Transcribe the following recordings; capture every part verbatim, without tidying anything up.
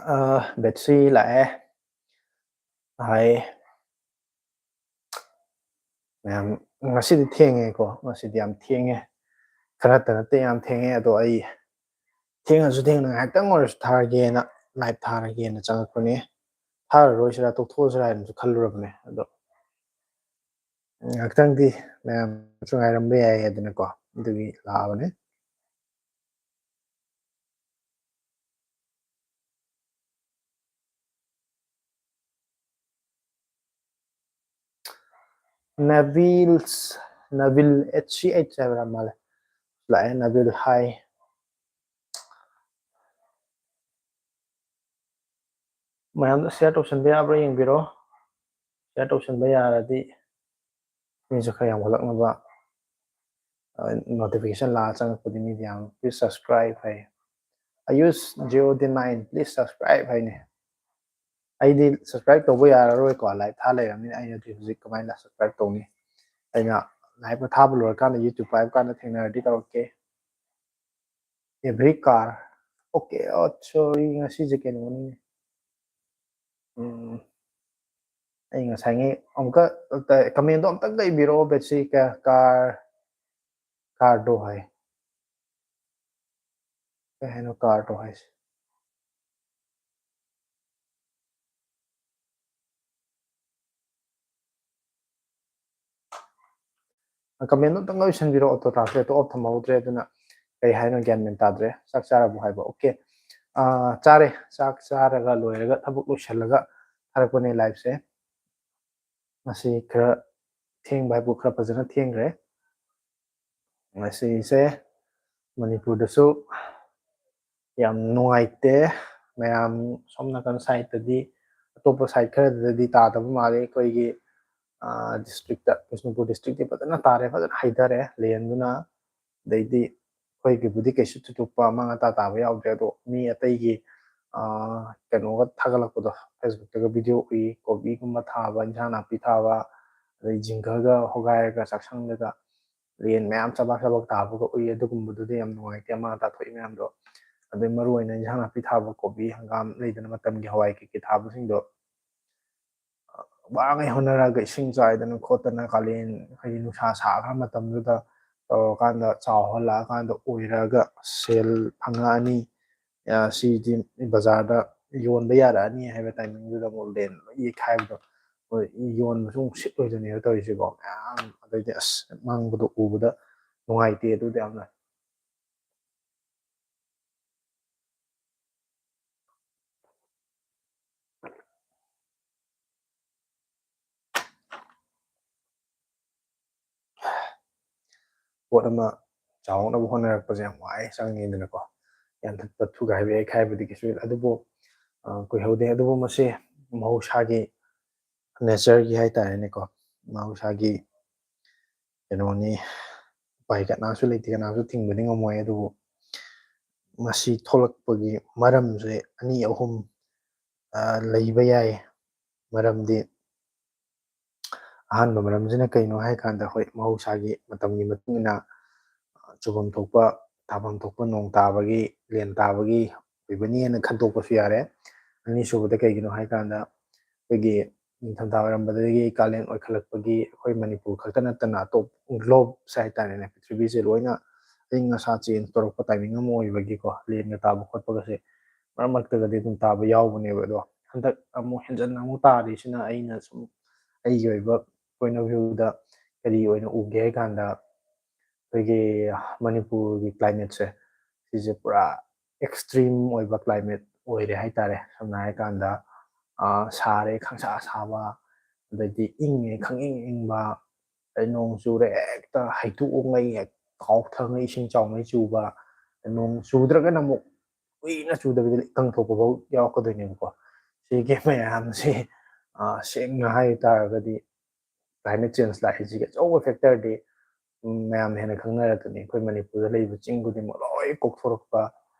ꯑ, ꯕꯦꯠꯁꯤ ꯂꯥꯛꯑꯦ꯫ ꯍꯥꯏ꯫ ꯃꯌꯥꯝ, ꯉꯁꯤꯗꯤ ꯊꯦꯡꯉꯦꯀꯣ, ꯉꯁꯤꯗꯤ ꯌꯥꯝ ꯊꯦꯡꯉꯦ꯫ ꯈꯔꯇ ꯅꯠꯇꯦ, ꯌꯥꯝ ꯊꯦꯡꯉꯦ꯫ ꯑꯗꯣ ꯑꯩ ꯊꯦꯡꯉꯁꯨ ꯊꯦꯡꯅ ꯉꯥꯏꯍꯥꯛꯇꯪ ꯑꯣꯏꯔꯁꯨ ꯊꯥꯔꯒꯦꯅ, ꯂꯥꯏꯚ ꯊꯥꯔꯒꯦꯅ ꯆꯪꯉꯛꯄꯅꯦ꯫ ꯊꯥꯔꯔꯣꯏꯁꯤꯔꯥ, ꯇꯣꯛꯊꯣꯛꯑꯁꯤꯔꯥ ꯍꯥꯏꯅꯁꯨ ꯈꯜꯂꯨꯔꯕꯅꯦ꯫ ꯑꯗꯣ ꯉꯥꯏꯍꯥꯛꯇꯪꯗꯤ ꯃꯌꯥꯝꯁꯨ ꯉꯥꯏꯔꯝꯕ ꯌꯥꯏ ꯍꯥꯏꯗꯅꯀꯣ, ꯑꯗꯨꯒꯤ ꯂꯥꯛꯑꯕꯅꯦ꯫ ꯅꯕꯤꯜ, ꯅꯕꯤꯜ, H C H ꯍꯥꯏꯕ꯭ꯔꯥ ꯃꯥꯜꯂꯦ꯫ ꯂꯥꯛꯑꯦ, ꯅꯕꯤꯜ, ꯍꯥꯏ꯫ ꯃꯌꯥꯝꯗ ꯁꯤꯌꯔ ꯇꯧꯁꯟꯕ ꯌꯥꯕ꯭ꯔꯥ ꯌꯦꯡꯕꯤꯔꯣ꯫ ꯁꯤꯌꯔ ꯇꯧꯁꯟꯕ ꯌꯥꯔꯗꯤ ꯃꯤꯁꯨ ꯈꯔ ꯌꯥꯝꯈꯠꯂꯛꯅꯕ, ꯑ, notification ꯂꯥꯛꯑ ꯆꯪꯉꯛꯄꯗꯤ ꯃꯤꯗꯤ ꯌꯥꯝ, "Please subscribe" high. "I use Jio D nine, please subscribe" ꯍꯥꯏꯅꯦ꯫ ꯑꯩꯗꯤ subscribe ꯇꯧꯕ ꯌꯥꯔꯔꯣꯏꯀꯣ, ꯂꯥꯏꯚ ꯊꯥ ꯂꯩꯔꯕꯅꯤꯅ꯫ ꯑꯩꯅꯗꯤ ꯍꯧꯖꯤꯛ ꯀꯃꯥꯏꯅ subscribe ꯇꯧꯅꯤ? ꯑꯩꯅ ꯂꯥꯏꯚ ꯊꯥꯕ ꯂꯣꯏꯔꯀꯥꯟꯗ, YouTube ꯄꯥꯏꯕ ꯀꯥꯟꯗ ꯊꯦꯡꯅꯔꯗꯤ ꯇꯧꯔꯛꯀꯦ꯫ Every car. Okay, oh, sorry, ꯉꯁꯤꯁꯦ ꯀꯩꯅꯣꯅꯤꯅꯦ꯫ ꯎꯝ, ꯑꯩ ꯉꯁꯥꯏꯉꯩ ꯑꯃꯨꯛꯀ, comment ꯗꯣ ꯑꯝꯇꯪꯒ ꯏꯕꯤꯔꯛꯑꯣ, ꯕꯦꯠꯁꯤ, ꯀ-, car, car ꯗꯣ ꯍꯥꯏ꯫ ꯀꯩ ꯍꯥꯏꯅꯣ car ꯗꯣ ꯍꯥꯏꯁꯦ? Comment ꯗꯣ ꯑꯝꯇꯪ ꯂꯣꯏꯁꯟꯕꯤꯔꯣ, auto translate ꯇꯣ off ꯊꯝꯍꯧꯗ꯭ꯔꯦ, ꯑꯗꯨꯅ ꯀꯩ ꯍꯥꯏꯅꯣ ꯒ꯭ꯌꯥꯟ ꯃꯦꯟ ꯇꯥꯗ꯭ꯔꯦ꯫ ꯆꯥꯛ ꯆꯥꯔꯕꯣ ꯍꯥꯏꯕ? Okay꯫ ꯑꯥ, ꯆꯥꯔꯦ꯫ ꯆꯥꯛ ꯆꯥꯔꯒ ꯂꯣꯏꯔꯒ ꯊꯕꯛ ꯂꯣꯏꯁꯜꯂꯒ ꯊꯥꯔꯛꯄꯅꯦ live ꯁꯦ꯫ ꯉꯁꯤ ꯈꯔ ꯊꯦꯡꯕ ꯍꯥꯏꯕꯨ ꯈꯔ ꯐꯖꯅ ꯊꯦꯡꯈ꯭ꯔꯦ꯫ ꯉꯁꯤꯁꯦ ꯃꯅꯤꯄꯨꯔꯗꯁꯨ ꯌꯥꯝ ꯅꯨꯡꯉꯥꯏꯇꯦ꯫ ꯃꯌꯥꯝ ꯁꯣꯝ ꯅꯥꯀꯟ side ꯇꯗꯤ, ꯑꯇꯣꯞꯄ side ꯈꯔꯗꯗꯤ ꯇꯥꯗꯕ ꯃꯥꯜꯂꯤ꯫ ꯑꯩꯈꯣꯏꯒꯤ, ꯑꯥ, district ꯇ, ꯕꯤꯁꯅꯨꯄꯨꯔ district ꯇꯤ ꯐꯖꯅ ꯇꯥꯔꯦ, ꯐꯖꯅ ꯍꯩꯊꯔꯦ ꯂꯦꯟꯗꯨꯅ꯫ ꯑꯗꯩꯗꯤ ꯑꯩꯈꯣꯏꯒꯤꯕꯨꯗꯤ ꯀꯩꯁꯨ ꯊꯣꯏꯗꯣꯛꯄ ꯑꯃꯥꯡ ꯑꯇꯥ ꯇꯥꯕ ꯌꯥꯎꯗ꯭ꯔꯦ, ꯑꯗꯣ ꯃꯤ ꯑꯇꯩꯒꯤ, ꯑꯥ, ꯀꯩꯅꯣꯒ ꯊꯥꯒꯠꯂꯛꯄꯗꯣ, Facebook ꯇꯒ video ꯎꯏ, ꯀꯣꯕꯤꯒꯨꯝꯕ ꯊꯥꯕ, ꯏꯟꯁꯥꯡ ꯅꯥꯄꯤ ꯊꯥꯕ, ꯑꯗꯩ ꯖꯤꯡꯒꯒ ꯍꯣꯒꯥꯏꯔꯒ ꯆꯥꯛꯁꯪꯗꯒ ꯂꯦꯟ ꯃꯌꯥꯝ ꯆꯕꯥꯛ ꯆꯕꯥꯛ ꯇꯥꯕꯒ ꯎꯏ꯫ ꯑꯗꯨꯒꯨꯝꯕꯗꯨꯗꯤ ꯌꯥꯝ ꯅꯨꯡꯉꯥꯏꯇꯦ, ꯑꯃꯥꯡ ꯑꯇꯥ ꯊꯣꯛꯏ ꯃꯌꯥꯝꯗꯣ꯫ ꯑꯗꯩ ꯃꯔꯨ ꯑꯣꯏꯅ ꯏꯟꯁꯥꯡ ꯅꯥꯄꯤ ꯊꯥꯕ, ꯀꯣꯕꯤ, ꯍꯪꯒꯥꯝ, ꯂꯩꯗꯅ ꯃꯇꯝꯒꯤ ꯍꯋꯥꯏ ꯀꯩꯀꯩ ꯊꯥꯕꯁꯤꯡꯗꯣ, ꯑ, ꯋꯥꯉꯩ ꯍꯣꯠꯅꯔꯒ ꯏꯁꯤꯡ ꯆꯥꯏꯗꯅ ꯈꯣꯠꯇꯅ, ꯀꯥꯂꯦꯟ ꯍꯥꯏꯗꯤ ꯅꯨꯡꯁꯥ ꯁꯥꯈ꯭ꯔ ꯃꯇꯝꯗꯨꯗ ꯇꯧꯔꯀꯥꯟꯗ ꯆꯥꯎꯍꯜꯂꯛꯑꯀꯥꯟꯗ ꯑꯣꯏꯔꯛꯑꯒ ꯁꯦꯜ ꯐꯪꯉꯛꯑꯅꯤ, ꯑ, ꯁꯤꯗꯤ ꯕꯖꯥꯔꯗ ꯌꯣꯟꯕ ꯌꯥꯔꯛꯑꯅꯤ ꯍꯥꯏꯕ timing ꯗꯨꯗ ꯑꯃꯨꯛ ꯂꯦꯟ ꯂꯣꯏ ꯌꯩꯈꯥꯏꯕꯗꯣ, ꯍꯣꯏ, ꯌꯣꯟꯕꯁꯨ ꯑꯃꯨꯛ ꯁꯤꯠꯂꯣꯏꯗꯣꯏꯅꯦꯕ ꯇꯧꯔꯤꯁꯤꯀꯣ꯫ ꯃꯌꯥꯝ ꯑꯗꯩꯗꯤ ꯑꯁ ꯃꯥꯡꯕꯗꯣ ꯎꯕꯗ ꯅꯨꯡꯉꯥꯏꯇꯦ ꯑꯗꯨꯗꯤ ꯌꯥꯝꯅ꯫ ꯄꯣꯠ ꯑꯃ ꯆꯥꯎꯅꯕ ꯍꯣꯠꯅꯔꯛꯄꯁꯦ ꯌꯥꯝ ꯋꯥꯏ, ꯆꯪꯉꯤꯗꯅꯀꯣ꯫ ꯌꯥꯟꯊꯠꯄ, ꯊꯨꯒꯥꯏꯕ, ꯌꯩꯈꯥꯏꯕꯗꯤ ꯀꯩꯁꯨ, ꯑꯗꯨꯕꯨ, ꯑ, ꯀꯨꯏꯍꯧꯗꯦ꯫ ꯑꯗꯨꯕꯨ ꯃꯁꯤ ꯃꯍꯧꯁꯥꯒꯤ, nature ꯒꯤ ꯍꯥꯏꯇꯥꯔꯦꯅꯦꯀꯣ, ꯃꯍꯧꯁꯥꯒꯤ ꯀꯩꯅꯣꯅꯤ, ꯎꯄꯥꯏ ꯀꯅꯥꯁꯨ ꯂꯩꯇꯦ, ꯀꯅꯥꯁꯨ ꯊꯤꯡꯕꯗꯤ ꯉꯝꯃꯣꯏ꯫ ꯑꯗꯨꯕꯨ ꯃꯁꯤ ꯊꯣꯛꯂꯛꯄꯒꯤ ꯃꯔꯝꯁꯦ ꯑꯅꯤ ꯑꯍꯨꯝ, ꯑ, ꯂꯩꯕ ꯌꯥꯏ꯫ ꯃꯔꯝꯗꯤ, ꯑꯍꯥꯟꯕ ꯃꯔꯝꯁꯤꯅ ꯀꯩꯅꯣ ꯍꯥꯏ ꯀꯥꯟꯗ, ꯑꯩꯈꯣꯏ ꯃꯍꯧꯁꯥꯒꯤ ꯃꯇꯝꯒꯤ ꯃꯇꯨꯡ ꯏꯟꯅ ꯆꯨꯐꯝ ꯊꯣꯛꯄ, ꯇꯥꯐꯝ ꯊꯣꯛꯄ ꯅꯣꯡ ꯇꯥꯕꯒꯤ, ꯂꯦꯟ ꯇꯥꯕꯒꯤ ꯑꯣꯏꯕꯅꯤꯅ ꯈꯟꯗꯣꯛꯄꯁꯨ ꯌꯥꯔꯦ꯫ ꯑꯅꯤꯁꯨꯕꯗ ꯀꯩꯒꯤꯅꯣ ꯍꯥꯏ ꯀꯥꯟꯗ, ꯑꯩꯈꯣꯏꯒꯤ ꯅꯤꯡꯊꯝꯊꯥ ꯑꯣꯏꯔꯝꯕꯗꯒꯤ ꯀꯥꯂꯦꯟ ꯑꯣꯏꯈꯠꯂꯛꯄꯒꯤ, ꯑꯩꯈꯣꯏ ꯃꯅꯤꯄꯨꯔ ꯈꯛꯇ ꯅꯠꯇꯅ ꯑꯇꯣꯞ globe ꯁꯦ ꯍꯥꯏꯇꯥꯔꯦꯅꯦ, ꯄ꯭ꯔꯤꯊꯤꯕꯤꯁꯦ ꯂꯣꯏꯅ ꯑꯏꯪ ꯑꯁꯥ change ꯇꯧꯔꯛꯄ timing ꯑꯃ ꯑꯣꯏꯕꯒꯤꯀꯣ, ꯂꯦꯟꯒ ꯇꯥꯕ ꯈꯣꯠꯄꯒꯁꯦ ꯃꯔꯛ ꯃꯔꯛꯇꯒꯗꯤ ꯑꯗꯨꯝ ꯇꯥꯕ ꯌꯥꯎꯕꯅꯦꯕ꯫ ꯑꯗꯣ ꯍꯟꯗꯛ ꯑꯃꯨꯛ ꯍꯦꯟꯖꯟꯅ ꯑꯃꯨꯛ ꯇꯥꯔꯤꯁꯤꯅ, ꯑꯩꯅ ꯁꯨꯝ ꯑꯩꯒꯤ ꯑꯣꯏꯕ point of view ꯗ ꯀꯔꯤ ꯑꯣꯏꯅ ꯎꯒꯦ ꯍꯥꯏ ꯀꯥꯟꯗ, ꯑꯩꯈꯣꯏꯒꯤ ꯃꯅꯤꯄꯨꯔꯒꯤ climate ꯁꯦ, ꯁꯤꯁꯦ ꯄꯨꯔꯥ extreme ꯑꯣꯏꯕ climate ꯑꯣꯏꯔꯦ ꯍꯥꯏꯇꯥꯔꯦ꯫ ꯁꯝꯅ ꯍꯥꯏꯔꯀꯥꯟꯗ, ꯑ, ꯁꯥꯔꯦ ꯈꯪꯁꯥ ꯁꯥꯕ, ꯑꯗꯩꯗꯤ ꯏꯪꯉꯦ ꯈꯪꯏꯪ ꯏꯪꯕ, ꯑꯗꯩ ꯅꯣꯡ ꯆꯨꯔꯦ ꯍꯦꯛꯇ ꯍꯩꯊꯨ ꯍꯦꯛ ꯀꯥꯎꯊꯉꯩ ꯏꯁꯤꯡ ꯆꯥꯎꯉꯩ ꯆꯨꯕ, ꯅꯣꯡ ꯆꯨꯗ꯭ꯔꯒꯅ ꯑꯃꯨꯛ ꯀꯨꯏꯅ ꯆꯨꯗꯕꯤꯗ ꯏꯀꯪ ꯊꯣꯛꯄ ꯐꯥꯎ ꯌꯥꯎꯔꯛꯀꯗꯣꯏꯅꯦꯕꯀꯣ꯫ ꯁꯤꯒꯤ ꯃꯌꯥꯝꯁꯤ, ꯑ, ꯁꯦꯡꯅ ꯍꯥꯏ ꯇꯥꯔꯒꯗꯤ climate change ꯂꯥꯛꯏꯁꯤꯒꯤ ꯑꯆꯧꯕ factor ꯗꯤ, ꯎꯝ, ꯃꯌꯥꯝꯅ ꯍꯦꯟꯅ ꯈꯪꯅꯔꯛꯀꯅꯤ꯫ ꯑꯩꯈꯣꯏ ꯃꯅꯤꯄꯨꯔꯗ ꯂꯩꯔꯤꯕ ꯆꯤꯡ ꯈꯨꯗꯤꯡꯃꯛ ꯂꯣꯏ ꯀꯣꯛꯊꯣꯔꯛꯄ,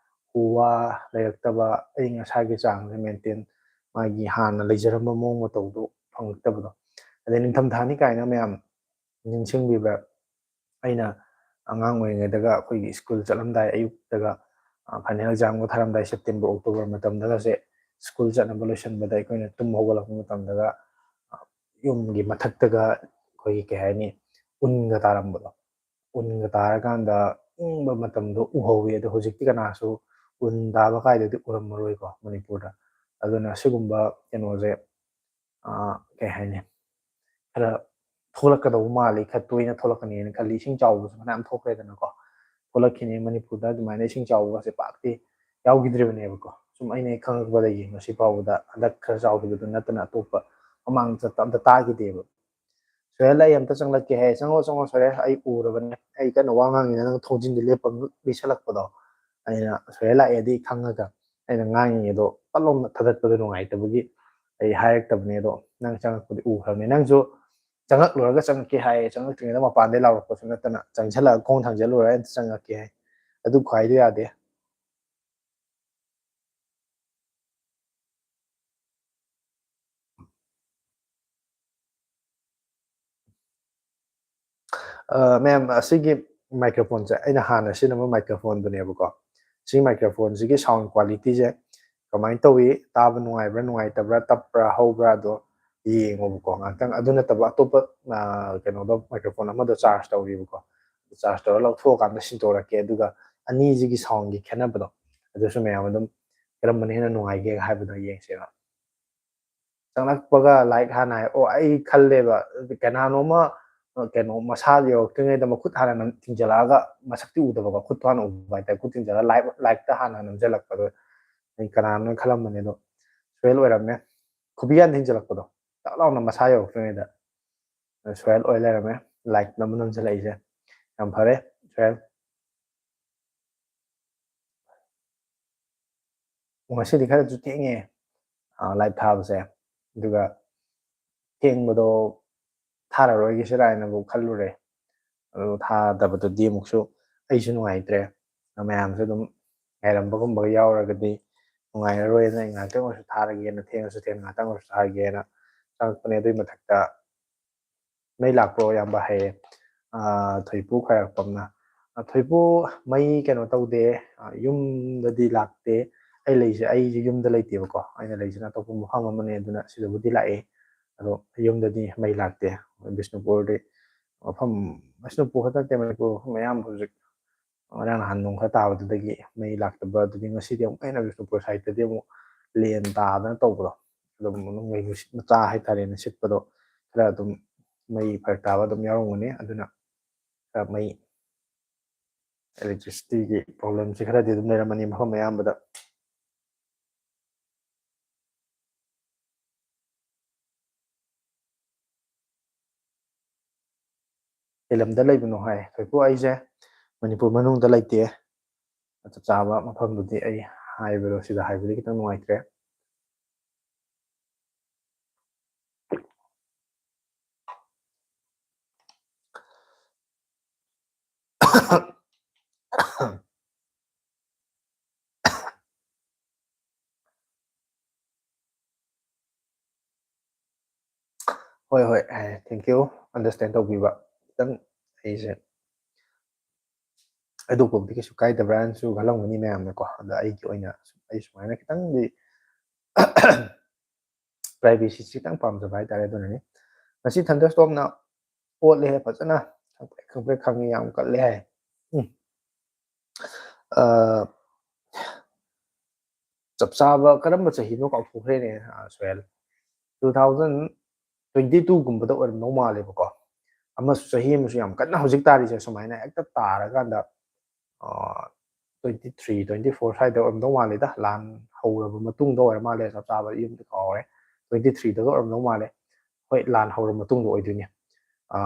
ꯎ ꯋꯥ ꯂꯩꯔꯛꯇꯕ, ꯑꯏꯪ ꯑꯁꯥꯒꯤ ꯆꯥꯡꯁꯦ maintain, ꯃꯥꯒꯤ ꯍꯥꯟꯅ ꯂꯩꯖꯔꯝꯕ ꯃꯑꯣꯡ ꯃꯇꯧꯗꯣ ꯐꯪꯉꯛꯇꯕꯗꯣ꯫ ꯑꯗꯩ ꯅꯤꯡꯊꯝꯊꯥꯅꯤ ꯀꯥꯏꯅ ꯃꯌꯥꯝ ꯅꯤꯡꯁꯤꯡꯕꯤꯕ꯭ꯔꯥ? ꯑꯩꯅ ꯑꯉꯥꯡ ꯑꯣꯏꯔꯤꯉꯩꯗꯒ ꯑꯩꯈꯣꯏꯒꯤ ꯁ꯭ꯀꯨꯜ ꯆꯠꯂꯝꯗꯥꯏ ꯑꯌꯨꯛꯇꯒ ꯐꯥꯏꯅꯦꯜ ꯑꯦꯛꯖꯥꯝꯒ ꯊꯥꯔꯝꯗꯥꯏ ꯁꯦꯞꯇꯦꯝꯕꯔ ꯑꯣꯛꯇꯣꯕꯔ ꯃꯇꯝꯗꯒꯁꯦ, ꯁ꯭ꯀꯨꯜ ꯆꯠꯅꯕ ꯂꯣꯏꯁꯤꯟꯕꯗ ꯑꯩꯈꯣꯏꯅ ꯇꯨꯝ ꯍꯧꯒꯠꯂꯛꯄ ꯃꯇꯝꯗꯒ, ꯑ, ꯌꯨꯝꯒꯤ ꯃꯊꯛꯇꯒ ꯑꯩꯈꯣꯏꯒꯤ, ꯀꯩ ꯍꯥꯏꯅꯤ, ꯎꯟꯒ ꯇꯥꯔꯝꯕꯗꯣ, ꯎꯟꯒ ꯇꯥꯔꯀꯥꯟꯗ ꯏꯪꯕ ꯃꯇꯝꯗꯣ ꯎꯍꯧꯋꯤ꯫ ꯑꯗꯣ ꯍꯧꯖꯤꯛꯇꯤ ꯀꯅꯥꯁꯨ ꯎꯟ ꯇꯥꯕ ꯀꯥꯏꯗꯨꯗꯤ ꯎꯔꯝꯃꯔꯣꯏꯀꯣ ꯃꯅꯤꯄꯨꯔꯗ꯫ ꯑꯗꯨꯅ ꯁꯤꯒꯨꯝꯕ ꯀꯩꯅꯣꯁꯦ, ꯑ, ꯀꯩ ꯍꯥꯏꯅꯤ, ꯈꯔ ꯊꯣꯛꯂꯛꯀꯗꯧꯕ ꯃꯥꯜꯂꯤ, ꯈꯔ ꯇꯣꯏꯅ ꯊꯣꯛꯂꯛꯀꯅꯤꯅ ꯈꯜꯂꯤ꯫ ꯏꯁꯤꯡ ꯆꯥꯎꯕꯁꯨ ꯐꯅꯌꯥꯝ ꯊꯣꯛꯈ꯭ꯔꯦꯗꯅꯀꯣ, ꯊꯣꯛꯂꯛꯈꯤꯅꯤ꯫ ꯃꯅꯤꯄꯨꯔꯗ ꯑꯗꯨꯃꯥꯏꯅ ꯏꯁꯤꯡ ꯆꯥꯎꯕꯁꯦ ꯄꯥꯛꯇꯤ ꯌꯥꯎꯈꯤꯗ꯭ꯔꯤꯕꯅꯦꯕꯀꯣ, ꯁꯨꯝ ꯑꯩꯅ ꯈꯪꯉꯛꯄꯗꯒꯤ ꯉꯁꯤ ꯐꯥꯎꯕꯗ ꯍꯟꯗꯛ ꯈꯔ ꯆꯥꯎꯈꯤꯕꯗꯨ ꯅꯠꯇꯅ ꯑꯇꯣꯞꯄ ꯃꯃꯥꯡ ꯆꯠꯇ ꯑꯝꯇ ꯇꯥꯈꯤꯗꯦꯕ꯫ "ꯁꯣꯍꯦꯜ, ꯑꯩ ꯑꯝꯇ ꯆꯪꯂꯛꯀꯦ" ꯍꯥꯏ꯫ "ꯆꯪꯉꯣ, ꯆꯪꯉꯣ ꯁꯣꯍꯦꯜ, ꯑꯩ ꯎꯔꯕꯅꯦ, ꯑꯩ ꯀꯟꯅ ꯋꯥ ꯉꯥꯡꯉꯤꯅ ꯅꯪ ꯊꯣꯡꯖꯤꯟꯗ ꯂꯦꯞꯄ ꯂꯩꯁꯜꯂꯛꯄꯗꯣ"꯫ ꯑꯩꯅ ꯁꯣꯍꯦꯜ ꯂꯥꯛꯑꯦꯗꯤ ꯈꯪꯉꯒ ꯑꯩꯅ ꯉꯥꯡꯉꯤꯗꯣ ꯄꯠ ꯂꯥꯎꯅ ꯊꯥꯗꯠꯄꯗꯣ ꯅꯨꯡꯉꯥꯏꯇꯕꯒꯤ ꯑꯩ ꯍꯥꯏꯔꯛꯇꯕꯅꯦ꯫ ꯑꯗꯣ ꯅꯪ ꯆꯪꯉꯛꯄꯗꯤ ꯎꯈ꯭ꯔꯕꯅꯦ꯫ ꯅꯪꯁꯨ ꯆꯪꯉꯛꯂꯨꯔꯒ ꯆꯪꯉꯛꯀꯦ ꯍꯥꯏ, ꯆꯪꯉꯛꯇ꯭ꯔꯤꯉꯩꯗ ꯃꯄꯥꯟꯗꯩ ꯂꯥꯎꯔꯛꯄꯁꯨ ꯅꯠꯇꯅ ꯆꯪꯁꯜꯂꯛꯑꯒ ꯈꯣꯡ ꯊꯥꯡꯖꯜꯂꯨꯔꯒ ꯑꯩ ꯑꯝꯇ ꯆꯪꯉꯛꯀꯦ ꯍꯥꯏ꯫ ꯑꯗꯨ ꯈ꯭ꯋꯥꯏꯗꯣ ꯌꯥꯗꯦ꯫ ꯑ, ꯃꯌꯥꯝ, ꯑꯁꯤꯒꯤ ꯃꯥꯏꯀ꯭ꯔꯣꯐꯣꯟꯁꯦ ꯑꯩꯅ ꯍꯥꯟꯅ ꯁꯤꯖꯤꯟꯅꯕ ꯃꯥꯏꯀ꯭ꯔꯣꯐꯣꯟꯗꯨꯅꯦꯕꯀꯣ꯫ ꯁꯤꯒꯤ ꯃꯥꯏꯀ꯭ꯔꯣꯐꯣꯟꯁꯤꯒꯤ ꯁꯥꯎꯟ ꯀ꯭ꯋꯥꯂꯤꯇꯤꯁꯦ ꯀꯃꯥꯏꯅ ꯇꯧꯏ, ꯇꯥꯕ ꯅꯨꯡꯉꯥꯏꯕ꯭ꯔꯥ ꯅꯨꯡꯉꯥꯏꯇꯕ꯭ꯔꯥ, ꯇꯞꯄ꯭ꯔꯥ ꯍꯧꯕ꯭ꯔꯥ, ꯑꯗꯣ ꯌꯦꯡꯉꯣꯕꯀꯣ ꯉꯥꯛꯇꯪ꯫ ꯑꯗꯨ ꯅꯠꯇꯕ ꯑꯇꯣꯞꯄ, ꯑ, ꯀꯩꯅꯣꯗꯣ, ꯃꯥꯏꯀ꯭ꯔꯣꯐꯣꯟ ꯑꯃꯗꯣ ꯆꯥꯔꯖ ꯇꯧꯔꯤꯕꯀꯣ꯫ ꯆꯥꯔꯖ ꯇꯧꯔ ꯂꯧꯊꯣꯛꯑꯀꯥꯟꯗ ꯁꯤꯟꯗꯣꯔꯛꯀꯦ, ꯑꯗꯨꯒ ꯑꯅꯤꯁꯤꯒꯤ ꯁꯥꯎꯟꯒꯤ ꯈꯦꯠꯅꯕꯗꯣ, ꯑꯗꯨꯁꯨ ꯃꯌꯥꯝ ꯑꯗꯨꯝ ꯀꯔꯝꯕꯅ ꯍꯦꯟꯅ ꯅꯨꯡꯉꯥꯏꯒꯦ ꯍꯥꯏꯕꯗꯣ ꯌꯦꯡꯁꯦꯕ꯫ ꯆꯪꯂꯛꯄꯒ ꯂꯥꯏꯛ ꯍꯥꯟꯅ ꯍꯥꯏ-, ꯑꯣ, ꯑꯩ ꯈꯜꯂꯦꯕ, ꯀꯅꯥꯅꯣꯝꯃ, ꯑ, ꯀꯩꯅꯣ, ꯃꯁꯥ ꯌꯧꯔꯛꯇ꯭ꯔꯤꯉꯩꯗ ꯃꯈꯨꯠ ꯍꯥꯟꯅ ꯅꯝ-, ꯊꯤꯡꯖꯤꯜꯂꯛꯑꯒ, ꯃꯁꯛꯇꯤ ꯎꯗꯕꯀꯣ, ꯈꯨꯠꯇꯣ ꯍꯥꯟꯅ ꯎꯕ ꯍꯥꯏꯇꯥꯔꯦ, ꯈꯨꯠ ꯊꯤꯡꯖꯤꯜꯂꯒ ꯂꯥꯏꯛ, ꯂꯥꯏꯛꯇ ꯍꯥꯟꯅ ꯅꯝꯁꯤꯜꯂꯛꯄꯗꯣ ꯑꯩ ꯀꯅꯥꯅꯣ ꯈꯜꯂꯝꯕꯅꯦ꯫ ꯑꯗꯣ ꯁꯣꯍꯦꯜ ꯑꯣꯏꯔꯝꯃꯦ꯫ ꯈꯨꯕꯤ ꯍꯥꯟꯅ ꯊꯤꯡꯖꯤꯜꯂꯛꯄꯗꯣ, ꯇꯛ ꯂꯥꯎꯅ ꯃꯁꯥ ꯌꯧꯔꯛꯇ꯭ꯔꯤꯉꯩꯗ꯫ ꯑꯗꯣ ꯁꯣꯍꯦꯜ ꯑꯣꯏ ꯂꯩꯔꯝꯃꯦ, ꯂꯥꯏꯛ ꯅꯝꯕ ꯅꯝꯁꯤꯜꯂꯛꯏꯁꯦ꯫ ꯌꯥꯝ ꯐꯔꯦ ꯁꯣꯍꯦꯜ꯫ ꯉꯁꯤꯗꯤ ꯈꯔꯁꯨ ꯊꯦꯡꯉꯦ, ꯑ, ꯂꯥꯏꯚ ꯊꯥꯕꯁꯦ꯫ ꯑꯗꯨꯒ ꯊꯦꯡꯕꯗꯣ ꯊꯥꯔꯔꯣꯏꯒꯦꯁꯤꯔꯥ ꯍꯥꯏꯅꯕꯨ ꯈꯜꯂꯨꯔꯦ꯫ ꯑꯗꯨ ꯊꯥꯗꯕꯗꯨꯗꯤ ꯑꯃꯨꯛꯁꯨ ꯑꯩꯁꯨ ꯅꯨꯡꯉꯥꯏꯇ꯭ꯔꯦ꯫ ꯃꯌꯥꯝꯁꯨ ꯑꯗꯨꯝ ꯉꯥꯏꯔꯝꯕꯒꯨꯝꯕꯒ ꯌꯥꯎꯔꯒꯗꯤ ꯅꯨꯡꯉꯥꯏꯔꯔꯣꯏꯅ ꯑꯩ ꯉꯥꯏꯍꯥꯛꯇꯪ ꯑꯣꯏꯔꯁꯨ ꯊꯥꯔꯒꯦꯅ, ꯊꯦꯡꯉꯁꯨ ꯊꯦꯡꯅ ꯉꯥꯏꯍꯥꯛꯇꯪ ꯑꯣꯏꯔꯁꯨ ꯊꯥꯔꯒꯦꯅ ꯆꯪꯉꯛꯄꯅꯦ꯫ ꯑꯗꯨꯏ ꯃꯊꯛꯇ ꯃꯩ ꯂꯥꯛꯄ꯭ꯔꯣ, ꯏꯌꯥꯝꯕ? ꯍꯥꯏꯌꯦ, ꯑ, ꯊꯣꯏꯄꯨ ꯈ꯭ꯋꯥꯏꯔꯥꯛꯄꯝꯅ꯫ ꯑ, ꯊꯣꯏꯄꯨ, ꯃꯩ ꯀꯩꯅꯣ ꯇꯧꯗꯦ, ꯑ, ꯌꯨꯝꯗꯗꯤ ꯂꯥꯛꯇꯦ꯫ ꯑꯩ ꯂꯩꯁꯦ, ꯑꯩꯁꯦ ꯌꯨꯝꯗ ꯂꯩꯇꯦꯕꯀꯣ, ꯑꯩꯅ ꯂꯩꯁꯤꯅ ꯑꯇꯣꯞꯄ ꯃꯐꯝ ꯑꯃꯅꯦ, ꯑꯗꯨꯅ ꯁꯤꯗꯕꯨꯗꯤ ꯂꯥꯛꯑꯦ, ꯑꯗꯣ ꯌꯨꯝꯗꯗꯤ ꯃꯩ ꯂꯥꯛꯇꯦ꯫ ꯕꯤꯁꯅꯨꯄꯨꯔꯗꯤ ꯃꯐꯝ, ꯕꯤꯁꯅꯨꯄꯨꯔ ꯈꯛꯇ ꯅꯠꯇꯦ, ꯃꯅꯤꯄꯨꯔ ꯃꯐꯝ ꯑꯌꯥꯝꯕ ꯍꯧꯖꯤꯛ ꯉꯔꯥꯡ ꯅꯍꯥꯟ ꯅꯣꯡ ꯈꯔ ꯇꯥꯕꯗꯨꯗꯒꯤ ꯃꯩ ꯂꯥꯛꯇꯕ, ꯑꯗꯨꯗꯤ ꯉꯁꯤꯗꯤ ꯑꯃꯨꯛꯀ ꯍꯦꯟꯅ ꯕꯤꯁꯅꯨꯄꯨꯔ ꯁꯥꯏꯠꯇꯗꯤ ꯑꯃꯨꯛ ꯂꯦꯟ ꯇꯥꯗꯅ ꯇꯧꯕꯗꯣ, ꯑꯗꯨꯝ ꯅꯣꯡꯂꯩ ꯅꯨꯡꯁꯤꯠ ꯃꯆꯥ ꯍꯥꯏꯇꯥꯔꯦꯅꯦ, ꯁꯤꯠꯄꯗꯣ ꯈꯔ ꯑꯗꯨꯝ ꯃꯩ ꯐꯔꯛ ꯇꯥꯕ ꯑꯗꯨꯝ ꯌꯥꯎꯔꯝꯒꯅꯤ꯫ ꯑꯗꯨꯅ ꯈꯔ ꯃꯩ, electricityꯒꯤ problemꯁꯦ ꯈꯔꯗꯤ ꯑꯗꯨꯝ ꯂꯩꯔꯝꯃꯅꯤ ꯃꯐꯝ ꯑꯌꯥꯝꯕꯗ꯫ ꯀꯩ ꯂꯝꯗ ꯂꯩꯕꯅꯣ ꯍꯥꯏ꯫ ꯊꯣꯏꯄꯨ, ꯑꯩꯁꯦ ꯃꯅꯤꯄꯨꯔ ꯃꯅꯨꯡꯗ ꯂꯩꯇꯦ꯫ ꯆꯞ ꯆꯥꯕ ꯃꯐꯝꯗꯨꯗꯤ ꯑꯩ ꯍꯥꯏꯕꯗꯣ, ꯁꯤꯗ ꯍꯥꯏꯕꯗꯤ ꯈꯤꯇꯪ ꯅꯨꯡꯉꯥꯏꯇ꯭ꯔꯦ꯫ ꯍꯣꯏ, ꯍꯣꯏ, ꯑꯦ, thank you, understand ꯇꯧꯕꯤꯕ꯫ ꯈꯤꯇꯪ ꯑꯩꯁꯦ ꯍꯥꯏꯗꯣꯛꯄꯕꯨꯗꯤ ꯀꯩꯁꯨ ꯀꯥꯏꯗꯕ꯭ꯔꯥꯅꯁꯨ ꯈꯜꯂꯝꯒꯅꯤ ꯃꯌꯥꯝꯅꯀꯣ꯫ ꯑꯗ ꯑꯩꯒꯤ ꯑꯣꯏꯅ ꯁꯨꯝ, ꯑꯩ ꯁꯨꯃꯥꯏꯅ ꯈꯤꯇꯪꯗꯤ privacyꯁꯤ ꯈꯤꯇꯪ ꯄꯥꯝꯖꯕ ꯍꯥꯏꯇꯥꯔꯦ꯫ ꯑꯗꯨꯅꯅꯤ꯫ ꯉꯁꯤ thunderstormꯅ ꯑꯣꯠꯂꯦ ꯐꯖꯅ, ꯈꯪꯄ꯭ꯔꯦꯛ ꯈꯪꯄ꯭ꯔꯦꯛ ꯈꯪꯉꯤ, ꯌꯥꯝ ꯀꯜꯂꯦ ꯍꯥꯏ꯫ ꯎꯝ꯫ ꯑ, ꯆꯞ ꯆꯥꯕ ꯀꯔꯝꯕ ꯆꯍꯤꯅꯣ ꯀꯥꯎꯊꯣꯛꯈ꯭ꯔꯦꯅꯦ, ꯑ, ꯁꯣꯍꯦꯜ꯫ Two thousand twenty twoꯒꯨꯝꯕꯗ ꯑꯣꯏꯔꯝꯗꯧ ꯃꯥꯜꯂꯦꯕꯀꯣ꯫ ꯑꯃꯁꯨ, ꯆꯍꯤ ꯑꯃꯁꯨ ꯌꯥꯝ ꯀꯟꯅ ꯍꯧꯖꯤꯛ ꯇꯥꯔꯤꯁꯦ ꯁꯨꯃꯥꯏꯅ ꯍꯦꯛꯇ ꯇꯥꯔꯀꯥꯟꯗ, ꯑ, twenty three, twenty four ꯁ꯭ꯋꯥꯏꯗ ꯑꯣꯏꯔꯝꯗꯧ ꯃꯥꯜꯂꯤꯗ, ꯂꯥꯟ ꯍꯧꯔꯕ ꯃꯇꯨꯡꯗ ꯑꯣꯏꯔ ꯃꯥꯜꯂꯦ, ꯆꯞ ꯆꯥꯕ ꯌꯨꯝꯗꯤ ꯀꯥꯎꯔꯦ, twenty threeꯗꯒ ꯑꯣꯏꯔꯝꯗꯧ ꯃꯥꯜꯂꯦ꯫ ꯍꯣꯏ, ꯂꯥꯟ ꯍꯧꯔꯕ ꯃꯇꯨꯡꯗ ꯑꯣꯏꯗꯣꯏꯅꯦ꯫ ꯑ,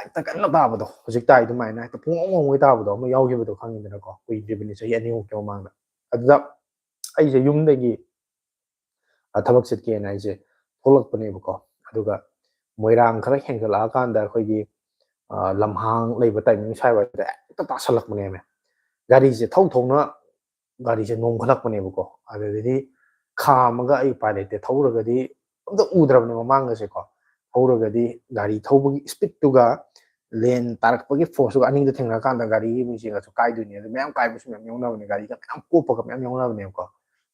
ꯍꯦꯛꯇ ꯀꯟꯅ ꯇꯥꯕꯗꯣ, ꯍꯧꯖꯤꯛ ꯇꯥꯏ ꯑꯗꯨꯃꯥꯏꯅ ꯍꯦꯛꯇ ꯄꯨꯡꯉꯧ ꯉꯧꯉꯩ ꯇꯥꯕꯗꯣ ꯑꯃ ꯌꯥꯎꯈꯤꯕꯗꯣ ꯈꯪꯉꯤꯗꯅꯀꯣ, ꯀꯨꯏꯗ꯭ꯔꯤꯕꯅꯤ, ꯆꯍꯤ ꯑꯅꯤꯃꯨꯛꯀꯤ ꯃꯃꯥꯡꯗ꯫ ꯑꯗꯨꯗ ꯑꯩꯁꯦ ꯌꯨꯝꯗꯒꯤ, ꯑ, ꯊꯕꯛ ꯆꯠꯀꯦꯅ ꯑꯩꯁꯦ ꯊꯣꯛꯂꯛꯄꯅꯦꯕꯀꯣ꯫ ꯑꯗꯨꯒ ꯃꯣꯏꯔꯥꯡ ꯈꯔ ꯍꯦꯟꯒꯠꯂꯛꯑꯀꯥꯟꯗ ꯑꯩꯈꯣꯏꯒꯤ, ꯑ, ꯂꯝꯍꯥꯡ ꯂꯩꯕ timing ꯁ꯭ꯋꯥꯏꯋꯥꯏꯗ ꯍꯦꯛꯇ ꯇꯥꯁꯜꯂꯛꯄꯅꯦꯃꯦ꯫ ꯒꯥꯔꯤꯁꯦ ꯊꯧ ꯊꯧꯅ ꯒꯥꯔꯤꯁꯦ ꯅꯣꯝꯈꯠꯂꯛꯄꯅꯦꯕꯀꯣ꯫ ꯑꯗꯨꯗꯗꯤ ꯈꯥꯝꯃꯒ ꯑꯩ ꯎꯄꯥꯏ ꯂꯩꯇꯦ, ꯊꯧꯔꯒꯗꯤ ꯑꯝꯇ ꯎꯗ꯭ꯔꯕꯅꯦ ꯃꯃꯥꯡꯒꯁꯦꯀꯣ꯫ ꯊꯧꯔꯒꯗꯤ ꯒꯥꯔꯤ ꯊꯧꯕꯒꯤ speedꯇꯨꯒ ꯂꯦꯟ ꯇꯥꯔꯛꯄꯒꯤ ꯐꯣꯔꯁꯇꯨꯒ ꯑꯅꯤꯗ ꯊꯦꯡꯅꯔꯀꯥꯟꯗ ꯒꯥꯔꯤꯒꯤ ꯃꯤꯡꯁꯦꯜꯒꯁꯨ ꯀꯥꯏꯗꯣꯏꯅꯤ꯫ ꯑꯗꯨ ꯃꯌꯥꯝ ꯀꯥꯏꯕꯁꯨ ꯃꯌꯥꯝ ꯌꯥꯎꯅꯕꯅꯦ, ꯒꯥꯔꯤꯒ ꯃꯌꯥꯝ ꯀꯣꯞꯄꯒ ꯃꯌꯥꯝ ꯌꯥꯎꯅꯕꯅꯦꯕꯀꯣ꯫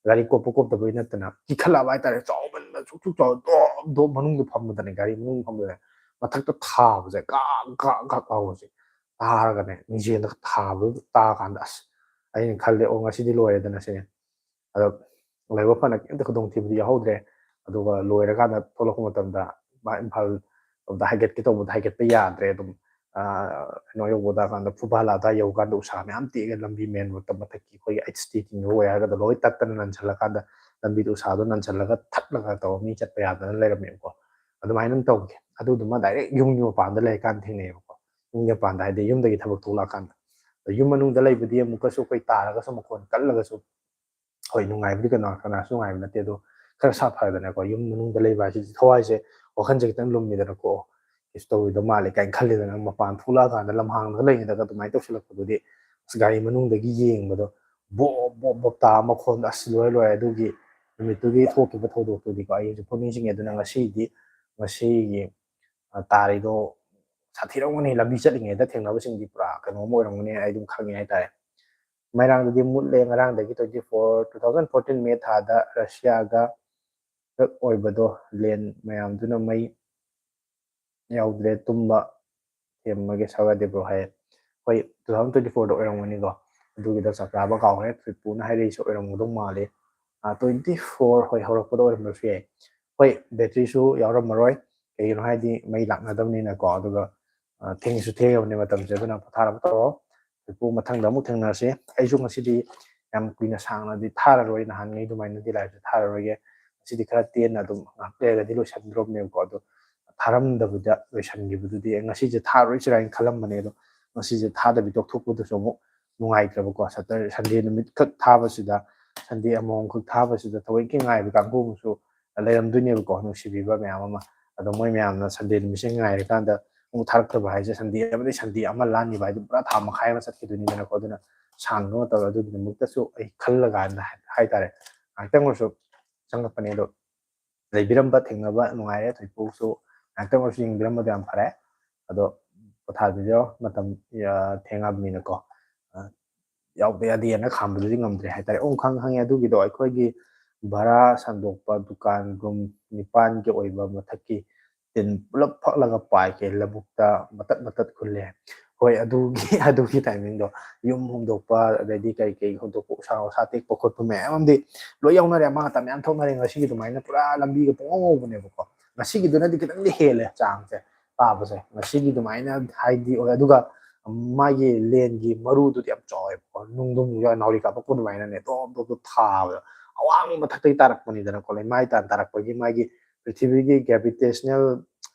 ꯒꯥꯔꯤ ꯀꯣꯞꯄ ꯀꯣꯞꯇꯕꯩ ꯅꯠꯇꯅ ꯀꯤꯈꯠꯂꯛꯑꯕ ꯍꯥꯏꯇꯥꯔꯦ, ꯆꯥꯎꯃꯟꯕ ꯁꯨꯛ ꯁꯨꯛ ꯆꯥꯎ, ꯗꯣꯞ ꯗꯣꯞ ꯃꯅꯨꯡꯗ ꯐꯝꯕꯗꯅꯦ, ꯒꯥꯔꯤ ꯃꯅꯨꯡꯗ ꯐꯝꯕꯗꯅꯦ, ꯃꯊꯛꯇ ꯊꯥꯕꯁꯦ ꯒꯥꯛ ꯒꯥꯛ ꯒꯥꯛ ꯂꯥꯎꯕꯁꯦ ꯇꯥꯔꯒꯅꯦ, ꯃꯤꯡꯁꯦꯜꯗ ꯊꯥꯕꯗꯨ ꯇꯥꯔꯀꯥꯟꯗ ꯑꯁ, ꯑꯩꯅ ꯈꯜꯂꯦ, "ꯑꯣ, ꯉꯁꯤꯗꯤ ꯂꯣꯏꯔꯦꯗꯅ ꯁꯤꯅꯦ"꯫ ꯑꯗꯣ ꯂꯥꯏꯕꯛ ꯐꯅ ꯀꯩꯝꯇ ꯈꯨꯗꯣꯡꯊꯤꯕꯗꯤ ꯌꯥꯎꯍꯧꯗ꯭ꯔꯦ꯫ ꯑꯗꯨꯒ ꯂꯣꯏꯔꯀꯥꯟꯗ ꯊꯣꯛꯂꯛꯄ ꯃꯇꯝꯗ ꯃꯥ ꯏꯝꯐꯥꯜ ꯂꯣꯝꯗ ꯍꯥꯏꯒꯠꯀꯦ ꯇꯧꯕꯗ ꯍꯥꯏꯒꯠꯄ ꯌꯥꯗ꯭ꯔꯦ꯫ ꯑꯗꯨꯝ, ꯑ, ꯀꯩꯅꯣ ꯌꯧꯕꯗ ꯀꯥꯟꯗ ꯐꯨꯕꯥꯂꯥ ꯑꯗꯥꯏ ꯌꯧꯀꯥꯟꯗ ꯎꯁꯥ ꯃꯌꯥꯝ ꯇꯦꯛꯑꯒ ꯂꯝꯕꯤ ꯃꯦꯟ ꯔꯣꯗꯇ ꯃꯊꯛꯀꯤ ꯑꯩꯈꯣꯏꯒꯤ ꯑꯩꯠꯁ ꯇꯤ ꯇꯤꯡꯕ ꯋꯥꯌꯔꯒꯗꯣ ꯂꯣꯏ ꯇꯠꯇꯅ ꯅꯟꯁꯜꯂꯀꯥꯟꯗ ꯂꯝꯕꯤꯗꯣ ꯎꯁꯥꯗꯣ ꯅꯟꯁꯜꯂꯒ ꯊꯠꯂꯒ ꯇꯧꯔ ꯃꯤ ꯆꯠꯄ ꯌꯥꯗꯅ ꯂꯩꯔꯝꯃꯦꯕꯀꯣ꯫ ꯑꯗꯨꯃꯥꯏꯅ ꯑꯗꯨꯝ ꯇꯧꯈꯤ꯫ ꯑꯗꯨꯗꯨꯃ ꯗꯥꯏꯔꯦꯛ ꯌꯨꯝꯒꯤ ꯃꯄꯥꯟꯗ ꯂꯩꯔꯀꯥꯟꯗ ꯊꯦꯡꯅꯩꯌꯦꯕꯀꯣ꯫ ꯌꯨꯝꯒꯤ ꯃꯄꯥꯟꯗ ꯍꯥꯏꯗꯤ ꯌꯨꯝꯗꯒꯤ ꯊꯕꯛ ꯊꯣꯛꯂꯛꯑꯀꯥꯟꯗ꯫ ꯑꯗꯣ ꯌꯨꯝ ꯃꯅꯨꯡꯗ ꯂꯩꯕꯗꯤ ꯑꯃꯨꯛꯀꯁꯨ ꯑꯩꯈꯣꯏ ꯇꯥꯔꯒꯁꯨ ꯃꯈꯣꯟ ꯀꯜꯂꯒꯁꯨ ꯍꯣꯏ, ꯅꯨꯡꯉꯥꯏꯕꯗꯤ ꯀꯅꯥ, ꯀꯅꯥꯁꯨ ꯅꯨꯡꯉꯥꯏꯕ ꯅꯠꯇꯦ, ꯑꯗꯣ ꯈꯔ ꯁꯥꯐꯔꯗꯅꯀꯣ, ꯌꯨꯝ ꯃꯅꯨꯡꯗ ꯂꯩꯕ ꯍꯥꯏꯁꯤꯗꯤ ꯊꯋꯥꯏꯁꯦ, ꯋꯥꯈꯜꯁꯦ ꯈꯤꯇꯪ ꯂꯨꯝꯃꯤꯗꯅꯀꯣ, "ꯀꯩꯁꯨ ꯇꯧꯔꯣꯏꯗꯧ ꯃꯥꯜꯂꯦ" ꯀꯥꯏꯅ ꯈꯜꯂꯤꯗꯅ, ꯃꯄꯥꯟ ꯊꯣꯛꯂꯛꯑꯀꯥꯟꯗ ꯂꯝꯍꯥꯡꯗꯒ ꯂꯩꯔꯤꯉꯩꯗꯒ ꯑꯗꯨꯃꯥꯏꯅ ꯇꯧꯁꯤꯜꯂꯛꯄꯗꯨꯗꯤ, ꯑꯁ, ꯒꯥꯔꯤ ꯃꯅꯨꯡꯗꯒꯤ ꯌꯦꯡꯕꯗꯣ ꯕꯣꯞ ꯕꯣꯞ ꯕꯣꯞ ꯇꯥ ꯃꯈꯣꯟꯗꯣ, ꯑꯁ, ꯂꯣꯏꯔꯦ ꯂꯣꯏꯔꯦ꯫ ꯑꯗꯨꯒꯤ ꯅꯨꯃꯤꯠꯇꯨꯒꯤ ꯊꯣꯛꯈꯤꯕ ꯊꯧꯗꯣꯛꯇꯨꯗꯤꯀꯣ ꯑꯩ ꯍꯧꯖꯤꯛꯐꯥꯎ ꯅꯤꯡꯁꯤꯡꯉꯦ꯫ ꯑꯗꯨꯅ ꯉꯁꯤꯗꯤ, ꯉꯁꯤꯒꯤ, ꯑ, ꯇꯥꯔꯤꯗꯣ ꯁꯥꯊꯤꯔꯝꯒꯅꯤ, ꯂꯝꯕꯤ ꯆꯠꯂꯤꯉꯩꯗ ꯊꯦꯡꯅꯕꯁꯤꯡꯗꯤ ꯄꯨꯔꯥ ꯀꯩꯅꯣꯝ ꯑꯣꯏꯔꯝꯒꯅꯤ, ꯑꯩ ꯑꯗꯨꯝ ꯈꯪꯉꯦ ꯍꯥꯏꯇꯥꯔꯦ꯫ ꯃꯩꯔꯥꯡꯗꯗꯤ ꯃꯨꯠꯂꯦ꯫ ꯉꯔꯥꯡꯗꯒꯤ, twenty four, two thousand fourteen May ꯊꯥꯗ ꯔꯁꯤꯌꯥꯒ ꯑꯣꯏꯕꯗꯣ, ꯂꯦꯟ ꯃꯌꯥꯝꯗꯨꯅ ꯃꯩ ꯌꯥꯎꯗ꯭ꯔꯦ꯫ ꯇꯨꯝꯕ ꯊꯦꯝꯃꯒꯦ ꯁꯥꯒꯗꯦꯕ꯭ꯔꯣ ꯍꯥꯏꯌꯦ꯫ ꯍꯣꯏ, two thousand twenty fourꯗ ꯑꯣꯏꯔꯝꯒꯅꯤꯀꯣ꯫ ꯑꯗꯨꯒꯤꯗ ꯆꯞ ꯆꯥꯕ ꯀꯥꯎꯈ꯭ꯔꯦ꯫ ꯇ꯭ꯔꯤꯄꯨꯅ ꯍꯥꯏꯔꯛꯏꯁꯦ ꯑꯣꯏꯔꯝꯒꯗꯧ ꯃꯥꯜꯂꯦ꯫ ꯑ, twenty four, ꯍꯣꯏ, ꯍꯧꯔꯛꯄꯗ ꯑꯣꯏꯔꯝꯕꯁꯨ ꯌꯥꯏ꯫ ꯍꯣꯏ, ꯕꯦꯇ꯭ꯔꯤꯁꯨ ꯌꯥꯎꯔꯝꯃꯔꯣꯏ꯫ ꯀꯩꯒꯤꯅꯣ ꯍꯥꯏꯗꯤ ꯃꯩ ꯂꯥꯛꯅꯗꯕꯅꯤꯅꯀꯣ꯫ ꯑꯗꯨꯒ, ꯑ, ꯊꯦꯡꯁꯨ ꯊꯦꯡꯉꯕꯅꯤ ꯃꯇꯝꯁꯦ꯫ ꯑꯗꯨꯅ ꯄꯣꯊꯥꯅꯕ ꯇꯧꯔꯣ꯫ ꯇ꯭ꯔꯤꯄꯨ ꯃꯊꯪꯗ ꯑꯃꯨꯛ ꯊꯦꯡꯅꯔꯁꯤ꯫ ꯑꯩꯁꯨ ꯉꯁꯤꯗꯤ ꯌꯥꯝ ꯀꯨꯏꯅ ꯁꯥꯡꯅꯗꯤ ꯊꯥꯔꯔꯣꯏ, ꯅꯍꯥꯟꯉꯩ ꯑꯗꯨꯃꯥꯏꯅꯗꯤ ꯂꯥꯏꯞꯁꯦ ꯊꯥꯔꯔꯣꯏꯒꯦ꯫ ꯉꯁꯤꯗꯤ ꯈꯔ ꯇꯦꯟꯅ ꯑꯗꯨꯝ ꯉꯥꯏꯍꯥꯛ ꯂꯩꯔꯒꯗꯤ ꯂꯣꯏꯁꯤꯟꯗ꯭ꯔꯣꯕꯅꯦꯕꯀꯣ꯫ ꯑꯗꯣ ꯊꯥꯔꯝꯗꯕꯗ ꯂꯣꯏꯁꯤꯟꯈꯤꯕꯗꯨꯗꯤ, ꯑꯩ ꯉꯁꯤꯁꯦ ꯊꯥꯔꯣꯏꯁꯤꯔꯥ ꯍꯥꯏꯅ ꯈꯜꯂꯝꯕꯅꯦ꯫ ꯑꯗꯣ ꯉꯁꯤꯁꯦ ꯊꯥꯗꯕꯤ ꯇꯣꯛꯊꯣꯛꯄꯗꯨꯁꯨ ꯑꯃꯨꯛ ꯅꯨꯡꯉꯥꯏꯇ꯭ꯔꯕꯀꯣ꯫ ꯁꯇꯔ-, ꯁꯟꯗꯦ ꯅꯨꯃꯤꯠꯈꯛ ꯊꯥꯕꯁꯤꯗ, ꯁꯟꯗꯦ ꯑꯃꯃꯝꯈꯛ ꯊꯥꯕꯁꯤꯗ ꯊꯑꯣꯏꯀꯤ ꯉꯥꯏꯕ ꯀꯥꯡꯕꯨ ꯑꯃꯁꯨ ꯂꯩꯔꯝꯗꯣꯏꯅꯦꯕꯀꯣ, ꯅꯨꯡꯁꯤꯕꯤꯕ ꯃꯌꯥꯝ ꯑꯃ꯫ ꯑꯗꯣ ꯃꯣꯏ ꯃꯌꯥꯝꯅ ꯁꯟꯗꯦ ꯅꯨꯃꯤꯠꯁꯦ ꯉꯥꯏꯔꯀꯥꯟꯗ ꯑꯃꯨꯛ ꯊꯥꯔꯛꯇꯕ ꯍꯥꯏꯁꯦ, ꯁꯟꯗꯦ ꯑꯃꯗꯒꯤ ꯁꯟꯗꯦ ꯑꯃ ꯂꯥꯟꯈꯤꯕ ꯍꯥꯏꯗꯨ ꯄꯨꯔꯥ ꯊꯥ ꯃꯈꯥꯏ ꯑꯃ ꯆꯠꯈꯤꯗꯣꯏꯅꯤꯗꯅꯀꯣ꯫ ꯑꯗꯨꯅ ꯁꯥꯡꯕ ꯃꯇꯝ ꯑꯗꯨꯒꯤꯗꯃꯛꯇꯁꯨ ꯑꯩ ꯈꯜꯂ ꯀꯥꯟꯗ ꯍꯥꯏ-, ꯍꯥꯏꯇꯥꯔꯦ, ꯉꯥꯏꯍꯥꯛꯇꯪ ꯑꯣꯏꯔꯁꯨ ꯆꯪꯉꯛꯄꯅꯦ꯫ ꯑꯗꯣ ꯂꯩꯕꯤꯔꯝꯕ, ꯊꯦꯡꯅꯕ ꯅꯨꯡꯉꯥꯏꯔꯦ꯫ ꯊꯣꯏꯄꯣꯛꯁꯨ ꯉꯥꯏꯍꯥꯛꯇꯪ ꯑꯣꯏꯔꯁꯨ ꯌꯦꯡꯕꯤꯔꯝꯕꯗꯣ ꯌꯥꯝ ꯐꯔꯦ꯫ ꯑꯗꯣ ꯊꯥꯕꯤꯔꯣ, ꯃꯇꯝ ꯊꯦꯡꯉꯕꯅꯤꯅꯀꯣ꯫ ꯌꯥꯎꯗ ꯌꯥꯗꯦꯅ ꯈꯥꯝꯕꯗꯨꯗꯤ ꯉꯝꯗ꯭ꯔꯦ ꯍꯥꯏꯇꯥꯔꯦ꯫ ꯑꯣ, ꯈꯪ ꯈꯪꯉꯦ, ꯑꯗꯨꯒꯤꯗꯣ ꯑꯩꯈꯣꯏꯒꯤ ꯚꯔꯥ ꯁꯟꯗꯣꯛꯄ ꯗꯨꯀꯥꯟ ꯔꯨꯝ ꯅꯤꯄꯥꯟꯒꯤ ꯑꯣꯏꯕ ꯃꯊꯛꯀꯤ ꯇꯤꯟ ꯄꯨꯂꯞ ꯐꯛꯂꯒ ꯄꯥꯏꯈꯤ, ꯂꯧꯕꯨꯛꯇ ꯃꯇꯠ ꯃꯇꯠ ꯈꯨꯜꯂꯦ꯫ ꯍꯣꯏ, ꯑꯗꯨꯒꯤ ꯑꯗꯨꯒꯤ ꯇꯥꯏꯃꯤꯡꯗꯣ, ꯌꯨꯝ ꯍꯣꯡꯗꯣꯛꯄ, ꯑꯗꯩꯗꯤ ꯀꯩ ꯀꯩ ꯍꯣꯡꯗꯣꯛꯄ, ꯎꯁꯥ ꯋꯥꯁꯥ ꯇꯦꯛꯄ ꯈꯣꯠꯄ ꯃꯌꯥꯝ ꯑꯃꯗꯤ ꯂꯣꯏ ꯌꯥꯎꯅꯔꯦ꯫ ꯑꯃꯥꯡ ꯑꯇꯥ ꯃꯌꯥꯝ ꯊꯣꯛꯅꯔꯦ꯫ ꯉꯁꯤꯒꯤ ꯑꯗꯨꯃꯥꯏꯅ ꯄꯨꯔꯥ ꯂꯝꯕꯤꯒ ꯄꯨꯡꯉꯧ ꯉꯧꯕꯅꯦꯕꯀꯣ꯫ ꯉꯁꯤꯒꯤꯗꯨꯅꯗꯤ ꯈꯤꯇꯪꯗꯤ ꯍꯦꯜꯂꯦ ꯆꯥꯡꯁꯦ ꯇꯥꯕꯁꯦ꯫ ꯉꯁꯤꯒꯤ ꯑꯗꯨꯃꯥꯏꯅ ꯍꯥꯏꯗꯤ ꯑꯣꯏ, ꯑꯗꯨꯒ ꯃꯥꯒꯤ ꯂꯦꯟꯒꯤ ꯃꯔꯨꯗꯨꯗꯤ ꯌꯥꯝ ꯆꯥꯎꯋꯦꯕꯀꯣ꯫ ꯅꯨꯡꯗꯨꯝ ꯅꯥꯎꯔꯤ ꯀꯥꯞꯄꯛꯄ ꯑꯗꯨꯃꯥꯏꯅꯅꯦ ꯗꯣꯞ ꯗꯣꯞ ꯗꯣꯞ ꯊꯥꯕꯗꯣ, ꯑꯋꯥꯡꯕ ꯃꯊꯛꯇꯒꯤ ꯇꯥꯔꯛꯄꯅꯤꯗꯅꯀꯣ, ꯂꯩꯃꯥꯏ ꯇꯥꯟ ꯇꯥꯔꯛꯄꯒꯤ ꯃꯥꯒꯤ ꯄ꯭ꯔꯤꯊꯤꯕꯤꯒꯤ ꯒ꯭ꯔꯦꯚꯤꯇꯦꯁꯅꯦꯜ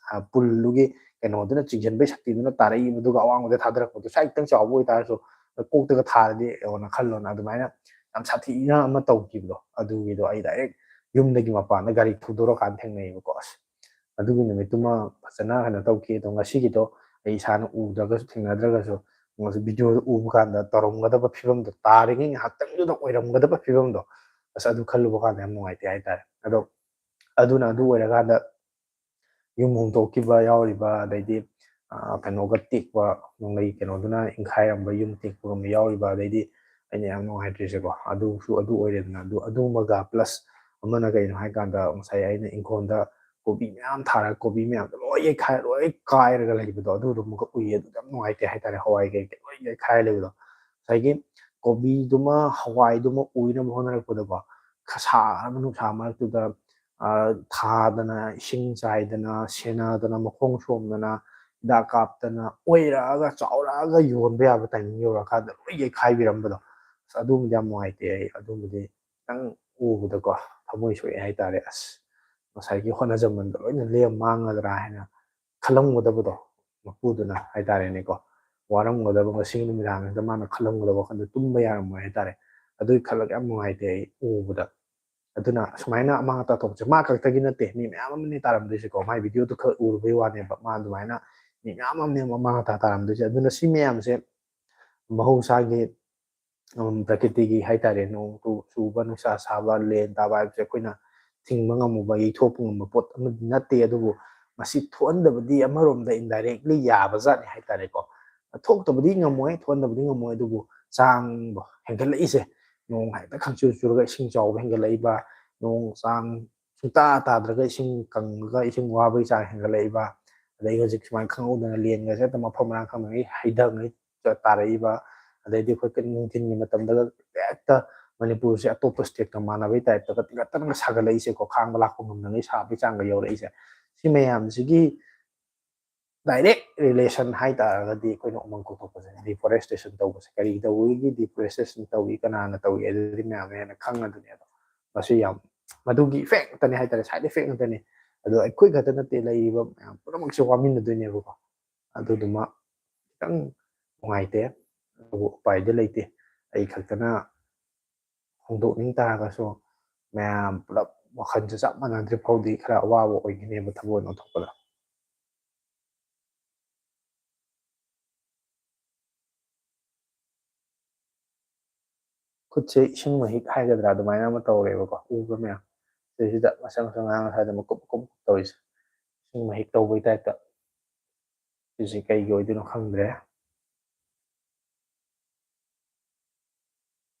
ꯄꯨꯜꯗꯨꯒꯤ ꯀꯩꯅꯣꯗꯨꯅ ꯆꯤꯡꯁꯤꯟꯕꯒꯤ ꯁꯛꯇꯤꯗꯨꯅ ꯇꯥꯔꯛꯏꯕꯗꯨꯒ ꯑꯋꯥꯡꯕꯗ ꯊꯥꯗꯔꯛꯄꯗꯣ, ꯁ꯭ꯋꯥꯏ ꯈꯤꯇꯪ ꯆꯥꯎꯕ ꯑꯣꯏꯇꯥꯔꯁꯨ ꯀꯣꯛꯇꯒ ꯊꯥꯔꯗꯤ ꯌꯦꯡꯉꯣꯅ ꯈꯜꯂꯣꯅ, ꯑꯗꯨꯃꯥꯏꯅ ꯌꯥꯝ ꯁꯥꯊꯤꯅ ꯑꯃ ꯇꯧꯈꯤꯕꯗꯣ, ꯑꯗꯨꯒꯤꯗꯣ ꯑꯩ ꯗꯥꯏꯔꯦꯛ ꯌꯨꯝꯗꯒꯤ ꯃꯄꯥꯟꯗ ꯒꯥꯔꯤ ꯊꯧꯗꯣꯔꯀꯥꯟꯗ ꯊꯦꯡꯅꯩꯌꯦꯕꯀꯣ꯫ ꯑꯁ, ꯑꯗꯨꯒꯤ ꯅꯨꯃꯤꯠꯇꯨꯃ ꯐꯖꯅ ꯀꯩꯅꯣ ꯇꯧꯈꯤ꯫ ꯑꯗꯣ ꯉꯁꯤꯒꯤꯗꯣ ꯑꯩ ꯏꯁꯥꯅ ꯎꯗ꯭ꯔꯒꯁꯨ, ꯊꯦꯡꯅꯗ꯭ꯔꯒꯁꯨ, ꯉꯁꯤ ꯚꯤꯗꯤꯑꯣꯗ ꯎꯕ ꯀꯥꯟꯗ ꯇꯧꯔꯝꯒꯗꯕ ꯐꯤꯕꯝꯗꯣ, ꯇꯥꯔꯤꯉꯩ ꯉꯥꯏꯍꯥꯛꯇꯪꯗꯨꯗ ꯑꯣꯏꯔꯝꯒꯗꯕ ꯐꯤꯕꯝꯗꯣ, ꯑꯁ, ꯑꯗꯨ ꯈꯜꯂꯨꯕ ꯀꯥꯟꯗ ꯌꯥꯝ ꯅꯨꯡꯉꯥꯏꯇꯦ ꯍꯥꯏꯇꯥꯔꯦ꯫ ꯑꯗꯣ ꯑꯗꯨꯅ ꯑꯗꯨ ꯑꯣꯏꯔꯀꯥꯟꯗ ꯌꯨꯝ ꯍꯣꯡꯗꯣꯛꯈꯤꯕ ꯌꯥꯎꯔꯤꯕ, ꯑꯗꯩꯗꯤ, ꯑ, ꯀꯩꯅꯣꯒ ꯇꯦꯛꯄ, ꯅꯣꯡꯂꯩ ꯀꯩꯅꯣꯗꯨꯅ ꯏꯟꯈꯥꯏꯔꯝꯕ ꯌꯨꯝ ꯇꯦꯛꯄꯒꯨꯝꯕ ꯌꯥꯎꯔꯤꯕ, ꯑꯗꯩꯗꯤ ꯑꯩꯅ ꯌꯥꯝ ꯅꯨꯡꯉꯥꯏꯇ꯭ꯔꯤꯁꯦꯀꯣ, ꯑꯗꯨꯁꯨ ꯑꯗꯨ ꯑꯣꯏꯔꯦꯗꯅ꯫ ꯑꯗꯨ, ꯑꯗꯨꯃꯒ plus ꯑꯃꯅ ꯀꯩꯅꯣ ꯍꯥꯏꯀꯥꯟꯗ, ꯉꯁꯥꯏ ꯑꯩꯅ ꯏꯪꯈꯣꯜꯗ ꯀꯣꯕꯤ ꯃꯌꯥꯝ ꯊꯥꯔꯒ ꯀꯣꯕꯤ ꯃꯌꯥꯝꯗꯣ ꯂꯣꯏ ꯌꯩꯈꯥꯏ-, ꯂꯣꯏ ꯀꯥꯏꯔꯒ ꯂꯩꯕꯗꯣ, ꯑꯗꯨꯗꯣ ꯑꯃꯨꯛꯀ ꯎꯏꯌꯦ꯫ ꯑꯗꯨ ꯌꯥꯝ ꯅꯨꯡꯉꯥꯏꯇꯦ ꯍꯥꯏꯇꯥꯔꯦ, ꯍꯋꯥꯏ ꯀꯩꯀꯩ ꯂꯣꯏ ꯌꯩꯈꯥꯏꯔ ꯂꯩꯕꯗꯣ꯫ ꯉꯁꯥꯏꯒꯤ ꯀꯣꯕꯤꯗꯨꯃ, ꯍꯋꯥꯏꯗꯨꯃ ꯎꯏꯅꯕ ꯍꯣꯠꯅꯔꯛꯄꯗꯀꯣ, ꯈ-, ꯁꯥꯔꯕ ꯅꯨꯡꯁꯥ ꯃꯔꯛꯇꯨꯗ, ꯑ, ꯊꯥꯗꯅ, ꯏꯁꯤꯡ ꯆꯥꯏꯗꯅ, ꯁꯦꯟꯅꯗꯅ, ꯃꯈꯣꯡ ꯁꯣꯝꯗꯅ, ꯍꯤꯗꯥꯛ ꯀꯥꯞꯇꯅ, ꯑꯣꯏꯔꯛꯑꯒ, ꯆꯥꯎꯔꯛꯑꯒ ꯌꯣꯟꯕ ꯌꯥꯕ timing ꯌꯧꯔꯛꯑꯀꯥꯟꯗ ꯂꯣꯏ ꯌꯩꯈꯥꯏꯕꯤꯔꯝꯕꯗꯣ, ꯑꯁ, ꯑꯗꯨꯃꯗꯤ ꯌꯥꯝ ꯅꯨꯡꯉꯥꯏꯇꯦ꯫ ꯑꯩ ꯑꯗꯨꯃꯗꯤ ꯈꯤꯇꯪ ꯎꯕꯗꯀꯣ ꯊꯃꯣꯏ ꯁꯣꯛꯑꯦ ꯍꯥꯏꯇꯥꯔꯦ꯫ ꯑꯁ, ꯉꯁꯥꯏꯒꯤ ꯍꯣꯠꯅꯖꯃꯟꯗꯣ ꯂꯣꯏꯅ ꯂꯦꯝ ꯃꯥꯡꯉꯗ꯭ꯔꯥ ꯍꯥꯏꯅ ꯈꯜꯂꯝꯒꯗꯕꯗꯣ, ꯃꯄꯨꯗꯨꯅ ꯍꯥꯏꯇꯥꯔꯦꯅꯦꯀꯣ, ꯋꯥꯔꯝꯒꯗꯕ, ꯉꯁꯤ ꯅꯨꯃꯤꯗꯥꯡꯁꯤꯗ ꯃꯥꯅ ꯈꯜꯂꯝꯒꯗꯕ ꯋꯥꯈꯜꯗꯣ ꯇꯨꯝꯕ ꯌꯥꯔꯝꯃꯣꯏ ꯍꯥꯏꯇꯥꯔꯦ꯫ ꯑꯗꯨꯒꯤ ꯈꯜꯂꯒ ꯌꯥꯝ ꯅꯨꯡꯉꯥꯏꯇꯦ ꯑꯩ ꯎꯕꯗ꯫ ꯑꯗꯨꯅ ꯑꯁꯨꯃꯥꯏꯅ ꯑꯃꯥꯡ ꯑꯇꯥ ꯊꯣꯛꯄꯁꯦ ꯃꯥ ꯈꯛꯇꯒꯤ ꯅꯠꯇꯦ, ꯃꯤ ꯃꯌꯥꯝ ꯑꯃꯅꯤ ꯇꯥꯔꯝꯗꯣꯏꯁꯦꯀꯣ꯫ ꯃꯥꯏ ꯚꯤꯗꯤꯑꯣꯗꯨ ꯈꯔ ꯎꯔꯨꯕꯩ ꯋꯥꯅꯦꯕ, ꯃꯥ ꯑꯗꯨꯃꯥꯏꯅ ꯃꯤ ꯃꯌꯥꯝ ꯑꯃꯅꯦ ꯑꯃꯥꯡ ꯑꯇꯥ ꯇꯥꯔꯝꯗꯣꯏꯁꯦ꯫ ꯑꯗꯨꯅ ꯁꯤ ꯃꯌꯥꯝꯁꯦ ꯃꯍꯧꯁꯥꯒꯤ, ꯎꯝ, ꯄ꯭ꯔꯀꯤꯇꯤꯒꯤ ꯍꯥꯏꯇꯥꯔꯦ, ꯅꯣꯡ ꯆꯨ-, ꯆꯨꯕ, ꯅꯨꯡꯁꯥ ꯁꯥꯕ, ꯂꯦꯟ ꯇꯥꯕ ꯍꯥꯏꯕꯁꯦ ꯑꯩꯈꯣꯏꯅ ꯊꯤꯡꯕ ꯉꯝꯃꯨꯕ, ꯌꯩꯊꯣꯛꯄ ꯉꯝꯕ ꯄꯣꯠ ꯑꯃꯗꯤ ꯅꯠꯇꯦ꯫ ꯑꯗꯨꯕꯨ ꯃꯁꯤ ꯊꯣꯛꯍꯟꯗꯕꯗꯤ ꯑꯃꯔꯣꯝꯗ indirectly ꯌꯥꯕꯖꯥꯠꯅꯤ ꯍꯥꯏꯇꯥꯔꯦꯀꯣ꯫ ꯊꯣꯛꯇꯕꯗꯤ ꯉꯝꯃꯣꯏ, ꯊꯣꯛꯍꯟꯗꯕꯗꯤ ꯉꯝꯃꯣꯏ, ꯑꯗꯨꯕꯨ ꯆꯥꯡꯗꯣ ꯍꯦꯟꯒꯠꯂꯛꯏꯁꯦ, ꯅꯣꯡ ꯍꯦꯛꯇ ꯈꯪꯆꯨ ꯆꯨꯔꯒ ꯏꯁꯤꯡ ꯆꯥꯎꯕ ꯍꯦꯟꯒꯠꯂꯛꯏꯕ, ꯅꯣꯡ ꯆꯥꯡ ꯁꯨꯡꯇꯥ ꯇꯥꯗ꯭ꯔꯒ ꯏꯁꯤꯡ ꯀꯪꯉꯒ ꯏꯁꯤꯡ ꯋꯥꯕꯒꯤ ꯆꯥꯡ ꯍꯦꯟꯒꯠꯂꯛꯏꯕ, ꯑꯗꯩ ꯍꯧꯖꯤꯛ ꯁꯨꯃꯥꯏꯅ ꯈꯪꯍꯧꯗꯅ ꯂꯦꯟꯒꯁꯦ ꯍꯦꯛꯇ ꯃꯐꯝ ꯃꯔꯥꯡ ꯈꯪꯗꯉꯩ ꯍꯩꯊꯉꯩ ꯇꯥꯔꯛꯏꯕ, ꯑꯗꯩꯗꯤ ꯑꯩꯈꯣꯏ ꯀ-, ꯅꯨꯡꯊꯤꯟꯒꯤ ꯃꯇꯝꯗꯒ ꯍꯦꯛꯇ ꯃꯅꯤꯄꯨꯔꯁꯦ ꯑꯇꯣꯞꯄ stateꯀ ꯃꯥꯟꯅꯕꯩ typeꯇ ꯀꯟ-, ꯀꯟꯅ ꯁꯥꯒꯠꯂꯛꯏꯁꯦꯀꯣ, ꯈꯥꯡꯕ ꯂꯥꯛꯄ ꯉꯝꯗꯉꯩ ꯁꯥꯕꯒꯤ ꯆꯥꯡꯒ ꯌꯧꯔꯛꯏꯁꯦ꯫ ꯁꯤ ꯃꯌꯥꯝꯁꯤꯒꯤ direct relation ꯍꯥꯏ ꯇꯥꯔꯒꯗꯤ ꯑꯩꯈꯣꯏꯅ ꯎꯃꯪ ꯀꯣꯛꯊꯣꯛꯄꯁꯦ, deforestation ꯇꯧꯕꯁꯦ꯫ ꯀꯔꯤ ꯇꯧꯕꯒꯤ deforestation ꯇꯧꯏ, ꯀꯅꯥꯅ ꯇꯧꯏ, ꯑꯗꯨꯗꯤ ꯃꯌꯥꯝꯅ ꯍꯦꯟꯅ ꯈꯪꯉꯗꯨꯅꯦ꯫ ꯑꯗꯣ ꯃꯁꯤ ꯌꯥꯝ, ꯃꯗꯨꯒꯤ effect ꯉꯥꯛꯇꯅꯦ ꯍꯥꯏꯇꯥꯔꯦ, side effect ꯉꯥꯛꯇꯅꯦ꯫ ꯑꯗꯣ ꯑꯩꯈꯣꯏ ꯈꯛꯇ ꯅꯠꯇꯦ, ꯂꯩꯔꯤꯕ ꯃꯌꯥꯝ ꯄꯨꯝꯅꯃꯛꯁꯦ ꯋꯥꯃꯤꯟꯅꯗꯣꯏꯅꯦꯕꯀꯣ꯫ ꯑꯗꯨꯗꯨꯃ ꯈꯤꯇꯪ ꯅꯨꯡꯉꯥꯏꯇꯦ, ꯑꯗꯨꯕꯨ ꯎꯄꯥꯏꯗꯤ ꯂꯩꯇꯦ꯫ ꯑꯩ ꯈꯛꯇꯅ ꯍꯣꯡꯗꯣꯛꯅꯤꯡ ꯇꯥꯔꯒꯁꯨ ꯃꯌꯥꯝ ꯄꯨꯂꯞ ꯋꯥꯈꯜꯁꯦ ꯆꯞ ꯃꯥꯟꯅꯗ꯭ꯔꯤ ꯐꯥꯎꯗꯤ ꯈꯔ ꯑꯋꯥꯕ ꯑꯣꯏꯒꯅꯦꯕ ꯊꯕꯛ ꯑꯣꯏꯅ ꯑꯣꯟꯊꯣꯛꯄꯗ꯫ ꯈꯨꯠꯁꯦ ꯏꯁꯤꯡ ꯃꯍꯤꯛ ꯍꯥꯏꯒꯗ꯭ꯔꯥ, ꯑꯗꯨꯃꯥꯏꯅ ꯑꯃ ꯇꯧꯔꯦꯕꯀꯣ꯫ ꯎꯕ꯭ꯔꯥ ꯃꯌꯥꯝ? ꯁꯤꯁꯤꯗ ꯃꯁꯥ ꯃꯁꯥ ꯉꯔꯥꯡ ꯉꯁꯥꯏꯗ ꯃꯀꯨꯞ ꯃꯀꯨꯞ ꯇꯧꯔꯤꯁꯦ, ꯏꯁꯤꯡ ꯃꯍꯤꯛ ꯇꯧꯕꯩ typeꯇ꯫ ꯁꯤꯁꯦ ꯀꯩꯒꯤ ꯑꯣꯏꯗꯣꯏꯅꯣ ꯈꯪꯗ꯭ꯔꯦ꯫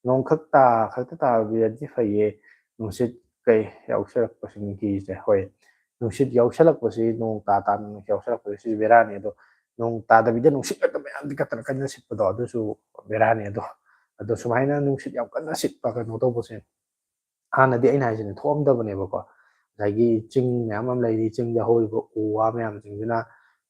ꯅꯣꯡꯈꯛ ꯇꯥ-, ꯈꯛꯇ ꯇꯥꯕꯤꯔꯗꯤ ꯐꯩꯌꯦ, ꯅꯨꯡꯁꯤꯠ ꯀꯩ ꯌꯥꯎꯁꯜꯂꯛꯄꯁꯤꯡꯒꯤꯁꯦ꯫ ꯍꯣꯏ, ꯅꯨꯡꯁꯤꯠ ꯌꯥꯎꯁꯜꯂꯛꯄꯁꯤ, ꯅꯣꯡ ꯇꯥ ꯇꯥꯅ ꯅꯨꯡꯁꯤꯠ ꯌꯥꯎꯁꯜꯂꯛꯄꯁꯤ, ꯁꯤꯁꯨ ꯕꯦꯔꯥꯅꯤ꯫ ꯑꯗꯣ ꯅꯣꯡ ꯇꯥꯗꯕꯤꯗ ꯅꯨꯡꯁꯤꯠ ꯈꯛꯇ ꯃꯌꯥꯝꯗꯤ ꯀꯟꯅ ꯀꯟꯅ ꯁꯤꯠꯄꯗꯣ, ꯑꯗꯨꯁꯨ ꯕꯦꯔꯥꯅꯤ꯫ ꯑꯗꯣ, ꯑꯗꯣ ꯁꯨꯃꯥꯏꯅ ꯅꯨꯡꯁꯤꯠ ꯌꯥꯝ ꯀꯟꯅ ꯁꯤꯠꯄ ꯀꯩꯅꯣ ꯇꯧꯕꯁꯦ, ꯍꯥꯟꯅꯗꯤ ꯑꯩꯅ ꯍꯥꯏꯁꯤꯅꯦ, ꯊꯣꯛꯑꯝꯗꯕꯅꯦꯕꯀꯣ꯫ ꯉꯁꯥꯏꯒꯤ ꯆꯤꯡ ꯃꯌꯥꯝ ꯑꯃ ꯂꯩꯔꯤ, ꯆꯤꯡꯗ ꯍꯧꯔꯤꯕ ꯎ ꯋꯥ ꯃꯌꯥꯝꯁꯤꯡꯁꯤꯅ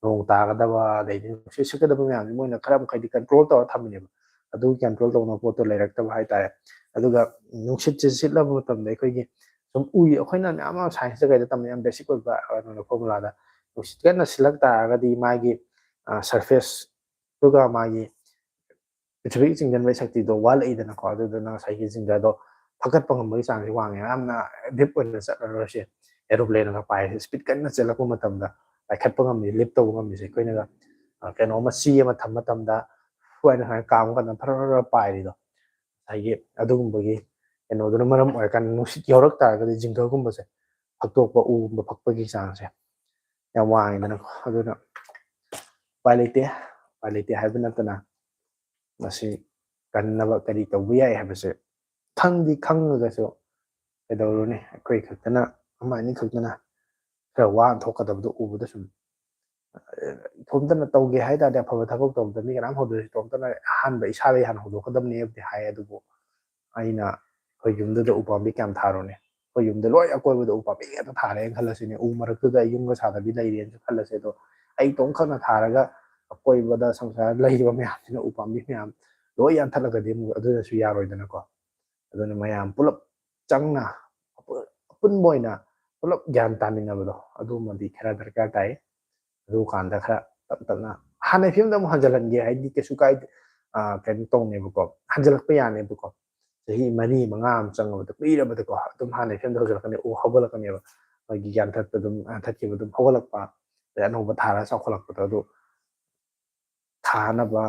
ꯅꯣꯡ ꯇꯥꯒꯗꯕ, ꯑꯗꯩꯗꯤ ꯅꯨꯡꯁꯤꯠ ꯁꯤꯠꯀꯗꯕ ꯃꯌꯥꯝꯁꯦ ꯃꯣꯏꯅ ꯈꯔ ꯃꯈꯩꯗꯤ control ꯇꯧꯔ ꯊꯝꯃꯤꯅꯦꯕ꯫ ꯑꯗꯨ control ꯇꯧꯅꯕ ꯄꯣꯠꯇꯣ ꯂꯩꯔꯛꯇꯕ ꯍꯥꯏꯇꯥꯔꯦ꯫ ꯑꯗꯨꯒ ꯅꯨꯡꯁꯤꯠꯁꯦ ꯁꯤꯠꯂꯕ ꯃꯇꯝꯗ ꯑꯩꯈꯣꯏꯒꯤ ꯁꯨꯝ ꯎꯏ, ꯑꯩꯈꯣꯏꯅ ꯃꯌꯥꯝ ꯑꯃ scienceꯇ ꯀꯩꯗ ꯇꯝꯕ ꯌꯥꯝ basic ꯑꯣꯏꯕ, ꯀꯩꯅꯣꯗ, formulaꯗ, ꯅꯨꯡꯁꯤꯠ ꯀꯟꯅ ꯁꯤꯠꯂꯛ ꯇꯥꯔꯒꯗꯤ ꯃꯥꯒꯤ, ꯑ, surfaceꯗꯨꯒ ꯃꯥꯒꯤ ꯄ꯭ꯔꯤꯊꯤꯕꯤꯒꯤ ꯆꯤꯡꯁꯤꯟꯕꯒꯤ ꯁꯛꯇꯤꯗꯣ ꯋꯥꯠꯂꯛꯏꯗꯅꯀꯣ꯫ ꯑꯗꯨꯗꯨꯅ ꯉꯁꯥꯏꯒꯤ ꯖꯤꯡꯒꯗꯣ ꯐꯒꯠꯄ ꯉꯝꯕꯒꯤ ꯆꯥꯡꯁꯦ ꯋꯥꯡꯉꯦ꯫ ꯌꯥꯝꯅ deep ꯑꯣꯏꯅ ꯆꯠꯂꯔꯣꯏꯁꯦ꯫ Aeroplaneꯒ ꯄꯥꯏꯔꯤꯁꯦ, speed ꯀꯟꯅ ꯆꯦꯜꯂꯛꯄ ꯃꯇꯝꯗ ꯄꯥꯏꯈꯠꯄ ꯉꯝꯃꯤ, lift ꯇꯧꯕ ꯉꯝꯃꯤꯁꯦ꯫ ꯑꯩꯈꯣꯏꯅꯒ, ꯑ, ꯀꯩꯅꯣꯝꯃ ꯆꯦ ꯑꯃ ꯊꯝꯕ ꯃꯇꯝꯗ, ꯁꯨꯃꯥꯏꯅ, ꯁꯨꯃꯥꯏꯅ ꯀꯥꯝꯕ ꯀꯥꯟꯗ ꯐꯔ ꯐꯔ ꯐꯔ ꯄꯥꯏꯔꯤꯗꯣ, ꯉꯁꯥꯏꯒꯤ ꯑꯗꯨꯒꯨꯝꯕꯒꯤ ꯀꯩꯅꯣꯗꯨꯅ ꯃꯔꯝ ꯑꯣꯏꯔꯀꯥꯟꯗ ꯅꯨꯡꯁꯤꯠ ꯌꯧꯔꯛ ꯇꯥꯔꯒꯗꯤ ꯖꯤꯡꯒꯒꯨꯝꯕꯁꯦ ꯐꯛꯇꯣꯛꯄ, ꯎꯒꯨꯝꯕ ꯐꯛꯄꯒꯤ ꯆꯥꯡꯁꯦ ꯌꯥꯝ ꯋꯥꯡꯉꯤꯗꯅꯀꯣ꯫ ꯑꯗꯨꯅ ꯎꯄꯥꯏ ꯂꯩꯇꯦ꯫ ꯎꯄꯥꯏ ꯂꯩꯇꯦ ꯍꯥꯏꯕ ꯅꯠꯇꯅ ꯃꯁꯤ ꯀꯟꯅꯕ ꯀꯔꯤ ꯇꯧꯕ ꯌꯥꯏ ꯍꯥꯏꯕꯁꯦ ꯈꯪꯗꯤ ꯈꯪꯉꯒꯁꯨ ꯀꯩꯗꯧꯔꯨꯅꯤ? ꯑꯩꯈꯣꯏ ꯈꯛꯇꯅ, ꯑꯃ ꯑꯅꯤ ꯈꯛꯇꯅ ꯈꯔ ꯋꯥꯅ ꯊꯣꯛꯀꯗꯕꯗꯣ ꯎꯕꯗ ꯁꯨꯝ, ꯑ, ꯏꯇꯣꯝꯇꯅ ꯇꯧꯒꯦ ꯍꯥꯏ ꯇꯥꯔꯗꯤ, ꯑꯐꯕ ꯊꯕꯛ ꯇꯧꯕꯗ ꯃꯤ ꯀꯅꯥꯝ ꯍꯧꯗ꯭ꯔꯁꯨ ꯏꯇꯣꯝꯇꯅ ꯑꯍꯥꯟꯕ ꯏꯁꯥꯗꯒꯤ ꯍꯥꯟꯅ ꯍꯧꯗꯣꯛꯀꯗꯕꯅꯦꯕꯨꯗꯤ ꯍꯥꯏ꯫ ꯑꯗꯨꯕꯨ ꯑꯩꯅ ꯑꯩꯈꯣꯏ ꯌꯨꯝꯗꯨꯗ ꯎ ꯄꯥꯝꯕꯤ ꯀꯌꯥꯝ ꯊꯥꯔꯨꯅꯤ? ꯑꯩꯈꯣꯏ ꯌꯨꯝꯗ ꯂꯣꯏ ꯑꯀꯣꯏꯕꯗ ꯎ ꯄꯥꯝꯕꯤ ꯉꯥꯛꯇ ꯊꯥꯔꯦꯅ ꯈꯜꯂꯁꯤꯅꯦ꯫ ꯎ ꯃꯔꯛꯇꯨꯗ ꯑꯩ ꯌꯨꯝꯒ ꯁꯥꯗꯕꯤ ꯂꯩꯔꯦꯅꯁꯨ ꯈꯜꯂꯁꯦ꯫ ꯑꯗꯣ ꯑꯩ ꯏꯇꯣꯝꯈꯛꯅ ꯊꯥꯔꯒ ꯑꯀꯣꯏꯕꯗ ꯁꯪꯁꯥꯔꯗ ꯂꯩꯔꯤꯕ ꯃꯌꯥꯝꯁꯤꯅ ꯎ ꯄꯥꯝꯕꯤ ꯃꯌꯥꯝ ꯂꯣꯏ ꯌꯥꯟꯊꯠꯂꯒꯗꯤ ꯑꯃꯨꯛ ꯑꯗꯨꯅꯁꯨ ꯌꯥꯔꯣꯏꯗꯅꯀꯣ꯫ ꯑꯗꯨꯅ ꯃꯌꯥꯝ ꯄꯨꯂꯞ ꯆꯪꯅ ꯑꯄꯨ-, ꯑꯄꯨꯟꯕ ꯑꯣꯏꯅ ꯄꯨꯂꯞ ꯒ꯭ꯌꯥꯟ ꯇꯥꯃꯤꯟꯅꯕꯗꯣ ꯑꯗꯨꯃꯗꯤ ꯈꯔ ꯗꯔꯀꯥꯔ ꯇꯥꯏ꯫ ꯑꯗꯨꯀꯥꯟꯗ ꯈꯔ ꯇꯞ ꯇꯞꯅ ꯍꯥꯟꯅꯩ ꯐꯤꯕꯝꯗ ꯑꯃꯨꯛ ꯍꯟꯖꯤꯜꯍꯟꯒꯦ ꯍꯥꯏꯗꯤ ꯀꯩꯁꯨ ꯀꯥꯏꯗꯦ, ꯑ, ꯀꯩꯅꯣ ꯇꯧꯅꯦꯕꯀꯣ, ꯍꯟꯖꯤꯜꯂꯛꯄ ꯌꯥꯅꯦꯕꯀꯣ꯫ ꯆꯍꯤ ꯃꯔꯤ ꯃꯉꯥ ꯑꯃ ꯆꯪꯉꯕꯗ, ꯀꯨꯏꯔꯕꯗꯀꯣ, ꯑꯗꯨꯝ ꯍꯥꯟꯅꯩ ꯐꯤꯕꯝꯗ ꯍꯧꯖꯤꯜꯂꯛꯀꯅꯤ, ꯎ ꯍꯧꯒꯠꯂꯛꯀꯅꯦꯕ꯫ ꯑꯩꯈꯣꯏꯒꯤ ꯌꯥꯟꯊꯠꯄ ꯑꯗꯨꯝ, ꯌꯥꯟꯊꯠꯈꯤꯕ ꯑꯗꯨꯝ ꯍꯧꯒꯠꯂꯛꯄ, ꯑꯗꯩ ꯑꯅꯧꯕ ꯊꯥꯔꯒ ꯆꯥꯎꯈꯠꯂꯛꯄꯗꯣ, ꯑꯗꯨ ꯊꯥꯅꯕ,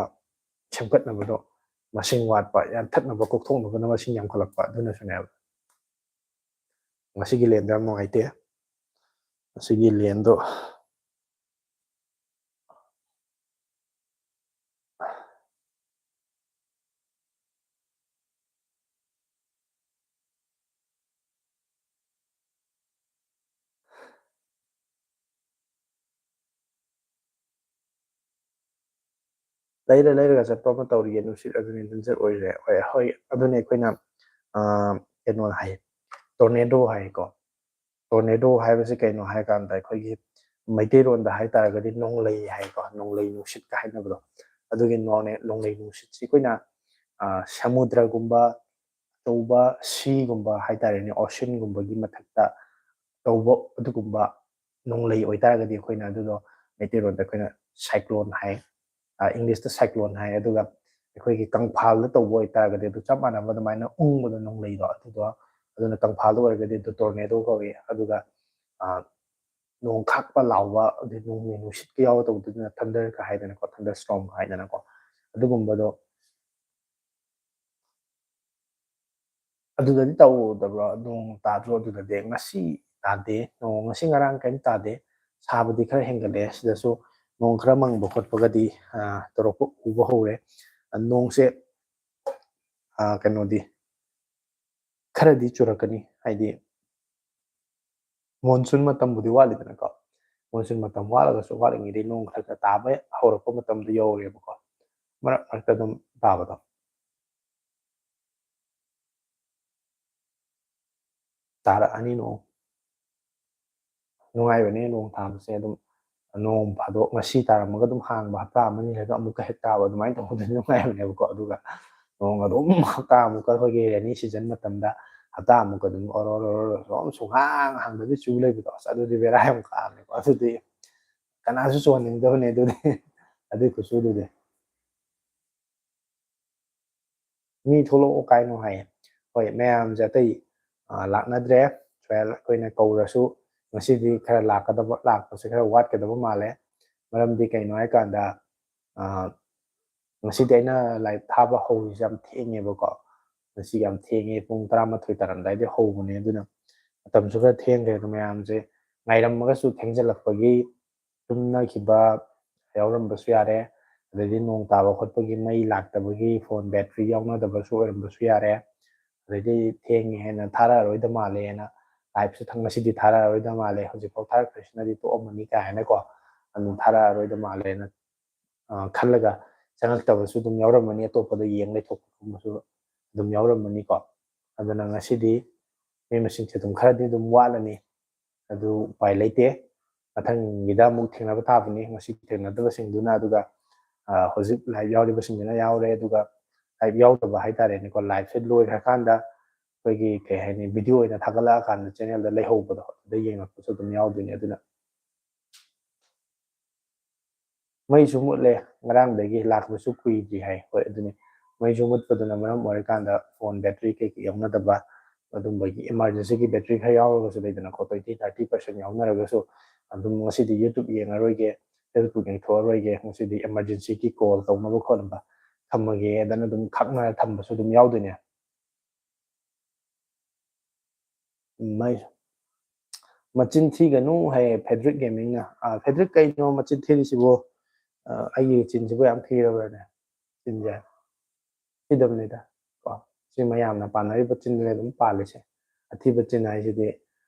ꯁꯦꯝꯒꯠꯅꯕꯗꯣ ꯃꯁꯤꯡ ꯋꯥꯠꯄ, ꯌꯥꯟꯊꯠꯅꯕ, ꯀꯣꯛꯊꯣꯛꯅꯕꯅ ꯃꯁꯤꯡ ꯌꯥꯝꯈꯠꯂꯛꯄ, ꯑꯗꯨꯅꯁꯨꯅꯦꯕ꯫ ꯉꯁꯤꯒꯤ ꯂꯦꯟꯗꯣ ꯌꯥꯝ ꯅꯨꯡꯉꯥꯏꯇꯦ꯫ ꯉꯁꯤꯒꯤ ꯂꯦꯟꯗꯣ ꯂꯩꯔ ꯂꯩꯔꯒ ꯆꯠꯄ ꯑꯃ ꯇꯧꯔꯤꯌꯦ, ꯅꯨꯡꯁꯤꯠ ꯑꯗꯨꯅꯤ ꯗꯦꯟꯖꯔ ꯑꯣꯏꯔꯤꯁꯦ꯫ ꯍꯣꯏ, ꯍꯣꯏ, ꯑꯗꯨꯅꯤ ꯑꯩꯈꯣꯏꯅ, ꯑ, ꯀꯩꯅꯣ ꯍꯥꯏ, ꯇꯣꯔꯅꯦꯗꯣ ꯍꯥꯏꯀꯣ꯫ ꯇꯣꯔꯅꯦꯗꯣ ꯍꯥꯏꯕꯁꯤ ꯀꯩꯅꯣ ꯍꯥꯏ ꯀꯥꯟꯗ, ꯑꯩꯈꯣꯏꯒꯤ ꯃꯩꯇꯩꯂꯣꯟꯗ ꯍꯥꯏ ꯇꯥꯔꯒꯗꯤ ꯅꯣꯡꯂꯩ ꯍꯥꯏꯀꯣ, ꯅꯣꯡꯂꯩ ꯅꯨꯡꯁꯤꯠꯀ ꯍꯥꯏꯅꯕꯗꯣ, ꯑꯗꯨꯒꯤ ꯅꯣꯡꯂꯩ, ꯅꯣꯡꯂꯩ ꯅꯨꯡꯁꯤꯠꯁꯤ ꯑꯩꯈꯣꯏꯅ, ꯑ, ꯁꯃꯨꯗ꯭ꯔꯒꯨꯝꯕ, ꯑꯆꯧꯕ ꯁꯤꯒꯨꯝꯕ ꯍꯥꯏ ꯇꯥꯔꯦꯅꯦ, ꯑꯣꯁꯤꯟꯒꯨꯝꯕꯒꯤ ꯃꯊꯛꯇ ꯇꯧꯕ ꯑꯗꯨꯒꯨꯝꯕ ꯅꯣꯡꯂꯩ ꯑꯣꯏꯇꯥꯔꯒꯗꯤ ꯑꯩꯈꯣꯏꯅ ꯑꯗꯨꯗꯣ ꯃꯩꯇꯩꯂꯣꯟꯗ ꯑꯩꯈꯣꯏꯅ ꯁꯥꯏꯀ꯭ꯂꯣꯟ ꯍꯥꯏ, ꯑ, ꯏꯪꯂꯤꯁꯇ ꯁꯥꯏꯀ꯭ꯂꯣꯟ ꯍꯥꯏ꯫ ꯑꯗꯨꯒ ꯑꯩꯈꯣꯏꯒꯤ ꯀꯪꯐꯥꯜꯗ ꯇꯧꯕ ꯑꯣꯏꯇꯥꯔꯒꯗꯤ ꯑꯗꯨ ꯆꯞ ꯃꯥꯟꯅꯕ ꯑꯗꯨꯃꯥꯏꯅ ꯎꯪꯕꯗꯣ, ꯅꯣꯡꯂꯩꯗꯣ, ꯑꯗꯨꯗꯣ, ꯑꯗꯨꯅ ꯀꯪꯐꯥꯜꯗ ꯑꯣꯏꯔꯒꯗꯤ ꯑꯗꯨ ꯇꯣꯔꯅꯦꯗꯣ ꯀꯧꯏ꯫ ꯑꯗꯨꯒ, ꯑ, ꯅꯣꯡ ꯈꯥꯛꯄ ꯂꯥꯎꯕ, ꯑꯗꯩ ꯅꯣꯡꯂꯩ ꯅꯨꯡꯁꯤꯠꯀ ꯌꯥꯎꯔ ꯇꯧꯕꯗꯨꯅ ꯊꯟꯗꯔꯒ ꯍꯥꯏꯗꯅꯀꯣ, ꯊꯟꯗꯔ ꯁ꯭ꯇꯣꯔꯝꯒ ꯍꯥꯏꯗꯅꯀꯣ, ꯑꯗꯨꯒꯨꯝꯕꯗꯣ꯫ ꯑꯗꯨꯗꯗꯤ ꯇꯧꯗꯕ꯭ꯔꯣ? ꯅꯣꯡ ꯇꯥꯗ꯭ꯔꯣ ꯑꯗꯨꯗꯗꯤ? ꯉꯁꯤ ꯇꯥꯗꯦ꯫ ꯅꯣꯡ ꯉꯁꯤ ꯉꯔꯥꯡ ꯀꯔꯤꯝ ꯇꯥꯗꯦ꯫ ꯁꯥꯕꯗꯤ ꯈꯔ ꯍꯦꯟꯒꯠꯂꯛꯑꯦ꯫ ꯁꯤꯗꯁꯨ ꯅꯣꯡ ꯈꯔ ꯃꯪꯕ ꯈꯣꯠꯄꯒꯗꯤ, ꯑ, ꯇꯧꯔꯛꯄ ꯎꯕ ꯍꯧꯔꯦ꯫ ꯑ, ꯅꯣꯡꯁꯦ, ꯑ, ꯀꯩꯅꯣꯗꯤ ꯈꯔꯗꯤ ꯆꯨꯔꯛꯀꯅꯤ, ꯍꯥꯏꯗꯤ ꯃꯣꯟꯁꯨꯟ ꯃꯇꯝꯕꯨꯗꯤ ꯋꯥꯠꯂꯤꯗꯅꯀꯣ꯫ ꯃꯣꯟꯁꯨꯟ ꯃꯇꯝ ꯋꯥꯠꯂꯒꯁꯨ ꯋꯥꯠꯂꯤꯉꯩꯗꯤ ꯅꯣꯡ ꯈꯔ ꯈꯔ ꯇꯥꯕ ꯍꯧꯔꯛꯄ ꯃꯇꯝꯗ ꯌꯧꯔꯦꯕꯀꯣ꯫ ꯃꯔꯛ ꯃꯔꯛꯇ ꯑꯗꯨꯝ ꯇꯥꯕꯗꯣ꯫ ꯇꯥꯔꯛꯑꯅꯤ ꯅꯣꯡ꯫ ꯅꯨꯡꯉꯥꯏꯕꯅꯦ ꯅꯣꯡ ꯇꯥꯕꯁꯦ꯫ ꯑꯗꯨꯝ ꯅꯣꯡ ꯐꯥꯗꯣꯛ ꯉꯁꯤ ꯇꯥꯔꯝꯃꯒ ꯑꯗꯨꯝ ꯍꯥꯡꯕ, ꯍꯞꯇꯥ ꯑꯃꯅꯤ ꯂꯩꯔꯒ ꯑꯃꯨꯛꯀ ꯍꯦꯛ ꯇꯥꯕ, ꯑꯗꯨꯃꯥꯏꯅ ꯇꯧꯕꯗꯨꯅ ꯅꯨꯡꯉꯥꯏꯕꯅꯦꯕꯀꯣ꯫ ꯑꯗꯨꯒ ꯅꯣꯡ ꯑꯗꯨꯝ ꯍꯞꯇꯥ ꯑꯃꯨꯛꯀ ꯑꯩꯈꯣꯏꯒꯤ rainy season ꯃꯇꯝꯗ ꯍꯞꯇꯥ ꯑꯃꯨꯛꯀ ꯑꯗꯨꯝ ꯑꯣꯔꯣ ꯑꯣꯔꯣ ꯑꯣꯔꯣ ꯑꯗꯨꯝ ꯁꯨꯡꯍꯥꯡ ꯍꯥꯡꯗꯕꯤ ꯆꯨ ꯂꯩꯕꯗꯣ, ꯑꯁ, ꯑꯗꯨꯗꯤ ꯕꯦꯔꯥ ꯌꯥꯝ ꯀꯥꯕꯅꯦꯀꯣ꯫ ꯑꯗꯨꯗꯤ ꯀꯅꯥꯁꯨ ꯆꯨꯍꯟꯅꯤꯡꯗꯕꯅꯦ ꯑꯗꯨꯗꯤ, ꯑꯗꯨꯏ ꯈꯨꯆꯨꯗꯨꯗꯤ꯫ ꯃꯤ ꯊꯣꯛꯂꯛꯑꯣ ꯀꯥꯏꯅꯣ ꯍꯥꯏꯌꯦ꯫ ꯍꯣꯏ, ꯃꯌꯥꯝꯁꯦ ꯑꯇꯩ, ꯑ, ꯂꯥꯛꯅꯗ꯭ꯔꯦ꯫ ꯁ꯭ꯋꯥꯏ ꯑꯩꯈꯣꯏꯅ ꯀꯧꯔꯁꯨ ꯉꯁꯤꯗꯤ ꯈꯔ ꯂꯥꯛꯀꯗꯕ, ꯂꯥꯛꯄꯁꯦ ꯈꯔ ꯋꯥꯠꯀꯗꯕ ꯃꯥꯜꯂꯦ꯫ ꯃꯔꯝꯗꯤ ꯀꯩꯅꯣ ꯍꯥꯏꯀꯥꯟꯗ, ꯑ, ꯉꯁꯤꯗꯤ ꯑꯩꯅ live ꯊꯥꯕ ꯍꯧꯔꯤꯁꯦ ꯌꯥꯝ ꯊꯦꯡꯉꯦꯕꯀꯣ꯫ ꯉꯁꯤ ꯌꯥꯝ ꯊꯦꯡꯉꯦ, ꯄꯨꯡ ꯇꯔꯥꯃꯥꯊꯣꯏ ꯇꯥꯔꯝꯗꯥꯏꯗ ꯍꯧꯕꯅꯦ꯫ ꯑꯗꯨꯅ ꯃꯇꯝꯁꯨ ꯈꯔ ꯊꯦꯡꯈ꯭ꯔꯦ꯫ ꯑꯗꯣ ꯃꯌꯥꯝꯁꯦ ꯉꯥꯏꯔꯝꯃꯒꯁꯨ ꯊꯦꯡꯖꯤꯜꯂꯛꯄꯒꯤ ꯇꯨꯝꯅꯈꯤꯕ ꯌꯥꯎꯔꯝꯕꯁꯨ ꯌꯥꯔꯦ, ꯑꯗꯩꯗꯤ ꯅꯣꯡ ꯇꯥꯕ ꯈꯣꯠꯄꯒꯤ ꯃꯩ ꯂꯥꯛꯇꯕꯒꯤ phone battery ꯌꯥꯎꯅꯗꯕꯁꯨ ꯑꯣꯏꯔꯝꯕꯁꯨ ꯌꯥꯔꯦ, ꯑꯗꯩꯗꯤ ꯊꯦꯡꯉꯦ ꯍꯥꯏꯅ ꯊꯥꯔꯛꯑꯔꯣꯏꯗ ꯃꯥꯜꯂꯦꯅ live ꯁꯦ ꯊꯪ-, ꯉꯁꯤꯗꯤ ꯊꯥꯔꯛꯑꯔꯣꯏꯗ ꯃꯥꯜꯂꯦ, ꯍꯧꯖꯤꯛꯐꯥꯎ ꯊꯥꯔꯛꯇ꯭ꯔꯤꯁꯤꯅꯗꯤ ꯇꯣꯛꯑꯝꯃꯅꯤ ꯀꯥꯏꯅꯀꯣ, ꯑꯗꯨꯝ ꯊꯥꯔꯛꯑꯔꯣꯏꯗ ꯃꯥꯜꯂꯦꯅ, ꯑ, ꯈꯜꯂꯒ ꯆꯪꯉꯛꯇꯕꯁꯨ ꯑꯗꯨꯝ ꯌꯥꯎꯔꯝꯃꯅꯤ, ꯑꯇꯣꯞꯄꯗ ꯌꯦꯡ ꯂꯩꯊꯣꯛꯄꯒꯨꯝꯕꯁꯨ ꯑꯗꯨꯝ ꯌꯥꯎꯔꯝꯃꯅꯤꯀꯣ꯫ ꯑꯗꯨꯅ ꯉꯁꯤꯗꯤ ꯃꯤ ꯃꯁꯤꯡꯁꯦ ꯑꯗꯨꯝ ꯈꯔꯗꯤ ꯑꯗꯨꯝ ꯋꯥꯠꯂꯅꯤ꯫ ꯑꯗꯨ ꯎꯄꯥꯏ ꯂꯩꯇꯦ꯫ ꯃꯊꯪꯒꯤꯗ ꯑꯃꯨꯛ ꯊꯦꯡꯅꯕ ꯇꯥꯕꯅꯤ꯫ ꯉꯁꯤ ꯊꯦꯡꯅꯗꯕꯁꯤꯡꯗꯨꯅ, ꯑꯗꯨꯒ, ꯑ, ꯍꯧꯖꯤꯛ live ꯌꯥꯎꯔꯤꯕꯁꯤꯡꯗꯨꯅ ꯌꯥꯎꯔꯦ, ꯑꯗꯨꯒ live ꯌꯥꯎꯗꯕ ꯍꯥꯏꯇꯥꯔꯦꯅꯦꯀꯣ, live ꯁꯦ ꯂꯣꯏꯈ꯭ꯔꯀꯥꯟꯗ ꯑꯩꯈꯣꯏꯒꯤ, ꯀꯩ ꯍꯥꯏꯅꯤ, video ꯑꯣꯏꯅ ꯊꯥꯒꯠꯂꯛꯑꯀꯥꯟꯗ channel ꯗ ꯂꯩꯍꯧꯕꯗꯣ, ꯑꯗꯨꯗ ꯌꯦꯡꯉꯛꯄꯁꯨ ꯑꯗꯨꯝ ꯌꯥꯎꯗꯣꯏꯅꯦ꯫ ꯑꯗꯨꯅ ꯃꯩꯁꯨ ꯃꯨꯠꯂꯦ, ꯉꯔꯥꯡꯗꯒꯤ ꯂꯥꯛꯄꯁꯨ ꯀꯨꯏꯗ꯭ꯔꯤ ꯍꯥꯏ꯫ ꯍꯣꯏ, ꯑꯗꯨꯅꯤ, ꯃꯩꯁꯨ ꯃꯨꯠꯄꯗꯨꯅ ꯃꯔꯝ ꯑꯣꯏꯔꯀꯥꯟꯗ phone battery ꯀꯩꯀꯩ ꯌꯥꯎꯅꯗꯕ, ꯑꯗꯨꯝꯕꯒꯤ emergency ꯒꯤ battery ꯈꯔ ꯌꯥꯎꯔꯒꯁꯨ ꯂꯩꯗꯅꯀꯣ, twenty thirty percent ꯌꯥꯎꯅꯔꯒꯁꯨ ꯑꯗꯨꯝ ꯉꯁꯤꯗꯤ YouTube ꯌꯦꯡꯉꯔꯣꯏꯒꯦ, Facebook ꯌꯦꯡꯊꯣꯛꯑꯔꯣꯏꯒꯦ, ꯉꯁꯤꯗꯤ emergency ꯒꯤ call ꯇꯧꯅꯕ ꯈꯣꯠꯅꯕ ꯊꯝꯃꯒꯦ ꯑꯗꯨꯅ ꯑꯗꯨꯝ ꯈꯥꯛꯅꯔ ꯊꯝꯕꯁꯨ ꯑꯗꯨꯝ ꯌꯥꯎꯗꯣꯏꯅꯦ꯫ ꯃꯩ, "ꯃꯆꯤꯟ ꯊꯤꯒꯅꯨ" ꯍꯥꯏꯌꯦ ꯐꯦꯗ꯭ꯔꯤꯛ ꯒꯦꯃꯤꯡꯅ꯫ "ꯑ, ꯐꯦꯗ꯭ꯔꯤꯛ, ꯀꯩꯅꯣ ꯃꯆꯤꯟ ꯊꯤꯔꯤꯁꯤꯕꯨ? ꯑ, ꯑꯩꯒꯤ ꯆꯤꯟꯁꯤꯕꯨ ꯌꯥꯝ ꯊꯤꯔꯕ꯭ꯔꯅꯦ?" ꯆꯤꯟꯁꯦ ꯊꯤꯗꯕꯅꯤꯗ꯫ ꯀꯣ, ꯁꯤ ꯃꯌꯥꯝꯅ ꯄꯥꯟꯅꯔꯤꯕ ꯆꯤꯟꯗꯨꯅꯦ ꯑꯗꯨꯝ ꯄꯥꯜꯂꯤꯁꯦ꯫ ꯑꯊꯤꯕ ꯆꯤꯟ ꯍꯥꯏꯁꯤꯗꯤ,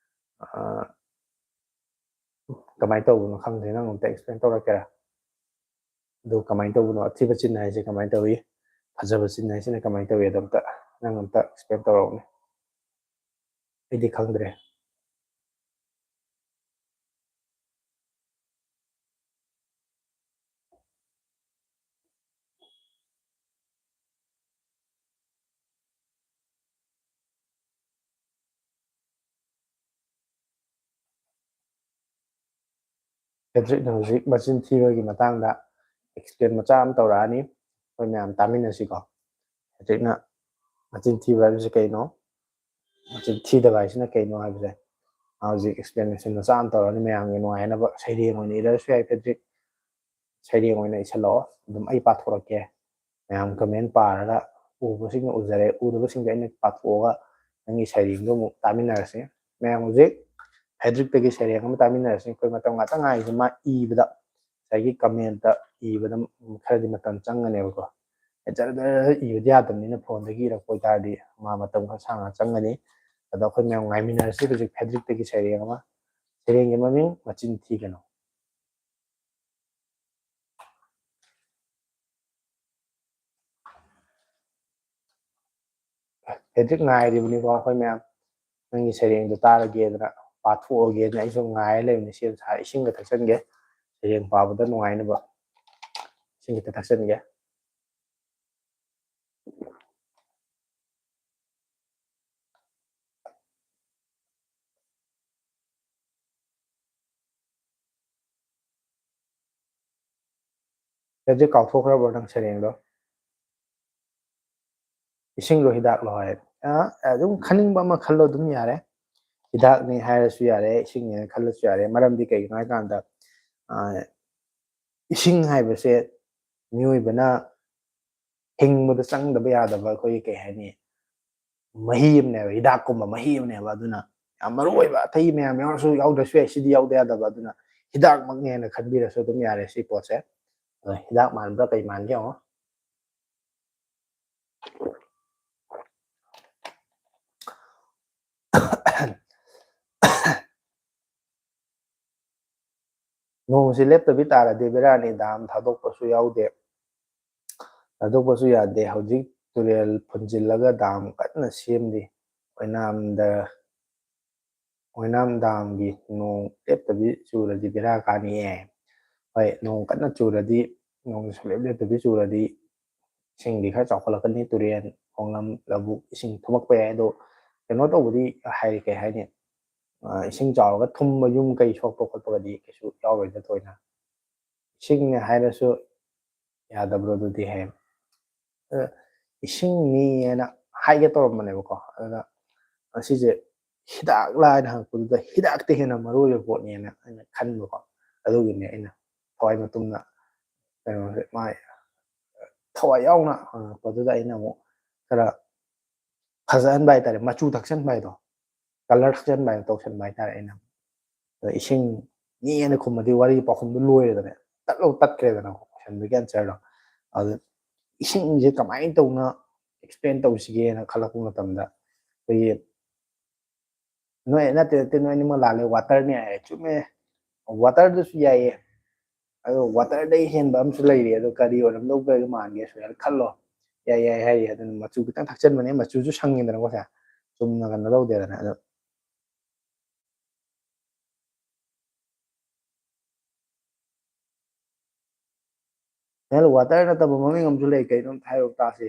ꯑ, ꯀꯃꯥꯏꯅ ꯇꯧꯕꯅꯣ ꯈꯪꯗꯦ, ꯅꯪ ꯑꯝꯇ ꯑꯦꯛꯁꯄ꯭ꯂꯦꯟ ꯇꯧꯔꯛꯀꯦꯔꯥ? ꯑꯗꯨ ꯀꯃꯥꯏꯅ ꯇꯧꯕꯅꯣ? ꯑꯊꯤꯕ ꯆꯤꯟ ꯍꯥꯏꯁꯦ ꯀꯃꯥꯏꯅ ꯇꯧꯏ? ꯐꯖꯕ ꯆꯤꯟ ꯍꯥꯏꯁꯤꯅ ꯀꯃꯥꯏꯅ ꯇꯧꯏ? ꯑꯗꯣ ꯑꯝꯇ, ꯅꯪ ꯑꯝꯇ ꯑꯦꯛꯁꯄ꯭ꯂꯦꯟ ꯇꯧꯔꯛꯎꯅꯦ꯫ ꯑꯩꯗꯤ ꯈꯪꯗ꯭ꯔꯦ꯫ ꯐꯦꯗ꯭ꯔꯤꯛꯅ ꯍꯧꯖꯤꯛ ꯃꯆꯤꯟ ꯊꯤꯕꯒꯤ ꯃꯇꯥꯡꯗ ꯑꯦꯛꯁꯄ꯭ꯂꯦꯟ ꯃꯆꯥ ꯑꯃ ꯇꯧꯔꯛꯑꯅꯤ, ꯑꯩꯈꯣꯏ ꯃꯌꯥꯝ ꯇꯥꯃꯤꯟꯅꯁꯤꯀꯣ꯫ ꯐꯦꯗ꯭ꯔꯤꯛꯅ ꯃꯆꯤꯟ ꯊꯤꯕ ꯍꯥꯏꯕꯁꯤ ꯀꯩꯅꯣ, ꯃꯆꯤꯟ ꯊꯤꯗꯕ ꯍꯥꯏꯁꯤꯅ ꯀꯩꯅꯣ ꯍꯥꯏꯕꯁꯦ ꯃꯥ ꯍꯧꯖꯤꯛ ꯑꯦꯛꯁꯄ꯭ꯂꯦꯅꯦꯁꯟ ꯃꯆꯥ ꯑꯃ ꯇꯧꯔꯛꯑꯅꯤ ꯃꯌꯥꯝꯒꯤ ꯅꯨꯡꯉꯥꯏꯅꯕ꯫ ꯁꯩꯔꯦꯡ ꯑꯣꯏꯅ ꯏꯔꯁꯨ ꯌꯥꯏ ꯐꯦꯗ꯭ꯔꯤꯛ, ꯁꯩꯔꯦꯡ ꯑꯣꯏꯅ ꯏꯁꯜꯂꯛꯑꯣ, ꯑꯗꯨꯝ ꯑꯩ ꯄꯥꯊꯣꯔꯛꯀꯦ꯫ ꯃꯌꯥꯝ ꯀꯃꯦꯟ ꯄꯥꯔꯒ ꯎꯕꯁꯤꯡꯅ ꯎꯖꯔꯦ, ꯎꯗꯕꯁꯤꯡꯗ ꯑꯩꯅ ꯄꯥꯊꯣꯛꯑꯒ ꯅꯪꯒꯤ ꯁꯩꯔꯦꯡꯗꯣ ꯑꯃꯨꯛ ꯇꯥꯃꯤꯟꯅꯔꯁꯤ꯫ ꯃꯌꯥꯝ ꯍꯧꯖꯤꯛ ꯐꯦꯗ꯭ꯔꯤꯛꯇꯒꯤ ꯁꯩꯔꯦꯡ ꯑꯃ ꯇꯥꯃꯤꯟꯅꯔꯁꯤ꯫ ꯑꯩꯈꯣꯏ ꯃꯇꯝ ꯉꯥꯛꯇ ꯉꯥꯏꯔꯤꯁꯦ ꯃꯥ ꯏꯕꯗ, ꯉꯁꯥꯏꯒꯤ ꯀꯃꯦꯟꯇ ꯏꯕꯗ ꯈꯔꯗꯤ ꯃꯇꯝ ꯆꯪꯒꯅꯦꯕꯀꯣ꯫ ꯖꯔ ꯖꯔ ꯖꯔ ꯏꯕꯗꯤ ꯌꯥꯗꯕꯅꯤꯅ ꯐꯣꯟꯗꯒꯤ ꯏꯔꯛꯄ ꯑꯣꯏꯇꯥꯔꯗꯤ ꯃꯥ ꯃꯇꯝ ꯈꯔ ꯁꯥꯡꯅ ꯆꯪꯒꯅꯤ꯫ ꯑꯗꯣ ꯑꯩꯈꯣꯏ ꯃꯌꯥꯝ ꯉꯥꯏꯃꯤꯟꯅꯔꯁꯤ ꯍꯧꯖꯤꯛ ꯐꯦꯗ꯭ꯔꯤꯛꯇꯒꯤ ꯁꯩꯔꯦꯡ ꯑꯃ꯫ ꯁꯩꯔꯦꯡꯒꯤ ꯃꯃꯤꯡ "ꯃꯆꯤꯟ ꯊꯤꯒꯅꯨ"꯫ ꯐꯦꯗ꯭ꯔꯤꯛ ꯉꯥꯏꯔꯤꯕꯅꯤꯀꯣ ꯑꯩꯈꯣꯏ ꯃꯌꯥꯝ꯫ ꯅꯪꯒꯤ ꯁꯩꯔꯦꯡꯗꯣ ꯇꯥꯔꯒꯦꯗꯅ, ꯄꯥꯊꯣꯛꯑꯒꯦꯗꯅ ꯑꯩꯁꯨ ꯉꯥꯏꯔ ꯂꯩꯕꯅꯤ꯫ ꯁꯦꯝ ꯁꯥꯔ ꯏꯁꯤꯡꯒ ꯊꯛꯆꯟꯒꯦ, ꯁꯩꯔꯦꯡ ꯄꯥꯕꯗ ꯅꯨꯡꯉꯥꯏꯅꯕ ꯏꯁꯤꯡ ꯈꯤꯇ ꯊꯛꯆꯟꯒꯦ꯫ ꯐꯦꯗ꯭ꯔꯤꯛ, ꯀꯥꯎꯊꯣꯛꯈ꯭ꯔꯕꯣ ꯅꯪ ꯁꯩꯔꯦꯡꯗꯣ? "ꯏꯁꯤꯡꯗꯣ ꯍꯤꯗꯥꯛꯂꯣ" ꯍꯥꯏ꯫ ꯑ, ꯑꯗꯨꯝ ꯈꯟꯅꯤꯡꯕ ꯑꯃ ꯈꯜꯂꯣ ꯑꯗꯨꯝ ꯌꯥꯔꯦ꯫ ꯍꯤꯗꯥꯛꯅꯤ ꯍꯥꯏꯔꯁꯨ ꯌꯥꯔꯦ, ꯏꯁꯤꯡꯅꯦꯅ ꯈꯜꯂꯁꯨ ꯌꯥꯔꯦ꯫ ꯃꯔꯝꯗꯤ ꯀꯩꯒꯤꯅꯣ ꯍꯥꯏ ꯀꯥꯟꯗ, ꯑ, ꯏꯁꯤꯡ ꯍꯥꯏꯕꯁꯦ ꯃꯤꯑꯣꯏꯕꯅ ꯍꯤꯡꯕꯗ ꯆꯪꯗꯕ ꯌꯥꯗꯕ, ꯑꯩꯈꯣꯏꯒꯤ ꯀꯩ ꯍꯥꯏꯅꯤ, ꯃꯍꯤ ꯑꯃꯅꯦꯕ, ꯍꯤꯗꯥꯛꯀꯨꯝꯕ ꯃꯍꯤ ꯑꯃꯅꯦꯕ꯫ ꯑꯗꯨꯅ ꯌꯥꯝ ꯃꯔꯨ ꯑꯣꯏꯕ ꯑꯇꯩ ꯃꯌꯥꯝ ꯌꯥꯎꯔꯁꯨ ꯌꯥꯎꯗ꯭ꯔꯁꯨ ꯌꯥꯏ, ꯁꯤꯗꯤ ꯌꯥꯎꯗ ꯌꯥꯗꯕ, ꯑꯗꯨꯅ ꯍꯤꯗꯥꯛꯃꯛꯅꯦꯅ ꯈꯟꯕꯤꯔꯁꯨ ꯑꯗꯨꯝ ꯌꯥꯔꯦ ꯁꯤ ꯄꯣꯠꯁꯦ꯫ ꯑꯗꯣ ꯍꯤꯗꯥꯛ ꯃꯥꯟꯕ꯭ꯔꯥ ꯀꯩ ꯃꯥꯟꯒꯦ ꯌꯦꯡꯉꯣ꯫ ꯅꯣꯡꯁꯤ ꯂꯦꯞꯇꯕꯤ ꯇꯥꯔꯗꯤ ꯕꯦꯔꯥꯅꯤ, ꯗꯥꯝ ꯊꯥꯗꯣꯛꯄꯁꯨ ꯌꯥꯎꯗꯦ, ꯊꯥꯗꯣꯛꯄꯁꯨ ꯌꯥꯗꯦ꯫ ꯍꯧꯖꯤꯛ ꯇꯨꯔꯦꯜ ꯐꯨꯟꯖꯤꯜꯂꯒ ꯗꯥꯝ ꯀꯟꯅ ꯁꯦꯝꯂꯤ꯫ ꯑꯣꯏꯅꯥꯝꯗ, ꯑꯣꯏꯅꯥꯝ ꯗꯥꯝꯒꯤ ꯅꯣꯡ ꯂꯦꯞꯇꯕꯤ ꯆꯨꯔꯗꯤ ꯕꯦꯔꯥ ꯀꯥꯅꯤꯌꯦ꯫ ꯍꯣꯏ, ꯅꯣꯡ ꯀꯟꯅ ꯆꯨꯔꯗꯤ, ꯅꯣꯡ ꯁꯨꯡꯂꯦꯞ ꯂꯦꯞꯇꯕꯤ ꯆꯨꯔꯗꯤ ꯏꯁꯤꯡꯗꯤ ꯈꯔ ꯆꯥꯎꯈꯠꯂꯛꯀꯅꯤ, ꯇꯨꯔꯦꯟ, ꯈꯣꯡꯂꯝ, ꯂꯧꯕꯨꯛ ꯏꯁꯤꯡ ꯊꯨꯝꯃꯛꯄ ꯌꯥꯏ꯫ ꯑꯗꯣ ꯀꯩꯅꯣ ꯇꯧꯕꯗꯤ ꯍꯥꯏ-, ꯀꯩ ꯍꯥꯏꯅꯤ, ꯑ, ꯏꯁꯤꯡ ꯆꯥꯎꯔꯒ ꯊꯨꯝꯕ ꯌꯨꯝ ꯀꯩ ꯁꯣꯛꯄ ꯈꯣꯠꯄꯒꯗꯤ ꯀꯩꯁꯨ ꯌꯥꯎꯔꯣꯏꯗ ꯊꯣꯏꯅ꯫ ꯏꯁꯤꯡꯅꯦ ꯍꯥꯏꯔꯁꯨ ꯌꯥꯗꯕ꯭ꯔꯣ ꯑꯗꯨꯗꯤ ꯍꯥꯏ꯫ ꯑ, ꯏꯁꯤꯡꯅꯤꯅ ꯍꯥꯏꯒꯦ ꯇꯧꯔꯝꯕꯅꯦꯕꯀꯣ꯫ ꯑꯗꯨꯅ ꯑꯁꯤꯁꯦ ꯍꯤꯗꯥꯛꯂꯥ ꯍꯥꯏꯅ ꯍꯪꯉꯛꯄꯗꯨꯗ ꯍꯤꯗꯥꯛꯇ ꯍꯦꯟꯅ ꯃꯔꯨ ꯑꯣꯏꯕ ꯄꯣꯠꯅꯦꯅ ꯑꯩꯅ ꯈꯟꯕꯀꯣ꯫ ꯑꯗꯨꯒꯤꯅꯦ ꯑꯩꯅ ꯊꯋꯥꯏ ꯃꯇꯨꯝꯅ ꯀꯩꯅꯣꯁꯦ ꯃꯥꯏ ꯊꯋꯥꯏ ꯌꯥꯎꯅ ꯍꯪꯉꯛꯄꯗꯨꯗ ꯑꯩꯅ ꯑꯃꯨꯛ ꯈꯔ ꯐꯖꯍꯟꯕ ꯍꯥꯏꯇꯥꯔꯦ, ꯃꯆꯨ ꯊꯛꯆꯟꯕ ꯍꯥꯏꯗꯣ, ꯀꯂꯔ ꯊꯛꯆꯟꯕ ꯍꯥꯏꯗꯣ ꯇꯧꯁꯟꯕ ꯍꯥꯏꯇꯥꯔꯦ ꯑꯩꯅ꯫ ꯑꯗ ꯏꯁꯤꯡꯅꯦꯅ ꯈꯨꯝꯃꯗꯤ ꯋꯥꯔꯤ ꯄꯥꯎꯈꯨꯝꯗꯣ ꯂꯣꯏꯔꯦꯗꯅ, ꯇꯠ ꯂꯧ ꯇꯠꯈ꯭ꯔꯦꯗꯅꯀꯣ, ꯀꯣꯏꯁꯟꯗꯨꯒꯤ ꯑꯟꯁꯔꯗꯣ꯫ ꯑꯗꯨ ꯏꯁꯤꯡꯁꯦ ꯀꯃꯥꯏꯅ ꯇꯧꯅ ꯑꯦꯛꯁꯄ꯭ꯂꯦꯟ ꯇꯧꯁꯤꯒꯦꯅ ꯈꯜꯂꯛꯄ ꯃꯇꯝꯗ, ꯑꯩꯈꯣꯏꯒꯤ ꯅꯣꯏ, ꯅꯠꯇꯦ, ꯅꯠꯇꯦ, ꯅꯣꯏ ꯑꯅꯤꯃꯛ ꯂꯥꯜꯂꯦ, ꯋꯥꯇꯔꯅꯦ ꯍꯥꯏꯌꯦ꯫ ꯆꯨꯝꯃꯦ, ꯋꯥꯇꯔꯗꯨꯁꯨ ꯌꯥꯏꯌꯦ꯫ ꯑꯗꯣ ꯋꯥꯇꯔꯗꯩ ꯍꯦꯟꯕ ꯑꯃꯁꯨ ꯂꯩꯔꯤ, ꯑꯗꯣ ꯀꯔꯤ ꯑꯣꯏꯔꯝꯗꯧꯒ ꯃꯥꯟꯒꯦ ꯁꯨꯃꯥꯏꯅ ꯈꯜꯂꯣ꯫ ꯌꯥꯏ, ꯌꯥꯏ ꯍꯥꯏꯔꯤ꯫ ꯑꯗꯨꯅ ꯃꯆꯨ ꯈꯤꯇꯪ ꯊꯥꯛꯆꯟꯕꯅꯦ, ꯃꯆꯨꯁꯨ ꯁꯪꯉꯤꯗꯅꯀꯣ ꯁꯦ꯫ ꯆꯨꯝꯅ ꯀꯩꯅꯣ ꯇꯧꯗꯦꯗꯅ꯫ ꯑꯗꯣ ꯅꯪ ꯋꯥꯇꯔ ꯅꯠꯇꯕ ꯃꯃꯤꯡ ꯑꯃꯁꯨ ꯂꯩ, ꯀꯩꯅꯣ ꯑꯝꯇ ꯍꯥꯏꯔꯛꯎ ꯇꯥꯁꯦ꯫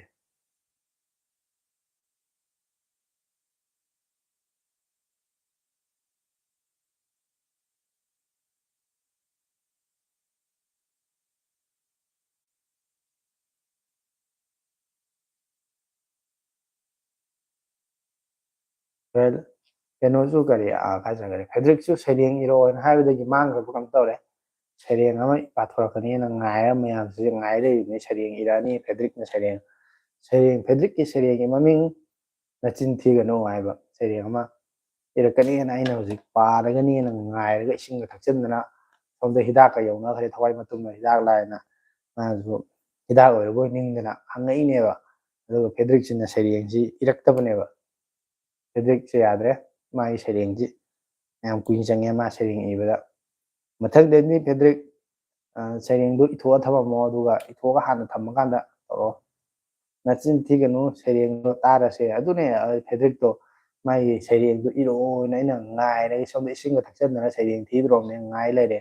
ꯀꯩꯅꯣꯁꯨ ꯀꯔꯤ, ꯑꯥ, ꯀꯥꯏ ꯆꯠꯈ꯭ꯔꯦ? ꯐꯦꯗ꯭ꯔꯤꯛꯁꯨ ꯁꯩꯔꯦꯡ ꯏꯔꯛꯑꯣꯅ ꯍꯥꯏꯕꯗꯒꯤ ꯃꯥꯡꯈ꯭ꯔꯕ ꯀꯩꯅꯣꯝ ꯇꯧꯔꯦ꯫ ꯁꯩꯔꯦꯡ ꯑꯃ ꯄꯥꯊꯣꯔꯛꯀꯅꯤꯅ ꯉꯥꯏꯔ ꯃꯌꯥꯝꯁꯤꯁꯨ ꯉꯥꯏ ꯂꯩꯔꯤꯕꯅꯤ꯫ ꯁꯩꯔꯦꯡ ꯏꯔꯛꯑꯅꯤ ꯐꯦꯗ꯭ꯔꯤꯛꯅ ꯁꯩꯔꯦꯡ꯫ ꯁꯩꯔꯦꯡ, ꯐꯦꯗ꯭ꯔꯤꯛꯀꯤ ꯁꯩꯔꯦꯡꯒꯤ ꯃꯃꯤꯡ "ꯅꯆꯤꯟ ꯊꯤꯒꯅꯨ" ꯍꯥꯏꯕ ꯁꯩꯔꯦꯡ ꯑꯃ꯫ ꯏꯔꯛꯀꯅꯤꯅ ꯑꯩꯅ ꯍꯧꯖꯤꯛ ꯄꯥꯔꯒꯅꯤꯅ ꯉꯥꯏꯔꯒ ꯏꯁꯤꯡꯒ ꯊꯛꯆꯤꯟꯗꯅ ꯁꯣꯝꯗ ꯍꯤꯗꯥꯛꯀ ꯌꯧꯅꯈ꯭ꯔꯦ, ꯊꯋꯥꯏ ꯃꯇꯨꯝꯅ ꯍꯤꯗꯥꯛ ꯂꯥꯏꯅ꯫ ꯃꯥꯁꯨ ꯍꯤꯗꯥꯛ ꯑꯣꯏꯔꯕꯣꯏ ꯅꯤꯡꯗꯅ ꯍꯪꯉꯛꯏꯅꯦꯕ꯫ ꯑꯗꯨꯒ ꯐꯦꯗ꯭ꯔꯤꯛꯁꯤꯅ ꯁꯩꯔꯦꯡꯁꯤ ꯏꯔꯛꯇꯕꯅꯦꯕ꯫ ꯐꯦꯗ꯭ꯔꯤꯛꯁꯦ ꯌꯥꯗ꯭ꯔꯦ, ꯃꯥꯒꯤ ꯁꯩꯔꯦꯡꯁꯤ ꯌꯥꯝ ꯀꯨꯏꯅ ꯆꯪꯉꯦ ꯃꯥ ꯁꯩꯔꯦꯡ ꯏꯕꯗ꯫ ꯃꯊꯪꯗꯗꯤ ꯐꯦꯗ꯭ꯔꯤꯛ, ꯑ, ꯁꯩꯔꯦꯡꯗꯨ ꯏꯊꯣꯛꯑ ꯊꯝꯃꯝꯃꯣ, ꯑꯗꯨꯒ ꯏꯊꯣꯛꯑꯒ ꯍꯥꯟꯅ ꯊꯝꯃꯀꯥꯟꯗ ꯇꯧꯔꯣ꯫ ꯅꯆꯤꯟ ꯊꯤꯒꯅꯨ, ꯁꯩꯔꯦꯡꯗꯣ ꯇꯥꯔꯁꯦ꯫ ꯑꯗꯨꯅꯦ, ꯑ, ꯐꯦꯗ꯭ꯔꯤꯛꯇꯣ ꯃꯥꯒꯤ ꯁꯩꯔꯦꯡꯗꯣ ꯏꯔꯛꯑꯣꯅ ꯑꯩꯅ ꯉꯥꯏꯔꯒ ꯁꯣꯝꯗ ꯏꯁꯤꯡꯒ ꯊꯛꯆꯟꯗꯅ ꯁꯩꯔꯦꯡ ꯊꯤꯗ꯭ꯔꯣꯕꯅꯦ, ꯉꯥꯏ ꯂꯩꯔꯦ꯫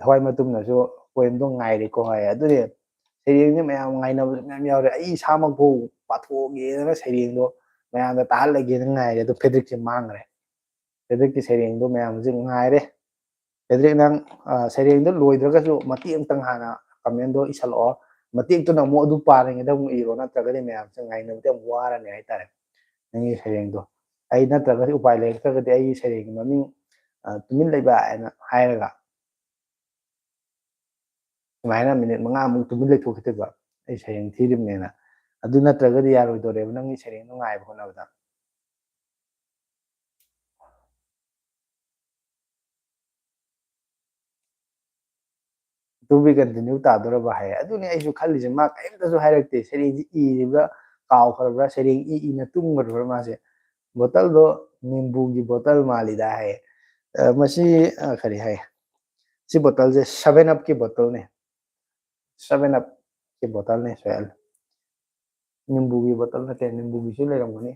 ꯊꯋꯥꯏ ꯃꯇꯨꯝꯅꯁꯨ ꯄꯣꯏꯝꯗꯣ ꯉꯥꯏꯔꯦꯀꯣ ꯍꯥꯏ꯫ ꯑꯗꯨꯅꯦ, ꯁꯩꯔꯦꯡꯁꯦ ꯃꯌꯥꯝ ꯉꯥꯏꯅꯕꯁꯨ ꯃꯌꯥꯝ ꯌꯥꯎꯔꯦ꯫ ꯑꯩ ꯏꯁꯥꯃꯛꯐꯥꯎ ꯄꯥꯊꯣꯛꯑꯒꯦꯅ ꯁꯩꯔꯦꯡꯗꯣ ꯃꯌꯥꯝꯗ ꯇꯥꯍꯜꯂꯒꯦꯅ ꯉꯥꯏꯔꯦ, ꯑꯗꯣ ꯐꯦꯗ꯭ꯔꯤꯛꯁꯦ ꯃꯥꯡꯈ꯭ꯔꯦ꯫ ꯐꯦꯗ꯭ꯔꯤꯛꯀꯤ ꯁꯩꯔꯦꯡꯗꯣ ꯃꯌꯥꯝ ꯍꯧꯖꯤꯛ ꯉꯥꯏꯔꯦ꯫ ꯐꯦꯗ꯭ꯔꯤꯛ, ꯅꯪ, ꯑ, ꯁꯩꯔꯦꯡꯗꯣ ꯂꯣꯏꯗ꯭ꯔꯒꯁꯨ ꯃꯇꯦꯛ ꯑꯃꯇꯪ ꯍꯥꯟꯅ ꯀꯃꯦꯟꯗꯣ ꯏꯁꯜꯂꯛꯑꯣ꯫ ꯃꯇꯦꯛꯇꯨꯅ ꯑꯃꯨꯛ ꯑꯗꯨ ꯄꯥꯔꯤꯉꯩꯗ ꯑꯃꯨꯛ ꯏꯔꯣ, ꯅꯠꯇ꯭ꯔꯒꯗꯤ ꯃꯌꯥꯝꯁꯦ ꯉꯥꯏꯅꯕꯗꯤ ꯌꯥꯝ ꯋꯥꯔꯅꯤ ꯍꯥꯏꯇꯥꯔꯦ, ꯅꯪꯒꯤ ꯁꯩꯔꯦꯡꯗꯣ꯫ ꯑꯩ ꯅꯠꯇ꯭ꯔꯒꯗꯤ ꯎꯄꯥꯏ ꯂꯩꯔꯛꯇ꯭ꯔꯒꯗꯤ ꯑꯩꯒꯤ ꯁꯩꯔꯦꯡꯒꯤ ꯃꯃꯤꯡ, ꯑ, ꯇꯨꯃꯤꯟ ꯂꯩꯕ ꯍꯥꯏꯅ ꯍꯥꯏꯔꯒ ꯁꯨꯃꯥꯏꯅ ꯃꯤꯅꯤꯠ ꯃꯉꯥꯃꯨꯛ ꯇꯨꯃꯤꯟ ꯂꯩꯊꯣꯛꯈꯤꯗꯣꯏꯕ, ꯑꯩ ꯁꯩꯔꯦꯡ ꯊꯤꯔꯤꯕꯅꯦꯅ꯫ ꯑꯗꯨ ꯅꯠꯇ꯭ꯔꯒꯗꯤ ꯌꯥꯔꯣꯏꯗꯣꯔꯦꯕ ꯅꯪꯒꯤ ꯁꯩꯔꯦꯡꯗꯣ ꯉꯥꯏꯕ ꯍꯣꯠꯅꯕꯗ꯫ To be continue ꯇꯥꯗꯣꯔꯕ ꯍꯥꯏ꯫ ꯑꯗꯨꯅꯤ ꯑꯩꯁꯨ ꯈꯜꯂꯤꯁꯦ, ꯃꯥ ꯀꯔꯤꯝꯇꯁꯨ ꯍꯥꯏꯔꯛꯇꯦ꯫ ꯁꯩꯔꯦꯡꯁꯤ ꯏꯔꯤꯕ꯭ꯔꯥ, ꯀꯥꯎꯈ꯭ꯔꯕ꯭ꯔꯥ, ꯁꯩꯔꯦꯡ ꯏ ꯏꯅ ꯇꯨꯝꯈ꯭ꯔꯕ꯭ꯔꯥ ꯃꯥꯁꯦ? ꯕꯣꯇꯜꯗꯣ ꯅꯤꯝꯕꯨꯒꯤ ꯕꯣꯇꯜ ꯃꯥꯜꯂꯤꯗ ꯍꯥꯏ꯫ ꯑ, ꯃꯁꯤ, ꯑ, ꯀꯔꯤ ꯍꯥꯏ? ꯁꯤ ꯕꯣꯇꯜꯁꯦ ꯁꯚꯦꯟ ꯑꯞꯀꯤ ꯕꯣꯇꯜꯅꯦ꯫ ꯁꯚꯦꯟ ꯑꯞꯀꯤ ꯕꯣꯇꯜꯅꯦ, ꯁꯣꯏꯍꯜꯂꯦ꯫ ꯅꯤꯝꯕꯨꯒꯤ ꯕꯣꯇꯜ ꯅꯠꯇꯦ, ꯅꯤꯝꯕꯨꯒꯤꯁꯨ ꯂꯩꯔꯝꯒꯅꯤ꯫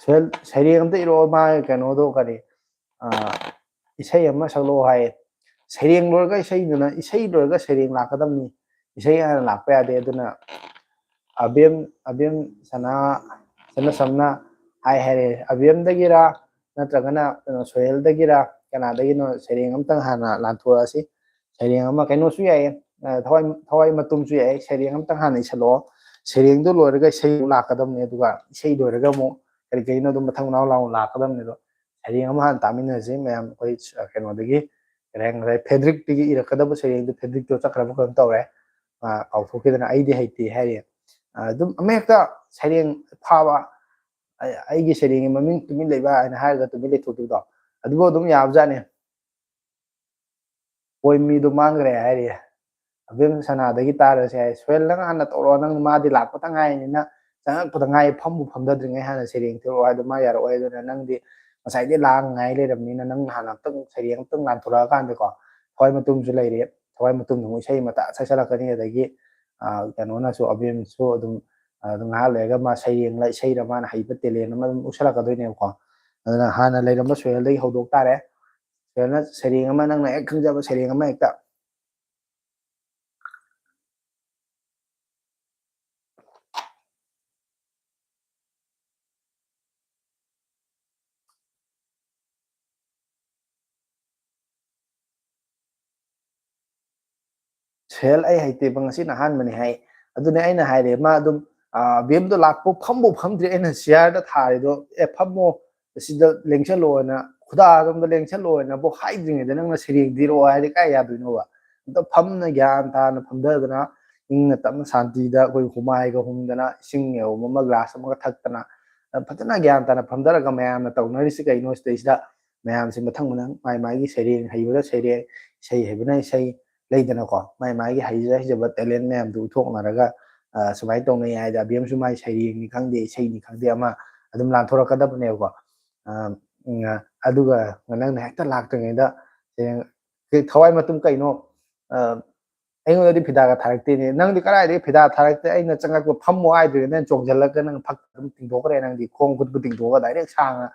ꯁꯣꯏꯍꯜ-, ꯁꯩꯔꯦꯡ ꯑꯝꯇ ꯏꯔꯛꯑꯣ, ꯃꯥꯒꯤ ꯀꯩꯅꯣꯗꯣ ꯀꯔꯤ, ꯑ, ꯏꯁꯩ ꯑꯃ ꯁꯛꯂꯛꯑꯣ ꯍꯥꯏꯌꯦ꯫ ꯁꯩꯔꯦꯡ ꯂꯣꯏꯔꯒ ꯏꯁꯩꯗꯨꯅ, ꯏꯁꯩ ꯂꯣꯏꯔꯒ ꯁꯩꯔꯦꯡ ꯂꯥꯛꯀꯗꯕꯅꯤ꯫ ꯏꯁꯩ ꯍꯥꯟꯅ ꯂꯥꯛꯄ ꯌꯥꯗꯦ꯫ ꯑꯗꯨꯅ ꯑꯕꯦꯝ, ꯑꯕꯦꯝ ꯁꯅꯥ, ꯁꯅꯥ ꯁꯝꯅ ꯍꯥꯏ ꯍꯥꯏꯔꯦ꯫ ꯑꯕꯦꯝꯗꯒꯤꯔ ꯅꯠꯇ꯭ꯔꯒꯅ ꯀꯩꯅꯣ ꯁꯣꯍꯦꯜꯗꯒꯤꯔ ꯀꯅꯥꯗꯒꯤꯅꯣ ꯁꯩꯔꯦꯡ ꯑꯝꯇꯪ ꯍꯥꯟꯅ ꯂꯥꯟꯊꯣꯔꯛꯑꯁꯤ꯫ ꯁꯩꯔꯦꯡ ꯑꯃ ꯀꯩꯅꯣꯁꯨ ꯌꯥꯏꯌꯦ, ꯑ, ꯊꯋꯥꯏ, ꯊꯋꯥꯏ ꯃꯇꯨꯝꯁꯨ ꯌꯥꯏꯌꯦ꯫ ꯁꯩꯔꯦꯡ ꯑꯝꯇꯪ ꯍꯥꯟꯅ ꯏꯁꯜꯂꯛꯑꯣ꯫ ꯁꯩꯔꯦꯡꯗꯣ ꯂꯣꯏꯔꯒ ꯏꯁꯩ ꯑꯃꯨꯛ ꯂꯥꯛꯀꯗꯕꯅꯦ, ꯑꯗꯨꯒ ꯏꯁꯩ ꯂꯣꯏꯔꯒ ꯑꯃꯨꯛ ꯀꯔꯤ ꯀꯔꯤꯅꯣ ꯑꯗꯨꯝ ꯃꯊꯪ ꯃꯅꯥꯎ ꯂꯥꯎꯅ ꯂꯥꯛꯀꯗꯕꯅꯤ꯫ ꯑꯗꯣ ꯁꯩꯔꯦꯡ ꯑꯃ ꯍꯥꯟꯅ ꯇꯥꯃꯤꯟꯅꯁꯤ ꯃꯌꯥꯝ꯫ ꯑꯩꯈꯣꯏ ꯀꯩꯅꯣꯗꯒꯤ, ꯀꯔꯤ ꯍꯥꯏ, ꯉꯁꯥꯏ ꯐꯦꯗ꯭ꯔꯤꯛꯇꯒꯤ ꯏꯔꯛꯀꯗꯕ ꯁꯩꯔꯦꯡꯗꯨ, ꯐꯦꯗ꯭ꯔꯤꯛꯇꯣ ꯆꯠꯈ꯭ꯔꯕ ꯀꯩꯅꯣꯝ ꯇꯧꯔꯦ, ꯃꯥ ꯀꯥꯎꯊꯣꯛꯈꯤꯗꯅ꯫ "ꯑꯩꯗꯤ ꯍꯩꯇꯦ" ꯍꯥꯏꯔꯤ꯫ ꯑꯗꯨꯝ ꯑꯃ ꯍꯦꯛꯇ ꯁꯩꯔꯦꯡ ꯐꯥꯕ, ꯑꯩ-, "ꯑꯩꯒꯤ ꯁꯩꯔꯦꯡꯒꯤ ꯃꯃꯤꯡ ꯇꯨꯃꯤꯟ ꯂꯩꯕ" ꯍꯥꯏꯅ ꯍꯥꯏꯔꯒ ꯇꯨꯃꯤꯟ ꯂꯩꯊꯣꯛꯈꯤꯕꯗꯣ, ꯑꯗꯨꯕꯨ ꯑꯗꯨꯝ ꯌꯥꯕꯖꯥꯠꯅꯤ꯫ "ꯄꯣꯏꯃꯤꯗꯣ ꯃꯥꯡꯈ꯭ꯔꯦ" ꯍꯥꯏꯔꯤ꯫ "ꯑꯕꯦꯝ ꯁꯅꯥꯗꯒꯤ ꯇꯥꯔꯁꯦ" ꯍꯥꯏ꯫ "ꯁꯣꯍꯦꯜ, ꯅꯪ ꯍꯥꯟꯅ ꯇꯧꯔꯣ, ꯅꯪ, ꯃꯥꯗꯤ ꯂꯥꯛꯄꯇ ꯉꯥꯏꯔꯤꯅꯤꯅ, ꯆꯪꯉꯛꯄꯗ ꯉꯥꯏ, ꯐꯝꯕꯨ ꯐꯝꯊꯗ꯭ꯔꯤꯉꯩ ꯍꯥꯟꯅ ꯁꯩꯔꯦꯡ ꯊꯤꯔꯛꯑꯣ" ꯍꯥꯏꯗꯣ ꯃꯥ ꯌꯥꯔꯛꯑꯣꯏ꯫ ꯑꯗꯨꯅ ꯅꯪꯗꯤ ꯉꯁꯥꯏꯗꯩ ꯂꯥꯡ ꯉꯥꯏ ꯂꯩꯔꯕꯅꯤꯅ, ꯅꯪ ꯍꯥꯟꯅ ꯑꯝꯇꯪ ꯁꯩꯔꯦꯡ ꯑꯝꯇꯪ ꯂꯥꯟꯊꯣꯔꯛꯑꯀꯥꯟꯗꯀꯣ, ꯊꯋꯥꯏ ꯃꯇꯨꯝꯁꯨ ꯂꯩꯔꯤ, ꯊꯋꯥꯏ ꯃꯇꯨꯝꯗ ꯑꯃꯨꯛ ꯏꯁꯩ ꯃꯇꯥ ꯁꯛꯆꯜꯂꯛꯀꯅꯤ, ꯑꯗꯒꯤ, ꯑ, ꯀꯩꯅꯣꯅꯁꯨ, ꯑꯕꯦꯝꯁꯨ ꯑꯗꯨꯝ, ꯑ, ꯑꯗꯨꯝ ꯉꯥꯏꯍꯥꯛ ꯂꯩꯔꯒ ꯃꯥ ꯁꯩꯔꯦꯡꯂ ꯏꯁꯩꯔ ꯃꯥꯅ ꯍꯩꯕ talent ꯑꯃ ꯑꯗꯨꯝ ꯎꯠꯁꯜꯂꯛꯀꯗꯣꯏꯅꯦꯕꯀꯣ꯫ ꯑꯗꯨꯅ ꯍꯥꯟꯅ ꯂꯩꯔꯝꯕ ꯁꯣꯍꯦꯜꯗꯒꯤ ꯍꯧꯗꯣꯛ ꯇꯥꯔꯦ꯫ ꯁꯣꯍꯦꯜꯅ ꯁꯩꯔꯦꯡ ꯑꯃ, ꯅꯪꯅ ꯍꯦꯛ ꯈꯪꯖꯕ ꯁꯩꯔꯦꯡ ꯑꯃ ꯍꯦꯛꯇ꯫ "ꯁꯣꯍꯦꯜ, ꯑꯩ ꯍꯩꯇꯦꯕ, ꯉꯁꯤꯅ ꯑꯍꯥꯟꯕꯅꯤ" ꯍꯥꯏ꯫ ꯑꯗꯨꯅꯦ ꯑꯩꯅ ꯍꯥꯏꯔꯦ, ꯃꯥ ꯑꯗꯨꯝ, ꯑ, ꯑꯕꯦꯝꯗꯣ ꯂꯥꯛꯄ ꯐꯝꯕꯨ ꯐꯝꯗ꯭ꯔꯤ, ꯑꯩꯅ chairꯗ ꯊꯥꯔꯤꯗꯣ, "ꯑꯦ, ꯐꯝꯃꯣ, ꯁꯤꯗ ꯂꯦꯡꯁꯜꯂꯣꯅ, ꯈꯨꯗꯥ ꯑꯗꯣꯝꯗ ꯂꯦꯡꯁꯜꯂꯣꯅꯕꯨ" ꯍꯥꯏꯗ꯭ꯔꯤꯉꯩꯗ ꯅꯪꯅ ꯁꯩꯔꯦꯡ ꯊꯤꯔꯛꯑꯣ ꯍꯥꯏꯔꯗꯤ ꯀꯥꯏ ꯌꯥꯗꯣꯏꯅꯣꯕ? ꯑꯝꯇ ꯐꯝꯅ ꯒ꯭ꯌꯥꯟ ꯇꯥꯅ ꯐꯝꯊꯗꯅ, ꯏꯪꯅ ꯇꯞꯅ ꯁꯥꯟꯇꯤꯗ ꯑꯩꯈꯣꯏ ꯍꯨꯃꯥꯏꯒ ꯍꯨꯝꯗꯅ, ꯏꯁꯤꯡ ꯑꯃ, glass ꯑꯃꯒ ꯊꯛꯇꯅ, ꯐꯖꯅ ꯒ꯭ꯌꯥꯟ ꯇꯥꯅ ꯐꯝꯊꯔꯒ ꯃꯌꯥꯝꯅ ꯇꯧꯅꯔꯤꯁꯤ ꯀꯩꯅꯣ ꯁꯤꯗꯩꯁꯤꯗ? ꯃꯌꯥꯝꯁꯤ ꯃꯊꯪ ꯃꯊꯪ ꯃꯥꯏ ꯃꯥꯏꯒꯤ ꯁꯩꯔꯦꯡ ꯍꯩꯕꯅ ꯁꯩꯔꯦꯡ, ꯏꯁꯩ ꯍꯩꯕꯅ ꯏꯁꯩ, ꯂꯩꯗꯅꯀꯣ, ꯃꯥꯏ ꯃꯥꯏꯒꯤ ꯍꯩꯖ ꯍꯩꯖꯕ talent ꯃꯌꯥꯝꯗꯨ ꯎꯠꯊꯣꯛꯅꯔꯒ, ꯑ, ꯁꯨꯃꯥꯏꯅ ꯇꯧꯅꯩ ꯍꯥꯏꯗꯤ, ꯑꯕꯦꯝꯁꯨ ꯃꯥꯏ ꯁꯩꯔꯦꯡꯅꯤ ꯈꯪꯗꯦ, ꯏꯁꯩꯅꯤ ꯈꯪꯗꯦ, ꯑꯃ ꯑꯗꯨꯝ ꯂꯥꯟꯊꯣꯔꯛꯀꯗꯕꯅꯦꯕꯀꯣ꯫ ꯑ, ꯎꯝ, ꯑ, ꯑꯗꯨꯒ ꯅꯪꯅ ꯍꯦꯛꯇ ꯂꯥꯛꯇ꯭ꯔꯤꯉꯩꯗ, ꯑꯦ, ꯊꯋꯥꯏ ꯃꯇꯨꯝ ꯀꯩꯅꯣ, ꯑ, ꯑꯩꯉꯣꯟꯗꯗꯤ ꯐꯤꯗꯥꯒ ꯊꯥꯔꯛꯇꯦꯅꯦ꯫ ꯅꯪꯗꯤ ꯀꯗꯥꯏꯗꯒꯤ ꯐꯤꯗꯥ ꯊꯥꯔꯛꯇꯦ? ꯑꯩꯅ ꯆꯪꯉꯛꯄ ꯐꯝꯃꯣ ꯍꯥꯏꯗꯣꯏꯅꯦ, ꯅꯪ ꯆꯣꯡꯁꯤꯜꯂꯒ ꯅꯪ ꯐꯛ ꯑꯗꯨꯝ ꯇꯤꯡꯊꯣꯛꯈ꯭ꯔꯦ, ꯅꯪꯗꯤ ꯈꯣꯡ ꯈꯨꯠꯄꯨ ꯇꯤꯡꯊꯣꯛꯑꯒ direct ꯁꯥꯡꯅ,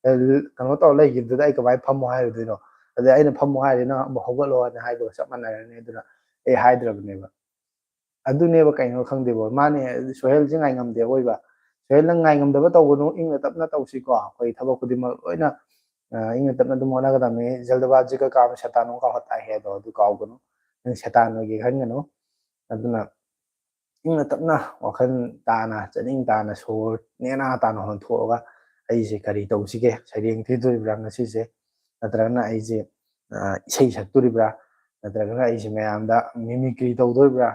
ꯑ, ꯀꯩꯅꯣ ꯇꯧꯔ ꯂꯩꯈꯤꯕꯗꯨꯗ ꯑꯩ ꯀꯃꯥꯏꯅ ꯐꯝꯃꯣ ꯍꯥꯏꯔꯨꯗꯣꯏꯅꯣ? ꯑꯗꯩ ꯑꯩꯅ "ꯐꯝꯃꯣ" ꯍꯥꯏꯔꯗꯤ ꯅꯪ ꯑꯃꯨꯛ "ꯍꯧꯒꯠꯂꯣ" ꯍꯥꯏꯅ ꯍꯥꯏꯕꯒ ꯆꯞ ꯃꯥꯟꯅꯔꯅꯤ꯫ ꯑꯗꯨꯅ ꯑꯩ ꯍꯥꯏꯗ꯭ꯔꯕꯅꯦꯕ꯫ ꯑꯗꯨꯅꯦꯕ ꯀꯩꯅꯣ ꯈꯪꯗꯦꯕ꯫ ꯃꯥꯅꯦ, ꯁꯣꯍꯦꯜꯁꯦ ꯉꯥꯏꯉꯝꯗꯦ ꯑꯣꯏꯕ꯫ ꯁꯣꯍꯦꯜ, ꯅꯪ ꯉꯥꯏꯉꯝꯗꯕ ꯇꯧꯒꯅꯨ, ꯏꯪꯅ ꯇꯞꯅ ꯇꯧꯁꯤꯀꯣ꯫ ꯑꯩꯈꯣꯏ ꯊꯕꯛ ꯈꯨꯗꯤꯡꯃꯛ ꯂꯣꯏꯅ, ꯑ, ꯏꯪꯅ ꯇꯞꯅ ꯑꯗꯨꯝ ꯍꯣꯠꯅꯒꯗꯕꯅꯤ꯫ "ꯖꯜꯗꯕꯥꯖꯤ ꯀ ꯀꯥꯝ ꯁꯦꯇꯥꯟ ꯀꯥ ꯍꯣꯇꯥ ꯍꯦ" ꯗꯣ ꯑꯗꯨ ꯀꯥꯎꯒꯅꯨ꯫ ꯅꯪ ꯁꯦꯇꯥꯟ ꯑꯣꯏꯒꯦ ꯈꯟꯒꯅꯨ꯫ ꯑꯗꯨꯅ ꯏꯪꯅ ꯇꯞꯅ, ꯋꯥꯈꯜ ꯇꯥꯅ, ꯆꯥꯅꯤꯡ ꯇꯥꯅ, ꯁꯣꯔ ꯅꯦꯅꯥ ꯇꯥꯅ ꯍꯣꯟꯊꯣꯛꯑꯒ ꯑꯩꯁꯦ ꯀꯔꯤ ꯇꯧꯁꯤꯒꯦ? ꯁꯩꯔꯦꯡ ꯊꯤꯗꯣꯔꯤꯕ꯭ꯔꯥ ꯉꯁꯤꯁꯦ? ꯅꯠꯇ꯭ꯔꯒꯅ ꯑꯩꯁꯦ, ꯑ, ꯏꯁꯩ ꯁꯛꯇꯣꯔꯤꯕ꯭ꯔꯥ? ꯅꯠꯇ꯭ꯔꯒꯅ ꯑꯩꯁꯦ ꯃꯌꯥꯝꯗ mimicry ꯇꯧꯗꯣꯔꯤꯕ꯭ꯔꯥ?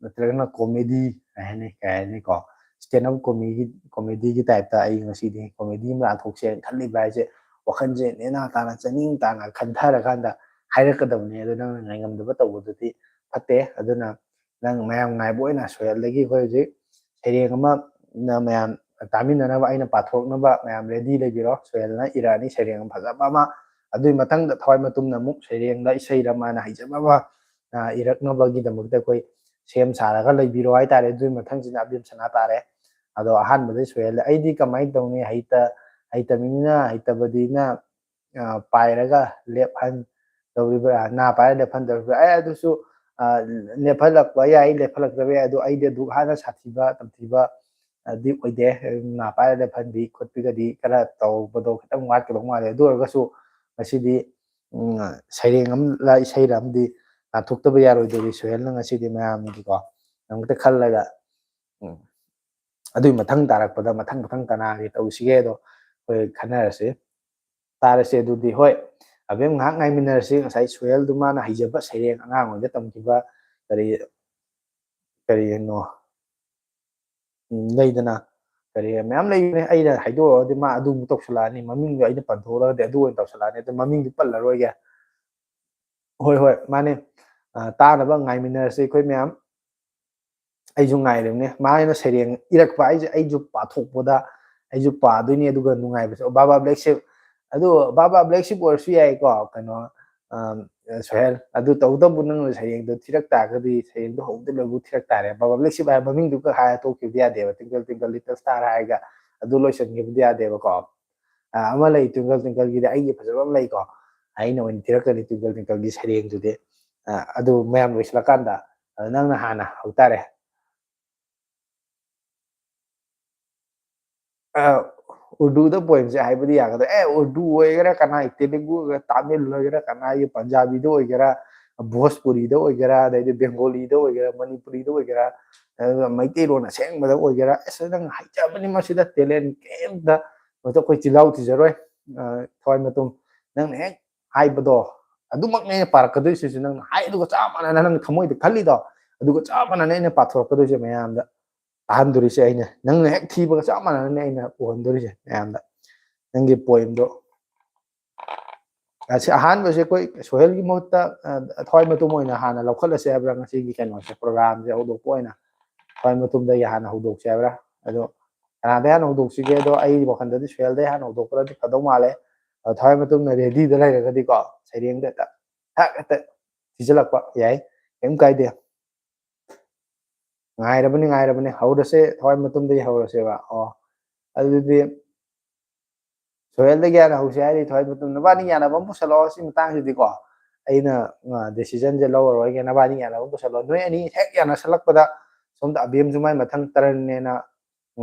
ꯅꯠꯇ꯭ꯔꯒꯅ comedy ꯀꯩ ꯍꯥꯏꯅꯤ, ꯀꯩ ꯍꯥꯏꯅꯤꯀꯣ, stand up comedy, comedyꯒꯤ typeꯇ ꯑꯩ ꯉꯁꯤꯗꯤ comedy ꯑꯃ ꯂꯥꯟꯊꯣꯛꯁꯦꯅ ꯈꯜꯂꯤꯕ꯭ꯔꯥ ꯍꯥꯏꯁꯦ, ꯋꯥꯈꯜꯁꯦ ꯅꯦꯅꯥ ꯇꯥꯅ, ꯆꯥꯅꯤꯡ ꯇꯥꯅ ꯈꯟꯊꯔꯀꯥꯟꯗ ꯍꯥꯏꯔꯛꯀꯗꯕꯅꯦ꯫ ꯑꯗꯨ ꯅꯪꯅ ꯉꯥꯏꯉꯝꯗꯕ ꯇꯧꯕꯗꯨꯗꯤ ꯐꯠꯇꯦ꯫ ꯑꯗꯨꯅ ꯅꯪ ꯃꯌꯥꯝ ꯉꯥꯏꯕ ꯑꯣꯏꯅ ꯁꯣꯍꯦꯜꯗꯒꯤ ꯑꯩꯈꯣꯏ ꯍꯧꯖꯤꯛ ꯁꯩꯔꯦꯡ ꯑꯃ ꯅ-, ꯃꯌꯥꯝ ꯇꯥꯃꯤꯟꯅꯅꯕ ꯑꯩꯅ ꯄꯥꯊꯣꯛꯅꯕ ꯃꯌꯥꯝ ready ꯂꯩꯕꯤꯔꯣ꯫ ꯁꯣꯍꯦꯜꯅ ꯏꯔꯛꯑꯅꯤ ꯁꯩꯔꯦꯡ ꯑꯃ ꯐꯖꯕ ꯑꯃ꯫ ꯑꯗꯨꯒꯤ ꯃꯊꯪꯗ ꯊꯋꯥꯏ ꯃꯇꯨꯝꯅ ꯑꯃꯨꯛ ꯁꯩꯔꯦꯡꯗ ꯏꯁꯩꯗ ꯃꯥꯅ ꯍꯩꯖꯕ ꯑꯃ, ꯑ, ꯏꯔꯛꯅꯕꯒꯤꯗꯃꯛꯇ ꯑꯩꯈꯣꯏ ꯁꯦꯝ ꯁꯥꯔꯒ ꯂꯩꯕꯤꯔꯣ ꯍꯥꯏꯇꯥꯔꯦ꯫ ꯑꯗꯨꯒꯤ ꯃꯊꯪꯁꯤꯅ ꯑꯕꯦꯝꯁꯅꯥ ꯇꯥꯔꯦ꯫ ꯑꯗꯣ ꯑꯍꯥꯟꯕꯗ ꯁꯣꯍꯦꯜꯗ ꯑꯩꯗꯤ ꯀꯃꯥꯏꯅ ꯇꯧꯅꯤ? ꯍꯩꯇ-, ꯍꯩꯇꯕꯅꯤꯅ, ꯍꯩꯇꯕꯗꯤꯅ, ꯑ, ꯄꯥꯏꯔꯒ ꯂꯦꯞꯍꯟꯗꯧꯔꯤꯕ꯭ꯔꯥ? ꯅꯥ ꯄꯥꯏꯔꯒ ꯂꯦꯞꯍꯟꯗꯧꯔꯤꯕ꯭ꯔꯥ? ꯑꯦ, ꯑꯗꯨꯁꯨ, ꯑ, ꯂꯦꯞꯍꯜꯂꯛꯄ ꯌꯥꯏ, ꯂꯦꯞꯍꯜꯂꯛꯇꯕ ꯌꯥꯏ꯫ ꯑꯗꯣ ꯑꯩꯗꯤ ꯑꯗꯨꯛ ꯍꯥꯟꯅ ꯁꯥꯊꯤꯕ, ꯇꯝꯊꯤꯕ, ꯑ, ꯗꯤ ꯑꯣꯏꯗꯦ꯫ ꯅꯥ ꯄꯥꯏꯔꯒ ꯂꯦꯞꯍꯟꯕꯤ ꯈꯣꯠꯄꯤꯒꯗꯤ ꯈꯔ ꯇꯧꯕꯗꯣ ꯈꯤꯇꯪ ꯋꯥꯠꯀꯗꯧ ꯃꯥꯜꯂꯦ꯫ ꯑꯗꯨ ꯑꯣꯏꯔꯒꯁꯨ ꯉꯁꯤꯗꯤ, ꯎꯝ, ꯁꯩꯔꯦꯡ ꯑꯃꯂ ꯏꯁꯩꯔ ꯑꯃꯗꯤ ꯂꯥꯟꯊꯣꯛꯇꯕ ꯌꯥꯔꯣꯏꯗꯧꯔꯤ꯫ ꯁꯣꯍꯦꯜꯅ ꯉꯁꯤꯗꯤ ꯃꯌꯥꯝꯒꯤꯀꯣ, ꯑꯃꯨꯛꯇ ꯈꯜꯂꯒ, ꯎꯝ, ꯑꯗꯨꯒꯤ ꯃꯊꯪ ꯇꯥꯔꯛꯄꯗ ꯃꯊꯪ ꯃꯊꯪ ꯀꯅꯥꯒꯤ ꯇꯧꯁꯤꯒꯦꯗꯣ ꯑꯩꯈꯣꯏ ꯈꯟꯅꯔꯁꯤ꯫ ꯇꯥꯔꯁꯦ ꯑꯗꯨꯗꯤ꯫ ꯍꯣꯏ, ꯑꯕꯦꯝ, ꯉꯥꯏꯍꯥꯛ ꯉꯥꯏꯃꯤꯟꯅꯔꯁꯤ꯫ ꯉꯁꯥꯏ ꯁꯣꯍꯦꯜꯗꯨ ꯃꯥꯅ ꯍꯩꯖꯕ ꯁꯩꯔꯦꯡ ꯑꯉꯥꯡ ꯑꯣꯏꯅ ꯇꯝꯈꯤꯕ ꯀꯔꯤ, ꯀꯔꯤꯅꯣ? ꯎꯝ, ꯂꯩꯗꯅ, ꯀꯔꯤ ꯃꯌꯥꯝ ꯂꯩꯕꯅꯦ꯫ ꯑꯩꯅ ꯍꯥꯏꯗꯣꯛꯑꯒꯗꯤ ꯃꯥ ꯑꯗꯨꯃꯨꯛ ꯇꯧꯁꯜꯂꯛꯑꯅꯤ, ꯃꯃꯤꯡꯗꯣ ꯑꯩꯅ ꯄꯟꯊꯣꯛꯑꯒꯗꯤ ꯑꯗꯨ ꯑꯣꯏꯅ ꯇꯧꯁꯜꯂꯛꯑꯅꯤ꯫ ꯑꯗꯨ ꯃꯃꯤꯡꯗꯤ ꯄꯜꯂꯔꯣꯏꯒꯦ꯫ ꯍꯣꯏ, ꯍꯣꯏ, ꯃꯥꯅꯦ꯫ ꯑ, ꯇꯥꯅꯕ ꯉꯥꯏꯃꯤꯟꯅꯔꯁꯤ ꯑꯩꯈꯣꯏ ꯃꯌꯥꯝ꯫ ꯑꯩꯁꯨ ꯉꯥꯏꯔꯤꯕꯅꯦ꯫ ꯃꯥꯅ ꯁꯩꯔꯦꯡ ꯏꯔꯛꯄ ꯍꯥꯏꯁꯦ ꯑꯩꯁꯨ ꯄꯥꯊꯣꯛꯄꯗ ꯑꯩꯁꯨ ꯄꯥꯗꯣꯏꯅꯤ, ꯑꯗꯨꯒ ꯅꯨꯡꯉꯥꯏꯕꯁꯨ꯫ ꯕꯥꯕꯥ ꯕ꯭ꯂꯦꯛ ꯁꯤꯞ, ꯑꯗꯨ ꯕꯥꯕꯥ ꯕ꯭ꯂꯦꯛ ꯁꯤꯞ ꯑꯣꯏꯔꯁꯨ ꯌꯥꯏꯀꯣ, ꯀꯩꯅꯣ, ꯑ, ꯁꯣꯍꯦꯜ꯫ ꯑꯗꯨ ꯇꯧꯕꯇꯕꯨ ꯅꯪꯅ ꯁꯩꯔꯦꯡꯗꯣ ꯊꯤꯔꯛ ꯇꯥꯔꯒꯗꯤ ꯁꯩꯔꯦꯡꯗꯣ ꯍꯧꯕꯗ ꯂꯣꯏꯕꯨ ꯊꯤꯔꯛ ꯇꯥꯔꯦ꯫ ꯕꯥꯕꯥ ꯕ꯭ꯂꯦꯛ ꯁꯤꯞ ꯍꯥꯏꯕ ꯃꯃꯤꯡꯗꯨ ꯈꯛ ꯍꯥꯏꯔ ꯇꯣꯛꯈꯤꯕꯗꯤ ꯌꯥꯗꯦꯕ꯫ Twinkle Twinkle Little Star ꯍꯥꯏꯔꯒ ꯑꯗꯨ ꯂꯣꯏꯁꯤꯟꯈꯤꯕꯗꯤ ꯌꯥꯗꯦꯕꯀꯣ꯫ ꯑ, ꯑꯃ ꯂꯩ, Twinkle Twinkleꯒꯤꯗꯤ ꯑꯩꯒꯤ ꯐꯖꯕ ꯑꯃ ꯂꯩꯀꯣ꯫ ꯑꯩꯅ ꯑꯣꯏꯅ ꯊꯤꯔꯛꯀꯅꯤ Twinkle Twinkleꯒꯤ ꯁꯩꯔꯦꯡꯗꯨꯗꯤ꯫ ꯑ, ꯑꯗꯨ ꯃꯌꯥꯝ ꯂꯣꯏꯁꯤꯜꯂꯀꯥꯟꯗ, ꯑ, ꯅꯪꯅ ꯍꯥꯟꯅ ꯍꯧꯇꯥꯔꯦ꯫ ꯑ, ꯎꯔꯗꯨꯗ poemꯁꯦ ꯍꯥꯏꯕꯗꯤ ꯌꯥꯒꯗ꯭ꯔꯥ? ꯑꯦ, ꯎꯔꯗꯨ ꯑꯣꯏꯒꯦꯔꯥ ꯀꯅꯥꯏ, ꯇꯦꯂꯨꯒꯨ ꯑꯣꯏꯒꯦꯔꯥ, ꯇꯥꯃꯤꯜ ꯑꯣꯏꯒꯦꯔꯥ ꯀꯅꯥꯏ, ꯄꯟꯖꯥꯕꯤꯗ ꯑꯣꯏꯒꯦꯔꯥ, ꯚꯣꯖꯄꯨꯔꯤꯗ ꯑꯣꯏꯒꯦꯔꯥ, ꯑꯗꯩꯗꯤ ꯕꯦꯡꯒꯣꯂꯤꯗ ꯑꯣꯏꯒꯦꯔꯥ, ꯃꯅꯤꯄꯨꯔꯤꯗ ꯑꯣꯏꯒꯦꯔꯥ, ꯑꯗꯨꯒ ꯃꯩꯇꯩꯂꯣꯟ ꯑꯁꯦꯡꯕꯗ ꯑꯣꯏꯒꯦꯔꯥ, ꯑꯁ, ꯅꯪ ꯍꯩꯖꯕꯅꯤ, ꯃꯁꯤꯗ talent ꯀꯩꯝꯇ, ꯃꯗꯨ ꯑꯩꯈꯣꯏ ꯆꯤꯜꯍꯥꯎ ꯊꯤꯖꯔꯣꯏ꯫ ꯑ, ꯊꯋꯥꯏ ꯃꯇꯨꯝ, ꯅꯪꯅ ꯍꯦꯛ ꯍꯥꯏꯕꯗꯣ ꯑꯗꯨꯃꯛꯅꯦ ꯑꯩꯅ ꯄꯥꯔꯛꯀꯗꯣꯏꯁꯤꯁꯨ, ꯅꯪꯅ ꯍꯥꯏꯗꯨꯒ ꯆꯞ ꯃꯥꯟꯅꯅ, ꯅꯪ ꯊꯃꯣꯏꯗ ꯈꯜꯂꯤꯗꯣ ꯑꯗꯨꯒ ꯆꯞ ꯃꯥꯟꯅꯅ ꯑꯩꯅ ꯄꯥꯊꯣꯔꯛꯀꯗꯣꯏꯁꯦ ꯃꯌꯥꯝꯗ꯫ ꯇꯥꯍꯟꯗꯣꯔꯤꯁꯦ ꯑꯩꯅ, ꯅꯪꯅ ꯍꯦꯛ ꯊꯤꯕꯒ ꯆꯞ ꯃꯥꯟꯅꯅꯅꯦ ꯑꯩꯅ ꯎꯍꯟꯗꯣꯔꯤꯁꯦ ꯃꯌꯥꯝꯗ, ꯅꯪꯒꯤ poemꯗꯣ꯫ ꯑꯁꯤ ꯑꯍꯥꯟꯕꯁꯦ ꯑꯩꯈꯣꯏ ꯁꯣꯍꯦꯜꯒꯤ ꯃꯍꯨꯠꯇ, ꯑ, ꯊꯋꯥꯏ ꯃꯇꯨꯝ ꯑꯣꯏꯅ ꯍꯥꯟꯅ ꯂꯧꯈꯠꯂꯁꯦ ꯍꯥꯏꯕ꯭ꯔꯥ? ꯉꯁꯤꯒꯤ ꯀꯩꯅꯣꯁꯦ, programꯁꯦ ꯍꯧꯗꯣꯛꯄ ꯑꯣꯏꯅ ꯊꯋꯥꯏ ꯃꯇꯨꯝꯗꯒꯤ ꯍꯥꯟꯅ ꯍꯧꯗꯣꯛꯁꯦ ꯍꯥꯏꯕ꯭ꯔꯥ? ꯑꯗꯣ ꯀꯅꯥꯗꯒꯤ ꯍꯥꯟꯅ ꯍꯧꯗꯣꯛꯁꯤꯒꯦ? ꯑꯗꯣ ꯑꯩ ꯋꯥꯈꯜꯗꯗꯤ ꯁꯣꯍꯦꯜꯗꯒꯤ ꯍꯥꯟꯅ ꯍꯧꯗꯣꯛꯄꯅꯗꯤ ꯐꯗꯧ ꯃꯥꯜꯂꯦ꯫ ꯑꯗꯣ ꯊꯋꯥꯏ ꯃꯇꯨꯝꯅ readyꯗ ꯂꯩꯔꯒꯗꯤꯀꯣ, ꯁꯩꯔꯦꯡꯗ ꯍꯦꯛꯇ ꯊꯛ ꯍꯦꯛꯇ ꯊꯤꯖꯤꯜꯂꯛꯄ ꯌꯥꯏ, ꯀꯩꯝ ꯀꯥꯏꯗꯦ꯫ ꯉꯥꯏꯔꯕꯅꯤ, ꯉꯥꯏꯔꯕꯅꯤ, ꯍꯧꯔꯁꯦ, ꯊꯋꯥꯏ ꯃꯇꯨꯝꯗꯒꯤ ꯍꯧꯔꯁꯦꯕ꯫ ꯑꯣ, ꯑꯗꯨꯗꯤ ꯁꯣꯍꯦꯜꯗꯒꯤ ꯍꯥꯟꯅ ꯍꯧꯁꯦ ꯍꯥꯏꯔꯤ, ꯊꯋꯥꯏ ꯃꯇꯨꯝ, ꯅꯕꯥꯅꯤ ꯌꯥꯅꯕ ꯑꯃ ꯄꯨꯁꯜꯂꯛꯑꯣ ꯁꯤ ꯃꯇꯥꯡꯁꯤꯗꯤꯀꯣ꯫ ꯑꯩꯅ, ꯑ, decisionꯁꯦ ꯂꯧꯔꯔꯣꯏꯒꯦ, ꯅꯕꯥꯅꯤ ꯌꯥꯅꯕ ꯑꯃ ꯄꯨꯁꯜꯂꯣ꯫ ꯅꯣꯏ ꯑꯅꯤ ꯍꯦꯛ ꯌꯥꯅꯁꯜꯂꯛꯄꯗ, ꯁꯣꯝꯗ ꯑꯕꯦꯝꯁꯨ ꯃꯥꯏ ꯃꯊꯪ ꯇꯔꯟꯅꯦꯅ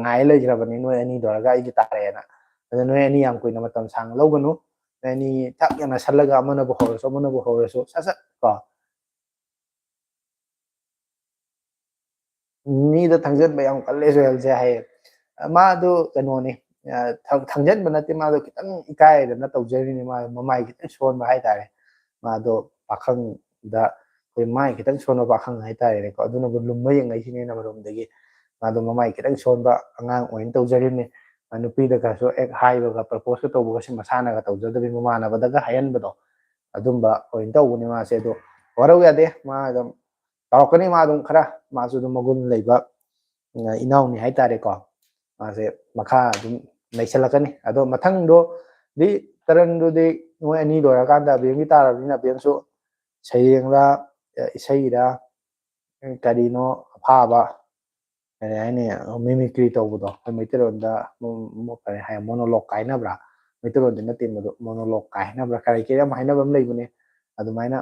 ꯉꯥꯏ ꯂꯩꯈ꯭ꯔꯕꯅꯤ, ꯅꯣꯏ ꯑꯅꯤ ꯂꯣꯏꯔꯒ ꯑꯩꯒꯤ ꯇꯥꯔꯦꯅ꯫ ꯑꯗ ꯅꯣꯏ ꯑꯅꯤ ꯌꯥꯝ ꯀꯨꯏꯅ ꯃꯇꯝ ꯁꯥꯡꯅ ꯂꯧꯒꯅꯨ꯫ ꯅꯣꯏ ꯑꯅꯤ ꯊꯛ ꯌꯥꯅꯁꯜꯂꯒ ꯑꯃꯅꯕꯨ ꯍꯧꯔꯁꯨ ꯑꯃꯅꯕꯨ ꯍꯧꯔꯁꯨ ꯁꯠ ꯁꯠ ꯀꯣ꯫ ꯃꯤꯗ ꯊꯪꯖꯟꯕ ꯌꯥꯝ ꯀꯜꯂꯦ ꯁꯣꯍꯦꯜꯁꯦ ꯍꯥꯏꯌꯦ꯫ ꯃꯥꯗꯣ ꯀꯩꯅꯣꯅꯤ, ꯑ, ꯊꯪ-, ꯊꯪꯖꯟꯕ ꯅꯠꯇꯦ, ꯃꯥꯗꯣ ꯈꯤꯇꯪ ꯏꯀꯥꯏꯗꯅ ꯇꯧꯖꯔꯤꯅꯤ, ꯃꯥ ꯃꯃꯥꯏ ꯈꯤꯇꯪ ꯁꯣꯟꯕ ꯍꯥꯏꯇꯥꯔꯦ꯫ ꯃꯥꯗꯣ ꯄꯥꯈꯪꯗ ꯑꯩꯈꯣꯏ ꯃꯥꯏ ꯈꯤꯇꯪ ꯁꯣꯟꯕ ꯄꯥꯈꯪ ꯍꯥꯏꯇꯥꯔꯦꯅꯦꯀꯣ, ꯑꯗꯨꯅꯕꯨ ꯂꯨꯝꯕ ꯌꯦꯡꯉꯛꯏꯁꯤꯅꯦ ꯑꯃꯔꯣꯝꯗꯒꯤ꯫ ꯃꯥꯗꯣ ꯃꯃꯥꯏ ꯈꯤꯇꯪ ꯁꯣꯟꯕ ꯑꯉꯥꯡ ꯑꯣꯏꯅ ꯇꯧꯖꯔꯤꯕꯅꯤ꯫ ꯃꯥ ꯅꯨꯄꯤꯗꯒꯁꯨ ꯍꯦꯛ ꯍꯥꯏꯕꯒ, proposeꯀ ꯇꯧꯕꯒꯁꯦ ꯃꯁꯥꯅꯒ ꯇꯧꯖꯗꯕꯤ, ꯃꯃꯥꯟꯅꯕꯗꯒ ꯍꯥꯏꯍꯟꯕꯗꯣ, ꯑꯗꯨꯝꯕ ꯑꯣꯏꯅ ꯇꯧꯕꯅꯤ ꯃꯥꯁꯦ꯫ ꯑꯗꯣ ꯋꯥꯔꯧ ꯌꯥꯗꯦ, ꯃꯥ ꯑꯗꯨꯝ ꯇꯧꯔꯛꯀꯅꯤ꯫ ꯃꯥ ꯑꯗꯨꯝ ꯈꯔ, ꯃꯥꯁꯨ ꯑꯗꯨꯝ ꯃꯒꯨꯟ ꯂꯩꯕ, ꯑ, ꯏꯅꯥꯎꯅꯤ ꯍꯥꯏꯇꯥꯔꯦꯀꯣ꯫ ꯃꯥꯁꯦ ꯃꯈꯥ ꯑꯗꯨꯝ ꯂꯩꯁꯜꯂꯛꯀꯅꯤ꯫ ꯑꯗꯣ ꯃꯊꯪꯗꯣꯗꯤ, ꯇꯔꯟꯗꯨꯗꯤ ꯃꯣꯏ ꯑꯅꯤ ꯂꯣꯏꯔꯀꯥꯟꯗ ꯑꯕꯦꯝꯒꯤ ꯇꯥꯔꯕꯅꯤꯅ, ꯑꯕꯦꯝꯁꯨ ꯁꯩꯔꯦꯡꯂꯥ, ꯑ, ꯏꯁꯩꯔꯥ, ꯀꯔꯤꯅꯣ ꯑꯐꯥꯕ, ꯀꯔꯤ ꯍꯥꯏꯅꯤ, mimicry ꯇꯧꯕꯗꯣ, ꯑꯩꯈꯣꯏ ꯃꯩꯇꯩꯂꯣꯟꯗ ꯃꯣ-, ꯃꯣ-, ꯀꯔꯤ ꯍꯥꯏ, monologue ꯀꯥꯏꯅꯕ꯭ꯔꯥ? ꯃꯩꯇꯩꯂꯣꯟꯗ ꯅꯠꯇꯦ ꯃꯗꯨ, monologue ꯀꯥꯏꯅꯕ꯭ꯔꯥ? ꯀꯔꯤ ꯀꯔꯤ ꯌꯥꯝ ꯍꯥꯏꯅꯕ ꯑꯃ ꯂꯩꯕꯅꯦ꯫ ꯑꯗꯨꯃꯥꯏꯅ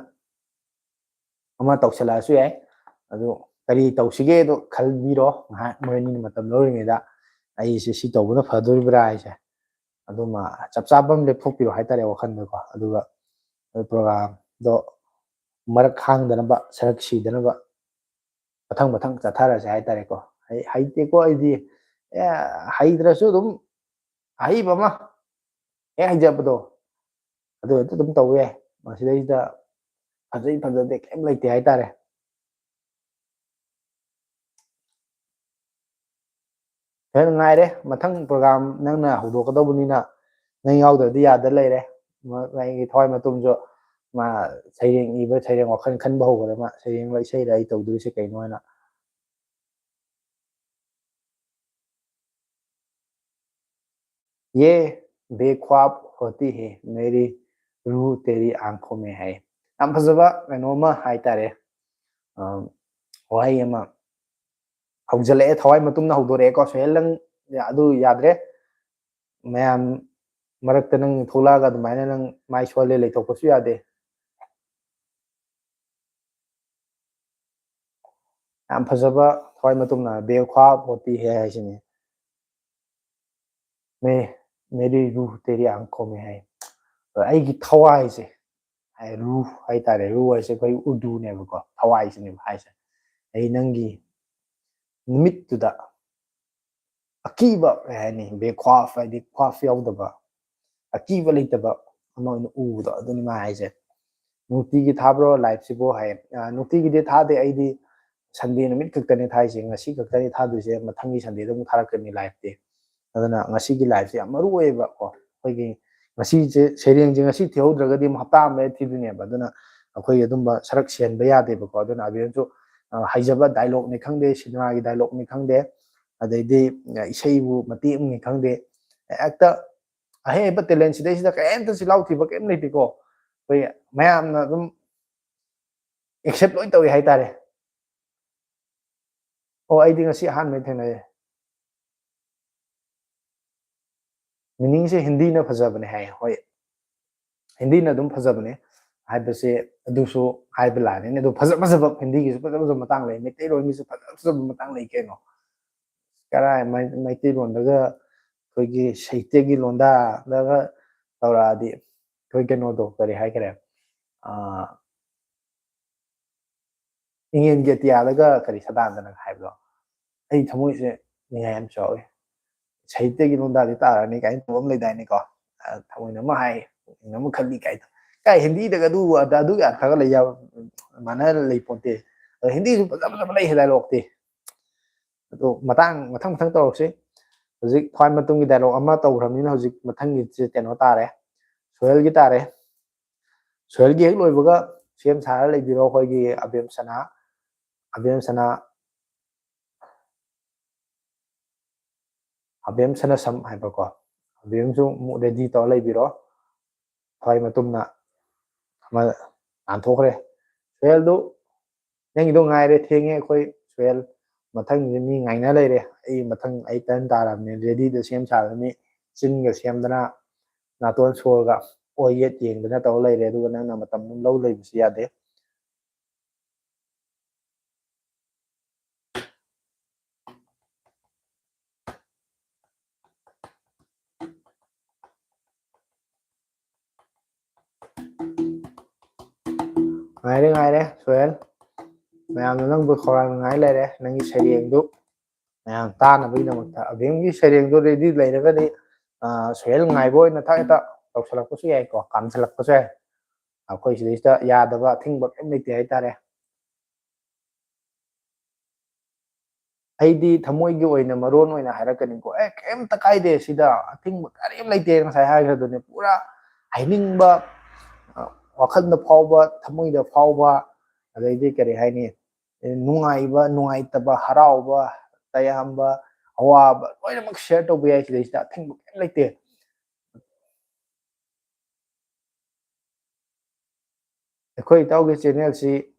ꯑꯃ ꯇꯧꯁꯜꯂꯛꯑꯁꯨ ꯌꯥꯏ꯫ ꯑꯗꯨ ꯀꯔꯤ ꯇꯧꯁꯤꯒꯦꯗꯣ ꯈꯟꯕꯤꯔꯣ ꯉꯥꯏꯍꯥꯛ, ꯃꯣꯏ ꯑꯅꯤꯅ ꯃꯇꯝ ꯂꯧꯔꯤꯉꯩꯗ꯫ ꯑꯩꯁꯦ ꯁꯤ ꯇꯧꯕꯅ ꯐꯗꯣꯔꯤꯕ꯭ꯔꯥ ꯍꯥꯏꯁꯦ꯫ ꯑꯗꯨꯃ ꯆꯞ ꯆꯥꯕ ꯑꯃ ꯂꯦꯞꯊꯣꯛꯄꯤꯔꯣ ꯍꯥꯏꯇꯥꯔꯦ ꯋꯥꯈꯜꯗꯀꯣ꯫ ꯑꯗꯨꯒ ꯃꯣꯏ programꯗꯣ ꯃꯔꯛ ꯍꯥꯡꯗꯅꯕ, ꯁꯔꯛ ꯁꯤꯗꯅꯕ ꯃꯊꯪ ꯃꯊꯪ ꯆꯠꯊꯔꯁꯦ ꯍꯥꯏꯇꯥꯔꯦꯀꯣ꯫ ꯍꯩ-, ꯍꯩꯇꯦꯀꯣ ꯑꯩꯗꯤ꯫ ꯑꯦ, ꯍꯩꯇ꯭ꯔꯁꯨ ꯑꯗꯨꯝ ꯑꯍꯩꯕ ꯑꯃ ꯍꯦꯛ ꯍꯩꯖꯕꯗꯣ, ꯑꯗꯨ ꯍꯦꯛꯇ ꯑꯗꯨꯝ ꯇꯧꯕ ꯌꯥꯏ꯫ ꯃꯁꯤꯗꯩꯁꯤꯗ ꯐꯖꯩ ꯐꯖꯗꯦ ꯀꯩꯝ ꯂꯩꯇꯦ ꯍꯥꯏꯇꯥꯔꯦ꯫ ꯍꯦꯟꯅ ꯉꯥꯏꯔꯦ꯫ ꯃꯊꯪ program ꯅꯪꯅ ꯍꯧꯗꯣꯛꯀꯗꯧꯕꯅꯤꯅ, ꯅꯪ ꯌꯥꯎꯗ꯭ꯔꯗꯤ ꯌꯥꯗ ꯂꯩꯔꯦ꯫ ꯃ-, ꯑꯩꯒꯤ ꯊꯋꯥꯏ ꯃꯇꯨꯝꯁꯨ ꯃꯥ ꯁꯩꯔꯦꯡ ꯏꯕ, ꯁꯩꯔꯦꯡ ꯋꯥꯈꯜ ꯈꯟꯕ ꯍꯧꯈ꯭ꯔꯦ꯫ ꯃꯥ ꯁꯩꯔꯦꯡꯂ ꯏꯁꯩꯔ ꯑꯩ ꯇꯧꯗꯣꯏꯁꯦ ꯀꯩꯅꯣ ꯍꯥꯏꯅ꯫ "ये बेख्वाब होती है, मेरी रूह तेरी आंखों में है"꯫ ꯌꯥꯝ ꯐꯖꯕ ꯀꯩꯅꯣ ꯑꯃ ꯍꯥꯏꯇꯥꯔꯦ꯫ ꯑ, ꯋꯥꯍꯩ ꯑꯃ ꯍꯧꯖꯤꯜꯂꯛꯑꯦ, ꯊꯋꯥꯏ ꯃꯇꯨꯝꯅ ꯍꯧꯗꯣꯔꯛꯑꯦꯀꯣ꯫ ꯁꯣꯍꯦꯜ, ꯅꯪ ꯑꯗꯨ ꯌꯥꯗ꯭ꯔꯦ꯫ ꯃꯌꯥꯝ ꯃꯔꯛꯇ ꯅꯪ ꯊꯣꯛꯂꯛꯑꯒ ꯑꯗꯨꯃꯥꯏꯅ ꯅꯪ ꯃꯥꯏ ꯁꯣꯜꯂꯦ ꯂꯩꯊꯣꯛꯄꯁꯨ ꯌꯥꯗꯦ꯫ ꯌꯥꯝ ꯐꯖꯕ ꯊꯋꯥꯏ ꯃꯇꯨꯝꯅ "बेख्वाब होती है" ꯍꯥꯏꯁꯤꯅꯤ꯫ "मैं, मेरी रूह तेरी आंखों में है"꯫ ꯑꯩꯒꯤ ꯊꯋꯥꯏꯁꯦ, ꯍꯥꯏ, ꯔꯨꯍ ꯍꯥꯏꯇꯥꯔꯦ, ꯔꯨꯍ ꯍꯥꯏꯁꯦ ꯑꯩꯈꯣꯏ ꯎꯔꯗꯨꯅꯦꯕꯀꯣ, ꯊꯋꯥꯏꯁꯤꯅꯦꯕ ꯍꯥꯏꯁꯦ꯫ ꯑꯩ ꯅꯪꯒꯤ ꯅꯨꯃꯤꯠꯇꯨꯗ ꯑꯀꯤꯕ, ꯀꯩ ꯍꯥꯏꯅꯤ, ꯕꯦꯈ꯭ꯋꯥꯐ ꯍꯥꯏꯗꯤ ꯈ꯭ꯋꯥꯐ ꯌꯥꯎꯗꯕ, ꯑꯀꯤꯕ ꯂꯩꯇꯕ ꯑꯃ ꯑꯣꯏꯅ ꯎꯕꯗꯣ, ꯑꯗꯨꯅꯤ ꯃꯥ ꯍꯥꯏꯁꯦ꯫ ꯅꯨꯡꯇꯤꯒꯤ ꯊꯥꯕ꯭ꯔꯣ live ꯁꯤꯕꯨ ꯍꯥꯏ꯫ ꯑ, ꯅꯨꯡꯇꯤꯒꯤꯗꯤ ꯊꯥꯗꯦ, ꯑꯩꯗꯤ Sunday ꯅꯨꯃꯤꯠ ꯈꯛꯇꯅꯤ ꯊꯥꯏꯁꯦ, ꯉꯁꯤ ꯈꯛꯇꯅꯤ ꯊꯥꯗꯣꯏꯁꯦ, ꯃꯊꯪꯒꯤ Sunday ꯗ ꯑꯃꯨꯛ ꯊꯥꯔꯛꯀꯅꯤ live ꯇꯤ꯫ ꯑꯗꯨꯅ ꯉꯁꯤꯒꯤ live ꯁꯦ ꯌꯥꯝ ꯃꯔꯨ ꯑꯣꯏꯌꯦꯕꯀꯣ꯫ ꯑꯩꯈꯣꯏꯒꯤ ꯉꯁꯤꯁꯦ, ꯁꯩꯔꯦꯡꯁꯦ ꯉꯁꯤ ꯊꯤꯍꯧꯗ꯭ꯔꯒꯗꯤ ꯑꯃꯨꯛ ꯍꯞꯇꯥ ꯑꯃ ꯂꯩꯔ ꯊꯤꯗꯣꯏꯅꯦꯕ꯫ ꯑꯗꯨꯅ ꯑꯩꯈꯣꯏ ꯑꯗꯨꯝꯕ ꯁꯔꯛ ꯁꯤꯍꯟꯕ ꯌꯥꯗꯦꯕꯀꯣ꯫ ꯑꯗꯨꯅ ꯑꯕꯤꯔꯁꯨ, ꯑ, ꯍꯩꯖꯕ dialogue ꯅꯤ ꯈꯪꯗꯦ, cinema ꯒꯤ dialogue ꯅꯤ ꯈꯪꯗꯦ, ꯑꯗꯩꯗꯤ, ꯑ, ꯏꯁꯩꯕꯨ ꯃꯇꯦꯛ ꯑꯃꯅꯤ ꯈꯪꯗꯦ, ꯍꯦꯛꯇ ꯑꯍꯩ ꯍꯩꯕ talent ꯁꯤꯗꯩꯁꯤꯗ ꯀꯔꯤꯝꯇ ꯆꯤꯜꯍꯥꯎ ꯊꯤꯕ ꯀꯔꯤꯝ ꯂꯩꯇꯦꯀꯣ꯫ ꯑꯩꯈꯣꯏ ꯃꯌꯥꯝꯅ ꯑꯗꯨꯝ accept ꯂꯣꯏ ꯇꯧꯏ ꯍꯥꯏꯇꯥꯔꯦ꯫ ꯑꯣ, ꯑꯩꯗꯤ ꯉꯁꯤ ꯑꯍꯥꯟꯕ ꯊꯦꯡꯅꯩꯌꯦ꯫ Meaning ꯁꯦ ꯍꯤꯟꯗꯤꯅ ꯐꯖꯕꯅꯦ ꯍꯥꯏ꯫ ꯍꯣꯏ, ꯍꯤꯟꯗꯤꯅ ꯑꯗꯨꯝ ꯐꯖꯕꯅꯦ ꯍꯥꯏꯕꯁꯦ, ꯑꯗꯨꯁꯨ ꯍꯥꯏꯕ ꯂꯥꯟꯅꯤꯅꯦ꯫ ꯑꯗꯨ ꯐꯖ ꯐꯖꯕ, ꯍꯤꯟꯗꯤꯒꯤꯁꯨ ꯐꯖ ꯐꯖꯕ ꯃꯇꯥꯡ ꯂꯩ, ꯃꯩꯇꯩꯂꯣꯟꯒꯤꯁꯨ ꯐꯖ ꯐꯖꯕ ꯃꯇꯥꯡ ꯂꯩ ꯀꯩꯅꯣ꯫ ꯀꯔꯥꯏ ꯃꯩ-, ꯃꯩꯇꯩꯂꯣꯟꯗꯒ ꯑꯩꯈꯣꯏꯒꯤ ꯁꯥꯍꯤꯇ꯭ꯌꯒꯤ ꯂꯣꯟꯗꯥꯗꯒ ꯇꯧꯔꯛꯑꯗꯤ, ꯑꯩꯈꯣꯏ ꯀꯩꯅꯣꯗꯣ ꯀꯔꯤ ꯍꯥꯏꯈꯔꯦ? ꯑꯥ, ꯏꯪꯉꯦꯟꯒꯤ ꯑꯇꯤꯌꯥꯗꯒ ꯀꯔꯤ ꯁꯗꯥꯟꯗꯅ ꯍꯥꯏꯕꯗꯣ, ꯑꯩ ꯊꯃꯣꯏꯁꯦ ꯅꯤꯡꯉꯥꯏ ꯌꯥꯝ ꯆꯥꯎꯋꯤ꯫ ꯁꯍꯤꯇ꯭ꯌꯒꯤ ꯂꯣꯟꯗꯥꯗꯤ ꯇꯥꯔꯅꯤ ꯀꯥꯏꯅ ꯇꯧꯕ ꯑꯃ ꯂꯩꯗꯥꯏꯅꯦꯀꯣ? ꯑ, ꯊꯃꯣꯏꯅ ꯑꯃ ꯍꯥꯏ, ꯄꯨꯛꯅꯤꯡꯅ ꯑꯃ ꯈꯜꯂꯤ ꯀꯥꯏꯅ꯫ ꯀꯥꯏ ꯍꯤꯟꯗꯤꯗꯒ ꯑꯗꯨ ꯑꯗ-, ꯑꯗꯨꯒꯤ ꯑꯔꯊꯒ ꯂꯩ ꯌꯥꯕ, ꯃꯥꯟꯅ ꯂꯩ ꯄꯣꯟꯇꯦ꯫ ꯑꯗꯣ ꯍꯤꯟꯗꯤꯁꯨ ꯐꯖ ꯐꯖꯕ ꯂꯩ ꯍꯦ ꯗꯥꯏꯂꯣꯛꯇꯤ꯫ ꯑꯗꯣ ꯃꯇꯥꯡ ꯃꯊꯪ ꯃꯊꯪ ꯇꯧꯔꯛꯁꯤ꯫ ꯍꯧꯖꯤꯛ ꯈ꯭ꯋꯥꯏ ꯃꯇꯨꯡꯒꯤ ꯗꯥꯏꯂꯣꯛ ꯑꯃ ꯇꯧꯈ꯭ꯔꯕꯅꯤꯅ ꯍꯧꯖꯤꯛ ꯃꯊꯪꯒꯤꯁꯦ ꯀꯩꯅꯣ ꯇꯥꯔꯦ, ꯁꯣꯍꯦꯜꯒꯤ ꯇꯥꯔꯦ꯫ ꯁꯣꯍꯦꯜꯒꯤ ꯍꯦꯛ ꯂꯣꯏꯕꯒ ꯁꯦꯝ ꯁꯥꯔ ꯂꯩꯕꯤꯔꯣ ꯑꯩꯈꯣꯏꯒꯤ ꯑꯕꯦꯝ ꯁꯅꯥ, ꯑꯕꯦꯝ ꯁꯅꯥ, ꯑꯕꯦꯝ ꯁꯅꯥꯁꯝ ꯍꯥꯏꯕꯀꯣ, ꯑꯕꯦꯝꯁꯨ ꯑꯃꯨꯛ ꯔꯦꯗꯤ ꯇꯧꯔ ꯂꯩꯕꯤꯔꯣ꯫ ꯊꯋꯥꯏ ꯃꯇꯨꯝꯅ ꯑꯃ ꯇꯥꯟꯊꯣꯛꯈ꯭ꯔꯦ꯫ ꯁꯣꯍꯦꯜꯗꯨ, "ꯅꯪꯒꯤꯗꯣ ꯉꯥꯏꯔꯦ, ꯊꯦꯡꯉꯦ ꯑꯩꯈꯣꯏ ꯁꯣꯍꯦꯜ, ꯃꯊꯪꯁꯦ ꯃꯤ ꯉꯥꯏꯅ ꯂꯩꯔꯦ, ꯑꯩ ꯃꯊꯪ ꯑꯩ ꯇꯔꯟ ꯇꯥꯔꯕꯅꯦ, ꯔꯦꯗꯤꯗ ꯁꯦꯝ ꯁꯥꯔꯕꯅꯤ, ꯆꯤꯟꯒ ꯁꯦꯝꯗꯅ ꯅꯥꯇꯣꯟ ꯁꯣꯔꯒ ꯑꯣꯏ ꯌꯦꯠ ꯌꯦꯡꯗꯅ ꯇꯧꯔ ꯂꯩꯔꯦ, ꯑꯗꯨꯒ ꯅꯪꯅ ꯃꯇꯝ ꯑꯗꯨꯝ ꯂꯧ ꯂꯩꯕꯁꯨ ꯌꯥꯗꯦ"꯫ ꯉꯥꯏꯔꯦ, ꯉꯥꯏꯔꯦ, ꯁꯣꯍꯦꯜ꯫ ꯃꯌꯥꯝꯅ ꯅꯪꯕꯨ ꯈꯧꯔꯥꯡꯅ ꯉꯥꯏ ꯂꯩꯔꯦ, ꯅꯪꯒꯤ ꯁꯩꯔꯦꯡꯗꯨ ꯃꯌꯥꯝ ꯇꯥꯅꯕꯒꯤꯗꯃꯛꯇ꯫ ꯑꯕꯦꯝꯒꯤ ꯁꯩꯔꯦꯡꯗꯨ ꯔꯦꯗꯤ ꯂꯩꯔꯒꯗꯤ, ꯑ, ꯁꯣꯍꯦꯜ ꯉꯥꯏꯕ ꯑꯣꯏꯅ ꯊꯥ ꯍꯦꯛꯇ ꯇꯧꯁꯜꯂꯛꯄꯁꯨ ꯌꯥꯏꯀꯣ, ꯀꯥꯝꯁꯜꯂꯛꯄꯁꯨ ꯌꯥꯏ꯫ ꯑꯩꯈꯣꯏ ꯁꯤꯗꯩꯁꯤꯗ ꯌꯥꯗꯕ ꯑꯊꯤꯡꯕ ꯀꯔꯤꯝ ꯂꯩꯇꯦ ꯍꯥꯏꯇꯥꯔꯦ꯫ ꯑꯩꯗꯤ ꯊꯃꯣꯏꯒꯤ ꯑꯣꯏꯅ ꯃꯔꯣꯟ ꯑꯣꯏꯅ ꯍꯥꯏꯔꯛꯀꯅꯤꯀꯣ꯫ ꯑꯦ, ꯀꯩꯝꯇ ꯀꯥꯏꯗꯦ, ꯁꯤꯗ ꯑꯊꯤꯡꯕ ꯀꯔꯤꯝ ꯂꯩꯇꯦ, ꯉꯁꯥꯏ ꯍꯥꯏꯈ꯭ꯔꯗꯨꯅꯦ꯫ ꯄꯨꯔꯥ ꯍꯥꯏꯅꯤꯡꯕ, ꯑ, ꯋꯥꯈꯜꯗ ꯐꯥꯎꯕ, ꯊꯃꯣꯏꯗ ꯐꯥꯎꯕ, ꯑꯗꯩꯗꯤ ꯀꯔꯤ ꯍꯥꯏꯅꯤ, ꯑꯦ, ꯅꯨꯡꯉꯥꯏꯕ, ꯅꯨꯡꯉꯥꯏꯇꯕ, ꯍꯔꯥꯎꯕ, ꯇꯌꯥꯝꯕ, ꯑꯋꯥꯕ ꯂꯣꯏꯅꯃꯛ ꯁꯤꯌꯔ ꯇꯧꯕ ꯌꯥꯏ ꯁꯤꯗꯩꯁꯤꯗ, ꯑꯊꯤꯡꯕ ꯀꯔꯤꯝ ꯂꯩꯇꯦ꯫ ꯑꯩꯈꯣꯏ ꯏꯇꯥꯎꯒꯤ ꯆꯦꯅꯦꯜꯁꯤ,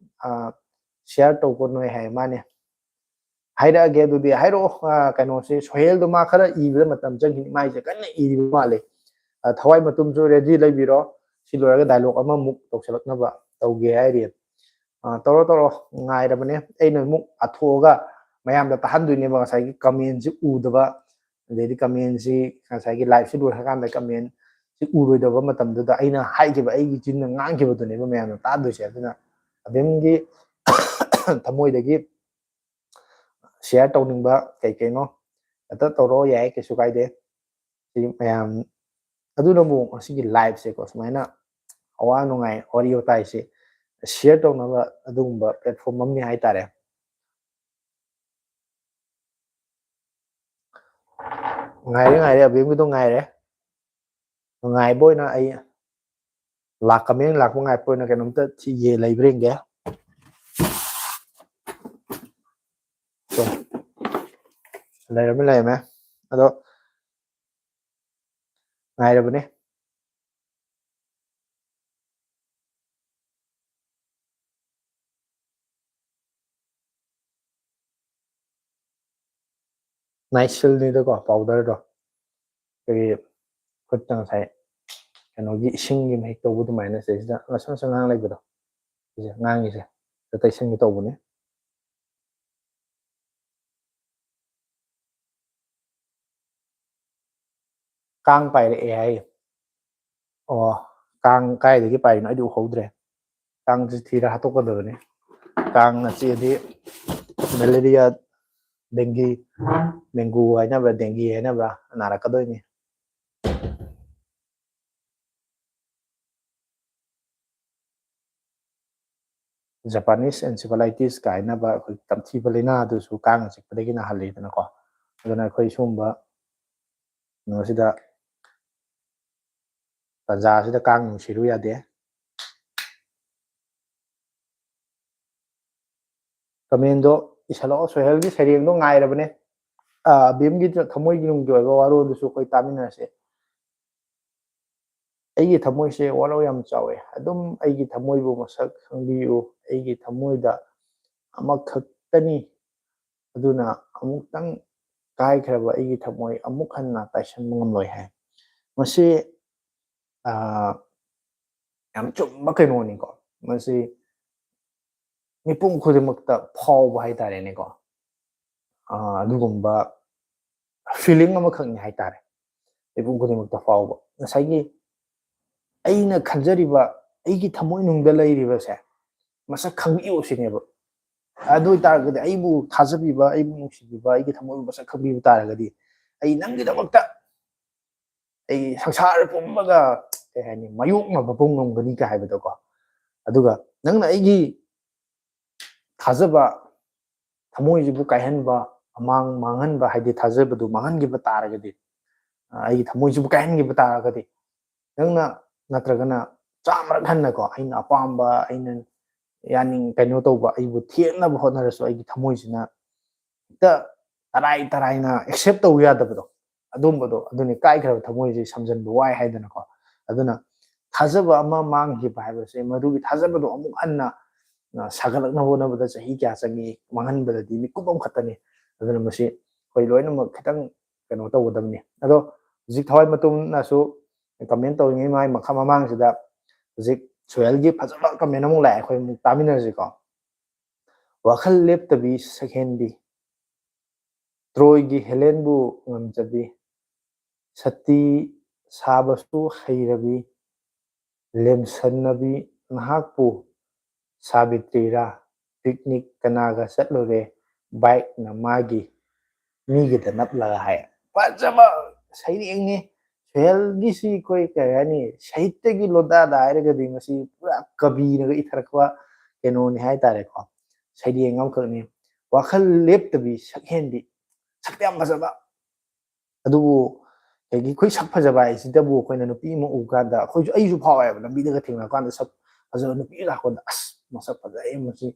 ꯑ, ꯁꯤꯌꯥꯔ ꯇꯧꯕ ꯅꯣꯏ ꯍꯥꯏ ꯃꯥꯅꯦ꯫ ꯍꯥꯏꯔꯛꯑꯒꯦ ꯑꯗꯨꯗꯤ, ꯍꯥꯏꯔꯛꯑꯣ꯫ ꯑ, ꯀꯩꯅꯣꯁꯦ, ꯁꯣꯍꯦꯜꯗꯣ ꯃꯥ ꯈꯔ ꯏꯕꯗ ꯃꯇꯝ ꯆꯪꯈꯤꯅꯤ, ꯃꯥꯏꯁꯦ ꯀꯟꯅ ꯏꯔꯤꯕ ꯃꯥꯜꯂꯦ꯫ ꯑ, ꯊꯋꯥꯏ ꯃꯇꯨꯝꯁꯨ ꯔꯦꯗꯤ ꯂꯩꯕꯤꯔꯣ, ꯁꯤ ꯂꯣꯏꯔꯒ ꯗꯥꯏꯂꯣꯛ ꯑꯃꯃꯨꯛ ꯇꯧꯁꯜꯂꯛꯅꯕ ꯇꯧꯒꯦ ꯍꯥꯏꯔꯤ꯫ ꯑ, ꯇꯧꯔꯣ, ꯇꯧꯔꯣ, ꯉꯥꯏꯔꯕꯅꯦ꯫ ꯑꯩꯅ ꯑꯃꯨꯛ ꯑꯊꯣꯛꯑꯒ ꯃꯌꯥꯝꯗ ꯇꯥꯍꯟꯗꯣꯏꯅꯦꯕ, ꯉꯁꯥꯏꯒꯤ ꯀꯃꯦꯟꯁꯤ ꯎꯗꯕ, ꯑꯗꯩꯗꯤ ꯀꯃꯦꯟꯁꯤ ꯉꯁꯥꯏꯒꯤ ꯂꯥꯏꯞꯁꯤ ꯂꯣꯏꯈ꯭ꯔꯀꯥꯟꯗ ꯀꯃꯦꯟꯁꯤ ꯎꯔꯣꯏꯗꯕ ꯃꯇꯝꯗꯨꯗ ꯑꯩꯅ ꯍꯥꯏꯈꯤꯕ, ꯑꯩꯒꯤ ꯆꯤꯟꯅ ꯉꯥꯡꯈꯤꯕꯗꯨꯅꯦꯕ ꯃꯌꯥꯝꯅ ꯇꯥꯗꯣꯏꯁꯦ꯫ ꯑꯗꯨꯅ ꯑꯕꯦꯝꯒꯤ ꯊꯃꯣꯏꯗꯒꯤ ꯁꯤꯌꯔ ꯇꯧꯅꯤꯡꯕ ꯀꯩ ꯀꯩꯅꯣ ꯍꯦꯛꯇ ꯇꯧꯔꯛꯑꯣ, ꯌꯥꯏ, ꯀꯩꯁꯨ ꯀꯥꯏꯗꯦ꯫ ꯁꯤ ꯃꯌꯥꯝ ꯑꯗꯨꯅꯕꯨ ꯉꯁꯤꯒꯤ ꯂꯥꯏꯐꯁꯦꯀꯣ ꯁꯨꯃꯥꯏꯅ ꯑꯋꯥ ꯅꯨꯡꯉꯥꯏ ꯋꯥꯔꯤ ꯋꯥꯇꯥꯏꯁꯦ ꯁꯤꯌꯔ ꯇꯧꯅꯕ ꯑꯗꯨꯒꯨꯝꯕ ꯄ꯭ꯂꯦꯠꯐꯣꯝ ꯑꯃꯅꯤ ꯍꯥꯏꯇꯥꯔꯦ꯫ ꯉꯥꯏꯔꯦ, ꯉꯥꯏꯔꯦ, ꯑꯕꯦꯝꯒꯤꯗꯣ ꯉꯥꯏꯔꯦ꯫ ꯉꯥꯏꯕ ꯑꯣꯏꯅ ꯑꯩ ꯂꯥꯛ ꯀꯃꯦꯟ ꯂꯥꯛꯄ ꯉꯥꯏꯕ ꯑꯣꯏꯅ ꯀꯩꯅꯣꯝꯇ ꯊꯤꯒꯦ, ꯂꯩꯕ꯭ꯔꯥ ꯌꯦꯡꯒꯦ꯫ ꯂꯩꯔꯝꯃꯦ, ꯂꯩꯔꯝꯃꯦ꯫ ꯑꯗꯣ ꯉꯥꯏꯔꯕꯅꯦ꯫ ꯅꯥꯏꯁꯤꯜꯅꯤꯗꯀꯣ ꯄꯥꯎꯗꯔꯗꯣ꯫ ꯑꯩꯈꯣꯏꯒꯤ ꯈꯨꯠꯇ ꯉꯁꯥꯏ ꯀꯩꯅꯣꯒꯤ ꯏꯁꯤꯡꯒꯤ ꯃꯍꯤꯛ ꯇꯧꯕ ꯑꯗꯨꯃꯥꯏꯅ ꯁꯤꯗꯩꯁꯤꯗ ꯉꯁꯪ ꯉꯁꯪ ꯉꯥꯡ ꯂꯩꯕꯗꯣ, ꯁꯤꯁꯦ ꯉꯥꯡꯉꯤꯁꯦ, ꯁꯤꯗ ꯇꯩꯁꯟꯒꯦ ꯇꯧꯕꯅꯦ꯫ ꯀꯥꯡ ꯄꯥꯏꯔꯛꯑꯦ ꯍꯥꯏ꯫ ꯑꯣ, ꯀꯥꯡ ꯀꯥꯏꯗꯒꯤ ꯄꯥꯏꯔꯤꯅꯣ? ꯑꯩꯗꯤ ꯎꯍꯧꯗ꯭ꯔꯦ꯫ ꯀꯥꯡꯁꯤ ꯊꯤꯔ ꯍꯥꯠꯇꯣꯛꯀꯗꯕꯅꯤ꯫ ꯀꯥꯡꯅ ꯆꯤꯛꯑꯗꯤ ꯃꯦꯂꯦꯔꯤꯌꯥ, ꯗꯦꯡꯒꯤ, ꯗꯦꯡꯒꯨ ꯍꯥꯏꯅꯕ꯭ꯔꯥ, ꯗꯦꯡꯒꯤ ꯍꯥꯏꯅꯕ꯭ꯔꯥ, ꯅꯥꯔꯛꯀꯗꯣꯏꯅꯤ꯫ ꯖꯄꯥꯅꯤꯁ ꯑꯦꯟꯁꯤꯐꯥꯂꯥꯏꯇꯤꯁ ꯀꯥꯏꯅꯕ ꯑꯩꯈꯣꯏ ꯇꯝꯊꯤꯕ ꯂꯥꯏꯅꯥ ꯑꯗꯨꯁꯨ ꯀꯥꯡꯅ ꯆꯤꯛꯄꯗꯒꯤ ꯅꯥꯍꯜꯂꯤꯗꯅꯀꯣ꯫ ꯑꯗꯨꯅ ꯑꯩꯈꯣꯏ ꯁꯤꯒꯨꯝꯕ ꯀꯩꯅꯣꯁꯤꯗ, ꯇꯥꯟꯖꯥꯁꯤꯗ ꯀꯥꯡ ꯅꯨꯡꯁꯤꯔꯨ ꯌꯥꯗꯦ꯫ ꯀꯃꯦꯟꯗꯣ ꯏꯁꯜꯂꯛꯑꯣ꯫ ꯁꯣꯍꯦꯜꯒꯤ ꯁꯩꯔꯦꯡꯗꯣ ꯉꯥꯏꯔꯕꯅꯦ꯫ ꯑꯥ, ꯑꯕꯦꯝꯒꯤ ꯊꯃꯣꯏꯒꯤ ꯅꯨꯡꯒꯤ ꯑꯣꯏꯕ ꯋꯥꯔꯣꯜꯗꯨꯁꯨ ꯑꯩꯈꯣꯏ ꯇꯥꯃꯤꯟꯅꯔꯁꯦ꯫ ꯑꯩꯒꯤ ꯊꯃꯣꯏꯁꯦ ꯋꯥꯔꯧ ꯌꯥꯝ ꯆꯥꯎꯋꯦ꯫ ꯑꯗꯨꯝ ꯑꯩꯒꯤ ꯊꯃꯣꯏꯕꯨ ꯃꯁꯛ ꯈꯪꯕꯤꯌꯨ꯫ ꯑꯩꯒꯤ ꯊꯃꯣꯏꯗ ꯑꯃꯈꯛꯇꯅꯤ, ꯑꯗꯨꯅ ꯑꯃꯨꯛꯇꯪ ꯀꯥꯏꯈ꯭ꯔꯕ ꯑꯩꯒꯤ ꯊꯃꯣꯏ ꯑꯃꯨꯛ ꯍꯟꯅ ꯇꯥꯏꯁꯟꯕ ꯉꯝꯂꯣꯏ ꯍꯥꯏ꯫ ꯃꯁꯤ, ꯑꯥ, ꯌꯥꯝ ꯆꯨꯝꯕ ꯀꯩꯅꯣꯅꯤꯀꯣ꯫ ꯃꯁꯤ ꯃꯤꯄꯨꯝ ꯈꯨꯗꯤꯡꯃꯛꯇ ꯐꯥꯎꯕ ꯍꯥꯏꯇꯥꯔꯦꯅꯦꯀꯣ꯫ ꯑꯥ, ꯑꯗꯨꯒꯨꯝꯕ ꯐꯤꯂꯤꯡ ꯑꯃꯈꯛꯅꯤ ꯍꯥꯏꯇꯥꯔꯦ꯫ ꯃꯤꯄꯨꯝ ꯈꯨꯗꯤꯡꯃꯛꯇ ꯐꯥꯎꯕ꯫ ꯉꯁꯥꯏꯒꯤ ꯑꯩꯅ ꯈꯟꯖꯔꯤꯕ, ꯑꯩꯒꯤ ꯊꯃꯣꯏꯅꯨꯡꯗ ꯂꯩꯔꯤꯕꯁꯦ ꯃꯁꯛ ꯈꯪꯕꯤꯌꯨ ꯁꯤꯅꯦꯕ꯫ ꯑꯗꯨ ꯑꯣꯏꯇꯥꯔꯒꯗꯤ ꯑꯩꯕꯨ ꯊꯥꯖꯕꯤꯕ, ꯑꯩꯕꯨ ꯅꯨꯡꯁꯤꯕꯤꯕ, ꯑꯩꯒꯤ ꯊꯃꯣꯏꯕꯨ ꯃꯁꯛ ꯈꯪꯕꯤꯕ ꯇꯥꯔꯒꯗꯤ ꯑꯩ ꯅꯪꯒꯤꯗꯃꯛꯇ ꯑꯩ ꯁꯪꯁꯥꯔ ꯄꯨꯝꯕꯒ, ꯀꯩ ꯍꯥꯏꯅꯤ, ꯃꯥꯌꯣꯛꯅꯕ ꯄꯨꯡ ꯉꯝꯒꯅꯤ ꯀꯥꯏ ꯍꯥꯏꯕꯗꯣꯀꯣ꯫ ꯑꯗꯨꯒ ꯅꯪꯅ ꯑꯩꯒꯤ ꯊꯥꯖꯕ, ꯊꯃꯣꯏꯁꯤꯕꯨ ꯀꯥꯏꯍꯟꯕ, ꯑꯃꯥꯡ ꯃꯥꯡꯍꯟꯕ, ꯍꯥꯏꯗꯤ ꯊꯥꯖꯕꯗꯨ ꯃꯥꯡꯍꯟꯈꯤꯕ ꯇꯥꯔꯒꯗꯤ, ꯑ, ꯑꯩꯒꯤ ꯊꯃꯣꯏꯁꯤꯕꯨ ꯀꯥꯏꯍꯟꯈꯤꯕ ꯇꯥꯔꯒꯗꯤ, ꯅꯪꯅ ꯅꯠꯇ꯭ꯔꯒꯅ ꯆꯥꯝꯃꯔꯛ ꯍꯟꯅꯀꯣ, ꯑꯩꯅ ꯑꯄꯥꯝꯕ, ꯑꯩꯅ ꯌꯥꯅꯤꯡ, ꯀꯩꯅꯣ ꯇꯧꯕ, ꯑꯩꯕꯨ ꯊꯦꯡꯅꯕ ꯍꯣꯠꯅꯔꯁꯨ, ꯑꯩꯒꯤ ꯊꯃꯣꯏꯁꯤꯅ ꯍꯦꯛꯇ ꯇꯔꯥꯏ ꯇꯔꯥꯏꯅ ꯑꯦꯛꯁꯦꯞ ꯇꯧꯕ ꯌꯥꯗꯕꯗꯣ, ꯑꯗꯨꯝꯕꯗꯣ, ꯑꯗꯨꯅꯤ ꯀꯥꯏꯈ꯭ꯔꯕ ꯊꯃꯣꯏꯁꯦ ꯁꯝꯖꯟꯕ ꯋꯥꯏ ꯍꯥꯏꯗꯅꯀꯣ꯫ ꯑꯗꯨꯅ ꯊꯥꯖꯕ ꯑꯃ ꯃꯥꯡꯈꯤꯕ ꯍꯥꯏꯕꯁꯦ, ꯃꯗꯨꯒꯤ ꯊꯥꯖꯕꯗꯣ ꯑꯃꯨꯛ ꯍꯟꯅ, ꯑ, ꯁꯥꯒꯠꯂꯛꯅꯕ ꯍꯣꯠꯅꯕꯗ ꯆꯍꯤ ꯀꯌꯥ ꯆꯪꯉꯤ, ꯃꯥꯡꯍꯟꯕꯗꯗꯤ ꯃꯤꯀꯨꯞ ꯑꯃꯈꯛꯇꯅꯤ꯫ ꯑꯗꯨꯅ ꯃꯁꯤ ꯑꯩꯈꯣꯏ ꯂꯣꯏꯅꯃꯛ ꯈꯤꯇꯪ ꯀꯩꯅꯣ ꯇꯧꯒꯗꯕꯅꯤ꯫ ꯑꯗꯣ ꯍꯧꯖꯤꯛ ꯊꯋꯥꯏ ꯃꯇꯨꯝꯅꯁꯨ ꯀꯃꯦꯟ ꯇꯧꯔꯤꯉꯩ ꯃꯥꯏ ꯃꯈꯥ ꯃꯃꯥꯡꯁꯤꯗ ꯍꯧꯖꯤꯛ ꯁꯣꯍꯦꯜꯒꯤ ꯐꯖꯕ ꯀꯃꯦꯟ ꯑꯃꯨꯛ ꯂꯥꯛꯑꯦ, ꯑꯩꯈꯣꯏ ꯑꯃꯨꯛ ꯇꯥꯃꯤꯟꯅꯔꯁꯤꯀꯣ꯫ ꯋꯥꯈꯜ ꯂꯦꯞꯇꯕꯤ ꯁꯛꯍꯦꯟꯕꯤ, ꯇ꯭ꯔꯣꯏꯒꯤ ꯍꯦꯂꯦꯟꯕꯨ ꯉꯝꯖꯕꯤ, ꯁꯇꯤ ꯁꯥꯕꯁꯨ ꯍꯩꯔꯕꯤ, ꯂꯦꯝꯁꯟꯅꯕꯤ ꯅꯍꯥꯛꯄꯨ ꯁꯥꯕꯤꯇ꯭ꯔꯤꯔꯥ? ꯄꯤꯛꯅꯤꯛ ꯀꯅꯥꯒ ꯆꯠꯂꯨꯔꯦ? ꯕꯥꯏꯛꯅ ꯃꯥꯒꯤ, ꯃꯤꯒꯤꯗ ꯅꯞꯂꯒ ꯍꯥꯏ꯫ ꯐꯖꯕ ꯁꯩꯔꯦꯡꯅꯤ꯫ ꯁꯣꯍꯦꯜꯒꯤꯁꯤ ꯑꯩꯈꯣꯏ ꯀꯩ ꯍꯥꯏꯅꯤ, ꯁꯥꯍꯤꯇ꯭ꯌꯒꯤ ꯂꯣꯟꯗꯥꯗ ꯍꯥꯏꯔꯒꯗꯤ ꯃꯁꯤ ꯄꯨꯔꯥ ꯀꯕꯤꯅꯒ ꯏꯊꯔꯛꯄ ꯀꯩꯅꯣꯅꯤ ꯍꯥꯏꯇꯥꯔꯦꯀꯣ꯫ ꯁꯩꯔꯦꯡ ꯑꯃꯈꯛꯅꯤ꯫ ꯋꯥꯈꯜ ꯂꯦꯞꯇꯕꯤ ꯁꯛꯍꯦꯟꯕꯤ, ꯁꯛꯇ ꯌꯥꯝ ꯐꯖꯕ꯫ ꯑꯗꯨꯕꯨ ꯑꯗꯒꯤ ꯑꯩꯈꯣꯏ ꯁꯛ ꯐꯖꯕ ꯍꯥꯏꯁꯤꯗꯕꯨ ꯑꯩꯈꯣꯏꯅ ꯅꯨꯄꯤ ꯑꯃ ꯎꯕ ꯀꯥꯟꯗ ꯑꯩꯈꯣꯏꯁꯨ, ꯑꯩꯁꯨ ꯐꯥꯎꯋꯦꯕ, ꯂꯝꯕꯤꯗꯒ ꯊꯦꯡꯅꯕ ꯀꯥꯟꯗ ꯁꯛ ꯐꯖꯕ ꯅꯨꯄꯤ ꯂꯥꯛꯄꯗ, "ꯑꯁ, ꯃꯁꯛ ꯐꯖꯩ, ꯃꯁꯤ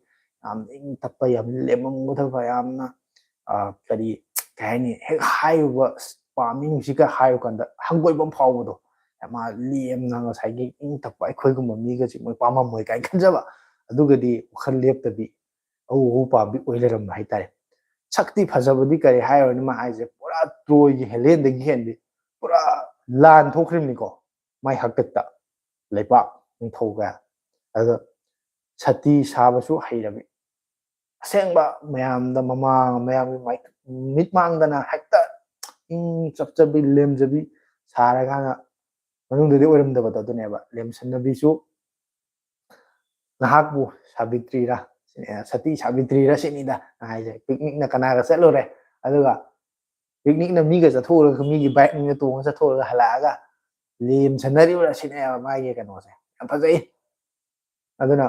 ꯌꯥꯝ ꯏꯪ ꯇꯞꯄ, ꯌꯥꯝ ꯂꯦꯝꯃꯝꯒꯗꯕ, ꯌꯥꯝꯅ, ꯑ, ꯀꯔꯤ, ꯀꯩ ꯍꯥꯏꯅꯤ, ꯍꯦꯛ ꯍꯥꯏꯔꯨꯕ, ꯑꯁ, ꯄꯥꯝꯃꯤ ꯅꯨꯡꯁꯤꯒ ꯍꯥꯏꯔꯨ ꯀꯥꯟꯗ ꯍꯪꯒꯣꯏꯕ ꯑꯃ ꯐꯥꯎꯕꯗꯣ, ꯃꯥ ꯂꯦꯝꯅ ꯉꯁꯥꯏꯒꯤ ꯏꯪ ꯇꯞꯄ ꯑꯩꯈꯣꯏꯒꯨꯝꯕ ꯃꯤꯒꯁꯦ ꯃꯣꯏ ꯄꯥꯝꯃꯝꯃꯣꯏ" ꯀꯥꯏꯅ ꯈꯟꯖꯕ꯫ ꯑꯗꯨꯒꯗꯤ ꯋꯥꯈꯜ ꯂꯦꯞꯇꯕꯤ ꯑꯎ ꯑꯎ ꯄꯥꯝꯕꯤ ꯑꯣꯏ ꯂꯩꯔꯝꯕ ꯍꯥꯏꯇꯥꯔꯦ꯫ ꯁꯛꯇꯤ ꯐꯖꯕꯗꯤ ꯀꯔꯤ ꯍꯥꯏꯔꯨꯔꯅꯤ, ꯃꯥ ꯍꯥꯏꯁꯦ ꯄꯨꯔꯥ ꯇ꯭ꯔꯣꯏꯒꯤ ꯍꯦꯂꯦꯟꯗꯒꯤ ꯍꯦꯟꯕꯤ, ꯄꯨꯔꯥ ꯂꯥꯟ ꯊꯣꯛꯈ꯭ꯔꯤꯕꯅꯤꯀꯣ ꯃꯥꯏ ꯍꯥꯛꯇꯛꯇ, ꯂꯩꯄꯥꯛ ꯅꯤꯡꯊꯧ ꯀꯌꯥ꯫ ꯑꯗꯣ ꯁꯇꯤ ꯁꯥꯕꯁꯨ ꯍꯩꯔꯕꯤ, ꯑꯁꯦꯡꯕ ꯃꯌꯥꯝꯗ, ꯃꯃꯥꯡ ꯃꯌꯥꯝꯒꯤ ꯃꯥꯏ-, ꯃꯤꯠꯃꯥꯡꯗꯅ ꯍꯦꯛꯇ ꯏꯪ ꯆꯞꯆꯕꯤ, ꯂꯦꯝꯖꯕꯤ ꯁꯥꯔꯀꯥꯟꯗ ꯃꯅꯨꯡꯗꯗꯤ ꯑꯣꯏꯔꯝꯗꯕꯗꯣ ꯑꯗꯨꯅꯦꯕ꯫ ꯂꯦꯝꯁꯟꯅꯕꯤꯁꯨ ꯅꯍꯥꯛꯄꯨ ꯁꯥꯕꯤꯇ꯭ꯔꯤꯔꯥ? ꯁꯇꯤ ꯁꯥꯕꯤꯇ꯭ꯔꯤꯔ ꯁꯤꯅꯤꯗ ꯍꯥꯏꯁꯦ꯫ ꯄꯤꯛꯅꯤꯛꯅ ꯀꯅꯥꯒ ꯆꯠꯂꯨꯔꯦ, ꯑꯗꯨꯒ ꯄꯤꯛꯅꯤꯛꯅ ꯃꯤꯒ ꯆꯠꯊꯣꯛꯎꯔꯒ, ꯃꯤꯒꯤ ꯕꯥꯏꯛꯅ ꯇꯣꯡꯉ ꯆꯠꯊꯣꯛꯎꯔꯒ ꯍꯜꯂꯛꯑꯒ ꯂꯦꯝꯁꯟꯅꯔꯤꯕ꯭ꯔꯥ ꯁꯤꯅꯦꯕ ꯃꯥꯒꯤ ꯀꯩꯅꯣꯁꯦ꯫ ꯌꯥꯝ ꯐꯖꯩ꯫ ꯑꯗꯨꯅ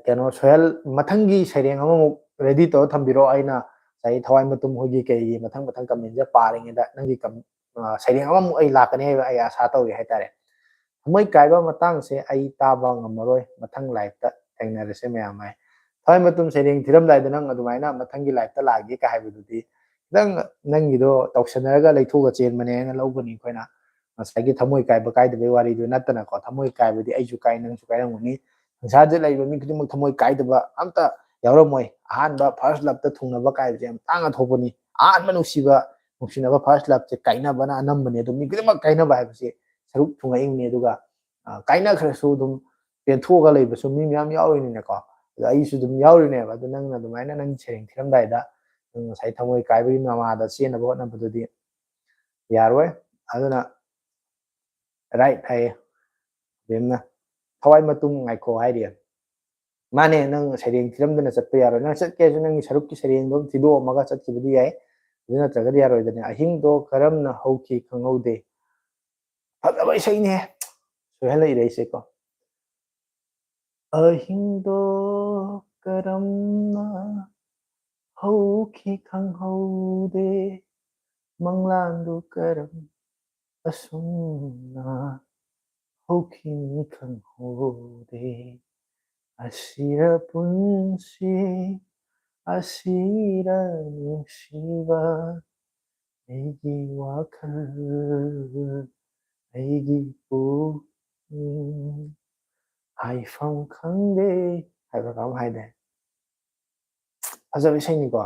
ꯀꯩꯅꯣ, ꯁꯣꯍꯦꯜ, ꯃꯊꯪꯒꯤ ꯁꯩꯔꯦꯡ ꯑꯃꯃꯨꯛ ꯔꯦꯗꯤ ꯇꯧꯔ ꯊꯝꯕꯤꯔꯣ꯫ ꯑꯩꯅ ꯉꯁꯥꯏ ꯊꯋꯥꯏ ꯃꯇꯨꯝ ꯍꯣꯏꯒꯤ ꯀꯩꯒꯤ ꯃꯊꯪ ꯃꯊꯪ ꯀꯃꯦꯟꯁꯦ ꯄꯥꯔꯤꯉꯩꯗ ꯅꯪꯒꯤ ꯁꯩꯔꯦꯡ ꯑꯃꯃꯨꯛ ꯑꯩ ꯂꯥꯛꯀꯅꯤ ꯍꯥꯏꯕ ꯑꯩ ꯑꯁꯥ ꯇꯧꯔꯤ ꯍꯥꯏꯇꯥꯔꯦ꯫ ꯊꯃꯣꯏ ꯀꯥꯏꯕ ꯃꯇꯥꯡꯁꯦ ꯑꯩ ꯇꯥꯕ ꯉꯝꯃꯔꯣꯏ, ꯃꯊꯪ ꯂꯥꯏꯐꯇ ꯊꯦꯡꯅꯔꯁꯦ ꯃꯌꯥꯝ ꯍꯥꯏ꯫ ꯊꯋꯥꯏ ꯃꯇꯨꯝ ꯁꯩꯔꯦꯡ ꯊꯤꯔꯝꯗꯥꯏꯗ ꯅꯪ ꯑꯗꯨꯃꯥꯏꯅ ꯃꯊꯪꯒꯤ ꯂꯥꯏꯐꯇ ꯂꯥꯛꯑꯒꯦ ꯀꯥꯏ ꯍꯥꯏꯕꯗꯨꯗꯤ ꯈꯤꯇꯪ ꯅꯪꯒꯤꯗꯣ ꯇꯧꯁꯟꯅꯔꯒ ꯂꯩꯊꯣꯛꯑꯒ ꯆꯦꯟꯕꯅꯦ ꯍꯥꯏꯅ ꯂꯧꯒꯅꯤ ꯑꯩꯈꯣꯏꯅ꯫ ꯉꯁꯥꯏꯒꯤ ꯊꯃꯣꯏ ꯀꯥꯏꯕ ꯀꯥꯏꯗꯕꯩ ꯋꯥꯔꯤꯗꯨ ꯅꯠꯇꯅꯀꯣ, ꯊꯃꯣꯏ ꯀꯥꯏꯕꯗꯤ ꯑꯩꯁꯨ ꯀꯥꯏ, ꯅꯪꯁꯨ ꯀꯥꯏꯔꯝꯒꯅꯤ꯫ ꯁꯪꯁꯥꯔꯗ ꯂꯩꯕ ꯃꯤ ꯈꯨꯗꯤꯡꯃꯛ ꯊꯃꯣꯏ ꯀꯥꯏꯗꯕ ꯑꯝꯇ ꯌꯥꯎꯔꯝꯃꯣꯏ꯫ ꯑꯍꯥꯟꯕ ꯐꯥꯔꯁ ꯂꯞꯇ ꯊꯨꯡꯅꯕ ꯀꯥꯏꯕꯁꯦ ꯌꯥꯝ ꯇꯥꯡꯅ ꯊꯣꯛꯄꯅꯤ꯫ ꯑꯍꯥꯟꯕ ꯅꯨꯡꯁꯤꯕ, ꯅꯨꯡꯁꯤꯅꯕ ꯐꯥꯔꯁ ꯂꯞꯁꯦ ꯀꯥꯏꯅꯕꯅ ꯑꯅꯝꯕꯅꯦ꯫ ꯑꯗꯨꯝ ꯃꯤ ꯈꯨꯗꯤꯡꯃꯛ ꯀꯥꯏꯅꯕ ꯍꯥꯏꯕꯁꯤ ꯁꯔꯨꯛ ꯊꯨꯡꯉꯛꯏꯕꯅꯤ꯫ ꯑꯗꯨꯒ ꯀꯥꯏꯅꯈ꯭ꯔꯁꯨ ꯑꯗꯨꯝ ꯄꯦꯟꯊꯣꯛꯑꯒ ꯂꯩꯕꯁꯨ ꯃꯤ ꯃꯌꯥꯝ ꯌꯥꯎꯔꯤꯅꯤꯅꯀꯣ꯫ ꯑꯗꯣ ꯑꯩꯁꯨ ꯑꯗꯨꯝ ꯌꯥꯎꯔꯤꯅꯦꯕ꯫ ꯑꯗꯨ ꯅꯪꯅ ꯑꯗꯨꯃꯥꯏꯅ ꯅꯪ ꯁꯩꯔꯦꯡ ꯊꯤꯔꯝꯗꯥꯏꯗ ꯅꯪ ꯉꯁꯥꯏ ꯊꯃꯣꯏ ꯀꯥꯏꯕꯒꯤ ꯃꯃꯥꯗ ꯆꯦꯟꯅꯕ ꯍꯣꯠꯅꯕꯗꯨꯗꯤ ꯌꯥꯔꯣꯏ꯫ ꯑꯗꯨꯅ ꯔꯥꯏꯠ ꯍꯥꯏꯌꯦ ꯕꯦꯝꯅ꯫ ꯊꯋꯥꯏ ꯃꯇꯨꯝ ꯉꯥꯏꯈꯣ ꯍꯥꯏꯔꯤ꯫ ꯃꯥꯅꯦ, ꯅꯪ ꯁꯩꯔꯦꯡ ꯊꯤꯔꯝꯗꯅ ꯆꯠꯄ ꯌꯥꯔꯣꯏ꯫ ꯅꯪ ꯆꯠꯀꯦ ꯍꯥꯏꯁꯨ ꯅꯪꯒꯤ ꯁꯔꯨꯛꯀꯤ ꯁꯩꯔꯦꯡꯗꯣ ꯑꯗꯨꯝ ꯊꯤꯗꯣꯛꯑꯝꯃꯒ ꯆꯠꯈꯤꯕꯗꯤ ꯌꯥꯏ꯫ ꯑꯗꯨ ꯅꯠꯇ꯭ꯔꯒꯗꯤ ꯌꯥꯔꯣꯏꯗꯅꯦ꯫ ꯑꯍꯤꯡꯗꯣ ꯀꯔꯝꯅ ꯍꯧꯈꯤ ꯈꯪꯍꯧꯗꯦ꯫ ꯐꯖꯕ ꯏꯁꯩꯅꯦ ꯁꯣꯏꯍꯜꯂ ꯏꯔꯛꯏꯁꯦꯀꯣ꯫ ꯑꯍꯤꯡꯗꯣ ꯀꯔꯝꯅ ꯍꯧꯈꯤ ꯈꯪꯍꯧꯗꯦ, ꯃꯪꯂꯥꯟꯗꯨ ꯀꯔꯝ ꯑꯁꯨꯝꯅ ꯍꯧꯈꯤꯅꯤ ꯈꯪꯍꯧꯗꯦ꯫ ꯑꯁꯤꯔ ꯄꯨꯟꯁꯤ, ꯑꯁꯤꯔ ꯅꯨꯡꯁꯤꯕ, ꯑꯩꯒꯤ ꯋꯥꯈꯜ, ꯑꯩꯒꯤ ꯄꯨꯛꯅꯤꯡ, ꯍꯥꯏꯐꯝ ꯈꯪꯗꯦ ꯍꯥꯏꯕ ꯀꯔꯝ ꯍꯥꯏꯗꯦ꯫ ꯐꯖꯕ ꯏꯁꯩꯅꯤꯀꯣ꯫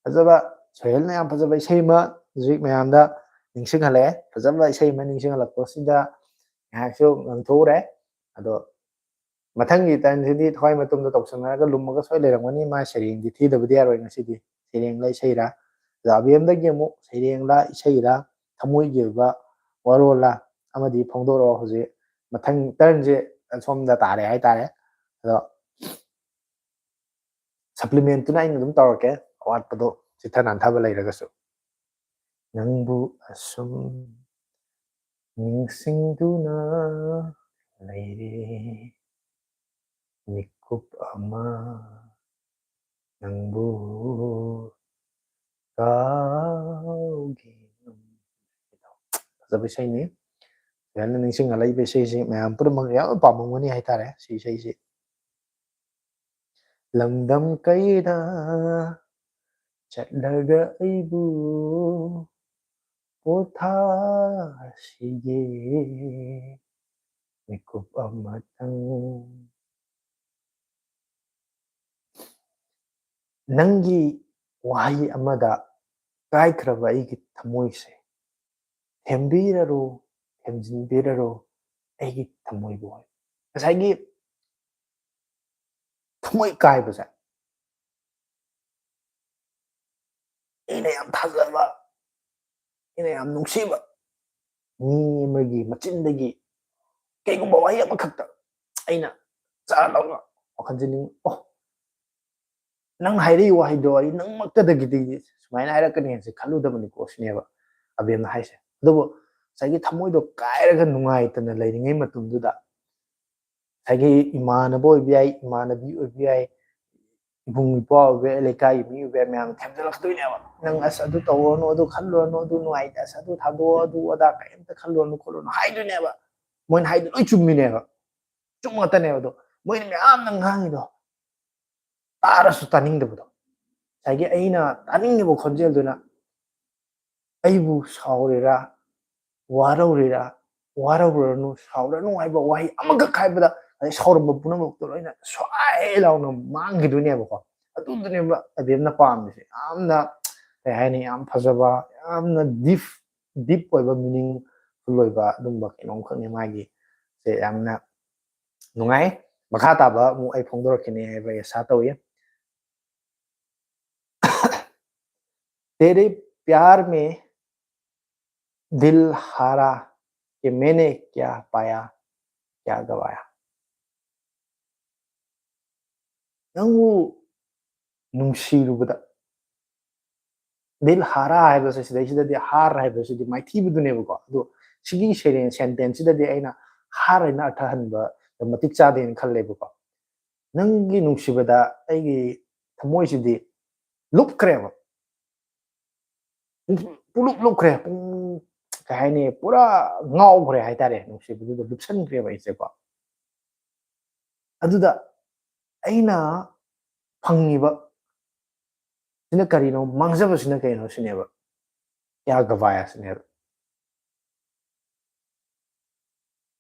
ꯐꯖꯕ, ꯁꯣꯍꯦꯜꯅ ꯌꯥꯝ ꯐꯖꯕ ꯏꯁꯩ ꯑꯃ ꯍꯧꯖꯤꯛ ꯃꯌꯥꯝꯗ ꯅꯤꯡꯁꯤꯡꯍꯜꯂꯛꯑꯦ꯫ ꯐꯖꯕ ꯏꯁꯩ ꯑꯃ ꯅꯤꯡꯁꯤꯡꯍꯜꯂꯛꯄꯁꯤꯗ ꯉꯥꯏꯍꯥꯛꯁꯨ ꯉꯥꯡꯊꯣꯛꯎꯔꯦ꯫ ꯑꯗꯣ ꯃꯊꯪꯒꯤ ꯇꯔꯟꯁꯤꯗꯤ ꯊꯋꯥꯏ ꯃꯇꯨꯝꯗ ꯇꯧꯁꯟꯅꯔꯒ ꯂꯨꯝꯃꯒ ꯁꯣꯏ ꯂꯩꯔꯝꯒꯅꯤ꯫ ꯃꯥ ꯁꯩꯔꯦꯡꯗꯤ ꯊꯤꯗꯕꯗꯤ ꯌꯥꯔꯣꯏ ꯉꯁꯤꯗꯤ꯫ ꯁꯩꯔꯦꯡꯂ ꯏꯁꯩꯔꯥ? ꯑꯗꯣ ꯑꯕꯦꯝꯗꯒꯤ ꯑꯃꯨꯛ ꯁꯩꯔꯦꯡꯂ ꯏꯁꯩꯔꯥ, ꯊꯃꯣꯏꯒꯤ ꯑꯣꯏꯕ ꯋꯥꯔꯣꯜꯂ ꯑꯃꯗꯤ ꯐꯣꯡꯗꯣꯔꯛꯑꯣ꯫ ꯍꯧꯖꯤꯛ ꯃꯊꯪ ꯇꯔꯟꯁꯦ ꯑꯁꯣꯝꯗ ꯇꯥꯔꯦ ꯍꯥꯏꯇꯥꯔꯦ꯫ ꯑꯗꯣ ꯁꯄ꯭ꯂꯤꯃꯦꯟꯇꯨꯅ ꯑꯩꯅ ꯑꯗꯨꯝ ꯇꯧꯔꯛꯀꯦ, ꯑꯋꯥꯠꯄꯗꯣ ꯆꯤꯠꯊ ꯅꯥꯟꯊꯕ ꯂꯩꯔꯒꯁꯨ꯫ ꯅꯪꯕꯨ ꯑꯁꯨꯝ ꯅꯤꯡꯁꯤꯡꯗꯨꯅ ꯂꯩꯔꯦ, ꯃꯤꯀꯨꯞ ꯑꯃ ꯅꯪꯕꯨ ꯀꯥꯎꯒꯦ ꯉꯝꯗ꯭ꯔꯦ꯫ ꯐꯖꯕ ꯏꯁꯩꯅꯤ꯫ ꯌꯥꯝꯅ ꯅꯤꯡꯁꯤꯡꯍꯜꯂꯛꯏꯕ ꯏꯁꯩꯁꯤ ꯃꯌꯥꯝ ꯄꯨꯝꯅꯃꯛ ꯌꯥꯝꯅ ꯄꯥꯝꯃꯝꯒꯅꯤ ꯍꯥꯏꯇꯥꯔꯦ ꯁꯤ ꯏꯁꯩꯁꯤ꯫ ꯂꯝꯗꯝ ꯀꯌꯥꯗ ꯆꯠꯂꯒ ꯑꯩꯕꯨ ꯄꯣꯊꯥꯁꯤꯒꯦ, ꯃꯤꯀꯨꯞ ꯑꯃꯇꯪ꯫ ꯅꯪꯒꯤ ꯋꯥꯍꯩ ꯑꯃꯗ ꯀꯥꯏꯈ꯭ꯔꯕ ꯑꯩꯒꯤ ꯊꯃꯣꯏꯁꯦ ꯊꯦꯝꯕꯤꯔꯔꯣ, ꯊꯦꯝꯖꯤꯟꯕꯤꯔꯔꯣ ꯑꯩꯒꯤ ꯊꯃꯣꯏꯕꯨ꯫ ꯉꯁꯥꯏꯒꯤ ꯊꯃꯣꯏ ꯀꯥꯏꯕꯁꯦ, ꯑꯩꯅ ꯌꯥꯝ ꯊꯥꯖꯕ, ꯑꯩꯅ ꯌꯥꯝ ꯅꯨꯡꯁꯤꯕ ꯃꯤ ꯑꯃꯒꯤ ꯃꯆꯤꯟꯗꯒꯤ ꯀꯩꯒꯨꯝꯕ ꯋꯥꯍꯩ ꯑꯃꯈꯛꯇ ꯑꯩꯅ ꯆꯥ ꯂꯥꯎꯅ ꯋꯥꯈꯜꯁꯦ ꯅꯤꯡ-, "ꯑꯣ, ꯅꯪ ꯍꯥꯏꯔꯛꯏ ꯋꯥꯍꯩꯗꯣ ꯑꯩ ꯅꯪꯃꯛꯇꯗꯒꯤꯗꯤ ꯁꯨꯃꯥꯏꯅ ꯍꯥꯏꯔꯛꯀꯅꯤ ꯍꯥꯏꯕꯁꯦ ꯈꯜꯂꯨꯗꯕꯅꯤꯀꯣ" ꯁꯤꯅꯦꯕ ꯑꯕꯦꯝꯅ ꯍꯥꯏꯁꯦ꯫ ꯑꯗꯨꯕꯨ ꯉꯁꯥꯏꯒꯤ ꯊꯃꯣꯏꯗꯣ ꯀꯥꯏꯔꯒ ꯅꯨꯡꯉꯥꯏꯇꯅ ꯂꯩꯔꯤꯉꯩ ꯃꯇꯝꯗꯨꯗ ꯉꯁꯥꯏꯒꯤ ꯏꯃꯥꯟꯅꯕ ꯑꯣꯏꯕ ꯌꯥꯏ, ꯏꯃꯥꯟꯅꯕꯤ ꯑꯣꯏꯕ ꯌꯥꯏ, ꯏꯕꯨꯡ ꯏꯄ꯭ꯋꯥ ꯑꯣꯏꯕ ꯌꯥꯏ, ꯂꯩꯀꯥꯏꯒꯤ ꯃꯤ ꯑꯣꯏꯕ ꯌꯥꯏ, ꯃꯌꯥꯝ ꯊꯦꯝꯖꯤꯜꯂꯛꯇꯣꯏꯅꯦꯕ꯫ "ꯅꯪ ꯑꯁ ꯑꯗꯨ ꯇꯧꯔꯅꯨ, ꯑꯗꯨ ꯈꯜꯂꯨꯔꯅꯨ, ꯑꯗꯨ ꯅꯨꯡꯉꯥꯏꯇꯦ, ꯑꯁ ꯑꯗꯨ ꯊꯥꯗꯣꯛꯑꯣ, ꯑꯗꯨ ꯑꯗꯥ ꯀꯔꯤꯝꯇ ꯈꯜꯂꯨꯔꯅꯨ ꯈꯣꯠꯂꯨꯔꯅꯨ" ꯍꯥꯏꯗꯣꯏꯅꯦꯕ꯫ ꯃꯣꯏꯅ ꯍꯥꯏꯗꯣ ꯂꯣꯏ ꯆꯨꯝꯃꯤꯅꯦꯕ, ꯆꯨꯝ ꯉꯥꯛꯇꯅꯦꯕ꯫ ꯑꯗꯣ ꯃꯣꯏꯅ ꯃꯌꯥꯝꯅ ꯉꯥꯡꯉꯤꯗꯣ ꯇꯥꯔꯁꯨ ꯇꯥꯅꯤꯡꯗꯕꯗꯣ꯫ ꯉꯁꯥꯏꯒꯤ ꯑꯩꯅ ꯇꯥꯅꯤꯡꯉꯤꯕ ꯈꯣꯟꯖꯦꯜꯗꯨꯅ ꯑꯩꯕꯨ ꯁꯥꯎꯔꯤꯔꯥ, ꯋꯥꯔꯧꯔꯤꯔꯥ, ꯋꯥꯔꯧꯔꯅꯨ, ꯁꯥꯎꯔꯅꯨ ꯍꯥꯏꯕ ꯋꯥꯍꯩ ꯑꯃꯈꯛ ꯍꯥꯏꯕꯗ ꯉꯁꯥꯏ ꯁꯥꯎꯔꯝꯕ ꯄꯨꯝꯅꯃꯛꯇꯣ ꯂꯣꯏꯅ ꯁ꯭ꯋꯥꯏ ꯂꯥꯎꯅ ꯃꯥꯡꯈꯤꯗꯣꯏꯅꯦꯕꯀꯣ꯫ ꯑꯗꯨꯗꯨꯅꯦꯕ ꯑꯕꯦꯝꯅ ꯄꯥꯝꯃꯤꯁꯦ꯫ ꯌꯥꯝꯅ, ꯀꯩ ꯍꯥꯏꯅꯤ, ꯌꯥꯝ ꯐꯖꯕ, ꯌꯥꯝꯅ ꯗꯤꯞ, ꯗꯤꯞ ꯑꯣꯏꯕ, ꯃꯤꯅꯤꯡꯐꯨꯜ ꯑꯣꯏꯕ ꯑꯗꯨꯝꯕ ꯀꯩꯅꯣꯝꯈꯛꯅꯤ ꯃꯥꯒꯤ ꯁꯦ꯫ ꯌꯥꯝꯅ ꯅꯨꯡꯉꯥꯏ꯫ ꯃꯈꯥ ꯇꯥꯕ ꯑꯃꯨꯛ ꯑꯩ ꯐꯣꯡꯗꯣꯔꯛꯈꯤꯅꯤ ꯍꯥꯏꯕ ꯑꯩ ꯑꯁꯥ ꯇꯧꯏ꯫ तेरे प्यार में दिल हारा कि मैंने क्या पाया, क्या गवाया। ꯅꯪꯕꯨ ꯅꯨꯡꯁꯤꯔꯨꯕꯗ, ꯗꯤꯜ ꯍꯥꯔꯥ ꯍꯥꯏꯕꯁꯦ, ꯁꯤꯗꯩꯁꯤꯗꯗꯤ ꯍꯥꯔ ꯍꯥꯏꯕꯁꯤꯗꯤ ꯃꯥꯏꯊꯤꯕꯗꯨꯅꯦꯕꯀꯣ꯫ ꯑꯗꯣ ꯁꯤꯒꯤ ꯁꯩꯔꯦꯡ ꯁꯦꯟꯇꯦꯟꯁꯁꯤꯗꯗꯤ ꯑꯩꯅ ꯍꯥꯔ ꯍꯥꯏꯅ ꯑꯔꯊ ꯍꯟꯕ ꯃꯇꯤꯛ ꯆꯥꯗꯦꯅ ꯈꯜꯂꯦꯕꯀꯣ꯫ ꯅꯪꯒꯤ ꯅꯨꯡꯁꯤꯕꯗ ꯑꯩꯒꯤ ꯊꯃꯣꯏꯁꯤꯗꯤ ꯂꯨꯞꯈ꯭ꯔꯦꯕ꯫ ꯄꯨꯡ-, ꯄꯨꯡꯂꯨꯞ ꯂꯨꯞꯈ꯭ꯔꯦ꯫ ꯄꯨꯡ, ꯀꯩ ꯍꯥꯏꯅꯤ, ꯄꯨꯔꯥ ꯉꯥꯎꯈ꯭ꯔꯦ ꯍꯥꯏꯇꯥꯔꯦ꯫ ꯅꯨꯡꯁꯤꯕꯗꯨꯗ ꯂꯨꯞꯁꯟꯈ꯭ꯔꯦꯕ ꯑꯩꯁꯦꯀꯣ꯫ ꯑꯗꯨꯗ ꯑꯩꯅ ꯐꯪꯉꯤꯕ ꯁꯤꯅ ꯀꯔꯤꯅꯣ, ꯃꯥꯡꯖꯕꯁꯤꯅ ꯀꯔꯤꯅꯣ ꯁꯤꯅꯦꯕ꯫ क्या गवाया ꯁꯤꯅꯦꯕ꯫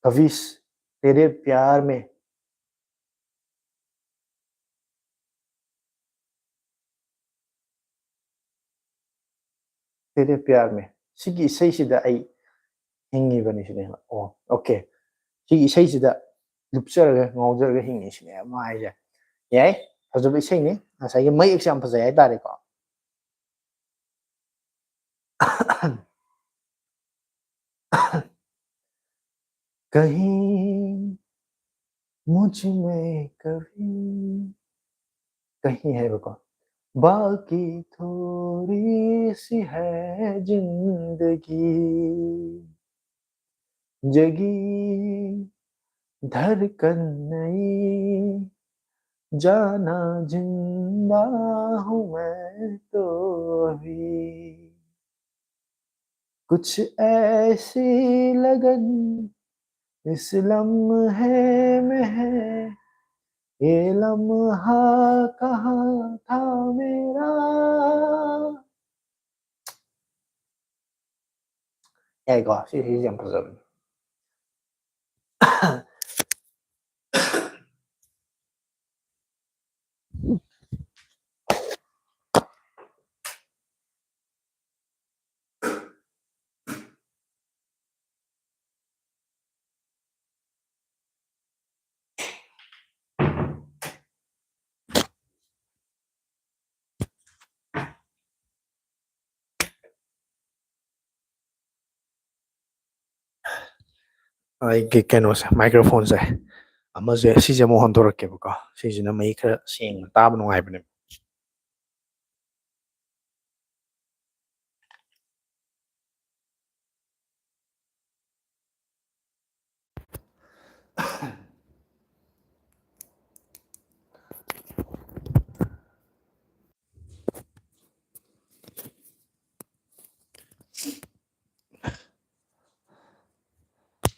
कविश, तेरे प्यार में, तेरे प्यार में, ꯁꯤꯒꯤ ꯏꯁꯩꯁꯤꯗ ꯑꯩ ꯍꯤꯡꯉꯤꯕꯅꯤ ꯁꯤꯅꯦꯕ꯫ ꯑꯣ, ꯑꯣꯀꯦ, ꯁꯤꯒꯤ ꯏꯁꯩꯁꯤꯗ ꯂꯨꯞꯆꯔꯒ ꯉꯥꯎꯖꯔꯒ ꯍꯤꯡꯉꯤ ꯁꯤꯅꯦꯕ ꯃꯥ ꯍꯥꯏꯁꯦ꯫ ꯌꯥꯏ, ꯐꯖꯕ ꯏꯁꯩꯅꯤ꯫ ꯉꯁꯥꯏꯒꯤ ꯃꯌꯦꯛꯁꯦ ꯌꯥꯝ ꯐꯖꯩ ꯍꯥꯏꯇꯥꯔꯦꯀꯣ꯫ कहीं मुझ में कभी, कहीं है रुको, बाकी थोड़ी सी है जिंदगी, जगी धड़कन नई, जाना जिंदा हूँ मैं तो अभी। कुछ ऐसी लगन इस लम्हे में है, ये लम्हा कहाँ था मेरा। ꯌꯥꯏꯀꯣ, ꯁꯤ, ꯁꯤꯁꯦ ꯌꯥꯝ ꯐꯖꯕꯅꯤ꯫ ꯑꯩꯒꯤ ꯀꯩꯅꯣꯁꯦ, ꯃꯥꯏꯀ꯭ꯔꯣꯐꯣꯟꯁꯦ ꯑꯃꯁꯦ, ꯁꯤꯁꯦ ꯑꯃꯨꯛ ꯍꯣꯟꯗꯣꯔꯛꯀꯦꯕꯀꯣ꯫ ꯁꯤꯁꯤꯅ ꯃꯌꯦꯛ ꯈꯔ ꯁꯦꯡꯅ ꯇꯥꯕ ꯅꯨꯡꯉꯥꯏꯕꯅꯦꯕ꯫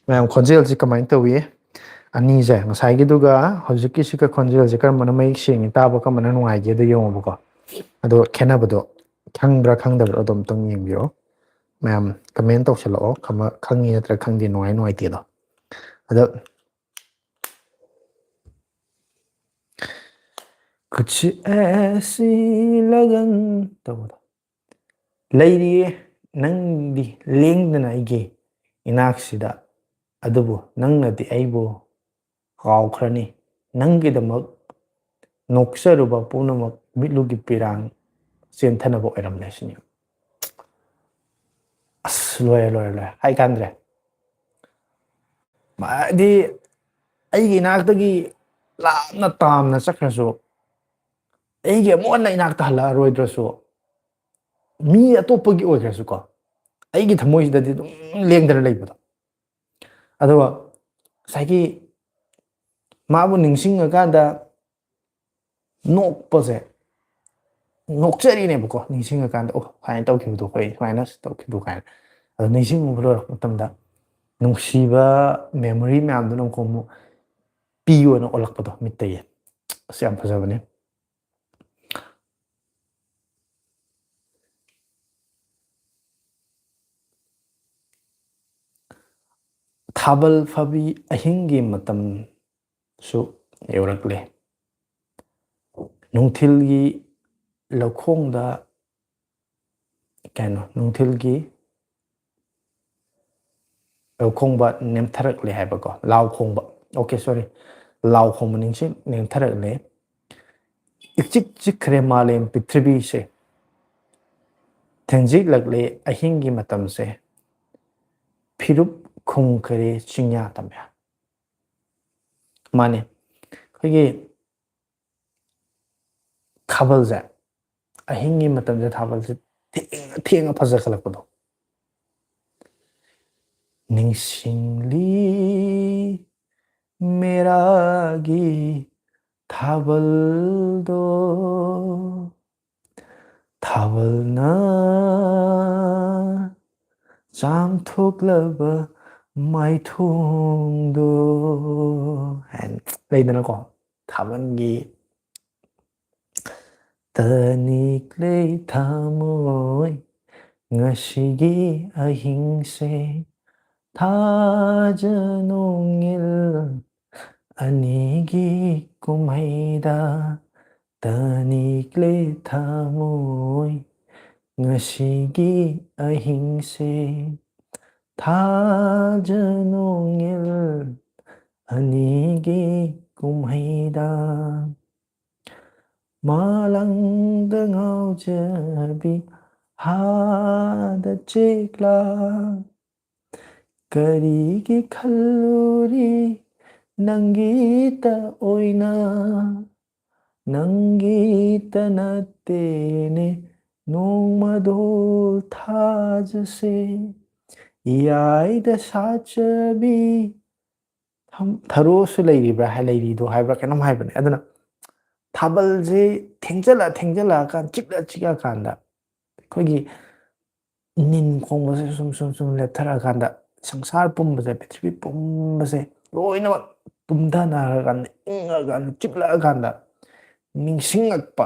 ꯃꯌꯥꯝ, ꯈꯣꯟꯖꯦꯜꯁꯤ ꯀꯃꯥꯏꯅ ꯇꯧꯏ? ꯑꯅꯤꯁꯦ, ꯉꯁꯥꯏꯒꯤꯗꯨꯒ ꯍꯧꯖꯤꯛꯀꯤꯁꯤꯒ ꯈꯣꯟꯖꯦꯜꯁꯦ ꯀꯔꯝꯕꯅ ꯃꯌꯦꯛ ꯁꯦꯡꯉꯤ, ꯇꯥꯕ ꯀꯔꯝꯕꯅ ꯅꯨꯡꯉꯥꯏꯒꯦꯗꯣ ꯌꯦꯡꯉꯣꯕꯀꯣ꯫ ꯑꯗꯣ ꯈꯦꯠꯅꯕꯗꯣ ꯈꯪꯕ꯭ꯔꯥ ꯈꯪꯗꯕ꯭ꯔꯥ ꯑꯗꯣ ꯑꯝꯇꯪ ꯌꯦꯡꯕꯤꯔꯣ꯫ ꯃꯌꯥꯝ comment ꯇꯧꯁꯜꯂꯛꯑꯣ, ꯈꯪꯉꯤ ꯅꯠꯇ꯭ꯔꯥ ꯈꯪꯗꯦ, ꯅꯨꯡꯉꯥꯏ ꯅꯨꯡꯉꯥꯏꯇꯦꯗꯣ꯫ ꯑꯗꯣ ꯀꯨꯆ ꯑꯦꯁꯤ ꯂꯒꯟ ꯇꯧꯕꯗꯣ꯫ ꯂꯩꯔꯤꯌꯦ ꯅꯪꯗꯤ ꯂꯦꯡꯗꯅ ꯑꯩꯒꯤ ꯏꯅꯥꯛꯁꯤꯗ, ꯑꯗꯨꯕꯨ ꯅꯪꯅꯗꯤ ꯑꯩꯕꯨ ꯀꯥꯎꯈ꯭ꯔꯅꯤ꯫ ꯅꯪꯒꯤꯗꯃꯛ ꯅꯣꯛꯆꯔꯨꯕ ꯄꯨꯝꯅꯃꯛ ꯃꯤꯠꯂꯨꯒꯤ ꯄꯤꯔꯥꯡ ꯆꯦꯟꯊꯅꯕ ꯑꯣꯏꯔꯝꯂꯦ ꯁꯤꯅꯤ꯫ ꯑꯁ, ꯂꯣꯏꯔꯦ, ꯂꯣꯏꯔꯦ, ꯂꯣꯏꯔꯦ, ꯍꯥꯏ ꯀꯥꯟꯗ꯭ꯔꯦ꯫ ꯍꯥꯏꯗꯤ ꯑꯩꯒꯤ ꯏꯅꯥꯛꯇꯒꯤ ꯂꯥꯞꯅ ꯇꯥꯝꯅ ꯆꯠꯈ꯭ꯔꯁꯨ, ꯑꯩꯒꯤ ꯑꯃꯨꯛ ꯍꯟꯅ ꯏꯅꯥꯛꯇ ꯍꯜꯂꯛꯑꯔꯣꯏꯗ꯭ꯔꯁꯨ, ꯃꯤ ꯑꯇꯣꯞꯄꯒꯤ ꯑꯣꯏꯈ꯭ꯔꯁꯨꯀꯣ, ꯑꯩꯒꯤ ꯊꯃꯣꯏꯁꯤꯗꯗꯤ ꯑꯗꯨꯝ ꯂꯦꯡꯗꯅ ꯂꯩꯕꯗꯣ꯫ ꯑꯗꯨꯒ ꯉꯁꯥꯏꯒꯤ ꯃꯥꯕꯨ ꯅꯤꯡꯁꯤꯡꯉꯀꯥꯟꯗ ꯅꯣꯛꯄꯁꯦ, ꯅꯣꯛꯆꯔꯤꯅꯦꯕꯀꯣ, ꯅꯤꯡꯁꯤꯡꯉꯀꯥꯟꯗ, "ꯑꯣ, ꯁꯨꯃꯥꯏꯅ ꯇꯧꯈꯤꯕꯗꯣ, ꯑꯩꯈꯣꯏ ꯁꯨꯃꯥꯏꯅ ꯇꯧꯈꯤꯕꯗꯣ" ꯀꯥꯏꯅ꯫ ꯑꯗꯣ ꯅꯤꯡꯁꯤꯡꯉꯨꯕ ꯂꯣꯏꯔꯛꯄ ꯃꯇꯝꯗ ꯅꯨꯡꯁꯤꯕ memory ꯃꯌꯥꯝꯗꯨꯅ ꯑꯃꯨꯛ, ꯑꯃꯨꯛ ꯄꯤ ꯑꯣꯏꯅ ꯑꯣꯜꯂꯛꯄꯗꯣ ꯃꯤꯠꯇꯒꯤ꯫ ꯑꯁ, ꯌꯥꯝ ꯐꯖꯕꯅꯦ꯫ ꯊꯥꯕꯜ ꯐꯥꯕꯤ ꯑꯍꯤꯡꯒꯤ ꯃꯇꯝꯁꯨ ꯌꯧꯔꯛꯂꯦ꯫ ꯅꯨꯡꯊꯤꯜꯒꯤ ꯂꯧꯈꯣꯡꯗ, ꯀꯩꯅꯣ, ꯅꯨꯡꯊꯤꯜꯒꯤ ꯂꯧꯈꯣꯡꯕ ꯅꯦꯝꯊꯔꯛꯂꯦ ꯍꯥꯏꯕꯀꯣ, ꯂꯥꯎ ꯈꯣꯡꯕ, okay, sorry, ꯂꯥꯎ ꯈꯣꯡꯕ ꯅꯤꯡꯁꯤꯡ ꯅꯦꯝꯊꯔꯛꯂꯦ꯫ ꯏꯆꯤꯛ ꯆꯤꯛꯈ꯭ꯔꯦ ꯃꯥꯂꯦꯝ ꯄ꯭ꯔꯤꯊꯤꯕꯤꯁꯦ, ꯊꯦꯡꯖꯤꯜꯂꯛꯂꯦ ꯑꯍꯤꯡꯒꯤ ꯃꯇꯝꯁꯦ, ꯐꯤꯔꯨꯞ ꯈꯨꯝꯈ꯭ꯔꯦ ꯆꯤꯡꯌꯥ ꯇꯝꯌꯥ꯫ ꯃꯥꯅꯦ, ꯑꯩꯈꯣꯏꯒꯤ ꯊꯥꯕꯜꯁꯦ, ꯑꯍꯤꯡꯒꯤ ꯃꯇꯝꯁꯦ ꯊꯥꯕꯜꯁꯦ ꯊꯦꯡꯉ ꯊꯦꯡꯉ ꯐꯖꯈꯠꯂꯛꯄꯗꯣ꯫ ꯅꯤꯡꯁꯤꯡꯂꯤ ꯃꯦꯔꯥꯒꯤ ꯊꯥꯕꯜꯗꯣ, ꯊꯥꯕꯜꯅ ꯆꯥꯝꯊꯣꯛꯂꯕ ꯃꯥꯏꯊꯣꯡꯗꯣ ꯍꯥꯏꯅ ꯂꯩꯗꯅꯀꯣ꯫ ꯊꯥꯕꯜꯒꯤ ꯇꯅꯤꯛꯂꯦ ꯊꯃꯣꯏ ꯉꯁꯤꯒꯤ ꯑꯍꯤꯡꯁꯦ, ꯊꯥꯖ ꯅꯣꯡꯉꯤꯜ ꯑꯅꯤꯒꯤ ꯀꯨꯝꯍꯩꯗ ꯇꯅꯤꯛꯂꯦ ꯊꯃꯣꯏ ꯉꯁꯤꯒꯤ ꯑꯍꯤꯡꯁꯦ, ꯊꯥꯖ ꯅꯣꯡꯉꯤꯜ ꯑꯅꯤꯒꯤ ꯀꯨꯝꯍꯩꯗ꯫ ꯃꯥꯂꯪꯗ ꯉꯥꯎꯖꯕꯤ ꯍꯥꯗ ꯆꯦꯛꯂꯥ, ꯀꯔꯤꯒꯤ ꯈꯜꯂꯨꯔꯤ ꯅꯪꯒꯤꯇ ꯑꯣꯏꯅ? ꯅꯪꯒꯤꯇ ꯅꯠꯇꯦꯅꯦ ꯅꯣꯡꯃꯗꯣ ꯊꯥꯖꯁꯦ, ꯏꯌꯥꯏꯗ ꯁꯥꯠꯆꯕꯤ꯫ ꯊꯝ-, ꯊꯔꯣꯁꯨ ꯂꯩꯔꯤꯕ꯭ꯔꯥ ꯍꯥꯏ, ꯂꯩꯔꯤꯗꯣ ꯍꯥꯏꯕ꯭ꯔꯥ ꯀꯩꯅꯣꯝ ꯍꯥꯏꯕꯅꯦ꯫ ꯑꯗꯨꯅ ꯊꯥꯕꯜꯁꯦ ꯊꯦꯡꯖꯜꯂ ꯊꯦꯡꯖꯜꯂꯛꯑꯀꯥꯟ, ꯆꯤꯛꯂ ꯆꯤꯛꯂꯀꯥꯟꯗ ꯑꯩꯈꯣꯏꯒꯤ ꯅꯤꯟ ꯈꯣꯡꯕꯁꯦ ꯁꯨꯝ ꯁꯨꯝ ꯁꯨꯝ ꯂꯦꯞꯊꯔꯛꯑꯀꯥꯟꯗ, ꯁꯪꯁꯥꯔ ꯄꯨꯝꯕꯁꯦ, ꯄ꯭ꯔꯤꯊꯤꯕꯤ ꯄꯨꯝꯕꯁꯦ ꯂꯣꯏꯅꯃꯛ ꯇꯨꯝꯊꯅꯔꯀꯥꯟꯗ, ꯏꯪꯉꯀꯥꯟꯗ, ꯆꯤꯛꯂꯛꯑꯀꯥꯟꯗ ꯅꯤꯡꯁꯤꯡꯉꯛꯄ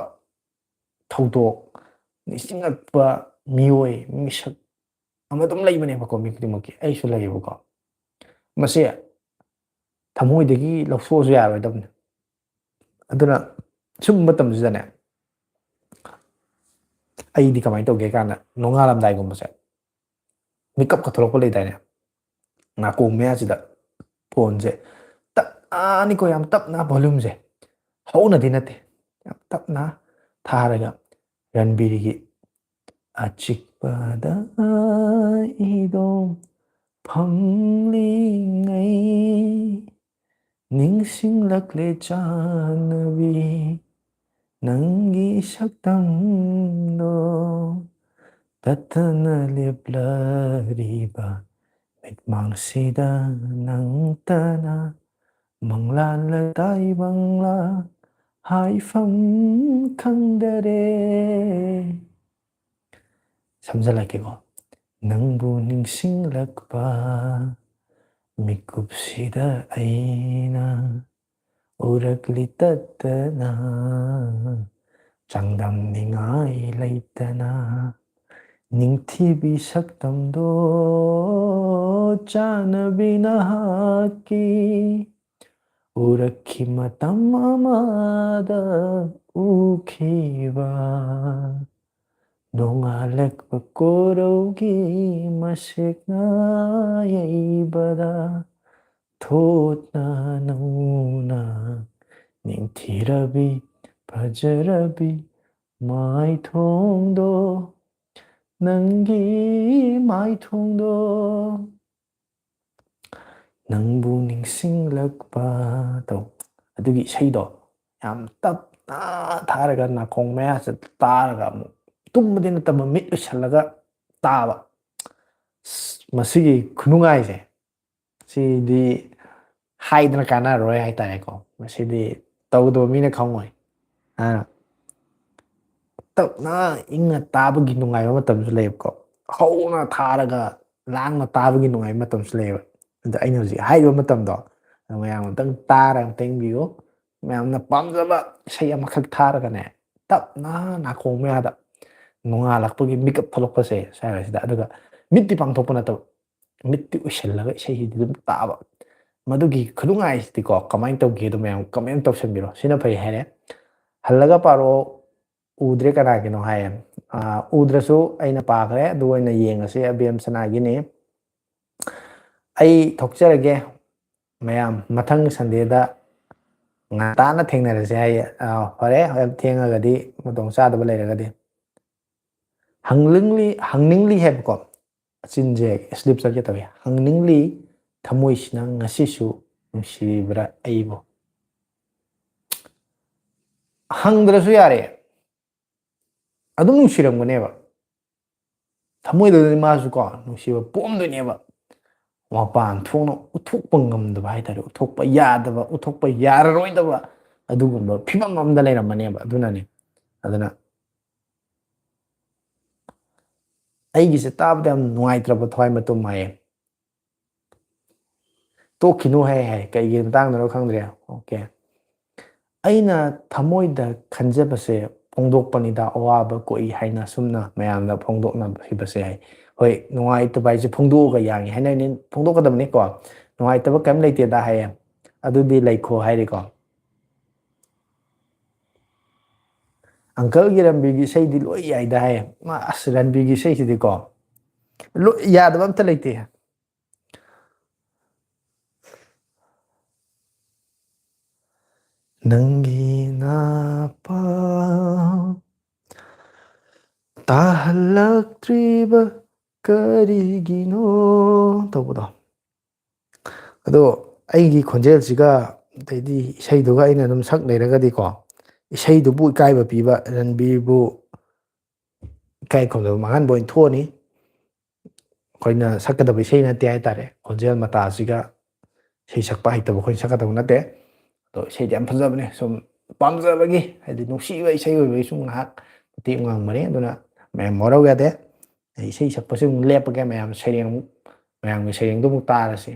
ꯊꯧꯗꯣꯛ, ꯅꯤꯡꯁꯤꯡꯉꯛꯄ ꯃꯤꯑꯣꯏ, ꯃꯤꯁꯛ ꯑꯃ ꯑꯗꯨꯝ ꯂꯩꯕꯅꯦꯕꯀꯣ, ꯃꯤ ꯈꯨꯗꯤꯡꯃꯛꯀꯤ꯫ ꯑꯩꯁꯨ ꯂꯩꯌꯦꯕꯀꯣ꯫ ꯃꯁꯦ ꯊꯃꯣꯏꯗꯒꯤ ꯂꯧꯊꯣꯛꯑꯁꯨ ꯌꯥꯔꯣꯏꯗꯕꯅꯤ꯫ ꯑꯗꯨꯅ ꯁꯨꯝꯕ ꯃꯇꯝꯁꯤꯗꯅꯦ, ꯑꯩꯗꯤ ꯀꯃꯥꯏꯅ ꯇꯧꯒꯦ ꯀꯥꯟꯗ, ꯅꯣꯡꯉꯥꯜꯂꯝꯗꯥꯏꯒꯨꯝꯕꯁꯦ, ꯃꯤꯀꯞꯀ ꯊꯣꯛꯂꯛꯄ ꯂꯩꯗꯥꯏꯅꯦ, ꯅꯥꯀꯣꯡ ꯃꯌꯥꯁꯤꯗ ꯐꯣꯟꯁꯦ ꯇꯞꯅꯅꯤꯀꯣ, ꯌꯥꯝ ꯇꯞꯅ, ꯚꯣꯂ꯭ꯌꯨꯝꯁꯦ ꯍꯧꯅꯗꯤ ꯅꯠꯇꯦ, ꯌꯥꯝ ꯇꯞꯅ ꯊꯥꯔꯒ, ꯔꯟꯕꯤꯔꯒꯤ "ꯑꯆꯤꯛꯄꯗ ꯏꯗꯣꯝ ꯐꯝꯂꯤꯉꯩ", ꯅꯤꯡꯁꯤꯡꯂꯛꯂꯦ ꯆꯥꯟꯅꯕꯤ, ꯅꯪꯒꯤ ꯁꯛꯇꯝꯗꯣ꯫ ꯇꯠꯇꯅ ꯂꯦꯞꯂꯔꯤꯕ ꯃꯤꯠꯃꯥꯡꯁꯤꯗ ꯅꯪꯇꯅ ꯃꯪꯂꯥꯟꯂ ꯇꯥꯏꯕꯪꯂ ꯍꯥꯏꯐꯝ ꯈꯪꯗꯔꯦ꯫ ꯁꯝꯖꯜꯂꯛꯀꯦꯀꯣ꯫ ꯅꯪꯕꯨ ꯅꯤꯡꯁꯤꯡꯂꯛꯄ ꯃꯤꯀꯨꯞꯁꯤꯗ ꯑꯩꯅ ꯎꯔꯛꯂꯤ ꯇꯠꯇꯅ, ꯆꯥꯡꯗꯝꯅꯤꯡꯉꯥꯏ ꯂꯩꯇꯅ꯫ ꯅꯤꯡꯊꯤꯕꯤ ꯁꯛꯇꯝꯗꯣ ꯆꯥꯟꯅꯕꯤ ꯅꯍꯥꯛꯀꯤ ꯎꯔꯛꯈꯤ ꯃꯇꯝ ꯑꯃꯗ ꯎꯈꯤꯕ꯫ ꯅꯣꯡꯉꯥꯜꯂꯛꯄ ꯀꯣꯔꯧꯒꯤ ꯃꯁꯦꯛꯅ ꯌꯩꯕꯗ ꯊꯣꯠꯅ ꯅꯧꯅ ꯅꯤꯡꯊꯤꯔꯕꯤ ꯐꯖꯔꯕꯤ ꯃꯥꯏꯊꯣꯡꯗꯣ, ꯅꯪꯒꯤ ꯃꯥꯏꯊꯣꯡꯗꯣ꯫ ꯅꯪꯕꯨ ꯅꯤꯡꯁꯤꯡꯂꯛꯄ ꯇꯧ꯫ ꯑꯗꯨꯒꯤ ꯏꯁꯩꯗꯣ ꯌꯥꯝ ꯇꯞꯅ ꯊꯥꯔꯒ ꯅꯥꯀꯣꯡ ꯃꯌꯥꯁꯤꯗ ꯇꯥꯔꯒ ꯑꯃꯨꯛ ꯇꯨꯝꯕꯗꯤ ꯅꯠꯇꯕ ꯃꯤꯠ ꯎꯏꯁꯜꯂꯒ ꯇꯥꯕ꯫ ꯑꯁ, ꯃꯁꯤꯒꯤ ꯈꯨꯅꯨꯡꯉꯥꯏꯁꯦ ꯁꯤꯗꯤ ꯍꯥꯏꯗꯅ ꯀꯥꯟꯅꯔꯣꯏ ꯍꯥꯏꯇꯥꯔꯦꯀꯣ꯫ ꯃꯁꯤꯗꯤ ꯇꯧꯗꯕ ꯃꯤꯅ ꯈꯪꯉꯣꯏ꯫ ꯑꯥ, ꯇꯞꯅ ꯏꯪꯅ ꯇꯥꯕꯒꯤ ꯅꯨꯡꯉꯥꯏꯕ ꯃꯇꯝꯁꯨ ꯂꯩꯌꯦꯕꯀꯣ꯫ ꯍꯧꯅ ꯊꯥꯔꯒ ꯂꯥꯡꯅ ꯇꯥꯕꯒꯤ ꯅꯨꯡꯉꯥꯏꯕ ꯃꯇꯝꯁꯨ ꯂꯩꯌꯦꯕ꯫ ꯑꯗꯣ ꯑꯩꯅ ꯍꯧꯖꯤꯛ ꯍꯥꯏꯔꯤꯕ ꯃꯇꯝꯗꯣ, ꯑꯗꯣ ꯃꯌꯥꯝ ꯑꯝꯇꯪ ꯇꯥꯔꯒ ꯑꯝꯇ ꯌꯦꯡꯕꯤꯌꯨ꯫ ꯃꯌꯥꯝꯅ ꯄꯥꯝꯖꯕ ꯏꯁꯩ ꯑꯃꯈꯛ ꯊꯥꯔꯒꯅꯦ, ꯇꯞꯅ ꯅꯥꯀꯣꯡ ꯃꯌꯥꯗ ꯅꯣꯡꯉꯥꯜꯂꯛꯄꯒꯤ ꯃꯤꯀꯞ ꯊꯣꯛꯂꯛꯄꯁꯦ ꯁ꯭ꯋꯥꯏꯁꯤꯗ꯫ ꯑꯗꯨꯒ ꯃꯤꯠꯇꯤ ꯄꯥꯡꯊꯣꯛꯄ ꯅꯠꯇꯕ, ꯃꯤꯠꯇꯤ ꯎꯏꯁꯤꯜꯂꯒ ꯏꯁꯩꯁꯤꯗꯤ ꯑꯗꯨꯝ ꯇꯥꯕ꯫ ꯃꯗꯨꯒꯤ ꯈꯨꯅꯨꯡꯉꯥꯏꯁꯤꯗꯤꯀꯣ ꯀꯃꯥꯏꯅ ꯇꯧꯒꯦꯗꯣ ꯃꯌꯥꯝ comment ꯇꯧꯁꯟꯕꯤꯔꯣ꯫ ꯁꯤꯅ ꯐꯩ ꯍꯥꯏꯔꯦ꯫ ꯍꯜꯂꯒ ꯄꯥꯔꯛꯑꯣ꯫ ꯎꯗ꯭ꯔꯦ ꯀꯅꯥꯒꯤꯅꯣ ꯍꯥꯏꯌꯦ꯫ ꯑꯥ, ꯎꯗ꯭ꯔꯁꯨ ꯑꯩꯅ ꯄꯥꯈ꯭ꯔꯦ꯫ ꯑꯗꯨ ꯑꯣꯏꯅ ꯌꯦꯡꯉꯁꯤ꯫ ꯑꯕꯦꯝ ꯁꯅꯥꯒꯤꯅꯤ꯫ ꯑꯩ ꯊꯣꯛꯆꯔꯒꯦ꯫ ꯃꯌꯥꯝ ꯃꯊꯪ Sundayꯗ ꯉꯟꯇꯥꯅ ꯊꯦꯡꯅꯔꯁꯦ ꯍꯥꯏꯌꯦ꯫ ꯑꯥ, ꯐꯔꯦ, ꯍꯣꯔꯦꯟ ꯊꯦꯡꯉꯒꯗꯤ ꯈꯨꯗꯣꯡ ꯆꯥꯗꯕ ꯂꯩꯔꯒꯗꯤ꯫ ꯍꯪꯅꯤꯡꯂꯤ, ꯍꯪꯅꯤꯡꯂꯤ ꯍꯥꯏꯕꯀꯣ꯫ ꯆꯤꯟꯁꯦ slip ꯆꯠꯀꯦ ꯇꯧꯏ꯫ ꯍꯪꯅꯤꯡꯂꯤ ꯊꯃꯣꯏꯁꯤꯅ ꯉꯁꯤꯁꯨ ꯅꯨꯡꯁꯤꯕ꯭ꯔꯥ ꯑꯩꯕꯨ? ꯍꯪꯗ꯭ꯔꯁꯨ ꯌꯥꯔꯦ, ꯑꯗꯨꯝ ꯅꯨꯡꯁꯤꯔꯝꯒꯅꯦꯕ꯫ ꯊꯃꯣꯏꯗꯨꯗꯗꯤ ꯃꯥꯁꯨ ꯀꯣ ꯅꯨꯡꯁꯤꯕ ꯄꯣꯛꯑꯝꯗꯣꯏꯅꯦꯕ꯫ ꯃꯄꯥꯟ ꯊꯣꯛꯅ ꯎꯠꯊꯣꯛꯄ ꯉꯝꯗꯕ ꯍꯥꯏꯇꯥꯔꯦ, ꯎꯠꯊꯣꯛꯄ ꯌꯥꯗꯕ, ꯎꯠꯊꯣꯛꯄ ꯌꯥꯔꯔꯣꯏꯗꯕ ꯑꯗꯨꯒꯨꯝꯕ ꯐꯤꯕꯝ ꯑꯃꯗ ꯂꯩꯔꯝꯃꯅꯦꯕ꯫ ꯑꯗꯨꯅꯅꯦ, ꯑꯗꯨꯅ ꯑꯩꯒꯤꯁꯦ ꯇꯥꯕꯗ ꯌꯥꯝ ꯅꯨꯡꯉꯥꯏꯇ꯭ꯔꯕ ꯊꯋꯥꯏ ꯃꯇꯨꯝ ꯍꯥꯏꯌꯦ꯫ ꯇꯣꯛꯈꯤꯅꯨ ꯍꯥꯏ ꯍꯥꯏ꯫ ꯀꯩꯒꯤ ꯃꯇꯥꯡꯗꯅꯣ ꯈꯪꯗ꯭ꯔꯦ꯫ ꯑꯣꯀꯦ꯫ ꯑꯩꯅ ꯊꯃꯣꯏꯗ ꯈꯟꯖꯕꯁꯦ ꯐꯣꯡꯗꯣꯛꯄꯅꯤꯗ, ꯑꯋꯥꯕ ꯀꯣꯛꯏ ꯍꯥꯏꯅ ꯁꯨꯝꯅ ꯃꯌꯥꯝꯗ ꯐꯣꯡꯗꯣꯛꯅꯈꯤꯕꯁꯦ ꯍꯥꯏ꯫ ꯍꯣꯏ, ꯅꯨꯡꯉꯥꯏꯇꯕ ꯍꯥꯏꯁꯦ ꯐꯣꯡꯗꯣꯛꯑꯒ ꯌꯥꯡꯉꯤ ꯍꯥꯏꯅ ꯐꯣꯡꯗꯣꯛꯀꯗꯕꯅꯤꯀꯣ꯫ ꯅꯨꯡꯉꯥꯏꯇꯕ ꯀꯩꯝ ꯂꯩꯇꯦꯗ ꯍꯥꯏꯌꯦ꯫ ꯑꯗꯨꯗꯤ ꯂꯩꯈꯣ ꯍꯥꯏꯔꯤꯀꯣ꯫ ꯑꯪꯀꯜꯒꯤ ꯔꯟꯕꯤꯔꯒꯤ ꯏꯁꯩꯗꯤ ꯂꯣꯏ ꯌꯥꯏꯗ ꯍꯥꯏꯌꯦ꯫ ꯃꯥ, ꯑꯁ, ꯔꯟꯕꯤꯔꯒꯤ ꯏꯁꯩꯁꯤꯗꯤꯀꯣ, ꯂꯣꯏ ꯌꯥꯗꯕ ꯑꯝꯇ ꯂꯩꯇꯦ꯫ ꯅꯪꯒꯤ ꯅꯥꯄꯥ ꯇꯥꯍꯜꯂꯛꯇ꯭ꯔꯤꯕ ꯀꯔꯤꯒꯤꯅꯣ ꯇꯧꯕꯗꯣ꯫ ꯑꯗꯣ ꯑꯩꯒꯤ ꯈꯣꯟꯖꯦꯜꯁꯤꯒ ꯑꯗꯩꯗꯤ ꯏꯁꯩꯗꯨꯒ ꯑꯩꯅ ꯑꯗꯨꯝ ꯁꯛ ꯂꯩꯔꯒꯗꯤꯀꯣ, ꯏꯁꯩꯗꯨꯕꯨ ꯏꯀꯥꯏꯕ ꯄꯤꯕ, ꯔꯟꯕꯤꯔꯕꯨ ꯏꯀꯥꯏ ꯈꯨꯝꯅꯕ ꯃꯥꯡꯍꯟꯕ ꯑꯣꯏꯅ ꯊꯣꯛꯑꯅꯤ꯫ ꯑꯩꯈꯣꯏꯅ ꯁꯛꯀꯗꯕ ꯏꯁꯩ ꯅꯠꯇꯦ ꯍꯥꯏꯇꯥꯔꯦ, ꯈꯣꯟꯖꯦꯜ ꯃꯇꯥꯁꯤꯒ ꯏꯁꯩ ꯁꯛꯄ ꯍꯩꯇꯕ ꯑꯩꯈꯣꯏꯅ ꯁꯛꯀꯗꯕ ꯅꯠꯇꯦ꯫ ꯑꯗꯣ ꯏꯁꯩꯗꯤ ꯌꯥꯝ ꯐꯖꯕꯅꯦ, ꯁꯨꯝ ꯄꯥꯝꯖꯕꯒꯤ, ꯍꯥꯏꯗꯤ ꯅꯨꯡꯁꯤꯕ ꯏꯁꯩ ꯑꯣꯏꯕꯒꯤ ꯁꯨꯝ ꯉꯥꯏꯍꯥꯛ ꯃꯇꯦꯡ ꯄꯥꯡꯕꯅꯦ꯫ ꯑꯗꯨꯅ ꯃꯌꯥꯝ ꯋꯥꯔꯧ ꯌꯥꯗꯦ꯫ ꯑꯩ ꯏꯁꯩ ꯁꯛꯄꯁꯤ ꯑꯃꯨꯛ ꯂꯦꯞꯄꯒꯦ, ꯃꯌꯥꯝ ꯁꯩꯔꯦꯡ ꯑꯃꯨꯛ, ꯃꯌꯥꯝꯒꯤ ꯁꯩꯔꯦꯡꯗꯨ ꯑꯃꯨꯛ ꯇꯥꯔꯁꯤ꯫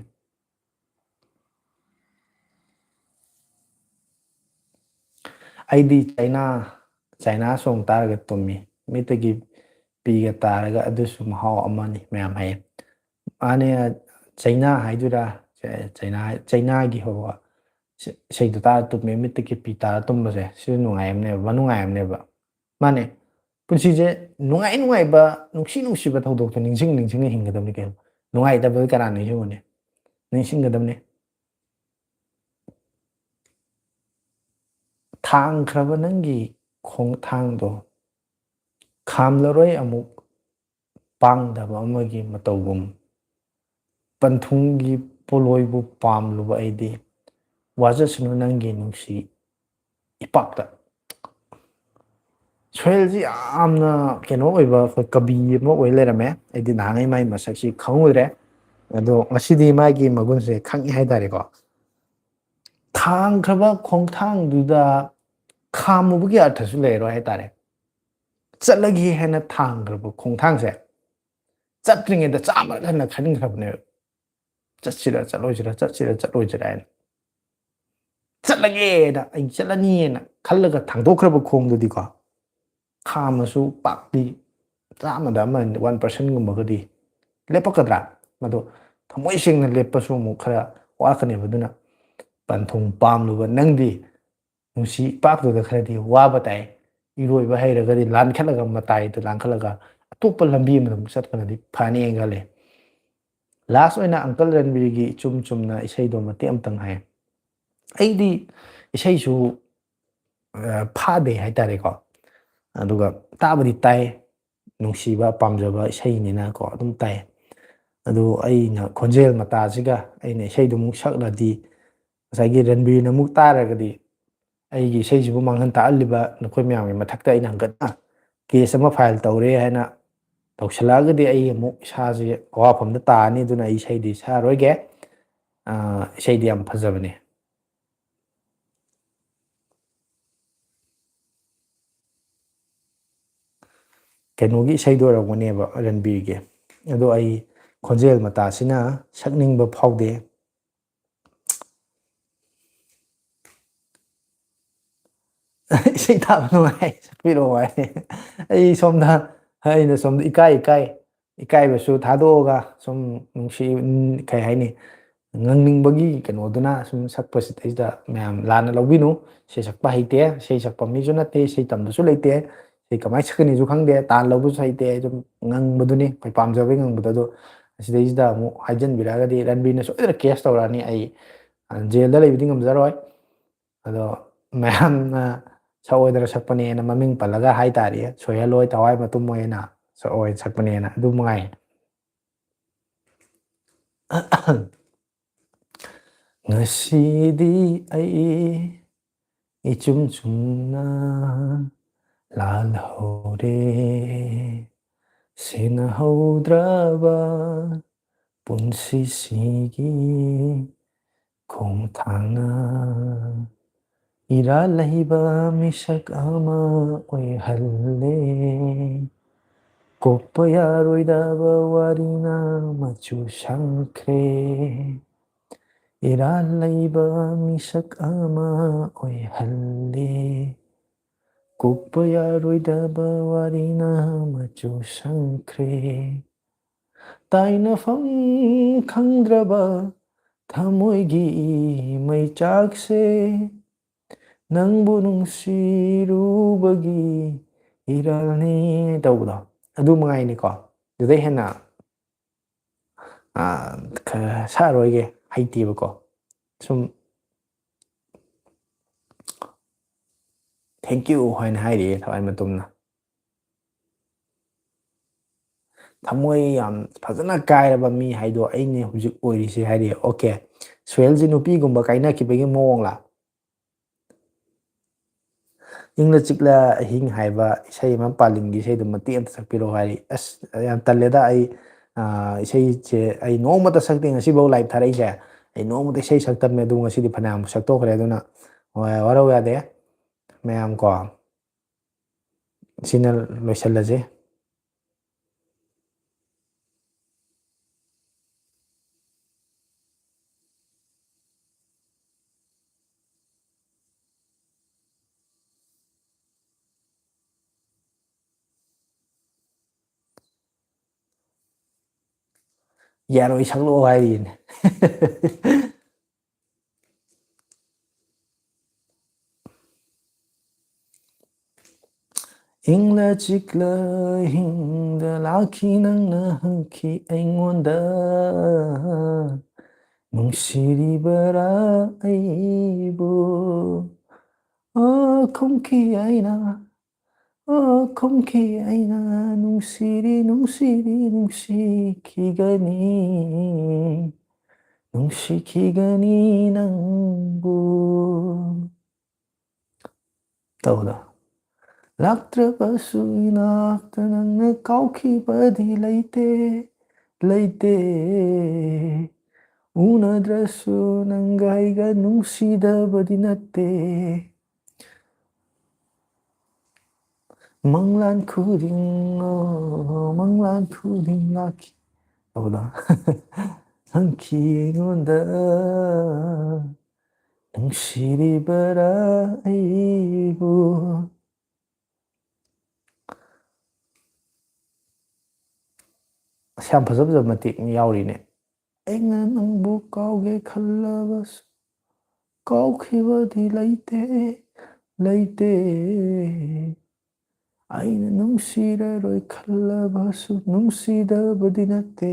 ꯑꯩꯗꯤ ꯆꯩꯅꯥ, ꯆꯩꯅꯥ ꯁꯣꯡ ꯇꯥꯔꯒ ꯇꯨꯝꯃꯤ꯫ ꯃꯤꯠꯇꯒꯤ ꯄꯤꯒ ꯇꯥꯔꯒ ꯑꯗꯨꯁꯨ ꯃꯍꯥꯎ ꯑꯃꯅꯤ ꯃꯌꯥꯝ ꯍꯥꯏꯌꯦ꯫ ꯃꯥꯅꯦ, ꯆꯩꯅꯥ ꯍꯥꯏꯗꯣꯏꯔꯥ? ꯆꯩꯅꯥ, ꯆꯩꯅꯥꯒꯤ ꯍꯧꯕ ꯏꯁꯩꯗꯣ ꯇꯥꯔ ꯇꯨꯝꯃꯦ, ꯃꯤꯠꯇꯒꯤ ꯄꯤ ꯇꯥꯔ ꯇꯨꯝꯕꯁꯦ, ꯁꯤꯁꯨ ꯅꯨꯡꯉꯥꯏ ꯑꯃꯅꯦꯕ, ꯃꯅꯨꯡꯉꯥꯏ ꯑꯃꯅꯦꯕ꯫ ꯃꯥꯅꯦ, ꯄꯨꯟꯁꯤꯁꯦ ꯅꯨꯡꯉꯥꯏ ꯅꯨꯡꯉꯥꯏꯕ, ꯅꯨꯡꯁꯤ ꯅꯨꯡꯁꯤꯕ ꯊꯧꯗꯣꯛꯇꯣ ꯅꯤꯡꯁꯤꯡ ꯅꯤꯡꯁꯤꯡꯅ ꯍꯤꯡꯒꯗꯕꯅꯤ ꯀꯩꯅꯣ꯫ ꯅꯨꯡꯉꯥꯏꯇꯕꯗꯤ ꯀꯅꯥ ꯅꯤꯡꯁꯤꯡꯉꯨꯅꯤ? ꯅꯤꯡꯁꯤꯡꯒꯗꯕꯅꯤ꯫ ꯊꯥꯡꯈ꯭ꯔꯕ ꯅꯪꯒꯤ ꯈꯣꯡꯊꯥꯡꯗꯣ ꯈꯥꯝꯂꯔꯣꯏ ꯑꯃꯨꯛ ꯄꯥꯡꯗꯕ ꯑꯃꯒꯤ ꯃꯇꯧꯒꯨꯝ꯫ ꯄꯟꯊꯨꯡꯒꯤ ꯄꯣꯂꯣꯏꯕꯨ ꯄꯥꯝꯂꯨꯕ ꯑꯩꯗꯤ, ꯋꯥꯖꯁꯅꯨ ꯅꯪꯒꯤ ꯅꯨꯡꯁꯤ ꯏꯄꯥꯛꯇ꯫ ꯁꯣꯍꯦꯜꯁꯤ ꯌꯥꯝꯅ ꯀꯩꯅꯣ ꯑꯣꯏꯕ, ꯑꯩꯈꯣꯏ ꯀꯕꯤ ꯑꯃ ꯑꯣꯏ ꯂꯩꯔꯝꯃꯦ꯫ ꯑꯩꯗꯤ ꯅꯍꯥꯟꯉꯩ ꯃꯥꯒꯤ ꯃꯁꯛꯁꯤ ꯈꯪꯉꯨꯗ꯭ꯔꯦ, ꯑꯗꯣ ꯉꯁꯤꯗꯤ ꯃꯥꯒꯤ ꯃꯒꯨꯟꯁꯦ ꯈꯪꯉꯤ ꯍꯥꯏꯇꯥꯔꯦꯀꯣ꯫ "ꯊꯥꯡꯈ꯭ꯔꯕ ꯈꯣꯡꯊꯥꯡꯗꯨꯗ" ꯈꯥꯝꯃꯨꯕꯒꯤ ꯑꯔꯊꯁꯨ ꯂꯩꯔꯣꯏ ꯍꯥꯏꯇꯥꯔꯦ꯫ ꯆꯠꯂꯒꯦ ꯍꯥꯏꯅ ꯊꯥꯡꯈ꯭ꯔꯕ ꯈꯣꯡꯊꯥꯡꯁꯦ ꯆꯠꯇ꯭ꯔꯤꯉꯩꯗ ꯆꯥꯝꯃ ꯍꯟꯅ ꯈꯟꯈ꯭ꯔꯕꯅꯦꯕ꯫ "ꯆꯠꯁꯤꯔ ꯆꯠꯂꯣꯏꯁꯤꯔ, ꯆꯠꯁꯤꯔ ꯆꯠꯂꯣꯏꯁꯤꯔ" ꯍꯥꯏꯅ꯫ "ꯆꯠꯂꯒꯦꯅ, ꯑꯩ ꯆꯠꯂꯅꯤꯅ" ꯈꯜꯂꯒ ꯊꯥꯡꯗꯣꯛꯈ꯭ꯔꯕ ꯈꯣꯡꯗꯨꯗꯤꯀꯣ, ꯈꯥꯝꯃꯁꯨ ꯄꯥꯛꯇꯤ ꯆꯥꯝꯃꯗ ꯑꯃ, ꯋꯥꯟ ꯄꯥꯔꯁꯦꯟꯒꯨꯝꯕꯒꯗꯤ ꯂꯦꯞꯄꯛꯀꯗ꯭ꯔꯥ? ꯑꯗꯣ ꯊꯃꯣꯏ ꯁꯦꯡꯅ ꯂꯦꯞꯄꯁꯨ ꯑꯃꯨꯛ ꯈꯔ ꯋꯥꯔꯛꯀꯅꯦꯕ꯫ ꯑꯗꯨꯅ ꯄꯟꯊꯨꯡ ꯄꯥꯝꯂꯨꯕ ꯅꯪꯗꯤ ꯅꯨꯡꯁꯤ ꯏꯄꯥꯛꯇꯨꯗ ꯈꯔꯗꯤ ꯋꯥꯕ ꯇꯥꯏ꯫ ꯏꯔꯣꯏꯕ ꯍꯩꯔꯒꯗꯤ ꯂꯥꯟꯈꯠꯂꯒ, ꯃꯇꯥꯏꯗ ꯂꯥꯟꯈꯠꯂꯒ ꯑꯇꯣꯞꯄ ꯂꯝꯕꯤ ꯑꯃꯗ ꯑꯃꯨꯛ ꯆꯠꯄꯅꯗꯤ ꯐꯅꯤ ꯈꯜꯂꯦ꯫ ꯂꯥꯁ ꯑꯣꯏꯅ ꯑꯪꯀꯜ ꯔꯟꯕꯤꯔꯒꯤ ꯏꯆꯨꯝ ꯆꯨꯝꯅ ꯏꯁꯩꯗꯣ ꯃꯇꯦꯛ ꯑꯃꯇꯪ ꯍꯥꯏ꯫ ꯑꯩꯗꯤ ꯏꯁꯩꯁꯨ, ꯑ, ꯐꯥꯗꯦ ꯍꯥꯏꯇꯥꯔꯦꯀꯣ, ꯑꯗꯨꯒ ꯇꯥꯕꯗꯤ ꯇꯥꯏ, ꯅꯨꯡꯁꯤꯕ ꯄꯥꯝꯖꯕ ꯏꯁꯩꯅꯤꯅꯀꯣ ꯑꯗꯨꯝ ꯇꯥꯏ꯫ ꯑꯗꯨ ꯑꯩꯅ ꯈꯣꯟꯖꯦꯜ ꯃꯇꯥꯁꯤꯒ ꯑꯩꯅ ꯏꯁꯩꯗꯨ ꯑꯃꯨꯛ ꯁꯛꯂꯗꯤ, ꯉꯁꯥꯏꯒꯤ ꯔꯟꯕꯤꯔꯅ ꯑꯃꯨꯛ ꯇꯥꯔꯒꯗꯤ, ꯑꯩꯒꯤ ꯏꯁꯩꯁꯤꯕꯨ ꯃꯥꯡꯍꯟ ꯇꯥꯛꯍꯜꯂꯤꯕ ꯅꯈꯣꯏ ꯃꯌꯥꯝꯒꯤ ꯃꯊꯛꯇ ꯑꯩꯅ ꯍꯪꯒꯠꯅ ꯀꯦꯁ ꯑꯃ ꯐꯥꯏꯜ ꯇꯧꯔꯦ ꯍꯥꯏꯅ ꯇꯧꯁꯜꯂꯛꯑꯒꯗꯤ, ꯑꯩ ꯑꯃꯨꯛ ꯏꯁꯥꯁꯦ ꯑꯋꯥꯐꯝꯗ ꯇꯥꯔꯅꯤ꯫ ꯑꯗꯨꯅ ꯑꯩ ꯏꯁꯩꯗꯤ ꯁꯛꯑꯔꯣꯏꯒꯦ꯫ ꯑ, ꯏꯁꯩꯗꯤ ꯌꯥꯝ ꯐꯖꯕꯅꯦ꯫ ꯀꯩꯅꯣꯒꯤ ꯏꯁꯩꯗꯣ ꯑꯣꯏꯔꯝꯒꯅꯦꯕ, ꯔꯟꯕꯤꯔꯒꯤ꯫ ꯑꯗꯣ ꯑꯩ ꯈꯣꯟꯖꯦꯜ ꯃꯇꯥꯁꯤꯅ ꯁꯛꯅꯤꯡꯕ ꯐꯥꯎꯗꯦ꯫ "ꯏꯁꯩ ꯇꯥꯕ ꯅꯨꯡꯉꯥꯏ, ꯁꯛꯄꯤꯔꯛꯑꯣ" ꯍꯥꯏ꯫ ꯑꯩ ꯁꯣꯝꯗ, ꯑꯩꯅ ꯁꯣꯝꯗ ꯏꯀꯥꯏ, ꯏꯀꯥꯏ, ꯏꯀꯥꯏꯕꯁꯨ ꯊꯥꯗꯣꯛꯑꯒ ꯁꯨꯝ ꯅꯨꯡꯁꯤ, ꯀꯩ ꯍꯥꯏꯅꯤ, ꯉꯪꯅꯤꯡꯕꯒꯤ ꯀꯩꯅꯣꯗꯨꯅ ꯁꯨꯝ ꯁꯛꯄꯁꯤꯗꯩꯁꯤꯗ ꯃꯌꯥꯝ ꯂꯥꯟꯅ ꯂꯧꯕꯤꯅꯨ꯫ ꯏꯁꯩ ꯁꯛꯄ ꯍꯩꯇꯦ, ꯏꯁꯩ ꯁꯛꯄ ꯃꯤꯁꯨ ꯅꯠꯇꯦ, ꯏꯁꯩ ꯇꯝꯕꯁꯨ ꯂꯩꯇꯦ, ꯏꯁꯩ ꯀꯃꯥꯏꯅ ꯁꯛꯀꯅꯤꯁꯨ ꯈꯪꯗꯦ, ꯇꯥꯟ ꯂꯧꯕꯁꯨ ꯍꯩꯇꯦ, ꯁꯨꯝ ꯉꯪꯕꯗꯨꯅꯤ ꯑꯩꯈꯣꯏ ꯄꯥꯝꯖꯕꯩ ꯉꯪꯕꯗꯣ꯫ ꯑꯗꯣ ꯑꯁꯤꯗꯩꯁꯤꯗ ꯑꯃꯨꯛ ꯍꯥꯏꯖꯤꯟꯕꯤꯔꯛꯑꯒꯗꯤ ꯔꯟꯕꯤꯔꯅ ꯁꯣꯏꯗꯅ ꯀꯦꯁ ꯇꯧꯔꯛꯑꯅꯤ꯫ ꯑꯩ, ꯑ, ꯖꯦꯜꯗ ꯂꯩꯕꯗꯤ ꯉꯝꯖꯔꯣꯏ꯫ ꯑꯗꯣ ꯃꯌꯥꯝꯅ ꯁꯛꯑꯣꯏꯗ꯭ꯔꯥ ꯁꯛꯄꯅꯦꯅ ꯃꯃꯤꯡ ꯄꯜꯂꯒ ꯍꯥꯏ ꯇꯥꯔꯦ, ꯁꯣꯏꯍꯜꯂꯣꯏ, ꯊꯋꯥꯏ ꯃꯇꯨꯝ ꯑꯣꯏꯅ ꯁꯛꯑꯣꯏ ꯁꯛꯄꯅꯦꯅ꯫ ꯑꯗꯨ ꯃꯉꯥꯏ꯫ ꯉꯁꯤꯗꯤ ꯑꯩ ꯏꯆꯨꯝ ꯆꯨꯝꯅ ꯂꯥꯜꯍꯧꯔꯦ꯫ ꯁꯦꯟꯅꯍꯧꯗ꯭ꯔꯕ ꯄꯨꯟꯁꯤꯁꯤꯒꯤ ꯈꯣꯡꯊꯥꯡꯅ ꯏꯔꯥꯜ ꯂꯩꯕ ꯃꯤꯁꯛ ꯑꯃ ꯑꯣꯏꯍꯜꯂꯦ꯫ ꯀꯣꯛꯄ ꯌꯥꯔꯣꯏꯗꯕ ꯋꯥꯔꯤꯅ ꯃꯆꯨ ꯁꯪꯈ꯭ꯔꯦ꯫ ꯏꯔꯥꯜ ꯂꯩꯕ ꯃꯤꯁꯛ ꯑꯃ ꯑꯣꯏꯍꯜꯂꯦ꯫ ꯀꯣꯛꯄ ꯌꯥꯔꯣꯏꯗꯕ ꯋꯥꯔꯤꯅ ꯃꯆꯨ ꯁꯪꯈ꯭ꯔꯦ꯫ ꯇꯥꯏꯅꯐꯝ ꯈꯪꯗ꯭ꯔꯕ ꯊꯃꯣꯏꯒꯤ ꯃꯩꯆꯥꯛꯁꯦ ꯅꯪꯕꯨ ꯅꯨꯡꯁꯤꯔꯨꯕꯒꯤ ꯏꯔꯥꯜꯅꯤ ꯇꯧꯕꯗꯣ, ꯑꯗꯨ ꯃꯉꯥꯏꯅꯤꯀꯣ꯫ ꯑꯗꯨꯗꯩ ꯍꯦꯟꯅ, ꯑꯥ, ꯈꯔ ꯁꯛꯑꯔꯣꯏꯒꯦ, ꯍꯩꯇꯦꯕꯀꯣ꯫ ꯁꯨꯝ "Thank you" ꯍꯥꯏꯅ ꯍꯥꯏꯔꯤꯌꯦ ꯊꯋꯥꯏ ꯃꯇꯨꯝꯅ꯫ ꯊꯃꯣꯏ ꯌꯥꯝ ꯐꯖꯅ ꯀꯥꯏꯔꯕ ꯃꯤ ꯍꯥꯏꯗꯣ ꯑꯩꯅꯦ ꯍꯧꯖꯤꯛ ꯑꯣꯏꯔꯤꯁꯦ ꯍꯥꯏꯔꯤꯌꯦ꯫ ꯑꯣꯀꯦ, ꯁꯨꯍꯦꯜꯁꯤ ꯅꯨꯄꯤꯒꯨꯝꯕ ꯀꯥꯏꯅꯈꯤꯕꯒꯤ ꯃꯑꯣꯡꯂꯥ? "ꯏꯪꯂ ꯆꯤꯛꯂ ꯑꯍꯤꯡ" ꯍꯥꯏꯕ ꯏꯁꯩ ꯑꯃ, ꯄꯥꯂꯤꯡꯒꯤ ꯏꯁꯩꯗꯣ ꯃꯇꯦꯛ ꯑꯝꯇ ꯁꯛꯄꯤꯔꯛꯑꯣ ꯍꯥꯏꯔꯤ꯫ ꯑꯁ, ꯌꯥꯝ ꯇꯜꯂꯦꯗ꯫ ꯑꯩ, ꯑꯥ, ꯏꯁꯩꯁꯦ ꯑꯩ ꯅꯣꯡꯃꯇ ꯁꯛꯇꯦ, ꯉꯁꯤꯐꯥꯎ ꯂꯥꯏꯞ ꯊꯥꯔꯛꯏꯁꯦ꯫ ꯑꯩ ꯅꯣꯡꯃꯇ ꯏꯁꯩ ꯁꯛꯇꯕꯅꯦ, ꯑꯗꯨ ꯉꯁꯤꯗꯤ ꯐꯅꯌꯥꯝ ꯁꯛꯇꯣꯛꯈ꯭ꯔꯦ꯫ ꯑꯗꯨꯅ ꯋꯥ-, ꯋꯥꯔꯧ ꯌꯥꯗꯦ ꯃꯌꯥꯝ ꯀꯣ꯫ ꯁꯤꯅ ꯂꯣꯏꯁꯤꯜꯂꯁꯦ꯫ ꯌꯥꯔꯣꯏ, ꯁꯛꯂꯛꯑꯣ ꯍꯥꯏꯔꯤꯅꯦ꯫ "ꯏꯪꯂ ꯆꯤꯛꯂ ꯍꯤꯡꯗ ꯂꯥꯛꯈꯤ ꯅꯪꯅ ꯍꯪꯈꯤ ꯑꯩꯉꯣꯟꯗ, ꯅꯨꯡꯁꯤꯔꯤꯕꯔꯥ ꯑꯩꯕꯨ?" ꯑꯣ ꯈꯨꯝꯈꯤ ꯑꯩꯅ, ꯑꯣ ꯈꯨꯝꯈꯤ ꯑꯩꯅ, "ꯅꯨꯡꯁꯤꯔꯤ, ꯅꯨꯡꯁꯤꯔꯤ, ꯅꯨꯡꯁꯤꯈꯤꯒꯅꯤ꯫ ꯅꯨꯡꯁꯤꯈꯤꯒꯅꯤ ꯅꯪꯕꯨ꯫ ꯇꯧꯕꯗꯣ꯫ ꯂꯥꯛꯇ꯭ꯔꯕꯁꯨ ꯏꯅꯥꯛꯇ ꯅꯪꯅ ꯀꯥꯎꯈꯤꯕꯗꯤ ꯂꯩꯇꯦ, ꯂꯩꯇꯦ꯫ ꯎꯅꯗ꯭ꯔꯁꯨ ꯅꯪꯒ ꯑꯩꯒ ꯅꯨꯡꯁꯤꯗꯕꯗꯤ ꯅꯠꯇꯦ꯫ ꯃꯪꯂꯥꯟ ꯈꯨꯗꯤꯡ, ꯑꯣ, ꯃꯪꯂꯥꯟ ꯈꯨꯗꯤꯡ ꯂꯥꯛꯈꯤ꯫ ꯇꯧꯕꯗꯣ꯫ ꯍꯪꯈꯤ ꯑꯩꯉꯣꯟꯗ ꯅꯨꯡꯁꯤꯔꯤꯕꯔꯥ ꯑꯩꯕꯨ꯫ ꯑꯁ, ꯌꯥꯝ ꯐꯖ ꯐꯖꯕ ꯃꯇꯦꯛ ꯌꯥꯎꯔꯤꯅꯦ꯫ ꯑꯩꯅ ꯅꯪꯕꯨ ꯀꯥꯎꯒꯦ ꯈꯜꯂꯕꯁꯨ ꯀꯥꯎꯈꯤꯕꯗꯤ ꯂꯩꯇꯦ, ꯂꯩꯇꯦ꯫ ꯑꯩꯅ ꯅꯨꯡꯁꯤꯔꯔꯣꯏ ꯈꯜꯂꯕꯁꯨ ꯅꯨꯡꯁꯤꯗꯕꯗꯤ ꯅꯠꯇꯦ꯫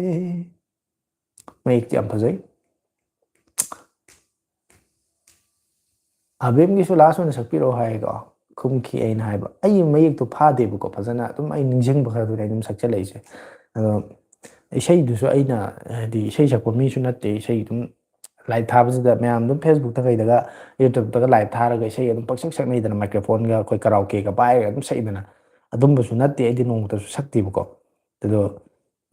ꯃꯌꯦꯛꯇꯤ ꯌꯥꯝ ꯐꯖꯩ꯫ ꯑꯕꯦꯝꯒꯤꯁꯨ ꯂꯥꯁ ꯑꯣꯏꯅ ꯁꯛꯄꯤꯔꯛꯑꯣ ꯍꯥꯏꯀꯣ꯫ ꯈꯨꯝꯈꯤ ꯑꯩꯅ ꯍꯥꯏꯕ꯫ ꯑꯩ ꯃꯌꯦꯛꯇꯣ ꯐꯥꯗꯦꯕꯀꯣ ꯐꯖꯅ, ꯑꯗꯨꯝ ꯑꯩ ꯅꯤꯡꯁꯤꯡꯕ ꯈꯔꯗꯨꯅꯦ ꯑꯩ ꯑꯗꯨꯝ ꯁꯛꯆꯜꯂꯛꯏꯁꯦ꯫ ꯑꯗꯣ ꯏꯁꯩꯗꯨꯁꯨ ꯑꯩꯅ, ꯍꯥꯏꯗꯤ, ꯏꯁꯩ ꯁꯛꯄ ꯃꯤꯁꯨ ꯅꯠꯇꯦ, ꯏꯁꯩ ꯑꯗꯨꯝ ꯂꯥꯏꯞ ꯊꯥꯕꯁꯤꯗ ꯃꯌꯥꯝ ꯑꯗꯨꯝ ꯐꯦꯁꯕꯨꯛꯇ ꯀꯩꯗꯒ ꯌꯨꯇ꯭ꯌꯨꯕꯇꯒ ꯂꯥꯏꯞ ꯊꯥꯔꯒ ꯏꯁꯩ ꯑꯗꯨꯝ ꯄꯪꯁꯛ ꯁꯛꯅꯩꯗꯅ, ꯃꯥꯏꯀ꯭ꯔꯣꯐꯣꯟꯒ ꯑꯩꯈꯣꯏ ꯀꯔꯥꯎꯀꯦꯒ ꯄꯥꯏꯔꯒ ꯑꯗꯨꯝ ꯁꯛꯏꯗꯅ꯫ ꯑꯗꯨꯝꯕꯁꯨ ꯅꯠꯇꯦ, ꯑꯩꯗꯤ ꯅꯣꯡꯃꯇꯁꯨ ꯁꯛꯇꯦꯕꯀꯣ꯫ ꯑꯗꯣ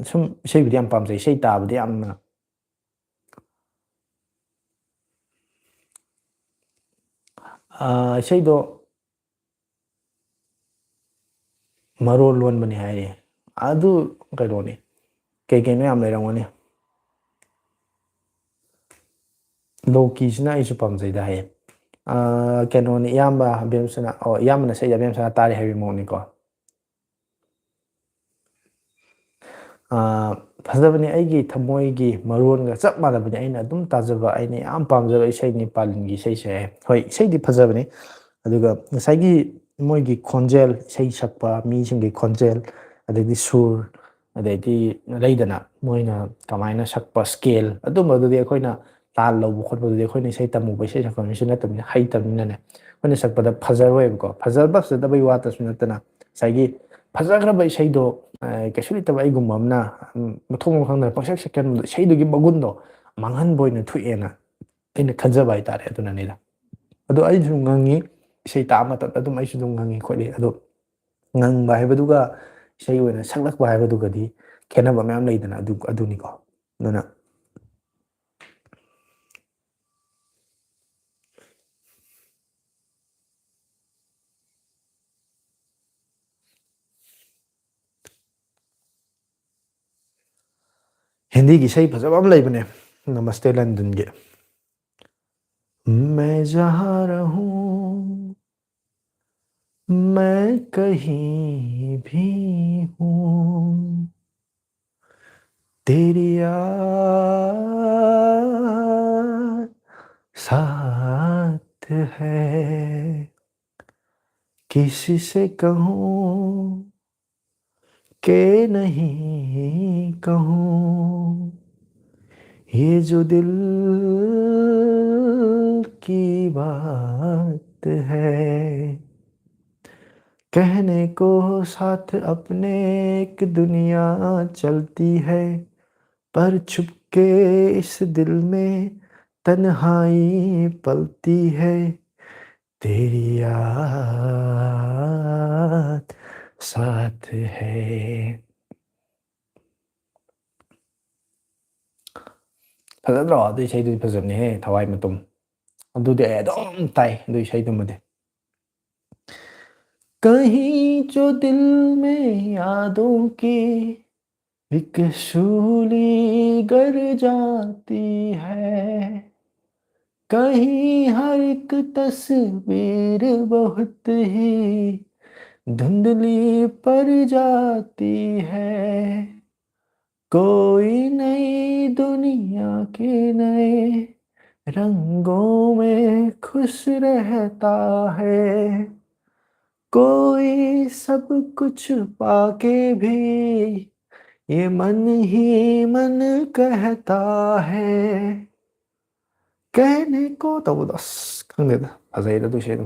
ꯁꯨꯝ ꯏꯁꯩꯕꯨꯗꯤ ꯌꯥꯝ ꯄꯥꯝꯖꯩ, ꯏꯁꯩ ꯇꯥꯕꯗꯤ ꯌꯥꯝꯅ, ꯑꯥ, ꯏꯁꯩꯗꯣ ꯃꯔꯣꯜ ꯂꯣꯟꯕꯅꯤ ꯍꯥꯏꯔꯤ꯫ ꯑꯗꯨ ꯀꯩꯅꯣꯅꯤ, ꯀꯩ ꯀꯩꯅꯣ ꯌꯥꯝ ꯂꯩꯔꯝꯒꯅꯤ꯫ ꯂꯣꯀꯤꯁꯤꯅ ꯑꯩꯁꯨ ꯄꯥꯝꯖꯩꯗ ꯍꯥꯏꯌꯦ꯫ ꯑꯥ, ꯀꯩꯅꯣꯅꯤ, ꯏꯌꯥꯝꯕ ꯑꯕꯦꯝꯁꯅ, ꯑꯣ, ꯏꯌꯥꯝꯕꯅ ꯁꯛꯏ, ꯑꯕꯦꯝꯁꯅ ꯇꯥꯔꯤ ꯍꯥꯏꯕꯒꯤ ꯃꯑꯣꯡꯅꯤꯀꯣ꯫ ꯑꯥ, ꯐꯖꯕꯅꯤ, ꯑꯩꯒꯤ ꯊꯃꯣꯏꯒꯤ ꯃꯔꯣꯟꯒ ꯆꯞ ꯃꯥꯟꯅꯕꯅꯤ꯫ ꯑꯩꯅ ꯑꯗꯨꯝ ꯇꯥꯖꯕ, ꯑꯩꯅ ꯌꯥꯝ ꯄꯥꯝꯖꯕ ꯏꯁꯩꯅꯤ ꯄꯥꯂꯤꯟꯒꯤ ꯏꯁꯩꯁꯦ꯫ ꯍꯣꯏ, ꯏꯁꯩꯗꯤ ꯐꯖꯕꯅꯤ, ꯑꯗꯨꯒ ꯉꯁꯥꯏꯒꯤ ꯃꯣꯏꯒꯤ ꯈꯣꯟꯖꯦꯜ, ꯏꯁꯩ ꯁꯛꯄ ꯃꯤꯁꯤꯡꯒꯤ ꯈꯣꯟꯖꯦꯜ, ꯑꯗꯩꯗꯤ ꯁꯨꯔ, ꯑꯗꯩꯗꯤ ꯂꯩꯗꯅ ꯃꯣꯏꯅ ꯀꯃꯥꯏꯅ ꯁꯛꯄ ꯁ꯭ꯀꯦꯜ, ꯑꯗꯨꯝꯕꯗꯨꯗꯤ ꯑꯩꯈꯣꯏꯅ ꯇꯥꯜ ꯂꯧꯕ ꯈꯣꯠꯄꯗꯨꯗꯤ ꯑꯩꯈꯣꯏꯅ ꯏꯁꯩ ꯇꯝꯃꯨꯕ ꯏꯁꯩ ꯁꯛꯄ ꯃꯤꯁꯨ ꯅꯠꯇꯕꯅꯤꯅ, ꯍꯩꯇꯕꯅꯤꯅꯅꯦ, ꯑꯩꯈꯣꯏꯅ ꯁꯛꯄꯗ ꯐꯖꯔꯣꯏꯕꯀꯣ꯫ ꯐꯖꯕ ꯐꯖꯗꯕꯩ ꯋꯥꯇꯁꯨ ꯅꯠꯇꯅ, ꯉꯁꯥꯏꯒꯤ ꯐꯖꯈ꯭ꯔꯕ ꯏꯁꯩꯗꯣ, ꯑ, ꯀꯩꯁꯨ ꯂꯩꯇꯕ ꯑꯩꯒꯨꯝꯕ ꯑꯃꯅ, ꯎꯝ, ꯃꯊꯣꯡ ꯃꯔꯝ ꯈꯪꯗꯅ ꯄꯪꯁꯛ ꯁꯛꯀꯟꯕꯗꯣ, ꯏꯁꯩꯗꯨꯒꯤ ꯃꯒꯨꯟꯗꯣ ꯃꯥꯡꯍꯟꯕ ꯑꯣꯏꯅ ꯊꯣꯛꯑꯦꯅ ꯑꯩꯅ ꯈꯟꯖꯕ ꯍꯥꯏꯇꯥꯔꯦ꯫ ꯑꯗꯨꯅꯅꯤꯗ꯫ ꯑꯗꯣ ꯑꯩꯁꯨ ꯉꯪꯉꯤ, ꯏꯁꯩ ꯇꯥꯕ ꯃꯇꯝꯗ ꯑꯗꯨꯝ ꯑꯩꯁꯨ ꯑꯗꯨꯝ ꯉꯪꯉꯤ ꯈꯣꯠꯂꯤ꯫ ꯑꯗꯣ ꯉꯪꯕ ꯍꯥꯏꯕꯗꯨꯒ ꯏꯁꯩ ꯑꯣꯏꯅ ꯁꯛꯂꯛꯄ ꯍꯥꯏꯕꯗꯨꯒꯗꯤ ꯈꯦꯠꯅꯕ ꯃꯌꯥꯝ ꯂꯩꯗꯅ꯫ ꯑꯗꯨ, ꯑꯗꯨꯅꯤꯀꯣ꯫ ꯑꯗꯨꯅ ꯍꯤꯟꯗꯤꯒꯤ ꯏꯁꯩ ꯐꯖꯕ ꯑꯃ ꯂꯩꯕꯅꯦ, ꯅꯃꯁꯇꯦ ꯂꯟꯗꯟꯒꯤ꯫ मैं जहाँ रहूँ, मैं कहीं भी हूँ, तेरी याद साथ है। किसी से कहूँ के नहीं कहूँ, ये जो दिल की बात है। कहने को साथ अपने एक दुनिया चलती है, पर छुपके इस दिल में तन्हाई पलती है। तेरी याद साथ है. ꯐꯖꯗ꯭ꯔꯣ? ꯑꯗꯨ ꯏꯁꯩꯗꯨꯗꯤ ꯐꯖꯕꯅꯦꯍꯦ, ꯊꯋꯥꯏ ꯃꯇꯨꯝ꯫ ꯑꯗꯨꯗꯤ ꯑꯩ ꯑꯗꯨꯝ ꯇꯥꯏ, ꯑꯗꯨ ꯏꯁꯩꯗꯨꯃꯗꯤ꯫ कहीं जो दिल में यादों की एक शूली गर जाती है, कहीं हर एक तस्वीर बहुत ही धुंधली पड़ जाती है। कोई नई दुनिया के नए रंगों में खुश रहता है, कोई सब कुछ पाके भी ये मन ही मन कहता है. कहने को ꯇꯧꯕꯗꯣ ꯑꯁ ꯈꯪꯗꯦꯗ, ꯐꯖꯩꯗ ꯑꯗꯨ ꯏꯁꯩꯗꯣ꯫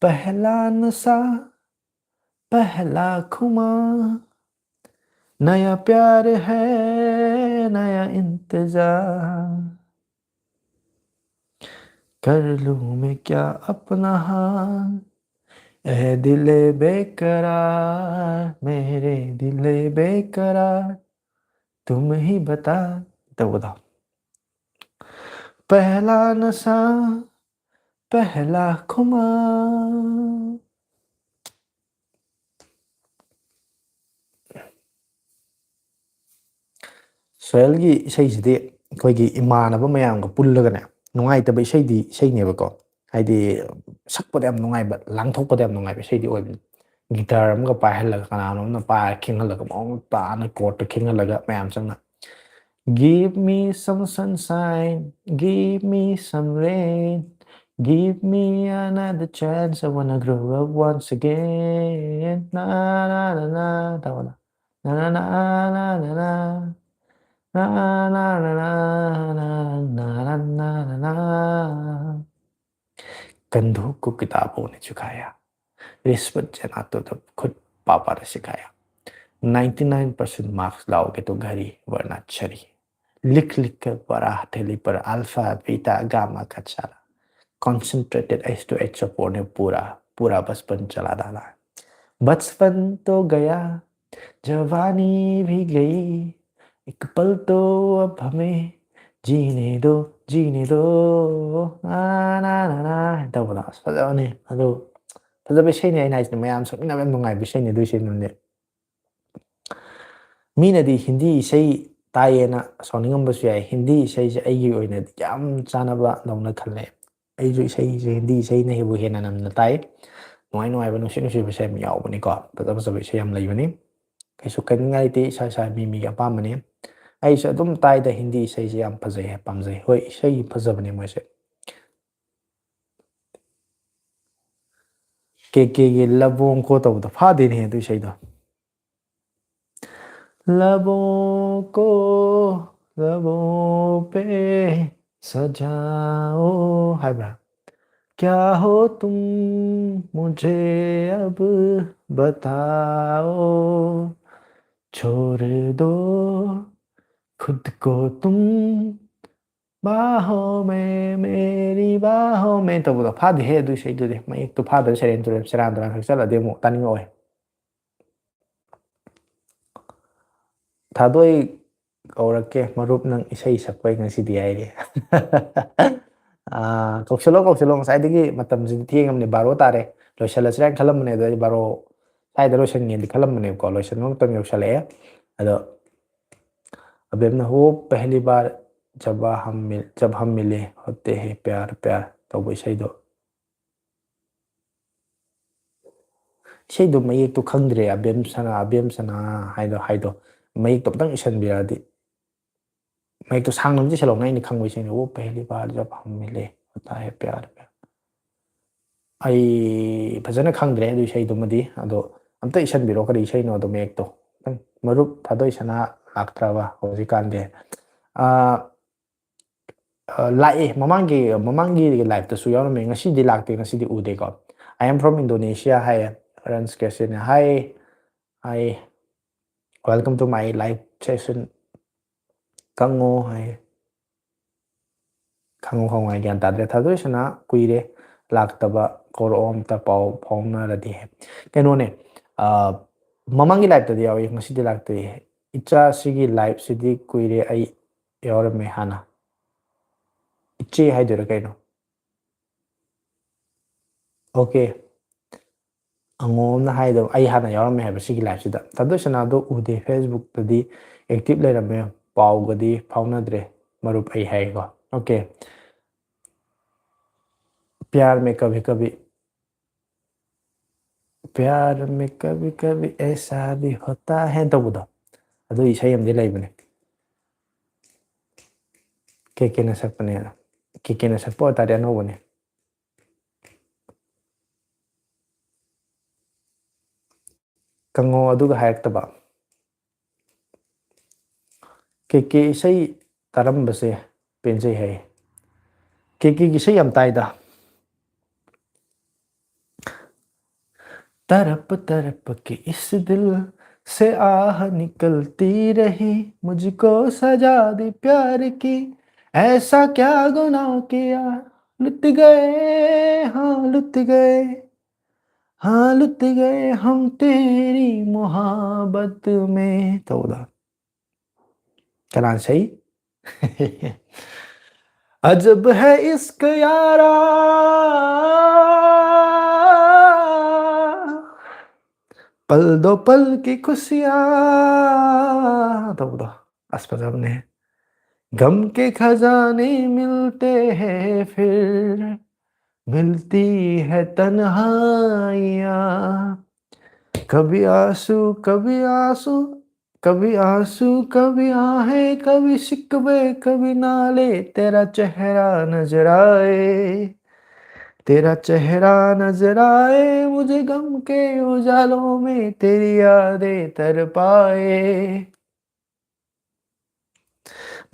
पहला नशा, पहला खुमार, नया प्यार है, नया इंतजार, कर लूं मैं क्या अपना हाल, ए दिल बेकरार, मेरे दिल बेकरार, तुम ही बता ꯇꯧꯕꯗꯣ꯫ पहला नशा, पहला खुमार। ꯁꯣꯍꯦꯜꯒꯤ ꯏꯁꯩꯁꯤꯗꯤ ꯑꯩꯈꯣꯏꯒꯤ ꯏꯃꯥꯟꯅꯕ ꯃꯌꯥꯝꯒ ꯄꯨꯜꯂꯒꯅꯦ, ꯅꯨꯡꯉꯥꯏꯇꯕ ꯏꯁꯩꯗꯤ ꯏꯁꯩꯅꯦꯕꯀꯣ, ꯍꯥꯏꯗꯤ ꯁꯛꯄꯗ ꯌꯥꯝ ꯅꯨꯡꯉꯥꯏꯕ, ꯂꯥꯡꯊꯣꯛꯄꯗ ꯌꯥꯝ ꯅꯨꯡꯉꯥꯏꯕ ꯏꯁꯩꯗꯤ ꯑꯣꯏꯕꯅꯤ꯫ ꯒꯤꯇꯥꯔ ꯑꯃꯒ ꯄꯥꯏꯍꯜꯂꯒ, ꯀꯅꯥꯅꯣꯝꯅ ꯄꯥꯏꯔ ꯈꯤꯡꯍꯜꯂꯒ, ꯃꯑꯣꯡ ꯇꯥꯅ ꯀꯣꯔꯠꯇ ꯈꯤꯡꯍꯜꯂꯒ ꯃꯌꯥꯝ ꯆꯪꯅ, Give me some sunshine, give me some rain, give me another chance, I wanna grow up once again. Na na na na, ꯇꯧꯕꯗꯣ꯫ Na na na na na na. Na na na na na na na na na na. कंधों को किताबों ने झुकाया, रिश्वत जनातो तब खुद पापा ने सिखाया। नाइंटी नाइन परसेंट मार्क्स लाओगे तो घड़ी, वरना छड़ी। लिख लिख कर पड़ा हथेली पर अल्फा, बीटा, गामा का चाला। Concentrated H two H support ने पूरा, पूरा बचपन चला डाला। बचपन तो गया, जवानी भी गई, एक पल तो अब हमें जीने दो, जीने दो, ना ना ना ना ꯇꯧꯕꯗꯣ꯫ ꯑꯁ, ꯐꯖꯕꯅꯦ ꯑꯗꯨ꯫ ꯐꯖꯕ ꯏꯁꯩꯅꯦ ꯑꯩꯅ ꯍꯥꯏꯁꯤꯅꯦ, ꯃꯌꯥꯝ ꯁꯛꯃꯤꯟꯅꯕ ꯌꯥꯝ ꯅꯨꯡꯉꯥꯏꯕ ꯏꯁꯩꯅꯦ ꯑꯗꯨ ꯏꯁꯩꯗꯨꯅꯦ꯫ ꯃꯤꯅꯗꯤ ꯍꯤꯟꯗꯤ ꯏꯁꯩ ꯇꯥꯏꯌꯦꯅ ꯁꯥꯎꯅꯤꯡꯉꯝꯕꯁꯨ ꯌꯥꯏ꯫ ꯍꯤꯟꯗꯤ ꯏꯁꯩꯁꯦ ꯑꯩꯒꯤ ꯑꯣꯏꯅꯗꯤ ꯌꯥꯝ ꯆꯥꯟꯅꯕ ꯗꯧꯅ ꯈꯜꯂꯦ꯫ ꯑꯩꯁꯨ ꯏꯁꯩꯁꯦ, ꯍꯤꯟꯗꯤ ꯏꯁꯩꯅ ꯍꯦꯟꯕꯨ ꯍꯦꯟꯅ ꯅꯝꯅ ꯇꯥꯏ꯫ ꯅꯨꯡꯉꯥꯏ ꯅꯨꯡꯉꯥꯏꯕ, ꯅꯨꯡꯁꯤꯠ ꯅꯨꯡꯁꯤꯕ ꯏꯁꯩ ꯌꯥꯝ ꯌꯥꯎꯕꯅꯤꯀꯣ꯫ ꯐꯖ ꯐꯖꯕ ꯏꯁꯩ ꯌꯥꯝ ꯂꯩꯕꯅꯤ꯫ ꯀꯩꯁꯨ ꯈꯟꯅꯤꯡꯉꯥꯏ ꯂꯩꯇꯦ, ꯏꯁꯥ ꯏꯁꯥ ꯃꯤ ꯃꯤꯒꯤ ꯑꯄꯥꯝꯕꯅꯤ꯫ ꯑꯩꯁꯨ ꯑꯗꯨꯝ ꯇꯥꯏꯗ, ꯍꯤꯟꯗꯤ ꯏꯁꯩꯁꯦ ꯌꯥꯝ ꯐꯖꯩ, ꯄꯥꯝꯖꯩ꯫ ꯍꯣꯏ, ꯏꯁꯩ ꯐꯖꯕꯅꯦ ꯃꯣꯏꯁꯦ꯫ ꯀꯦ ꯀꯦꯒꯤ ꯂꯕꯣꯡ ꯀꯣ ꯇꯧꯕꯗꯣ ꯐꯥꯗꯦꯅꯦ ꯑꯗꯨ ꯏꯁꯩꯗꯣ꯫ ꯂꯕꯣꯡ ꯀꯣ, ꯂꯕꯣꯡ ꯄꯦ ꯁꯖꯥꯑꯣ ꯍꯥꯏꯕ꯭ꯔꯥ? क्या हो तुम, मुझे अब बताओ, छोड़ दो खुद को तुम बाहों में मेरी बाहों में ꯇꯧꯕꯗꯣ ꯐꯥꯗꯦꯍꯦ ꯑꯗꯨ ꯏꯁꯩꯗꯨꯗꯤ ꯃꯌꯦꯛꯇꯣ ꯐꯥꯗꯕ ꯁꯦꯔꯦꯟ ꯇꯨꯔꯦꯟ ꯁꯦꯔꯥꯟ ꯇꯨꯔꯥꯟ ꯁꯛꯆꯜꯂꯗꯤ ꯑꯃꯨꯛ ꯇꯥꯅꯤꯡꯉꯛꯑꯣꯏ꯫ ꯊꯥꯗꯣꯏ ꯀꯧꯔꯛꯀꯦ ꯃꯔꯨꯞ ꯅꯪ ꯏꯁꯩ ꯁꯛꯄꯩ ꯉꯁꯤꯗꯤ ꯍꯥꯏꯔꯤ꯫ ꯑꯥ, ꯀꯧꯁꯜꯂꯣ ꯀꯧꯁꯜꯂꯣ ꯉꯁꯥꯏꯗꯒꯤ ꯃꯇꯝꯁꯤꯗꯤ ꯊꯦꯡꯉꯝꯅꯦ ꯕꯥꯔꯣ ꯇꯥꯔꯦ꯫ ꯂꯣꯏꯁꯜꯂꯁꯤꯔꯥ ꯍꯥꯏꯅ ꯈꯜꯂꯝꯕꯅꯦ ꯑꯗꯣ ꯑꯩ ꯕꯥꯔꯣ ꯁ꯭ꯋꯥꯏꯗ ꯂꯣꯏꯁꯟꯒꯦꯅꯗꯤ ꯈꯜꯂꯝꯕꯅꯦꯕꯀꯣ ꯂꯣꯏꯁꯟꯕ ꯃꯇꯝ ꯌꯧꯁꯜꯂꯛꯑꯦ꯫ ꯑꯗꯣ ꯑꯕꯦꯝꯅ ꯍꯣ ꯄꯦꯍꯂꯤ ꯕꯥꯔ ꯖꯕ ꯍꯝ ꯃꯤꯜ ꯖꯕ ꯍꯝ ꯃꯤꯂꯦ ꯍꯣꯇꯦ ꯍꯦ ꯄ꯭ꯌꯥꯔ ꯄ꯭ꯌꯥꯔ ꯇꯧꯕ ꯏꯁꯩꯗꯣ ꯏꯁꯩꯗꯣ ꯃꯌꯦꯛꯇꯣ ꯈꯪꯗ꯭ꯔꯦ ꯑꯕꯦꯝ ꯁꯅꯥ ꯑꯕꯦꯝ ꯁꯅꯥ ꯍꯥꯏꯗꯣ ꯍꯥꯏꯗꯣ ꯃꯌꯦꯛꯇꯣ ꯑꯝꯇꯪ ꯏꯁꯟꯕꯤꯔꯛꯑꯗꯤ ꯃꯌꯦꯛꯇꯣ ꯁꯥꯡꯅ ꯑꯃ ꯆꯤꯁꯜꯂꯛꯑꯣꯅꯦ ꯑꯩꯅ ꯈꯪꯕ ꯏꯁꯩꯅꯤ ꯋꯣ ꯄꯦꯍꯂꯤ ꯕꯥꯔ ꯖꯕ ꯍꯝ ꯃꯤꯂꯦ ꯍꯣꯇꯥ ꯍꯦ ꯄ꯭ꯌꯥꯔ ꯄ꯭ꯌꯥꯔ꯫ ꯑꯩ ꯐꯖꯅ ꯈꯪꯗ꯭ꯔꯦ ꯑꯗꯨ ꯏꯁꯩꯗꯨꯃꯗꯤ ꯑꯗꯣ ꯑꯝꯇ ꯏꯁꯟꯕꯤꯔꯣ ꯀꯔꯤ ꯏꯁꯩꯅꯣ ꯑꯗꯣ ꯃꯌꯦꯛꯇꯣ ꯃꯔꯨꯞ ꯊꯥꯗꯣꯏ ꯁꯅꯥ ꯂꯥꯛꯇ꯭ꯔꯕ ꯍꯧꯖꯤꯛꯀꯥꯟꯗꯤ꯫ ꯑꯥ, ꯑ, ꯂꯥꯛꯑꯦ ꯃꯃꯥꯡꯒꯤ ꯃꯃꯥꯡꯒꯤ ꯂꯥꯏꯞꯇꯁꯨ ꯌꯥꯎꯔꯝꯃꯦ ꯉꯁꯤꯗꯤ ꯂꯥꯛꯇꯦ ꯉꯁꯤꯗꯤ ꯎꯗꯦꯀꯣ꯫ I am from Indonesia ꯍꯥꯏꯌꯦ꯫ ꯔꯟꯁ ꯀꯦꯁꯤꯅ ꯍꯥꯏ ꯍꯥꯏ welcome to my live session꯫ ꯀꯪꯉꯣ ꯍꯥꯏ ꯈꯪꯉꯨ ꯈꯪꯉꯨ ꯍꯥꯏ ꯒ꯭ꯌꯥꯟ ꯇꯥꯗ꯭ꯔꯦ ꯊꯥꯗꯣꯏꯁꯅꯥ ꯀꯨꯏꯔꯦ ꯂꯥꯛꯇꯕ ꯀꯧꯔꯛꯑꯣ ꯑꯝꯇ ꯄꯥꯎ ꯐꯥꯎꯅꯔꯗꯤ ꯍꯥꯏ꯫ ꯀꯩꯅꯣꯅꯦ꯫ ꯃꯃꯥꯡꯒꯤ ꯂꯥꯏꯞꯇꯗꯤ ꯌꯥꯎꯏ ꯉꯁꯤꯗꯤ ꯂꯥꯛꯇꯦ꯫ ꯏꯆꯥꯁꯤꯒꯤ ꯂꯥꯏꯞꯁꯤꯗꯤ ꯀꯨꯏꯔꯦ ꯑꯩ ꯌꯥꯎꯔꯝꯃꯦ ꯍꯥꯟꯅ꯫ ꯏꯆꯦ ꯍꯥꯏꯗꯣꯏꯔꯥ ꯀꯩꯅꯣ? ꯑꯣꯀꯦ꯫ ꯑꯉꯣꯝꯅ ꯍꯥꯏꯗꯣ ꯑꯩ ꯍꯥꯟꯅ ꯌꯥꯎꯔꯝꯃꯦ ꯍꯥꯏꯕ ꯁꯤꯒꯤ ꯂꯥꯏꯞꯁꯤꯗ ꯊꯥꯗꯣꯏ ꯁꯅꯥꯗꯣ ꯎꯗꯦ ꯐꯦꯁꯕꯨꯛꯇꯗꯤ ꯑꯦꯛꯇꯤꯞ ꯂꯩꯔꯝꯃꯦ꯫ ꯄꯥꯎꯒꯗꯤ ꯐꯥꯎꯅꯗ꯭ꯔꯦ ꯃꯔꯨꯞ ꯑꯩ ꯍꯥꯏꯒꯦꯀꯣ꯫ ꯑꯣꯀꯦ꯫ ꯄ꯭ꯌꯥꯔ ꯃꯦ ꯀꯚꯤ ꯀꯚꯤ ꯄ꯭ꯌꯥꯔ ꯃꯦ ꯀꯚꯤ ꯀꯚꯤ ꯑꯦꯁꯥ ꯚꯤ ꯍꯣꯇꯥ ꯍꯦ ꯇꯧꯕꯗꯣ ꯑꯗꯨ ꯏꯁꯩ ꯑꯃꯗꯤ ꯂꯩꯕꯅꯦ꯫ ꯀꯦ ꯀꯦꯅ ꯁꯛꯄꯅꯦ꯫ ꯀꯦ ꯀꯦꯅ ꯁꯛꯄ ꯑꯣꯏꯇꯥꯔꯗꯤ ꯑꯅꯧꯕꯅꯦ꯫ ꯀꯪꯉꯣ ꯑꯗꯨꯒ ꯍꯥꯏꯔꯛꯇꯕ꯫ ꯀꯦ ꯀꯦ ꯏꯁꯩ ꯇꯥꯔꯝꯕꯁꯦ ꯄꯦꯟꯖꯩ ꯍꯥꯏ꯫ ꯀꯦ ꯀꯦꯒꯤ ꯏꯁꯩ ꯌꯥꯝ ꯇꯥꯏꯗ꯫ ꯇꯔꯞ ꯇꯔꯞ ꯀꯦ ꯏꯁ ꯗꯤꯜ से आह निकलती रही, मुझको सजा दी प्यार की, ऐसा क्या गुनाह किया, लुट गए, हाँ लुट गए, हाँ लुट गए हम तेरी मोहब्बत में꯫ ꯇꯧꯕꯗꯣ ꯀꯅꯥꯅ ꯁꯛꯏ? अजब है इश्क यारा, पल दो पल की खुशियां। ꯇꯧꯕꯗꯣ ꯑꯁ ꯐꯖꯕꯅꯦ꯫ गम के खजाने मिलते हैं फिर, मिलती है तन्हाइयाँ। कभी आंसू, कभी आंसू, कभी आंसू, कभी आहें, कभी शिकवे, कभी नाले, तेरा चेहरा नजर आए, तेरा चेहरा नजर आए, मुझे गम के उजालों में तेरी यादें तरपाए।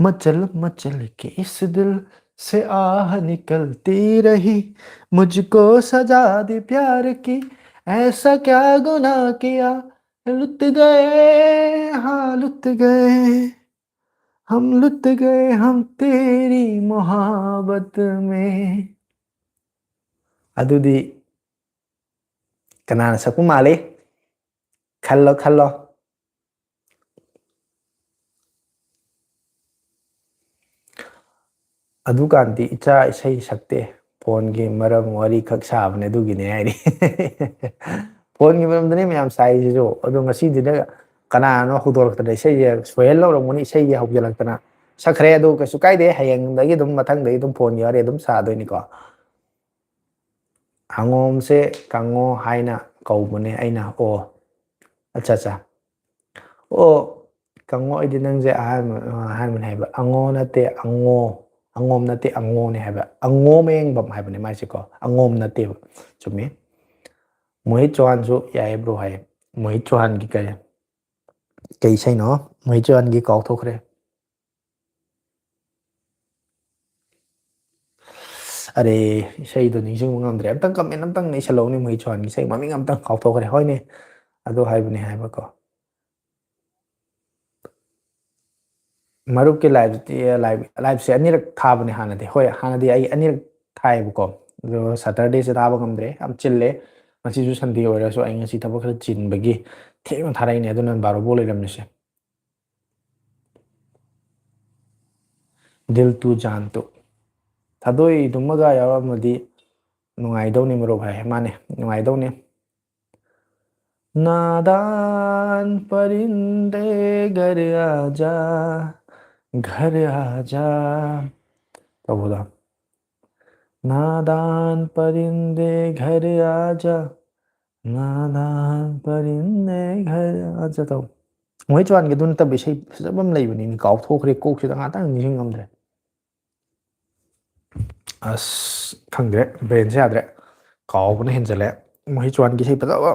मचल मचल के इस दिल से आह निकलती रही, मुझको सजा दी प्यार की, ऐसा क्या गुनाह किया, लुट गए, हाँ लुट गए, हम लुट गए हम तेरी मोहब्बत में꯫ ꯑꯗꯨꯗꯤ ꯀꯅꯥꯅ ꯁꯛꯄ ꯃꯥꯜꯂꯤ? ꯈꯜꯂꯣ, ꯈꯜꯂꯣ꯫ ꯑꯗꯨꯀꯥꯟꯗꯤ ꯏꯆꯥ ꯏꯁꯩ ꯁꯛꯇꯦ, ꯐꯣꯟꯒꯤ ꯃꯔꯝ ꯋꯥꯔꯤ ꯈꯛ ꯁꯥꯕꯅꯦ, ꯑꯗꯨꯒꯤꯅꯦ ꯍꯥꯏꯔꯤ꯫ ꯐꯣꯟꯒꯤ ꯃꯔꯝꯗꯅꯦ ꯃꯌꯥꯝ ꯁꯥꯏꯁꯤꯁꯨ꯫ ꯑꯗꯣ ꯉꯁꯤꯗꯤꯅ ꯀꯅꯥꯅꯣ ꯍꯧꯗꯣꯔꯛꯇꯅ ꯏꯁꯩꯁꯦ ꯁꯣꯏꯍꯜ ꯂꯧꯔꯝꯒꯅꯤ, ꯏꯁꯩꯒꯤ ꯍꯧꯖꯤꯜꯂꯛꯇꯅ ꯁꯛꯈ꯭ꯔꯦ꯫ ꯑꯗꯣ ꯀꯩꯁꯨ ꯀꯥꯏꯗꯦ, ꯍꯌꯦꯡꯗꯒꯤ ꯑꯗꯨꯝ, ꯃꯊꯪꯗꯒꯤ ꯑꯗꯨꯝ ꯐꯣꯟꯒꯤ ꯋꯥꯔꯤ ꯑꯗꯨꯝ ꯁꯥꯗꯣꯏꯅꯤꯀꯣ꯫ ꯑꯉꯣꯝꯁꯦ ꯀꯥꯡꯉꯣ ꯍꯥꯏꯅ ꯀꯧꯕꯅꯦ ꯑꯩꯅ꯫ ꯑꯣ, ꯑꯠꯆꯥ, ꯑꯠꯆꯥ꯫ ꯑꯣ, ꯀꯥꯡꯉꯣ, ꯑꯩꯗꯤ ꯅꯪꯁꯦ ꯑꯍꯥꯟꯕ, ꯑꯍꯥꯟꯕꯅꯦ ꯍꯥꯏꯕ꯫ ꯑꯉꯣ ꯅꯠꯇꯦ, ꯑꯉꯣ꯫ ꯑꯉꯣꯝ ꯅꯠꯇꯦ, ꯑꯉꯣꯅꯦ ꯍꯥꯏꯕ꯫ ꯑꯉꯣ ꯃꯌꯦꯡꯕꯝ ꯍꯥꯏꯕꯅꯦ ꯃꯥꯏꯁꯦꯀꯣ, ꯑꯉꯣꯝ ꯅꯠꯇꯦꯕ꯫ ꯆꯨꯝꯃꯤ꯫ ꯃꯣꯍꯤꯠ ꯆꯧꯍꯥꯟꯁꯨ ꯌꯥꯏꯌꯦ ꯕ꯭ꯔꯣ ꯍꯥꯏꯌꯦ꯫ ꯃꯣꯍꯤꯠ ꯆꯧꯍꯥꯟꯒꯤ ꯀꯔꯤ, ꯀꯩ ꯏꯁꯩꯅꯣ? ꯃꯣꯍꯤꯠ ꯆꯧꯍꯥꯟꯒꯤ ꯀꯥꯎꯊꯣꯛꯈ꯭ꯔꯦ꯫ ꯑꯔꯦ, ꯏꯁꯩꯗꯣ ꯅꯤꯡꯁꯤꯡꯕ ꯉꯝꯗ꯭ꯔꯦ꯫ ꯑꯝꯇꯪ comment ꯑꯝꯇꯪ ꯏꯁꯜꯂꯛꯎꯅꯦ, ꯃꯣꯍꯤꯠ ꯆꯧꯍꯥꯟꯒꯤ ꯏꯁꯩ ꯃꯃꯤꯡ ꯑꯝꯇꯪ ꯀꯥꯎꯊꯣꯛꯈ꯭ꯔꯦ꯫ ꯍꯣꯏꯅꯦ, ꯑꯗꯨ ꯍꯥꯏꯕꯅꯦ ꯍꯥꯏꯕꯀꯣ꯫ ꯃꯔꯨꯞꯀꯤ ꯂꯥꯏꯞꯇꯤ ꯂꯥꯏꯞ ꯂꯥꯏꯞꯁꯦ ꯑꯅꯤꯔꯛ ꯊꯥꯕꯅꯦ ꯍꯥꯟꯅꯗꯤ꯫ ꯍꯣꯏ, ꯍꯥꯟꯅꯗꯤ ꯑꯩ ꯑꯅꯤꯔꯛ ꯊꯥꯏꯌꯦꯕꯀꯣ, ꯑꯗꯣ ꯁꯇꯔꯗꯦꯁꯦ ꯊꯥꯕ ꯉꯝꯗ꯭ꯔꯦ, ꯌꯥꯝ ꯆꯤꯜꯂꯦ꯫ ꯉꯁꯤꯁꯨ ꯁꯟꯗꯦ ꯑꯣꯏꯔꯁꯨ ꯑꯩ ꯉꯁꯤ ꯊꯕꯛ ꯈꯔ ꯆꯤꯟꯕꯒꯤ ꯊꯦꯡꯅ ꯊꯥꯔꯛꯏꯅꯦ, ꯑꯗꯨꯅ ꯕꯥꯔꯣꯕꯧ ꯂꯩꯔꯝꯃꯤꯁꯦ꯫ ꯗꯤꯜ ꯇꯨ ꯖꯥꯟ ꯇꯨ꯫ ꯊꯥꯗꯣꯏꯗꯨꯃꯒ ꯌꯥꯎꯔꯝꯃꯗꯤ ꯅꯨꯡꯉꯥꯏꯗꯧꯅꯤ ꯃꯔꯨꯞ ꯍꯥꯏ꯫ ꯃꯥꯅꯦ, ꯅꯨꯡꯉꯥꯏꯗꯧꯅꯤ꯫ ꯅꯥꯗꯥꯟ ꯄꯔꯤꯟꯗꯦ ꯘꯔ ꯑꯥꯖꯥ, ꯘꯔ ꯑꯥꯖꯥ ꯇꯧꯕꯗꯣ꯫ ꯅꯥꯗꯥꯟ ꯄꯔꯤꯟꯗꯦ ꯘꯔ ꯑꯥꯖꯥ, ꯅꯥꯗꯥꯟ ꯄꯔꯤꯟꯗꯦ ꯘꯔ ꯑꯥꯖꯥ ꯇꯧ꯫ ꯃꯣꯍꯤꯠ ꯆꯧꯍꯥꯟꯒꯤꯗꯨ ꯅꯠꯇꯕ ꯏꯁꯩ ꯐꯖꯕ ꯑꯃ ꯂꯩꯕꯅꯤꯅꯦ, ꯀꯥꯎꯊꯣꯛꯈ꯭ꯔꯦ, ꯀꯣꯛꯁꯤꯗ ꯉꯥꯛꯇꯪ ꯅꯤꯡꯁꯤꯡꯉꯝꯗ꯭ꯔꯦ꯫ ꯑꯁ, ꯈꯪꯗ꯭ꯔꯦ, ꯕ꯭ꯔꯦꯟꯁꯦ ꯌꯥꯗ꯭ꯔꯦ, ꯀꯥꯎꯕꯅ ꯍꯦꯟꯖꯜꯂꯦ꯫ ꯃꯣꯍꯤꯠ ꯆꯧꯍꯥꯟꯒꯤ ꯏꯁꯩ ꯐꯖꯕ,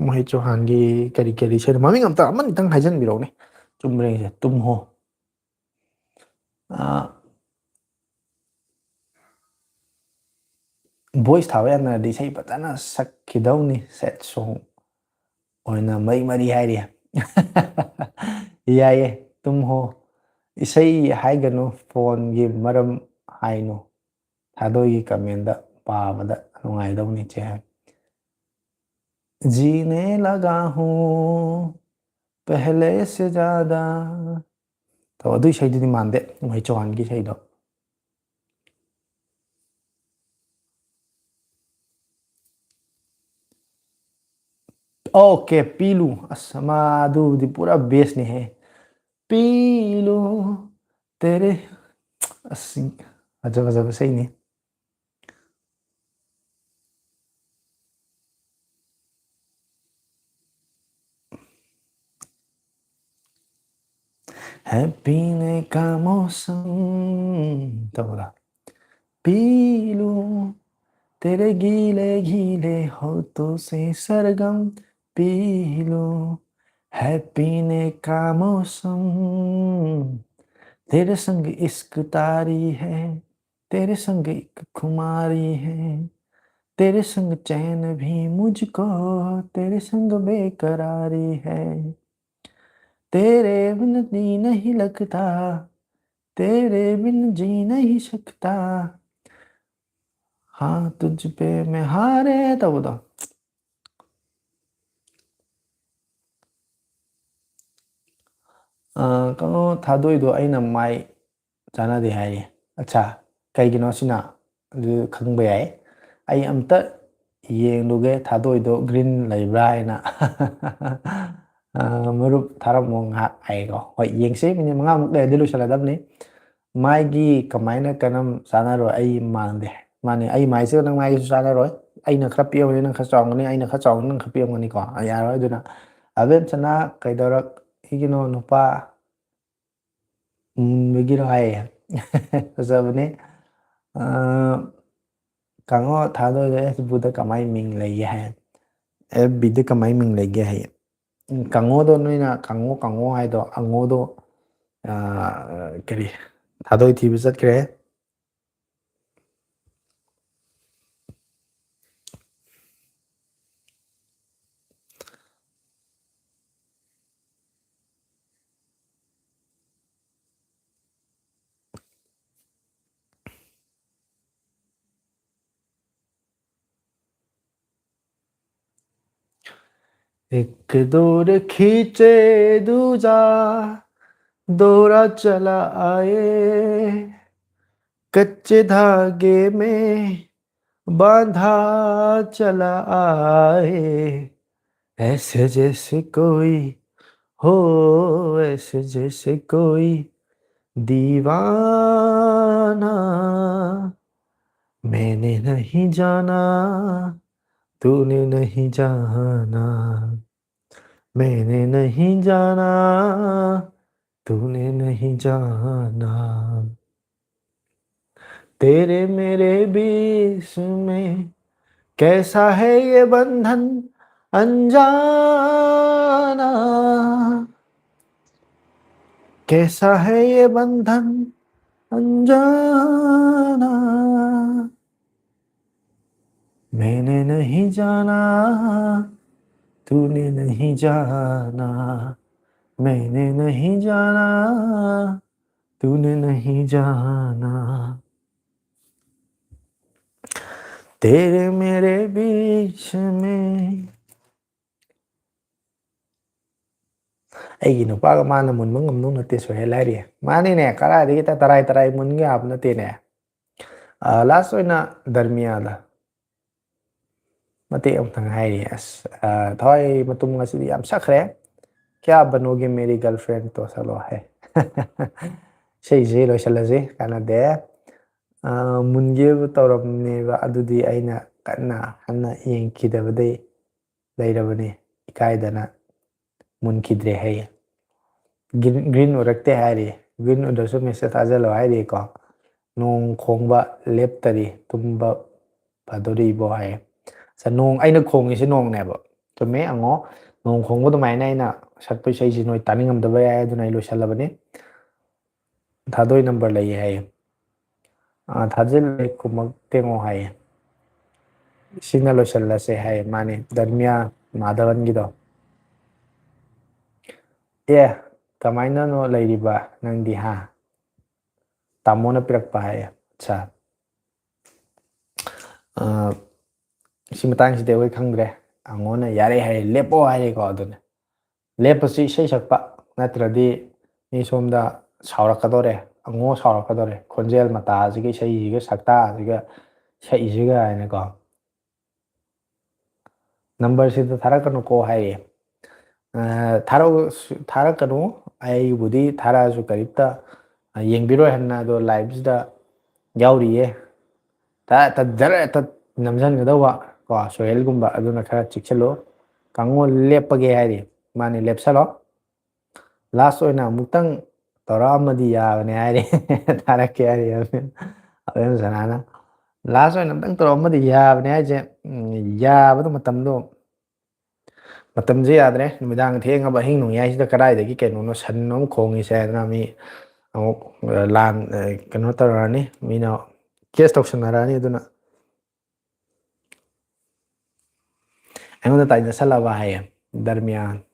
ꯃꯣꯍꯤꯠ ꯆꯧꯍꯥꯟꯒꯤ ꯀꯔꯤ ꯀꯔꯤ ꯏꯁꯩꯅꯣ, ꯃꯃꯤꯡ ꯑꯝꯇ ꯑꯃꯅꯤꯇꯪ ꯍꯥꯏꯖꯟꯕꯤꯔꯛꯎꯅꯦ꯫ ꯆꯨꯝꯕ꯭ꯔꯥ ꯌꯦꯡꯁꯦ꯫ ꯇꯨꯝ ꯍꯣ꯫ ꯑꯥ, ꯚꯣꯏꯁ ꯊꯥꯕ ꯌꯥꯅꯔꯗꯤ ꯏꯁꯩ ꯐꯖꯅ ꯁꯛꯈꯤꯗꯧꯅꯤ, ꯁꯦꯠ ꯁꯣꯡ ꯑꯣꯏꯅ ꯃꯔꯤ ꯃꯔꯤ ꯍꯥꯏꯔꯤ꯫ ꯌꯥꯏꯌꯦ, ꯇꯨꯝ ꯍꯣ꯫ ꯏꯁꯩ ꯍꯥꯏꯒꯅꯨ, ꯐꯣꯟꯒꯤ ꯃꯔꯝ ꯍꯥꯏꯅꯨ꯫ ꯊꯥꯗꯣꯏꯒꯤ ꯀꯃꯦꯟꯗ ꯄꯥꯕꯗ ꯅꯨꯡꯉꯥꯏꯗꯧꯅꯤ ꯆꯦ ꯍꯥꯏ꯫ ꯖꯤꯅꯦ ꯂꯒꯥ ꯍꯨ ꯄꯦꯍꯂꯦ ꯁꯦ ꯖ꯭ꯌꯥꯗꯥ꯫ ꯇꯧ, ꯑꯗꯨ ꯏꯁꯩꯗꯨꯗꯤ ꯃꯥꯟꯗꯦ, ꯃꯣꯍꯤꯠ ꯆꯧꯍꯥꯟꯒꯤ ꯏꯁꯩꯗꯣ꯫ ꯑꯣꯀꯦ, ꯄꯤꯂꯨ꯫ ꯑꯁ, ꯃꯥ ꯑꯗꯨꯕꯨꯗꯤ ꯄꯨꯔꯥ ꯕꯦꯁꯅꯤꯍꯦ꯫ ꯄꯤꯂꯨ ꯇꯦꯔꯦ꯫ ꯑꯁ, ꯐꯖ ꯐꯖꯕ ꯏꯁꯩꯅꯤ꯫ है पीने का मौसम ꯇꯧꯕꯗꯣ꯫ पी लूं तेरे गीले गीले होठों से सरगम, पी लूं है पीने का मौसम। तेरे संग इश्क तारी है, तेरे संग एक खुमारी है, तेरे संग चैन भी मुझको, तेरे संग बेकरारी है। तेरे बिन जी नहीं लगता, तेरे बिन जी नहीं सकता, हाँ तुझ पे मैं हारे ꯇꯧꯕꯗꯣ꯫ ꯑ, ꯀꯩꯅꯣ, ꯊꯥꯗꯣꯏꯗꯣ ꯑꯩꯅ ꯃꯥꯏ ꯆꯥꯟꯅꯗꯦ ꯍꯥꯏꯔꯤ꯫ ꯑꯠꯆꯥ, ꯀꯩꯒꯤꯅꯣ ꯁꯤꯅ? ꯑꯗꯨ ꯈꯪꯕ ꯌꯥꯏ꯫ ꯑꯩ ꯑꯝꯇ ꯌꯦꯡꯂꯨꯒꯦ, ꯊꯥꯗꯣꯏꯗꯣ green ꯂꯩꯕ꯭ꯔꯥ ꯍꯥꯏꯅ꯫ ꯑ, ꯃꯔꯨꯞ ꯊꯥꯔꯝꯃꯣ ꯉꯥꯏꯍꯥꯛ ꯍꯥꯏꯀꯣ꯫ ꯍꯣꯏ, ꯌꯦꯡꯁꯤ, ꯃꯤꯅꯤꯠ ꯃꯉꯥꯃꯨꯛ ꯂꯩꯔꯗꯤ ꯂꯣꯏꯁꯤꯜꯂꯗꯕꯅꯤ꯫ ꯃꯥꯏꯒꯤ ꯀꯃꯥꯏꯅ ꯀꯔꯝ ꯆꯥꯟꯅꯔꯣꯏ? ꯑꯩ ꯃꯥꯟꯗꯦ꯫ ꯃꯥꯅꯦ, ꯑꯩ ꯃꯥꯏꯁꯤꯒ ꯅꯪ ꯃꯥꯏꯒꯁꯨ ꯆꯥꯟꯅꯔꯣꯏ꯫ ꯑꯩꯅ ꯈꯔ ꯄꯤꯛꯑꯝꯒꯅꯤ, ꯅꯪ ꯈꯔ ꯆꯥꯎꯔꯝꯒꯅꯤ, ꯑꯩꯅ ꯈꯔ ꯆꯥꯎꯔꯝꯒꯅꯤ, ꯅꯪ ꯈꯔ ꯄꯤꯛꯑꯝꯒꯅꯤꯀꯣ꯫ ꯑ, ꯌꯥꯔꯣꯏ꯫ ꯑꯗꯨꯅ ꯑꯕꯦꯝꯁꯅꯥ ꯀꯩꯗꯧꯔꯛꯏꯒꯤꯅꯣ ꯅꯨꯄꯥ ꯃꯨꯟꯕꯒꯤꯔꯣ ꯍꯥꯏꯌꯦ꯫ ꯐꯖꯕꯅꯤ꯫ ꯑ, ꯀꯥꯡꯉꯣ ꯊꯥꯗꯣꯏꯗꯣ F B ꯗ ꯀꯃꯥꯏ ꯃꯤꯡ ꯂꯩꯒꯦ ꯍꯥꯏ? F B ꯗ ꯀꯃꯥꯏ ꯃꯤꯡ ꯂꯩꯒꯦ ꯍꯥꯏ? ꯎꯝ, ꯀꯥꯡꯉꯣꯗꯣ ꯅꯣꯏꯅ ꯀꯥꯡꯉꯣ, ꯀꯥꯡꯉꯣ ꯍꯥꯏꯗꯣ, ꯑꯉꯣꯗꯣ, ꯑ, ꯀꯔꯤ, ꯊꯥꯗꯣꯏ ꯊꯤꯕ ꯆꯠꯈ꯭ꯔꯦ꯫ एक दौर खींचे दूजा, दौरा चला आए, कच्चे धागे में बांधा चला आए, ऐसे जैसे कोई हो, ऐसे जैसे कोई दीवाना। मैंने नहीं जाना, तूने नहीं जाना, मैंने नहीं जाना, तूने नहीं जाना। तेरे मेरे बीच में कैसा है ये बंधन अनजाना, कैसा है ये बंधन अनजाना। मैंने नहीं जाना, तूने नहीं जाना, मैंने नहीं जाना, तूने नहीं जाना, तेरे मेरे बीच में. ꯑꯩꯒꯤ ꯅꯨꯄꯥꯒ ꯃꯥꯅ ꯃꯨꯟꯕ ꯉꯝꯗꯧ ꯅꯠꯇꯦ ꯁꯣꯍꯦꯜ ꯍꯥꯏꯔꯤ. ꯃꯥꯅꯤꯅꯦ, ꯀꯗꯥꯏꯗꯒꯤ ꯇ-, ꯇꯔꯥꯏ ꯇꯔꯥꯏ ꯃꯨꯟꯒꯦ ꯍꯥꯏꯕ ꯅꯠꯇꯦꯅꯦ. ꯂꯥꯁ ꯑꯣꯏꯅ ꯗꯔꯃꯤꯌꯥꯗ ꯃꯇꯦꯛ ꯑꯃꯇꯪ ꯍꯥꯏꯔꯤ. ꯑꯁ, ꯑ, ꯊꯋꯥꯏ ꯃꯇꯨꯝ ꯉꯁꯤꯗꯤ ꯌꯥꯝ ꯁꯛꯈ꯭ꯔꯦ. ꯀꯌꯥ ꯕꯅꯣꯒꯦ ꯃꯦꯔꯤ ꯒꯔꯜꯐ꯭ꯔꯦꯟ ꯇꯣ ꯆꯠꯂꯣ ꯍꯥꯏ. ꯏꯁꯩꯁꯤ ꯂꯣꯏꯁꯤꯜꯂꯁꯤ, ꯀꯥꯟꯅꯗꯦ. ꯑ, ꯃꯨꯟꯒꯦꯕꯨ ꯇꯧꯔꯝꯅꯦꯕ, ꯑꯗꯨꯗꯤ ꯑꯩꯅ ꯀꯟꯅ ꯍꯟꯅ ꯌꯦꯡꯈꯤꯗꯕꯗꯩ ꯂꯩꯔꯕꯅꯤ, ꯏꯀꯥꯏꯗꯅ ꯃꯨꯟꯈꯤꯗ꯭ꯔꯦ ꯍꯥꯏꯌꯦ. ꯒ꯭ꯔꯤꯟ, ꯒ꯭ꯔꯤꯟ ꯎꯔꯛꯇꯦ ꯍꯥꯏꯔꯤ. ꯒ꯭ꯔꯤꯟ ꯎꯗ꯭ꯔꯁꯨ ꯃꯦꯁꯦꯖ ꯊꯥꯖꯜꯂꯣ ꯍꯥꯏꯔꯤꯀꯣ. ꯅꯣꯡ ꯈꯣꯡꯕ ꯂꯦꯞꯇꯔꯤ, ꯇꯨꯝꯕ ꯐꯗꯣꯔꯤꯕꯣ ꯍꯥꯏꯌꯦ. ꯑꯁ, ꯅꯣꯡ, ꯑꯩꯅ ꯈꯣꯡꯉꯤꯁꯦ ꯅꯣꯡꯅꯦꯕ. ꯆꯨꯝꯃꯦ, ꯑꯉꯣ. ꯅꯣꯡ ꯈꯣꯡꯕ ꯑꯗꯨꯃꯥꯏꯅ ꯑꯩꯅ ꯁꯛꯄ ꯏꯁꯩꯁꯤ ꯅꯣꯏ ꯇꯥꯅꯤꯡꯉꯝꯗꯕ ꯌꯥꯏ, ꯑꯗꯨꯅ ꯑꯩ ꯂꯣꯏꯁꯜꯂꯕꯅꯤ. ꯊꯥꯗꯣꯏ ꯅꯝꯕꯔ ꯂꯩꯌꯦ ꯍꯥꯏꯌꯦ. ꯑꯥ, ꯊꯥꯖꯤꯜꯂꯦ, ꯈꯨꯃꯛꯇꯦꯉꯣ ꯍꯥꯏꯌꯦ. ꯁꯤꯅ ꯂꯣꯏꯁꯤꯜꯂꯁꯦ ꯍꯥꯏꯌꯦ, ꯃꯥꯅꯦ, ꯗꯔꯃꯤꯌꯥ ꯃꯥꯙꯕꯟꯒꯤꯗꯣ. ꯑꯦ, ꯀꯃꯥꯏꯅꯅꯣ ꯂꯩꯔꯤꯕ ꯅꯪꯗꯤ, ꯍꯥ? ꯇꯥꯃꯣꯅ ꯄꯤꯔꯛꯄ ꯍꯥꯏꯌꯦ꯫ ꯑꯠꯁꯥ꯫ ꯑꯥ, ꯁꯤ ꯃꯇꯥꯡꯁꯤꯗꯤ ꯑꯩꯈꯣꯏ ꯈꯪꯗ꯭ꯔꯦ꯫ ꯑꯉꯣꯟꯅ "ꯌꯥꯔꯦ" ꯍꯥꯏꯔꯦ, "ꯂꯦꯞꯄꯣ" ꯍꯥꯏꯔꯦꯀꯣ, ꯑꯗꯨꯅꯦ꯫ ꯂꯦꯞꯄꯁꯤ ꯏꯁꯩ ꯁꯛꯄ, ꯅꯠꯇ꯭ꯔꯗꯤ ꯃꯤ ꯁꯣꯝꯗ ꯁꯥꯎꯔꯛꯀꯗꯣꯔꯦ, ꯑꯉꯣ ꯁꯥꯎꯔꯛꯀꯗꯣꯔꯦ, ꯈꯣꯟꯖꯦꯜ ꯃꯇꯥꯁꯤꯒ, ꯏꯁꯩꯁꯤꯒ, ꯁꯛꯇꯥꯁꯤꯒ, ꯁꯛꯏꯁꯤꯒ ꯍꯥꯏꯅꯀꯣ꯫ ꯅꯝꯕꯔꯁꯤꯗ ꯊꯥꯔꯛꯀꯅꯨꯀꯣ ꯍꯥꯏꯔꯤ꯫ ꯑ, ꯊꯥꯔꯛꯎ-, ꯊꯥꯔꯛꯀꯅꯨ, ꯑꯩꯕꯨꯗꯤ ꯊꯥꯔꯛꯑꯁꯨ ꯀꯔꯤꯝꯇ, ꯑ, ꯌꯦꯡꯕꯤꯔꯣꯏ ꯍꯟꯅ, ꯑꯗꯣ ꯂꯥꯏꯞꯁꯤꯗ ꯌꯥꯎꯔꯤꯌꯦ꯫ ꯇ-, ꯇ-, ꯖꯔ ꯇ ꯅꯝꯁꯤꯟꯒꯗꯧꯕ ꯀꯣ, ꯁꯣꯍꯦꯜꯒꯨꯝꯕ, ꯑꯗꯨꯅ ꯈꯔ ꯆꯦꯛꯁꯤꯜꯂꯨ꯫ ꯀꯥꯡꯉꯣ ꯂꯦꯞꯄꯒꯦ ꯍꯥꯏꯔꯤ, ꯃꯥꯅꯤ, ꯂꯦꯞꯁꯜꯂꯣ꯫ ꯂꯥꯁ ꯑꯣꯏꯅ ꯑꯃꯨꯛꯇꯪ ꯇꯧꯔꯛꯑꯝꯃꯗꯤ ꯌꯥꯕꯅꯦ ꯍꯥꯏꯔꯤ꯫ ꯊꯥꯔꯛꯀꯦ ꯍꯥꯏꯔꯤ ꯑꯕꯦꯝ ꯁꯅꯥꯅ꯫ ꯂꯥꯁ ꯑꯣꯏꯅ ꯑꯃꯨꯛꯇꯪ ꯇꯧꯔꯛꯑꯝꯃꯗꯤ ꯌꯥꯕꯅꯦ ꯍꯥꯏꯁꯦ, ꯎꯝ, ꯌꯥꯕꯗꯣ ꯃꯇꯝꯗꯣ, ꯃꯇꯝꯁꯦ ꯌꯥꯗ꯭ꯔꯦ꯫ ꯅꯨꯃꯤꯗꯥꯡ ꯊꯦꯡꯉꯕ, ꯑꯍꯤꯡ ꯅꯣꯡꯌꯥꯏꯁꯤꯗ ꯀꯗꯥꯏꯗꯒꯤ ꯀꯩꯅꯣꯅꯣ, ꯁꯟ ꯑꯃ ꯈꯣꯡꯉꯤꯁꯦ ꯍꯥꯏꯗꯅ ꯃꯤ ꯑꯃꯨꯛ, ꯑ, ꯂꯥꯟ, ꯑ, ꯀꯩꯅꯣ ꯇꯧꯔꯛꯑꯅꯤ, ꯃꯤꯅ ꯀꯦꯁ ꯇꯧꯁꯟꯅꯔꯛꯑꯅꯤ꯫ ꯑꯗꯨꯅ ꯑꯩꯉꯣꯟꯗ ꯇꯥꯏꯅꯁꯜꯂꯕ ꯍꯥꯏꯌꯦ ꯗꯔꯃꯤꯌꯥꯟ꯫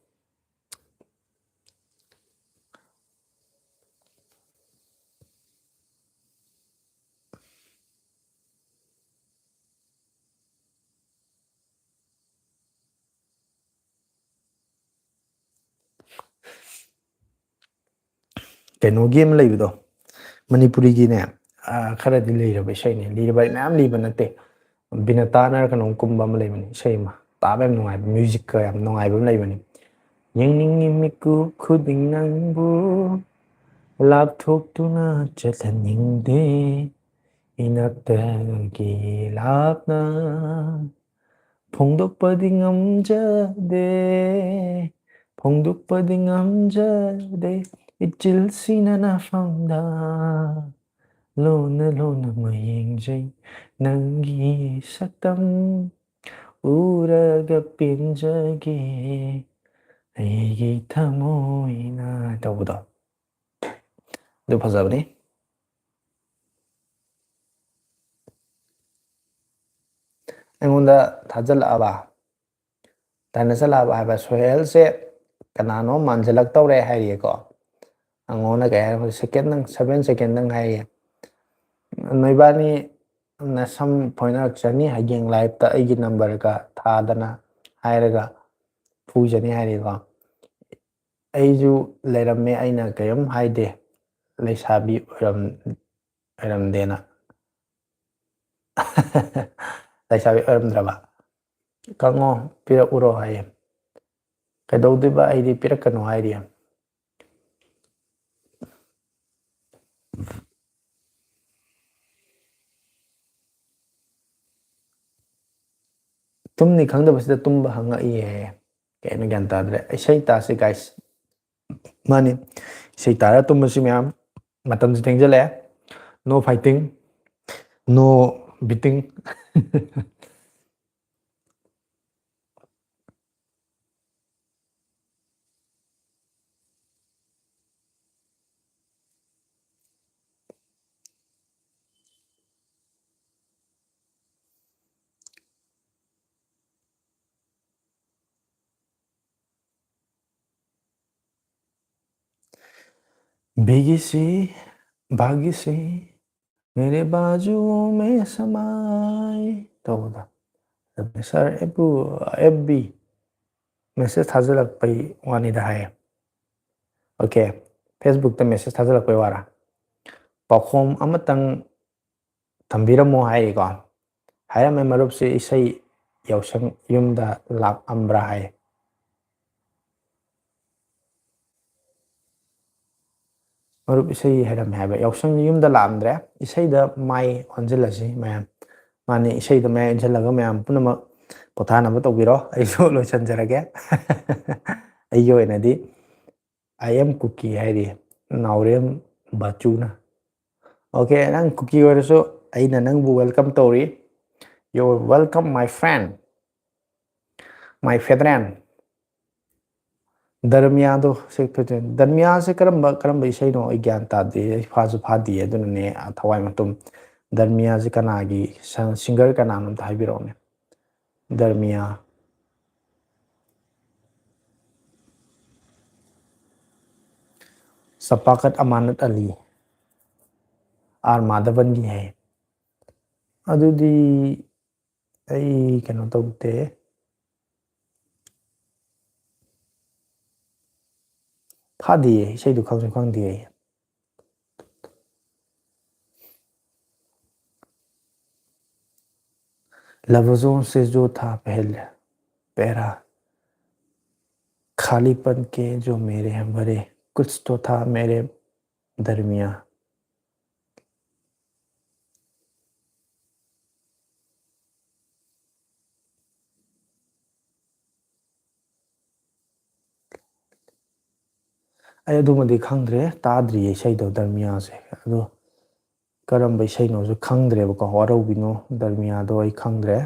ꯀꯩꯅꯣꯒꯤ ꯑꯃ ꯂꯩꯕꯗꯣ, ꯃꯅꯤꯄꯨꯔꯤꯒꯤꯅꯦ, ꯑ, ꯈꯔꯗꯤ ꯂꯤꯔꯕ ꯏꯁꯩꯅꯦ꯫ ꯂꯤꯔꯕ ꯑꯩ ꯃꯌꯥꯝ ꯂꯤꯕ ꯅꯠꯇꯦ꯫ ꯕꯤꯅꯇꯥꯅꯔ ꯀꯩꯅꯣꯝ ꯀꯨꯝꯕ ꯑꯃ ꯂꯩꯕꯅꯦ, ꯏꯁꯩ ꯑꯃ꯫ ꯇꯥꯕ ꯌꯥꯝ ꯅꯨꯡꯉꯥꯏꯕ, ꯃ꯭ꯌꯨꯖꯤꯛꯀ ꯌꯥꯝ ꯅꯨꯡꯉꯥꯏꯕ ꯑꯃ ꯂꯩꯕꯅꯦ꯫ "ꯌꯦꯡꯅꯤꯡꯉꯤ ꯃꯤꯀꯨꯞ ꯈꯨꯗꯤꯡ ꯅꯪꯕꯨ, ꯂꯥꯞꯊꯣꯛꯇꯨꯅ ꯆꯠꯍꯟꯅꯤꯡꯗꯦ, ꯏꯅꯥꯛꯇꯒꯤ ꯂꯥꯞꯅ ꯐꯣꯡꯗꯣꯛꯄꯗꯤ ꯉꯝꯖꯗꯦ, ꯐꯣꯡꯗꯣꯛꯄꯗꯤ ꯉꯝꯖꯗꯦ, ꯏꯆꯤꯜꯁꯤꯅ ꯅꯐꯝꯗ ꯂꯣꯟꯅ ꯂꯣꯟꯅ ꯃꯌꯦꯡꯖꯩ, ꯅꯪꯒꯤ ꯁꯛꯇꯝ ꯎꯔꯒ ꯄꯦꯟꯖꯒꯦ, ꯑꯩꯒꯤ ꯊꯃꯣꯏꯅ" ꯇꯧꯕꯗꯣ꯫ ꯑꯗꯨ ꯐꯖꯕꯅꯤ꯫ ꯑꯩꯉꯣꯟꯗ ꯊꯥꯖꯤꯜꯂꯛꯑꯕ, ꯇꯥꯏꯅ ꯆꯠꯂꯛꯑꯕ ꯍꯥꯏꯕ, ꯁꯣꯍꯦꯜꯁꯦ ꯀꯅꯥꯅꯣ ꯃꯥꯟꯁꯤꯜꯂꯛꯇꯧꯔꯦ ꯍꯥꯏꯔꯤꯌꯦꯀꯣ꯫ ꯑꯩꯉꯣꯟꯗ ꯀꯩ ꯍꯥꯏꯔꯦ, ꯁꯦꯀꯦꯟꯗꯪ, ꯁꯚꯦꯟ ꯁꯦꯀꯦꯟꯗꯪ ꯍꯥꯏꯔꯤꯌꯦ꯫ ꯅꯣꯏꯕꯥꯅꯤ ꯅꯁꯝ ꯐꯣꯏꯅꯔꯛꯆꯅꯤ ꯍꯌꯦꯡ ꯂꯥꯏꯞꯇ ꯑꯩꯒꯤ ꯅꯝꯕꯔꯒ ꯊꯥꯗꯅ ꯍꯥꯏꯔꯒ ꯐꯨꯖꯅꯤ ꯍꯥꯏꯔꯤꯀꯣ꯫ ꯑꯩꯁꯨ ꯂꯩꯔꯝꯃꯦ, ꯑꯩꯅ ꯀꯔꯤꯝ ꯍꯥꯏꯗꯦ, ꯂꯩꯁꯥꯕꯤ ꯑꯣꯏꯔꯝ-, ꯑꯣꯏꯔꯝꯗꯦꯅ꯫ ꯂꯩꯁꯥꯕꯤ ꯑꯣꯏꯔꯝꯗ꯭ꯔꯕ꯫ "ꯀꯥꯡꯉꯣ, ꯄꯤꯔꯛꯎꯔꯣ" ꯍꯥꯏꯌꯦ꯫ "ꯀꯩꯗꯧꯗꯣꯏꯕ, ꯑꯩꯗꯤ ꯄꯤꯔꯛꯀꯅꯨ" ꯍꯥꯏꯔꯤ꯫ ꯇꯨꯝꯅꯤ ꯈꯪꯗꯕꯁꯤꯗ ꯇꯨꯝꯕ ꯍꯪꯉꯛꯏꯌꯦ꯫ ꯀꯩꯅꯣ ꯒ꯭ꯌꯥꯟ ꯇꯥꯗ꯭ꯔꯦ꯫ ꯏꯁꯩ ꯇꯥꯁꯤ guys꯫ ꯃꯥꯅꯤ, ꯏꯁꯩ ꯇꯥꯔ ꯇꯨꯝꯕꯁꯤ ꯃꯌꯥꯝ꯫ ꯃꯇꯝꯁꯨ ꯊꯦꯡꯖꯤꯜꯂꯛꯑꯦ꯫ No fighting, no beating꯫ ꯕꯤꯒꯤꯁꯤ, ꯕꯥꯒꯤꯁꯤ, ꯃꯦꯔꯦ ꯕꯥꯖꯨ ꯃꯦ ꯁꯃꯥꯏ ꯇꯧꯕꯗꯣ꯫ ꯁꯥꯔ ꯑꯦꯞ ꯕꯤ, ꯃꯦꯁꯦꯖ ꯊꯥꯖꯤꯜꯂꯛꯄꯩ ꯋꯥꯅꯤꯗ ꯍꯥꯏꯌꯦ꯫ ꯑꯣꯀꯦ꯫ ꯐꯦꯁꯕꯨꯛꯇ ꯃꯦꯁꯦꯖ ꯊꯥꯖꯤꯜꯂꯛꯄꯩ ꯋꯥꯔꯥ? ꯄꯥꯎꯈꯣꯝ ꯑꯃꯇꯪ ꯊꯝꯕꯤꯔꯝꯃꯣ ꯍꯥꯏꯔꯤꯀꯣ꯫ ꯍꯥꯏꯔꯝꯃꯦ ꯃꯔꯨꯞꯁꯤ ꯏꯁꯩ ꯌꯥꯎꯁꯪ ꯌꯨꯝꯗ ꯂꯥꯛꯑꯝꯕ꯭ꯔꯥ ꯍꯥꯏ꯫ ꯃꯔꯨꯞ ꯏꯁꯩ ꯍꯩꯔꯝꯃꯦ ꯍꯥꯏꯕ꯫ ꯌꯥꯎꯁꯪ ꯌꯨꯝꯗ ꯂꯥꯛꯑꯝꯗ꯭ꯔꯦ꯫ ꯏꯁꯩꯗ ꯃꯥꯏ ꯑꯣꯟꯁꯤꯜꯂꯁꯤ ꯃꯌꯥꯝ꯫ ꯃꯥꯅꯤ, ꯏꯁꯩꯗ ꯃꯌꯥꯏ ꯑꯣꯟꯁꯤꯜꯂꯒ ꯃꯌꯥꯝ ꯄꯨꯝꯅꯃꯛ ꯄꯣꯊꯥꯅꯕ ꯇꯧꯕꯤꯔꯣ꯫ ꯑꯩꯁꯨ ꯂꯣꯏꯁꯤꯟꯖꯔꯒꯦ꯫ ꯑꯩꯒꯤ ꯑꯣꯏꯅꯗꯤ "I am ꯀꯨꯀꯤ" ꯍꯥꯏꯔꯤ ꯅꯥꯎꯔꯦꯝ ꯕꯥꯆꯨꯅ꯫ ꯑꯣꯀꯦ, ꯅꯪ ꯀꯨꯀꯤ ꯑꯣꯏꯔꯁꯨ ꯑꯩꯅ ꯅꯪꯕꯨ ꯋꯦꯜꯀꯝ ꯇꯧꯔꯤ꯫ "You're welcome, my friend, my friend." ꯗꯔꯃꯤꯌꯥꯗꯣ ꯁꯤ ꯐꯖꯩ꯫ ꯗꯔꯃꯤꯌꯥꯁꯦ ꯀꯔꯝꯕ, ꯀꯔꯝꯕ ꯏꯁꯩꯅꯣ ꯑꯩ ꯒ꯭ꯌꯥꯟ ꯇꯥꯗꯦ, ꯑꯩ ꯐꯥꯁꯨ ꯐꯥꯗꯦ, ꯑꯗꯨꯅꯅꯦ ꯊꯋꯥꯏ ꯃꯇꯨꯝ꯫ ꯗꯔꯃꯤꯌꯥꯁꯦ ꯀꯅꯥꯒꯤ ꯁ-, ꯁꯤꯡꯒꯔ ꯀꯅꯥꯅꯣ ꯑꯝꯇ ꯍꯥꯏꯕꯤꯔꯛꯑꯣꯅꯦ꯫ ꯗꯔꯃꯤꯌꯥ꯫ ꯁꯄꯥꯀꯠ ꯑꯃꯥꯅꯠ ꯑꯂꯤ꯫ ꯑꯥꯔ ꯃꯥꯙꯕꯟꯒꯤ ꯍꯥꯏ꯫ ꯑꯗꯨꯗꯤ ꯑꯩ ꯀꯩꯅꯣ ꯇꯧꯗꯦ꯫ ꯐꯥꯗꯤꯌꯦ, ꯏꯁꯩꯗꯨ ꯈꯪꯁꯨ ꯈꯪꯗꯦ ꯑꯩ꯫ लफ्ज़ों से जो था पहले प्यारा, खालीपन के जो मेरे हैं भरे, कुछ तो था मेरे दरमिया। ꯑꯩ ꯑꯗꯨꯃꯗꯤ ꯈꯪꯗ꯭ꯔꯦ, ꯇꯥꯗ꯭ꯔꯤꯌꯦ ꯏꯁꯩꯗꯣ ꯗꯔꯃꯤꯌꯥꯁꯦ꯫ ꯑꯗꯣ ꯀꯔꯝꯕ ꯏꯁꯩꯅꯣꯁꯨ ꯈꯪꯗ꯭ꯔꯦꯕꯀꯣ, ꯋꯥꯔꯧꯕꯤꯅꯨ, ꯗꯔꯃꯤꯌꯥꯗꯣ ꯑꯩ ꯈꯪꯗ꯭ꯔꯦ꯫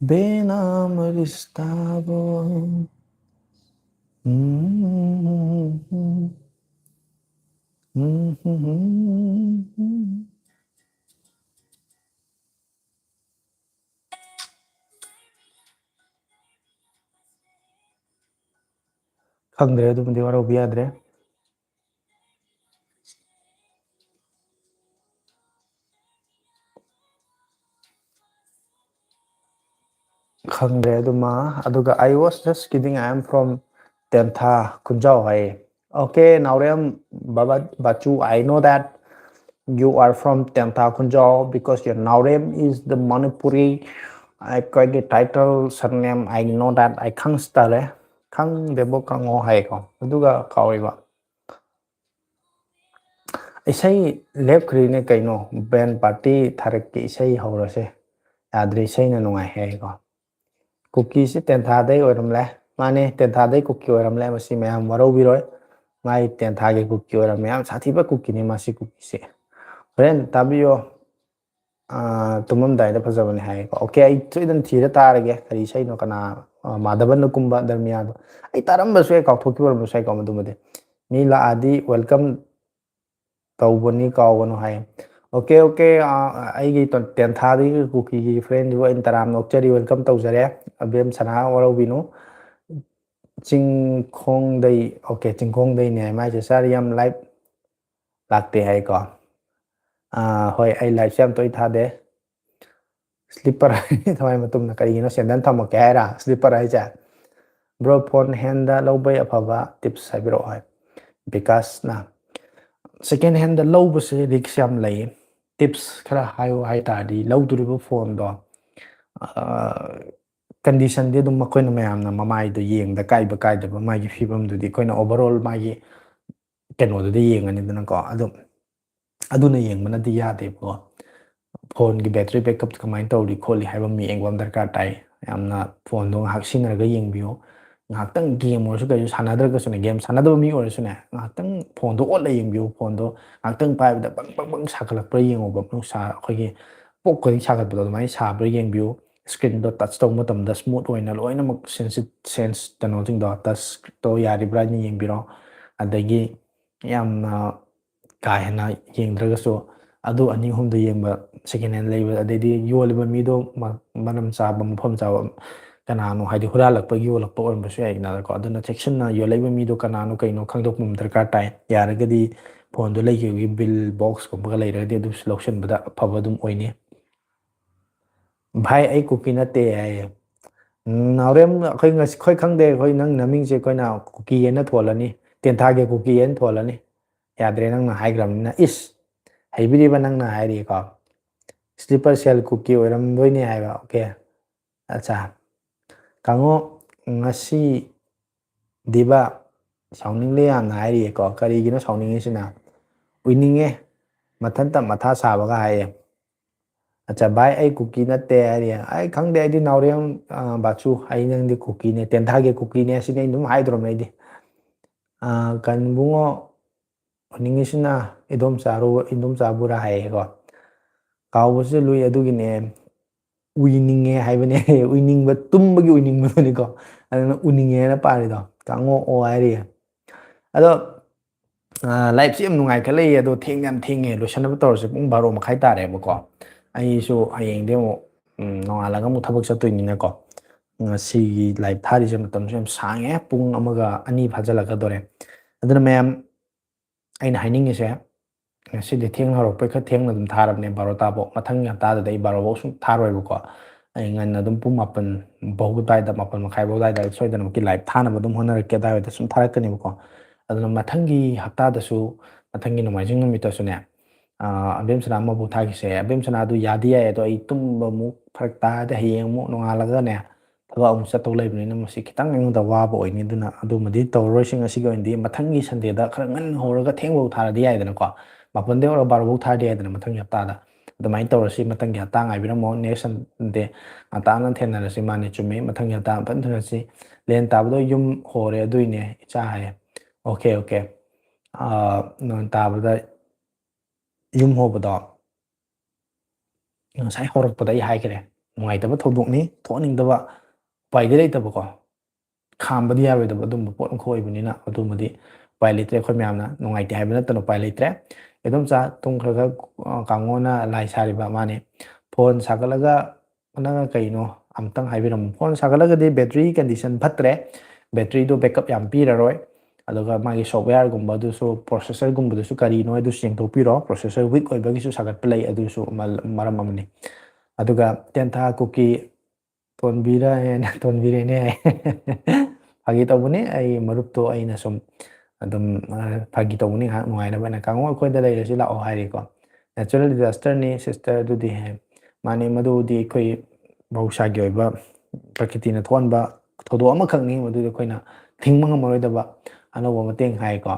बेनाम रिश्ता वो। ꯈꯪꯗ꯭ꯔꯦ, ꯑꯗꯨꯃꯗꯤ ꯋꯥꯔꯧꯕꯤ ꯌꯥꯗ꯭ꯔꯦ꯫ ꯈꯪꯗ꯭ꯔꯦ ꯑꯗꯨꯃ꯫ ꯑꯗꯨꯒ I was just kidding, I am from ꯇꯦꯟꯊꯥ ꯈꯨꯟꯖꯥꯎ ꯍꯥꯏꯌꯦ꯫ Okay, Naorem Baba Bachu, I know that you are from Tentha ꯈꯨꯟꯖꯥꯎ because your Naorem is the Manipuri ꯑꯩꯈꯣꯏꯒꯤ title surname, I know that, ꯑꯩ ꯈꯪꯁꯇꯔꯦ꯫ ꯈꯪꯗꯦꯕꯣ ꯈꯪꯉꯣ ꯍꯥꯏꯌꯦꯀꯣ꯫ ꯑꯗꯨꯒ ꯀꯥꯎꯔꯤꯕ ꯏꯁꯩ ꯂꯦꯞꯈ꯭ꯔꯤꯅꯦ ꯀꯩꯅꯣ꯫ Band party ꯊꯥꯔꯛꯀꯦ, ꯏꯁꯩ ꯍꯧꯔꯁꯦ꯫ ꯌꯥꯗ꯭ꯔꯦ, ꯏꯁꯩꯅ ꯅꯨꯡꯉꯥꯏ ꯍꯥꯏꯀꯣ꯫ ꯀꯨꯀꯤꯁꯤ ꯇꯦꯟꯊꯥꯗꯩ ꯑꯣꯏꯔꯝꯂꯦ꯫ ꯃꯥꯅꯦ, ꯇꯦꯟꯊꯥꯗꯩ ꯀꯨꯀꯤ ꯑꯣꯏꯔꯝꯂꯦ꯫ ꯃꯁꯤ ꯃꯌꯥꯝ ꯋꯥꯔꯧꯕꯤꯔꯣꯏ꯫ ꯃꯥꯒꯤ ꯇꯦꯟꯊꯥꯒꯤ ꯀꯨꯀꯤ ꯑꯣꯏꯔꯝꯃꯦ꯫ ꯌꯥꯝ ꯁꯥꯊꯤꯕ ꯀꯨꯀꯤꯅꯤ ꯃꯁꯤ ꯀꯨꯀꯤꯁꯦ꯫ ꯍꯣꯔꯦꯟ ꯇꯥꯕꯤꯌꯣ꯫ ꯑꯥ, ꯇꯨꯝꯃꯝꯗꯥꯏꯗ ꯐꯖꯕꯅꯦ ꯍꯥꯏꯌꯦꯀꯣ꯫ Okay, ꯑꯩ ꯁꯣꯏꯗꯅ ꯊꯤꯔ ꯇꯥꯔꯒꯦ꯫ ꯀꯔꯤ ꯏꯁꯩꯅꯣ? ꯀꯅꯥ? ꯑꯥ, ꯃꯥꯙꯕꯟꯅ ꯀꯨꯝꯕ ꯗꯔꯃꯤꯌꯥꯗꯣ꯫ ꯑꯩ ꯇꯥꯔꯝꯕꯁꯨ ꯌꯥꯏ, ꯀꯥꯎꯊꯣꯛꯈꯤꯕ ꯑꯣꯏꯔꯝꯕꯁꯨ ꯌꯥꯏꯀꯣ ꯃꯗꯨꯃꯗꯤ꯫ ꯃꯤ ꯂꯥꯛꯑꯗꯤ welcome ꯇꯧꯕꯅꯤ, ꯀꯥꯎꯒꯅꯨ ꯍꯥꯏ꯫ Okay, okay, ꯑꯥ, ꯑꯩꯒꯤ ꯇ-, ꯇꯦꯟꯊꯥꯗꯒꯤ ꯀꯨꯀꯤꯒꯤ friendꯗꯨꯕꯨ ꯑꯩꯅ ꯇꯔꯥꯝꯅ ꯑꯣꯛꯆꯔꯤ, welcome ꯇꯧꯖꯔꯦ꯫ ꯑꯕꯦꯝ ꯁꯅꯥ ꯋꯥꯔꯧꯕꯤꯅꯨ꯫ ꯆꯤꯡꯈꯣꯡꯗꯩ, okay, ꯆꯤꯡꯈꯣꯡꯗꯩꯅꯦ ꯍꯥꯏ ꯃꯥꯏꯁꯦ꯫ Sir, ꯌꯥꯝ live ꯂꯥꯛꯇꯦ ꯍꯥꯏꯀꯣ꯫ ꯑꯥ, ꯍꯣꯏ, ꯑꯩ liveꯁꯦ ꯌꯥꯝ ꯇꯣꯏ ꯊꯥꯗꯦ꯫ Slipper ꯍꯥꯏ ꯊꯋꯥꯏ ꯃꯇꯨꯝꯅ ꯀꯔꯤꯒꯤꯅꯣ ꯁꯦꯟꯗꯟ ꯊꯝꯃꯛꯀꯦ ꯍꯥꯏꯔꯥ? Slipper ꯍꯥꯏꯁꯦ? Bro, phone handꯗ ꯂꯧꯕꯩ ꯑꯐꯕ tips ꯍꯥꯏꯕꯤꯔꯛꯑꯣ ꯍꯥꯏ ꯕꯤꯀꯥꯁꯅ꯫ Second handꯗ ꯂꯧꯕꯁꯦ risk ꯌꯥꯝ ꯂꯩ꯫ Tips ꯈꯔ ꯍꯥꯏꯌꯨ ꯍꯥꯏ ꯇꯥꯔꯗꯤ, ꯂꯧꯗꯣꯔꯤꯕ phoneꯗꯣ, ꯑꯥ, conditionꯗꯤ ꯑꯗꯨꯝ ꯑꯩꯈꯣꯏꯅ ꯃꯌꯥꯝꯅ ꯃꯃꯥꯏꯗꯣ ꯌꯦꯡꯗ ꯀꯥꯏꯕ ꯀꯥꯏꯗꯕ ꯃꯥꯒꯤ ꯐꯤꯕꯝꯗꯨꯗꯤ ꯑꯩꯈꯣꯏꯅ overall ꯃꯥꯒꯤ ꯀꯩꯅꯣꯗꯨꯗꯤ ꯌꯦꯡꯉꯅꯤꯗꯅꯀꯣ꯫ ꯑꯗꯨ, ꯑꯗꯨꯅ ꯌꯦꯡꯕꯅꯗꯤ ꯌꯥꯗꯦꯕꯀꯣ꯫ Phoneꯒꯤ battery backup ꯀꯃꯥꯏꯅ ꯇꯧꯔꯤ ꯈꯣꯠꯂꯤ ꯍꯥꯏꯕ ꯑꯃ ꯌꯦꯡꯕ ꯑꯃ ꯗꯔꯀꯥꯔ ꯇꯥꯏ꯫ ꯌꯥꯝꯅ phoneꯗꯣ ꯉꯥꯏꯍꯥꯛ ꯁꯤꯖꯤꯟꯅꯔꯒ ꯌꯦꯡꯕꯤꯌꯨ꯫ ꯉꯥꯏꯍꯥꯛꯇꯪ game ꯑꯣꯏꯔꯁꯨ ꯀꯩꯁꯨ ꯁꯥꯟꯅꯗ꯭ꯔꯒꯁꯨꯅꯦ, game ꯁꯥꯟꯅꯗꯕ ꯃꯤ ꯑꯣꯏꯔꯁꯨꯅꯦ, ꯉꯥꯏꯍꯥꯛꯇꯪ phoneꯗꯣ ꯑꯣꯠꯂ ꯌꯦꯡꯕꯤꯌꯨ꯫ Phoneꯗꯣ ꯉꯥꯏꯍꯥꯛꯇꯪ ꯄꯥꯏꯕꯗ ꯕꯪ ꯕꯪ ꯕꯪ ꯁꯥꯒꯠꯂꯛꯄ꯭ꯔꯥ ꯌꯦꯡꯉꯣꯕ꯫ ꯅꯨꯡꯁꯥ ꯑꯩꯈꯣꯏꯒꯤ ꯄꯣꯛ ꯈꯨꯗꯤꯡ ꯁꯥꯒꯠꯄꯗꯣ ꯑꯗꯨꯃꯥꯏꯅ ꯁꯥꯕ꯭ꯔꯥ ꯌꯦꯡꯕꯤꯌꯨ꯫ Screenꯗꯣ touch ꯇꯧꯕ ꯃꯇꯝꯗ smooth ꯑꯣꯏꯅ ꯂꯣꯏꯅꯃꯛ sense, sense ꯀꯩꯅꯣꯁꯤꯡꯗꯣ, touchꯇꯣ ꯌꯥꯔꯤꯕ꯭ꯔꯥ ꯍꯥꯏꯅ ꯌꯦꯡꯕꯤꯔꯣ꯫ ꯑꯗꯒꯤ ꯌꯥꯝꯅ ꯀꯥ ꯍꯦꯟꯅ ꯌꯦꯡꯗ꯭ꯔꯒꯁꯨ ꯑꯗꯨ ꯑꯅꯤ ꯑꯍꯨꯝꯗ ꯌꯦꯡꯕ, second hand ꯂꯩꯕ, ꯑꯗꯩꯗꯤ ꯌꯣꯜꯂꯤꯕ ꯃꯤꯗꯣ ꯃ-, ꯃꯔꯝ ꯆꯥꯕ, ꯃꯐꯝ ꯆꯥꯕ, ꯀꯅꯥꯅꯣ, ꯍꯥꯏꯗꯤ ꯍꯨꯔꯥꯜꯂꯛꯄꯒꯤ ꯌꯣꯜꯂꯛꯄ ꯑꯣꯏꯔꯝꯕꯁꯨ ꯌꯥꯏꯗꯅꯀꯣ꯫ ꯑꯗꯨꯅ ꯆꯦꯛꯁꯤꯟꯅ ꯌꯣꯜꯂꯛꯏꯕ ꯃꯤꯗꯣ ꯀꯅꯥꯅꯣ ꯀꯩꯅꯣ ꯈꯪꯗꯣꯛꯄ ꯑꯃ ꯗꯔꯀꯥꯔ ꯇꯥꯏ꯫ ꯌꯥꯔꯒꯗꯤ phoneꯗꯣ ꯂꯩꯈꯤꯕꯒꯤ bill boxꯀꯨꯝꯕꯒ ꯂꯩꯔꯒꯗꯤ ꯑꯗꯨꯁꯨ ꯂꯧꯁꯤꯟꯕꯗ ꯑꯐꯕ ꯑꯗꯨꯝ ꯑꯣꯏꯅꯤ꯫ ꯚꯥꯏ, ꯑꯩ ꯀꯨꯀꯤ ꯅꯠꯇꯦ ꯍꯥꯏꯌꯦ꯫ "ꯎꯝ, ꯅꯥꯎꯔꯦꯝ, ꯑꯩꯈꯣꯏ ꯉꯁꯤ, ꯑꯩꯈꯣꯏ ꯈꯪꯗꯦ, ꯑꯩꯈꯣꯏ ꯅꯪ ꯅꯃꯤꯡꯁꯦ ꯑꯩꯈꯣꯏꯅ ꯀꯨꯀꯤ ꯍꯥꯏꯅ ꯊꯣꯜꯂꯅꯤ, ꯇꯦꯟꯊꯥꯒꯤ ꯀꯨꯀꯤ ꯍꯥꯏꯅ ꯊꯣꯜꯂꯅꯤ꯫ ꯌꯥꯗ꯭ꯔꯦ, ꯅꯪꯅ ꯍꯥꯏꯈ꯭ꯔꯕꯅꯤꯅ꯫" "ꯏꯁ, ꯍꯩꯕꯤꯔꯤꯕ ꯅꯪꯅ?" ꯍꯥꯏꯔꯤꯀꯣ꯫ "ꯁ꯭ꯂꯤꯄꯔ ꯁꯦꯜ ꯀꯨꯀꯤ ꯑꯣꯏꯔꯝꯗꯣꯏꯅꯦ" ꯍꯥꯏꯕ꯫ ꯑꯣꯀꯦ, ꯑꯠꯆꯥ꯫ "ꯀꯥꯡꯉꯣ, ꯉꯁꯤ ꯗꯤꯕ ꯁꯥꯎꯅꯤꯡꯂꯦ ꯌꯥꯝꯅ" ꯍꯥꯏꯔꯤꯌꯦꯀꯣ꯫ ꯀꯔꯤꯒꯤꯅꯣ ꯁꯥꯎꯅꯤꯡꯉꯤꯁꯤꯅ? "ꯎꯏꯅꯤꯡꯉꯦ, ꯃꯊꯟꯇ ꯃꯊꯥ ꯁꯥꯕꯒ" ꯍꯥꯏꯌꯦ꯫ "ꯑꯠꯆꯥ ꯚꯥꯏ, ꯑꯩ ꯀꯨꯀꯤ ꯅꯠꯇꯦ" ꯍꯥꯏꯔꯤ꯫ "ꯑꯩ ꯈꯪꯗꯦ, ꯑꯩꯗꯤ ꯅꯥꯎꯔꯦꯝ, ꯑ, ꯕꯥꯆꯨ, ꯑꯩ ꯅꯪꯗꯤ ꯀꯨꯀꯤꯅꯦ, ꯇꯦꯟꯊꯥꯒꯤ ꯀꯨꯀꯤꯅꯦ, ꯁꯤꯅꯤ ꯑꯩ ꯑꯗꯨꯝ ꯍꯥꯏꯗꯣꯔꯕꯅꯦ ꯑꯩꯗꯤ꯫ ꯑ, ꯀꯟꯕꯨꯡꯉꯣ, ꯎꯅꯤꯡꯉꯤꯁꯤꯅ ꯏꯗꯣꯝꯆꯥꯔꯨ-, ꯏꯗꯣꯝꯆꯥꯕꯨꯔꯥ" ꯍꯥꯏꯌꯦꯀꯣ꯫ "ꯀꯥꯎꯕꯁꯨ ꯂꯨꯏ, ꯑꯗꯨꯒꯤꯅꯦ, ꯎꯏꯅꯤꯡꯉꯦ" ꯍꯥꯏꯕꯅꯦ꯫ ꯎꯏꯅꯤꯡꯕ, ꯇꯨꯝꯕꯒꯤ ꯎꯏꯅꯤꯡꯕꯗꯨꯅꯤꯀꯣ꯫ ꯑꯗꯨꯅ "ꯎꯅꯤꯡꯉꯦꯅ" ꯄꯥꯔꯤꯗꯣ꯫ "ꯀꯥꯡꯉꯣ ꯑꯣ" ꯍꯥꯏꯔꯤ꯫ ꯑꯗꯣ, ꯑ, liveꯁꯤ ꯌꯥꯝ ꯅꯨꯡꯉꯥꯏꯈꯠꯂꯛꯏ, ꯑꯗꯣ ꯊꯦꯡꯗꯤ ꯌꯥꯝ ꯊꯦꯡꯉꯦ꯫ ꯂꯣꯏꯁꯟꯅꯕ ꯇꯧꯔꯁꯦ꯫ ꯄꯨꯡ ꯕꯥꯔꯣ ꯃꯈꯥꯏ ꯇꯥꯔꯦꯕꯀꯣ꯫ ꯑꯩꯁꯨ ꯍꯌꯦꯡꯗꯤ ꯑꯃꯨꯛ, ꯎꯝ, ꯅꯣꯡꯉꯥꯜꯂꯒ ꯑꯃꯨꯛ ꯊꯕꯛ ꯆꯠꯇꯣꯏꯅꯤꯅꯀꯣ꯫ ꯉꯁꯤꯒꯤ live ꯊꯥꯔꯤꯁꯦ ꯃꯇꯝꯁꯨ ꯌꯥꯝ ꯁꯥꯡꯉꯦ, ꯄꯨꯡ ꯑꯃꯒ ꯑꯅꯤ ꯐꯥꯖꯤꯜꯂꯛꯀꯗꯣꯔꯦ꯫ ꯑꯗꯨꯅ ꯃꯌꯥꯝ, ꯑꯩꯅ ꯍꯥꯏꯅꯤꯡꯉꯤꯁꯦ, ꯉꯁꯤꯗꯤ ꯊꯦꯡꯅ ꯍꯧꯔꯛꯄꯩ ꯈꯔ ꯊꯦꯡꯅ ꯑꯗꯨꯝ ꯊꯥꯔꯕꯅꯦ, ꯕꯥꯔꯣ ꯇꯥꯐꯥꯎ꯫ ꯃꯊꯪꯒꯤ ꯍꯞꯇꯥꯗꯗꯤ ꯑꯩ ꯕꯥꯔꯣꯐꯥꯎ ꯁꯨꯝ ꯊꯥꯔꯣꯏꯕꯀꯣ꯫ ꯑꯩ ꯉꯟꯅ ꯑꯗꯨꯝ ꯄꯨꯡ ꯃꯥꯄꯟ ꯐꯥꯎ ꯑꯗꯨꯋꯥꯏꯗ, ꯃꯥꯄꯟ ꯃꯈꯥꯏ ꯐꯥꯎ ꯑꯗꯨꯋꯥꯏꯗ ꯁꯣꯏꯗꯅꯃꯛꯀꯤ live ꯊꯥꯅꯕ ꯑꯗꯨꯝ ꯍꯣꯠꯅꯔꯛꯀꯦ, ꯑꯗꯨꯋꯥꯏꯗ ꯁꯨꯝ ꯊꯥꯔꯛꯀꯅꯦꯕꯀꯣ꯫ ꯑꯗꯨꯅ ꯃꯊꯪꯒꯤ ꯍꯞꯇꯥꯗꯁꯨ, ꯃꯊꯪꯒꯤ ꯅꯣꯡꯃꯥꯏꯖꯤꯡ ꯅꯨꯃꯤꯠꯇꯁꯨꯅꯦ, ꯑꯥ, ꯑꯕꯦꯝꯁꯅꯥ ꯑꯃꯕꯨ ꯊꯥꯈꯤꯁꯦ꯫ ꯑꯕꯦꯝꯁꯅꯥꯗꯨ ꯌꯥꯗꯤ ꯌꯥꯏ, ꯑꯗꯣ ꯑꯩ ꯇꯨꯝꯕ ꯑꯃꯨꯛ ꯐꯔꯛ ꯇꯥꯔꯗꯤ ꯍꯌꯦꯡ ꯑꯃꯨꯛ ꯅꯣꯡꯉꯥꯜꯂꯒꯅꯦ, ꯊꯕꯛ ꯑꯃꯨꯛ ꯆꯠꯇꯧ ꯂꯩꯕꯅꯤꯅ ꯃꯁꯤ ꯈꯤꯇꯪ ꯑꯩꯉꯣꯟꯗ ꯋꯥꯕ ꯑꯣꯏꯅꯤ꯫ ꯑꯗꯨꯅ ꯑꯗꯨꯃꯗꯤ ꯇꯧꯔꯔꯣꯏꯁꯤ ꯉꯁꯤꯒꯤ ꯑꯣꯏꯅꯗꯤ꯫ ꯃꯊꯪꯒꯤ Sundayꯗ ꯈꯔ ꯉꯟꯅ ꯍꯧꯔꯒ ꯊꯦꯡꯕꯧ ꯊꯥꯔꯗꯤ ꯌꯥꯏꯗꯅꯀꯣ꯫ ꯃꯥꯄꯟꯗꯩ ꯍꯧꯔꯒ ꯕꯥꯔꯣꯕꯧ ꯊꯥꯔꯗꯤ ꯌꯥꯏꯗꯅ ꯃꯊꯪꯒꯤ ꯍꯞꯇꯥꯗ꯫ ꯑꯗꯨꯃꯥꯏꯅ ꯇꯧꯔꯁꯤ꯫ ꯃꯊꯪꯒꯤ ꯍꯞꯇꯥ ꯉꯥꯏꯕꯤꯔꯝꯃꯣ꯫ Next Sunday ꯉꯟꯇꯥꯅ ꯊꯦꯡꯅꯔꯁꯤ꯫ ꯃꯥꯅꯦ, ꯆꯨꯝꯃꯤ꯫ ꯃꯊꯪꯒꯤ ꯍꯞꯇꯥ ꯐꯖꯅ ꯊꯦꯡꯅꯔꯁꯤ꯫ ꯂꯦꯟ ꯇꯥꯕꯗꯣ ꯌꯨꯝ ꯍꯣꯔꯦ ꯑꯗꯨꯏꯅꯦ ꯏꯆꯥ ꯍꯥꯏꯌꯦ꯫ Okay, okay꯫ ꯑꯥ, ꯅꯣꯡ ꯇꯥꯕꯗ ꯌꯨꯝ ꯍꯣꯕꯗꯣ ꯉꯁꯥꯏ ꯍꯧꯔꯛꯄꯗ ꯑꯩ ꯍꯥꯏꯈ꯭ꯔꯦ, ꯅꯨꯡꯉꯥꯏꯇꯕ ꯊꯧꯗꯣꯛꯅꯤ, ꯊꯣꯛꯍꯟꯅꯤꯡꯗꯕ, ꯎꯄꯥꯏꯗꯤ ꯂꯩꯇꯕꯀꯣ, ꯈꯥꯝꯕꯗꯤ ꯌꯥꯔꯣꯏꯗꯕ ꯑꯗꯨꯝꯕ ꯄꯣꯠ ꯑꯃꯈꯛ ꯑꯣꯏꯕꯅꯤꯅ ꯑꯗꯨꯃꯗꯤ ꯎꯄꯥꯏ ꯂꯩꯇ꯭ꯔꯦ꯫ ꯑꯩꯈꯣꯏ ꯃꯌꯥꯝꯅ ꯅꯨꯡꯉꯥꯏꯇꯦ ꯍꯥꯏꯕ ꯅꯠꯇꯅ ꯎꯄꯥꯏ ꯂꯩꯇ꯭ꯔꯦ꯫ ꯏꯗꯣꯝꯆꯥ ꯇꯨꯝꯈ꯭ꯔꯒ, ꯑ, ꯀꯥꯡꯉꯣꯅ ꯂꯥꯏ ꯁꯥꯔꯤꯕ ꯃꯥꯅꯦ꯫ Phone ꯁꯥꯒꯠꯂꯒ ꯅꯪꯅ ꯀꯩꯅꯣ ꯑꯝꯇꯪ ꯍꯥꯏꯕꯤꯔꯝꯃꯨ꯫ Phone ꯁꯥꯒꯠꯂꯒꯗꯤ battery condition ꯐꯠꯇ꯭ꯔꯦ, batteryꯗꯣ backup ꯌꯥꯝ ꯄꯤꯔꯔꯣꯏ꯫ ꯑꯗꯨꯒ ꯃꯥꯒꯤ softwareꯒꯨꯝꯕꯗꯨꯁꯨ, processorꯒꯨꯝꯕꯗꯨꯁꯨ ꯀꯔꯤꯅꯣ ꯍꯥꯏꯗꯨꯁꯨ ꯌꯦꯡꯊꯣꯛꯄꯤꯔꯣ꯫ Processor weak ꯑꯣꯏꯕꯒꯤꯁꯨ ꯁꯥꯒꯠꯄ ꯂꯩ, ꯑꯗꯨꯁꯨ ꯃ-, ꯃꯔꯝ ꯑꯃꯅꯤ꯫ ꯑꯗꯨꯒ ꯇꯦꯟꯊꯥ ꯀꯨꯀꯤ ꯇꯣꯟꯕꯤꯔꯦꯅꯦ, ꯇꯣꯟꯕꯤꯔꯦꯅꯦ ꯍꯥꯏ꯫ ꯐꯥꯒꯤ ꯇꯧꯕꯅꯤ, ꯑꯩ ꯃꯔꯨꯞꯇꯣ ꯑꯩꯅ ꯁꯨꯝ ꯑꯗꯨꯝ, ꯑ, ꯐꯥꯒꯤ ꯇꯧꯕꯅꯤ, ꯉꯥꯏꯍꯥꯛ ꯅꯨꯡꯉꯥꯏꯅꯕ ꯍꯥꯏꯅ꯫ "ꯀꯥꯡꯉꯣ, ꯑꯩꯈꯣꯏꯗ ꯂꯩꯔꯁꯤ ꯂꯥꯛꯑꯣ" ꯍꯥꯏꯔꯦꯀꯣ꯫ "Natural disaster ꯅꯤ sister ꯑꯗꯨꯗꯤ" ꯍꯥꯏ꯫ "ꯃꯥꯅꯤ, ꯃꯗꯨꯗꯤ ꯑꯩꯈꯣꯏ ꯃꯍꯧꯁꯥꯒꯤ ꯑꯣꯏꯕ ꯄ꯭ꯔꯀꯤꯇꯤꯅ ꯊꯣꯛꯍꯟꯕ ꯊꯧꯗꯣꯛ ꯑꯃꯈꯛꯅꯤ, ꯃꯗꯨꯗꯤ ꯑꯩꯈꯣꯏꯅ ꯊꯤꯡꯕ ꯉꯝꯃꯔꯣꯏꯗꯕ ꯑꯅꯧꯕ ꯃꯇꯦꯡ" ꯍꯥꯏꯀꯣ꯫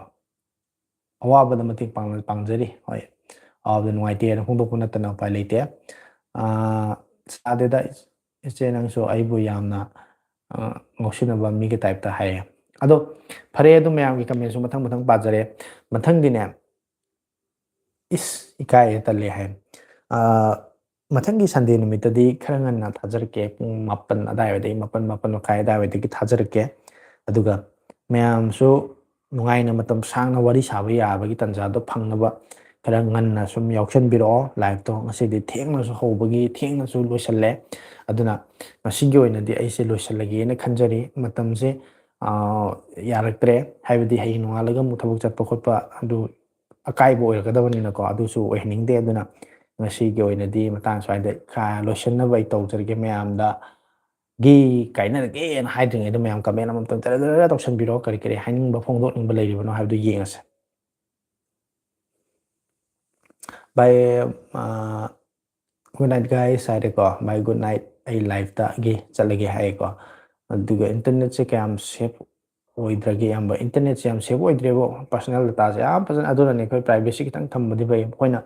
"ꯑꯋꯥꯕꯗ ꯃꯇꯦꯡ ꯄꯥꯡ-, ꯄꯥꯡꯖꯔꯤ"꯫ ꯍꯣꯏ, ꯑꯋꯥꯕꯗ ꯅꯨꯡꯉꯥꯏꯇꯦꯅ ꯐꯣꯡꯗꯣꯛꯄ ꯅꯠꯇꯅ ꯎꯄꯥꯏ ꯂꯩꯇꯦ꯫ ꯑꯥ, ꯁꯥꯗꯦꯗ, ꯏꯆꯦ, ꯅꯪꯁꯨ ꯑꯩꯕꯨ ꯌꯥꯝꯅ, ꯑ, ꯉꯥꯎꯁꯤꯟꯅꯕ ꯃꯤꯒꯤ type ꯇ ꯍꯥꯏꯌꯦ꯫ ꯑꯗꯣ ꯐꯔꯦ, ꯑꯗꯨ ꯃꯌꯥꯝꯒꯤ comment ꯁꯨ ꯃꯊꯪ ꯃꯊꯪ ꯄꯥꯖꯔꯦ꯫ ꯃꯊꯪꯗꯤꯅꯦ, "ꯏꯁ, ꯏꯀꯥꯏꯌꯦ, ꯇꯜꯂꯦ" ꯍꯥꯏ꯫ ꯑ, ꯃꯊꯪꯒꯤ Sunday ꯅꯨꯃꯤꯠꯇꯗꯤ ꯈꯔ ꯉꯟꯅ ꯊꯥꯖꯔꯛꯀꯦ, ꯄꯨꯡ ꯃꯥꯄꯟ ꯑꯗꯥꯏꯋꯥꯏꯗꯒꯤ, ꯃꯥꯄꯟ, ꯃꯥꯄꯟ ꯃꯈꯥꯏ ꯑꯗꯥꯏꯋꯥꯏꯗꯒꯤ ꯊꯥꯖꯔꯛꯀꯦ꯫ ꯑꯗꯨꯒ ꯃꯌꯥꯝꯁꯨ ꯅꯨꯡꯉꯥꯏꯅ ꯃꯇꯝ ꯁꯥꯡꯅ ꯋꯥꯔꯤ ꯁꯥꯕ ꯌꯥꯕꯒꯤ ꯇꯥꯟꯖꯥꯗꯣ ꯐꯪꯅꯕ ꯈꯔ ꯉꯟꯅ ꯁꯨꯝ ꯌꯥꯎꯁꯟꯕꯤꯔꯛꯑꯣ live ꯇꯣ꯫ ꯉꯁꯤꯗꯤ ꯊꯦꯡꯅꯁꯨ ꯍꯧꯕꯒꯤ ꯊꯦꯡꯅꯁꯨ ꯂꯣꯏꯁꯜꯂꯦ꯫ ꯑꯗꯨꯅ ꯉꯁꯤꯒꯤ ꯑꯣꯏꯅꯗꯤ ꯑꯩꯁꯦ ꯂꯣꯏꯁꯜꯂꯒꯦꯅ ꯈꯟꯖꯔꯤ꯫ ꯃꯇꯝꯁꯦ, ꯑꯥ, ꯌꯥꯔꯛꯇ꯭ꯔꯦ, ꯍꯥꯏꯕꯗꯤ ꯍꯌꯦꯡ ꯅꯣꯡꯉꯥꯜꯂꯒ ꯑꯃꯨꯛ ꯊꯕꯛ ꯆꯠꯄ ꯈꯣꯠꯄ ꯑꯗꯨ ꯑꯀꯥꯏꯕ ꯑꯣꯏꯔꯛꯀꯗꯕꯅꯤꯅꯀꯣ, ꯑꯗꯨꯁꯨ ꯑꯣꯏꯍꯟꯅꯤꯡꯗꯦ꯫ ꯑꯗꯨꯅ ꯉꯁꯤꯒꯤ ꯑꯣꯏꯅꯗꯤ ꯃꯇꯥꯡ ꯁ꯭ꯋꯥꯏꯗ ꯈꯥ-, ꯂꯣꯏꯁꯤꯟꯅꯕ ꯑꯩ ꯇꯧꯖꯔꯒꯦ꯫ ꯃꯌꯥꯝꯗ ꯒꯤ ꯀꯥꯏꯅꯔꯒꯦꯅ ꯍꯥꯏꯗ꯭ꯔꯤꯉꯩꯗ ꯃꯌꯥꯝ comment ꯑꯃꯃꯝꯇꯪ ꯇꯔꯥ ꯇꯔꯥ ꯇꯧꯁꯟꯕꯤꯔꯣ, ꯀꯔꯤ ꯀꯔꯤ ꯍꯥꯏꯅꯤꯡꯕ ꯐꯣꯡꯗꯣꯛꯅꯤꯡꯕ ꯂꯩꯔꯤꯕꯅꯣ ꯍꯥꯏꯕꯗꯨ ꯌꯦꯡꯉꯁꯦ꯫ Bye, ꯑ, "Good night guys" ꯍꯥꯏꯔꯦꯀꯣ꯫ "Bye, good night, ꯑꯩ live ꯇꯒꯤ ꯆꯠꯂꯒꯦ" ꯍꯥꯏꯌꯦꯀꯣ꯫ ꯑꯗꯨꯒ internet ꯁꯦ ꯀꯌꯥꯝ safe ꯑꯣꯏꯗ꯭ꯔꯒꯦ, ꯏꯌꯥꯝꯕ? Internet ꯁꯦ ꯌꯥꯝ safe ꯑꯣꯏꯗ꯭ꯔꯦꯕꯣ, personal data ꯁꯦ ꯌꯥꯝ ꯐꯖꯅ꯫ ꯑꯗꯨꯅꯅꯦ ꯑꯩꯈꯣꯏ privacy ꯈꯤꯇꯪ ꯊꯝꯕꯗꯤ ꯐꯩ꯫ ꯑꯩꯈꯣꯏꯅ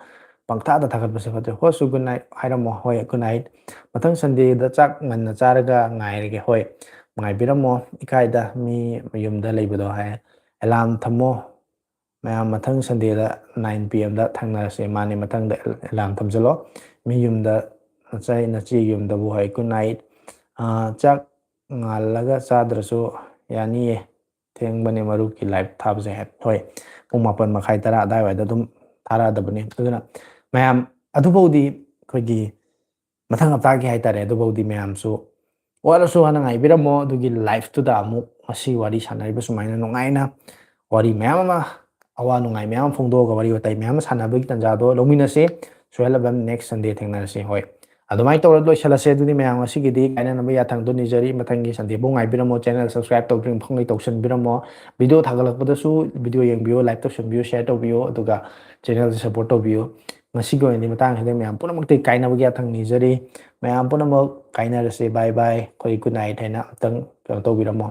ꯄꯪꯊꯥꯗ ꯊꯥꯒꯠꯄꯁꯦ ꯐꯠꯇꯦ꯫ "ꯍꯣꯁꯨ good night ꯍꯥꯏꯔꯝꯃꯣ"꯫ "ꯍꯣꯏ, good night꯫ ꯃꯊꯪ Sunday ꯗ ꯆꯥꯛ ꯉꯟꯅ ꯆꯥꯔꯒ ꯉꯥꯏꯔꯒꯦ"꯫ "ꯍꯣꯏ, ꯉꯥꯏꯕꯤꯔꯝꯃꯣ, ꯏꯀꯥꯏꯗ ꯃꯤ ꯃꯌꯨꯝꯗ ꯂꯩꯕꯗꯣ" ꯍꯥꯏ꯫ "Alarm ꯊꯝꯃꯣ ꯃꯌꯥꯝ, ꯃꯊꯪ Sunday ꯗ nine P M ꯗ ꯊꯦꯡꯅꯔꯁꯦ"꯫ ꯃꯥꯅꯦ, ꯃꯊꯪꯗ alarm ꯊꯝꯖꯜꯂꯣ꯫ "ꯃꯤ ꯌꯨꯝꯗ, ꯅꯆꯥ ꯅꯆꯦ ꯌꯨꯝꯗꯕꯨ" ꯍꯥꯏ꯫ "Good night꯫ ꯑꯥ, ꯆꯥꯛ ꯉꯥꯜꯂꯒ ꯆꯥꯗ꯭ꯔꯁꯨ ꯌꯥꯅꯤꯌꯦ, ꯊꯦꯡꯕꯅꯦ ꯃꯔꯨꯞꯀꯤ live ꯊꯥꯕꯁꯦ" ꯍꯥꯏ꯫ ꯍꯣꯏ, ꯄꯨꯡ ꯃꯥꯄꯟ ꯃꯈꯥꯏ, ꯇꯔꯥ ꯑꯗꯥꯏꯋꯥꯏꯗ ꯑꯗꯨꯝ ꯊꯥꯔꯛꯑꯗꯕꯅꯤ꯫ ꯑꯗꯨꯅ ꯃꯌꯥꯝ, ꯑꯗꯨꯐꯥꯎꯗꯤ ꯑꯩꯈꯣꯏꯒꯤ ꯃꯊꯪ ꯍꯞꯇꯥꯒꯤ ꯍꯥꯏꯇꯥꯔꯦ, ꯑꯗꯨꯐꯥꯎꯗꯤ ꯃꯌꯥꯝꯁꯨ ꯋꯥꯔꯁꯨ ꯋꯥꯅ ꯉꯥꯏꯕꯤꯔꯝꯃꯣ꯫ ꯑꯗꯨꯒꯤ live ꯇꯨꯗ ꯑꯃꯨꯛ ꯉꯁꯤ ꯋꯥꯔꯤ ꯁꯥꯟꯅꯔꯤꯕ ꯁꯨꯃꯥꯏꯅ ꯅꯨꯡꯉꯥꯏꯅ ꯋꯥꯔꯤ ꯃꯌꯥꯝ ꯑꯃ, ꯑꯋꯥ ꯅꯨꯡꯉꯥꯏ ꯃꯌꯥꯝ ꯑꯃ ꯐꯣꯡꯗꯣꯛꯑꯒ ꯋꯥꯔꯤ ꯋꯥꯇꯥꯏ ꯃꯌꯥꯝ ꯑꯃ ꯁꯥꯟꯅꯕꯒꯤ ꯇꯥꯟꯖꯥꯗꯣ ꯂꯧꯃꯤꯟꯅꯁꯦ꯫ ꯁꯣꯏꯍꯜꯂꯕ next Sunday ꯊꯦꯡꯅꯔꯁꯦ꯫ ꯍꯣꯏ, ꯑꯗꯨꯃꯥꯏꯅ ꯇꯧꯔ ꯂꯣꯏꯁꯤꯜꯂꯁꯦ꯫ ꯑꯗꯨꯗꯤ ꯃꯌꯥꯝ ꯉꯁꯤꯒꯤꯗꯤ ꯀꯥꯏꯅꯅꯕ ꯌꯥꯊꯪꯗꯣ ꯅꯤꯖꯔꯤ꯫ ꯃꯊꯪꯒꯤ Sunday ꯐꯥꯎ ꯉꯥꯏꯕꯤꯔꯝꯃꯣ꯫ Channel subscribe ꯇꯧꯗ꯭ꯔꯤꯕ ꯃꯈꯩ ꯇꯧꯁꯟꯕꯤꯔꯝꯃꯣ꯫ Video ꯊꯥꯒꯠꯂꯛꯄꯗꯁꯨ video ꯌꯦꯡꯕꯤꯌꯨ, like ꯇꯧꯁꯟꯕꯤꯌꯨ, share ꯇꯧꯕꯤꯌꯨ, ꯑꯗꯨꯒ channel ꯁꯦ support ꯇꯧꯕꯤꯌꯨ꯫ ꯉꯁꯤꯒꯤ ꯑꯣꯏꯅꯗꯤ ꯃꯇꯥꯡꯁꯤꯗ ꯃꯌꯥꯝ ꯄꯨꯝꯅꯃꯛꯇꯤ ꯀꯥꯏꯅꯕꯒꯤ ꯌꯥꯊꯪ ꯅꯤꯖꯔꯤ꯫ ꯃꯌꯥꯝ ꯄꯨꯝꯅꯃꯛ ꯀꯥꯏꯅꯔꯁꯦ, bye bye, ꯑꯩꯈꯣꯏ good night ꯍꯥꯏꯅ ꯑꯝꯇꯪ ꯀꯩꯅꯣ ꯇꯧꯕꯤꯔꯝꯃꯣ꯫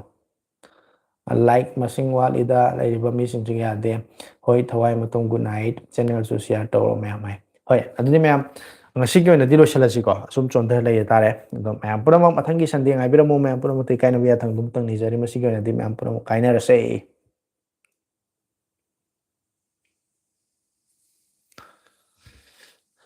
Like ꯃꯁꯤꯡ ꯋꯥꯠꯂꯤꯗ, ꯂꯩꯔꯤꯕ ꯃꯤꯁꯤꯡꯁꯨ ꯌꯥꯗꯦ꯫ ꯍꯣꯏ, ꯊꯋꯥꯏ ꯃꯇꯨꯝ good night, channel ꯁꯨ share ꯇꯧꯔꯣ ꯃꯌꯥꯝ ꯍꯥꯏ꯫ ꯍꯣꯏ, ꯑꯗꯨꯗꯤ ꯃꯌꯥꯝ ꯉꯁꯤꯒꯤ ꯑꯣꯏꯅꯗꯤ ꯂꯣꯏꯁꯤꯜꯂꯁꯤꯀꯣ, ꯑꯁꯨꯝ ꯆꯣꯟꯊ ꯂꯩꯔ ꯇꯥꯔꯦ꯫ ꯑꯗꯣ ꯃꯌꯥꯝ ꯄꯨꯝꯅꯃꯛ ꯃꯊꯪꯒꯤ Sunday ꯉꯥꯏꯕꯤꯔꯝꯃꯨ꯫ ꯃꯌꯥꯝ ꯄꯨꯝꯅꯃꯛꯇꯤ ꯀꯥꯏꯅꯕ ꯌꯥꯊꯪꯗꯨ ꯑꯃꯇꯪ ꯅꯤꯖꯔꯤ꯫ ꯃꯁꯤꯒꯤ ꯑꯣꯏꯅꯗꯤ ꯃꯌꯥꯝ ꯄꯨꯝꯅꯃꯛ ꯀꯥꯏꯅꯔꯁꯦ꯫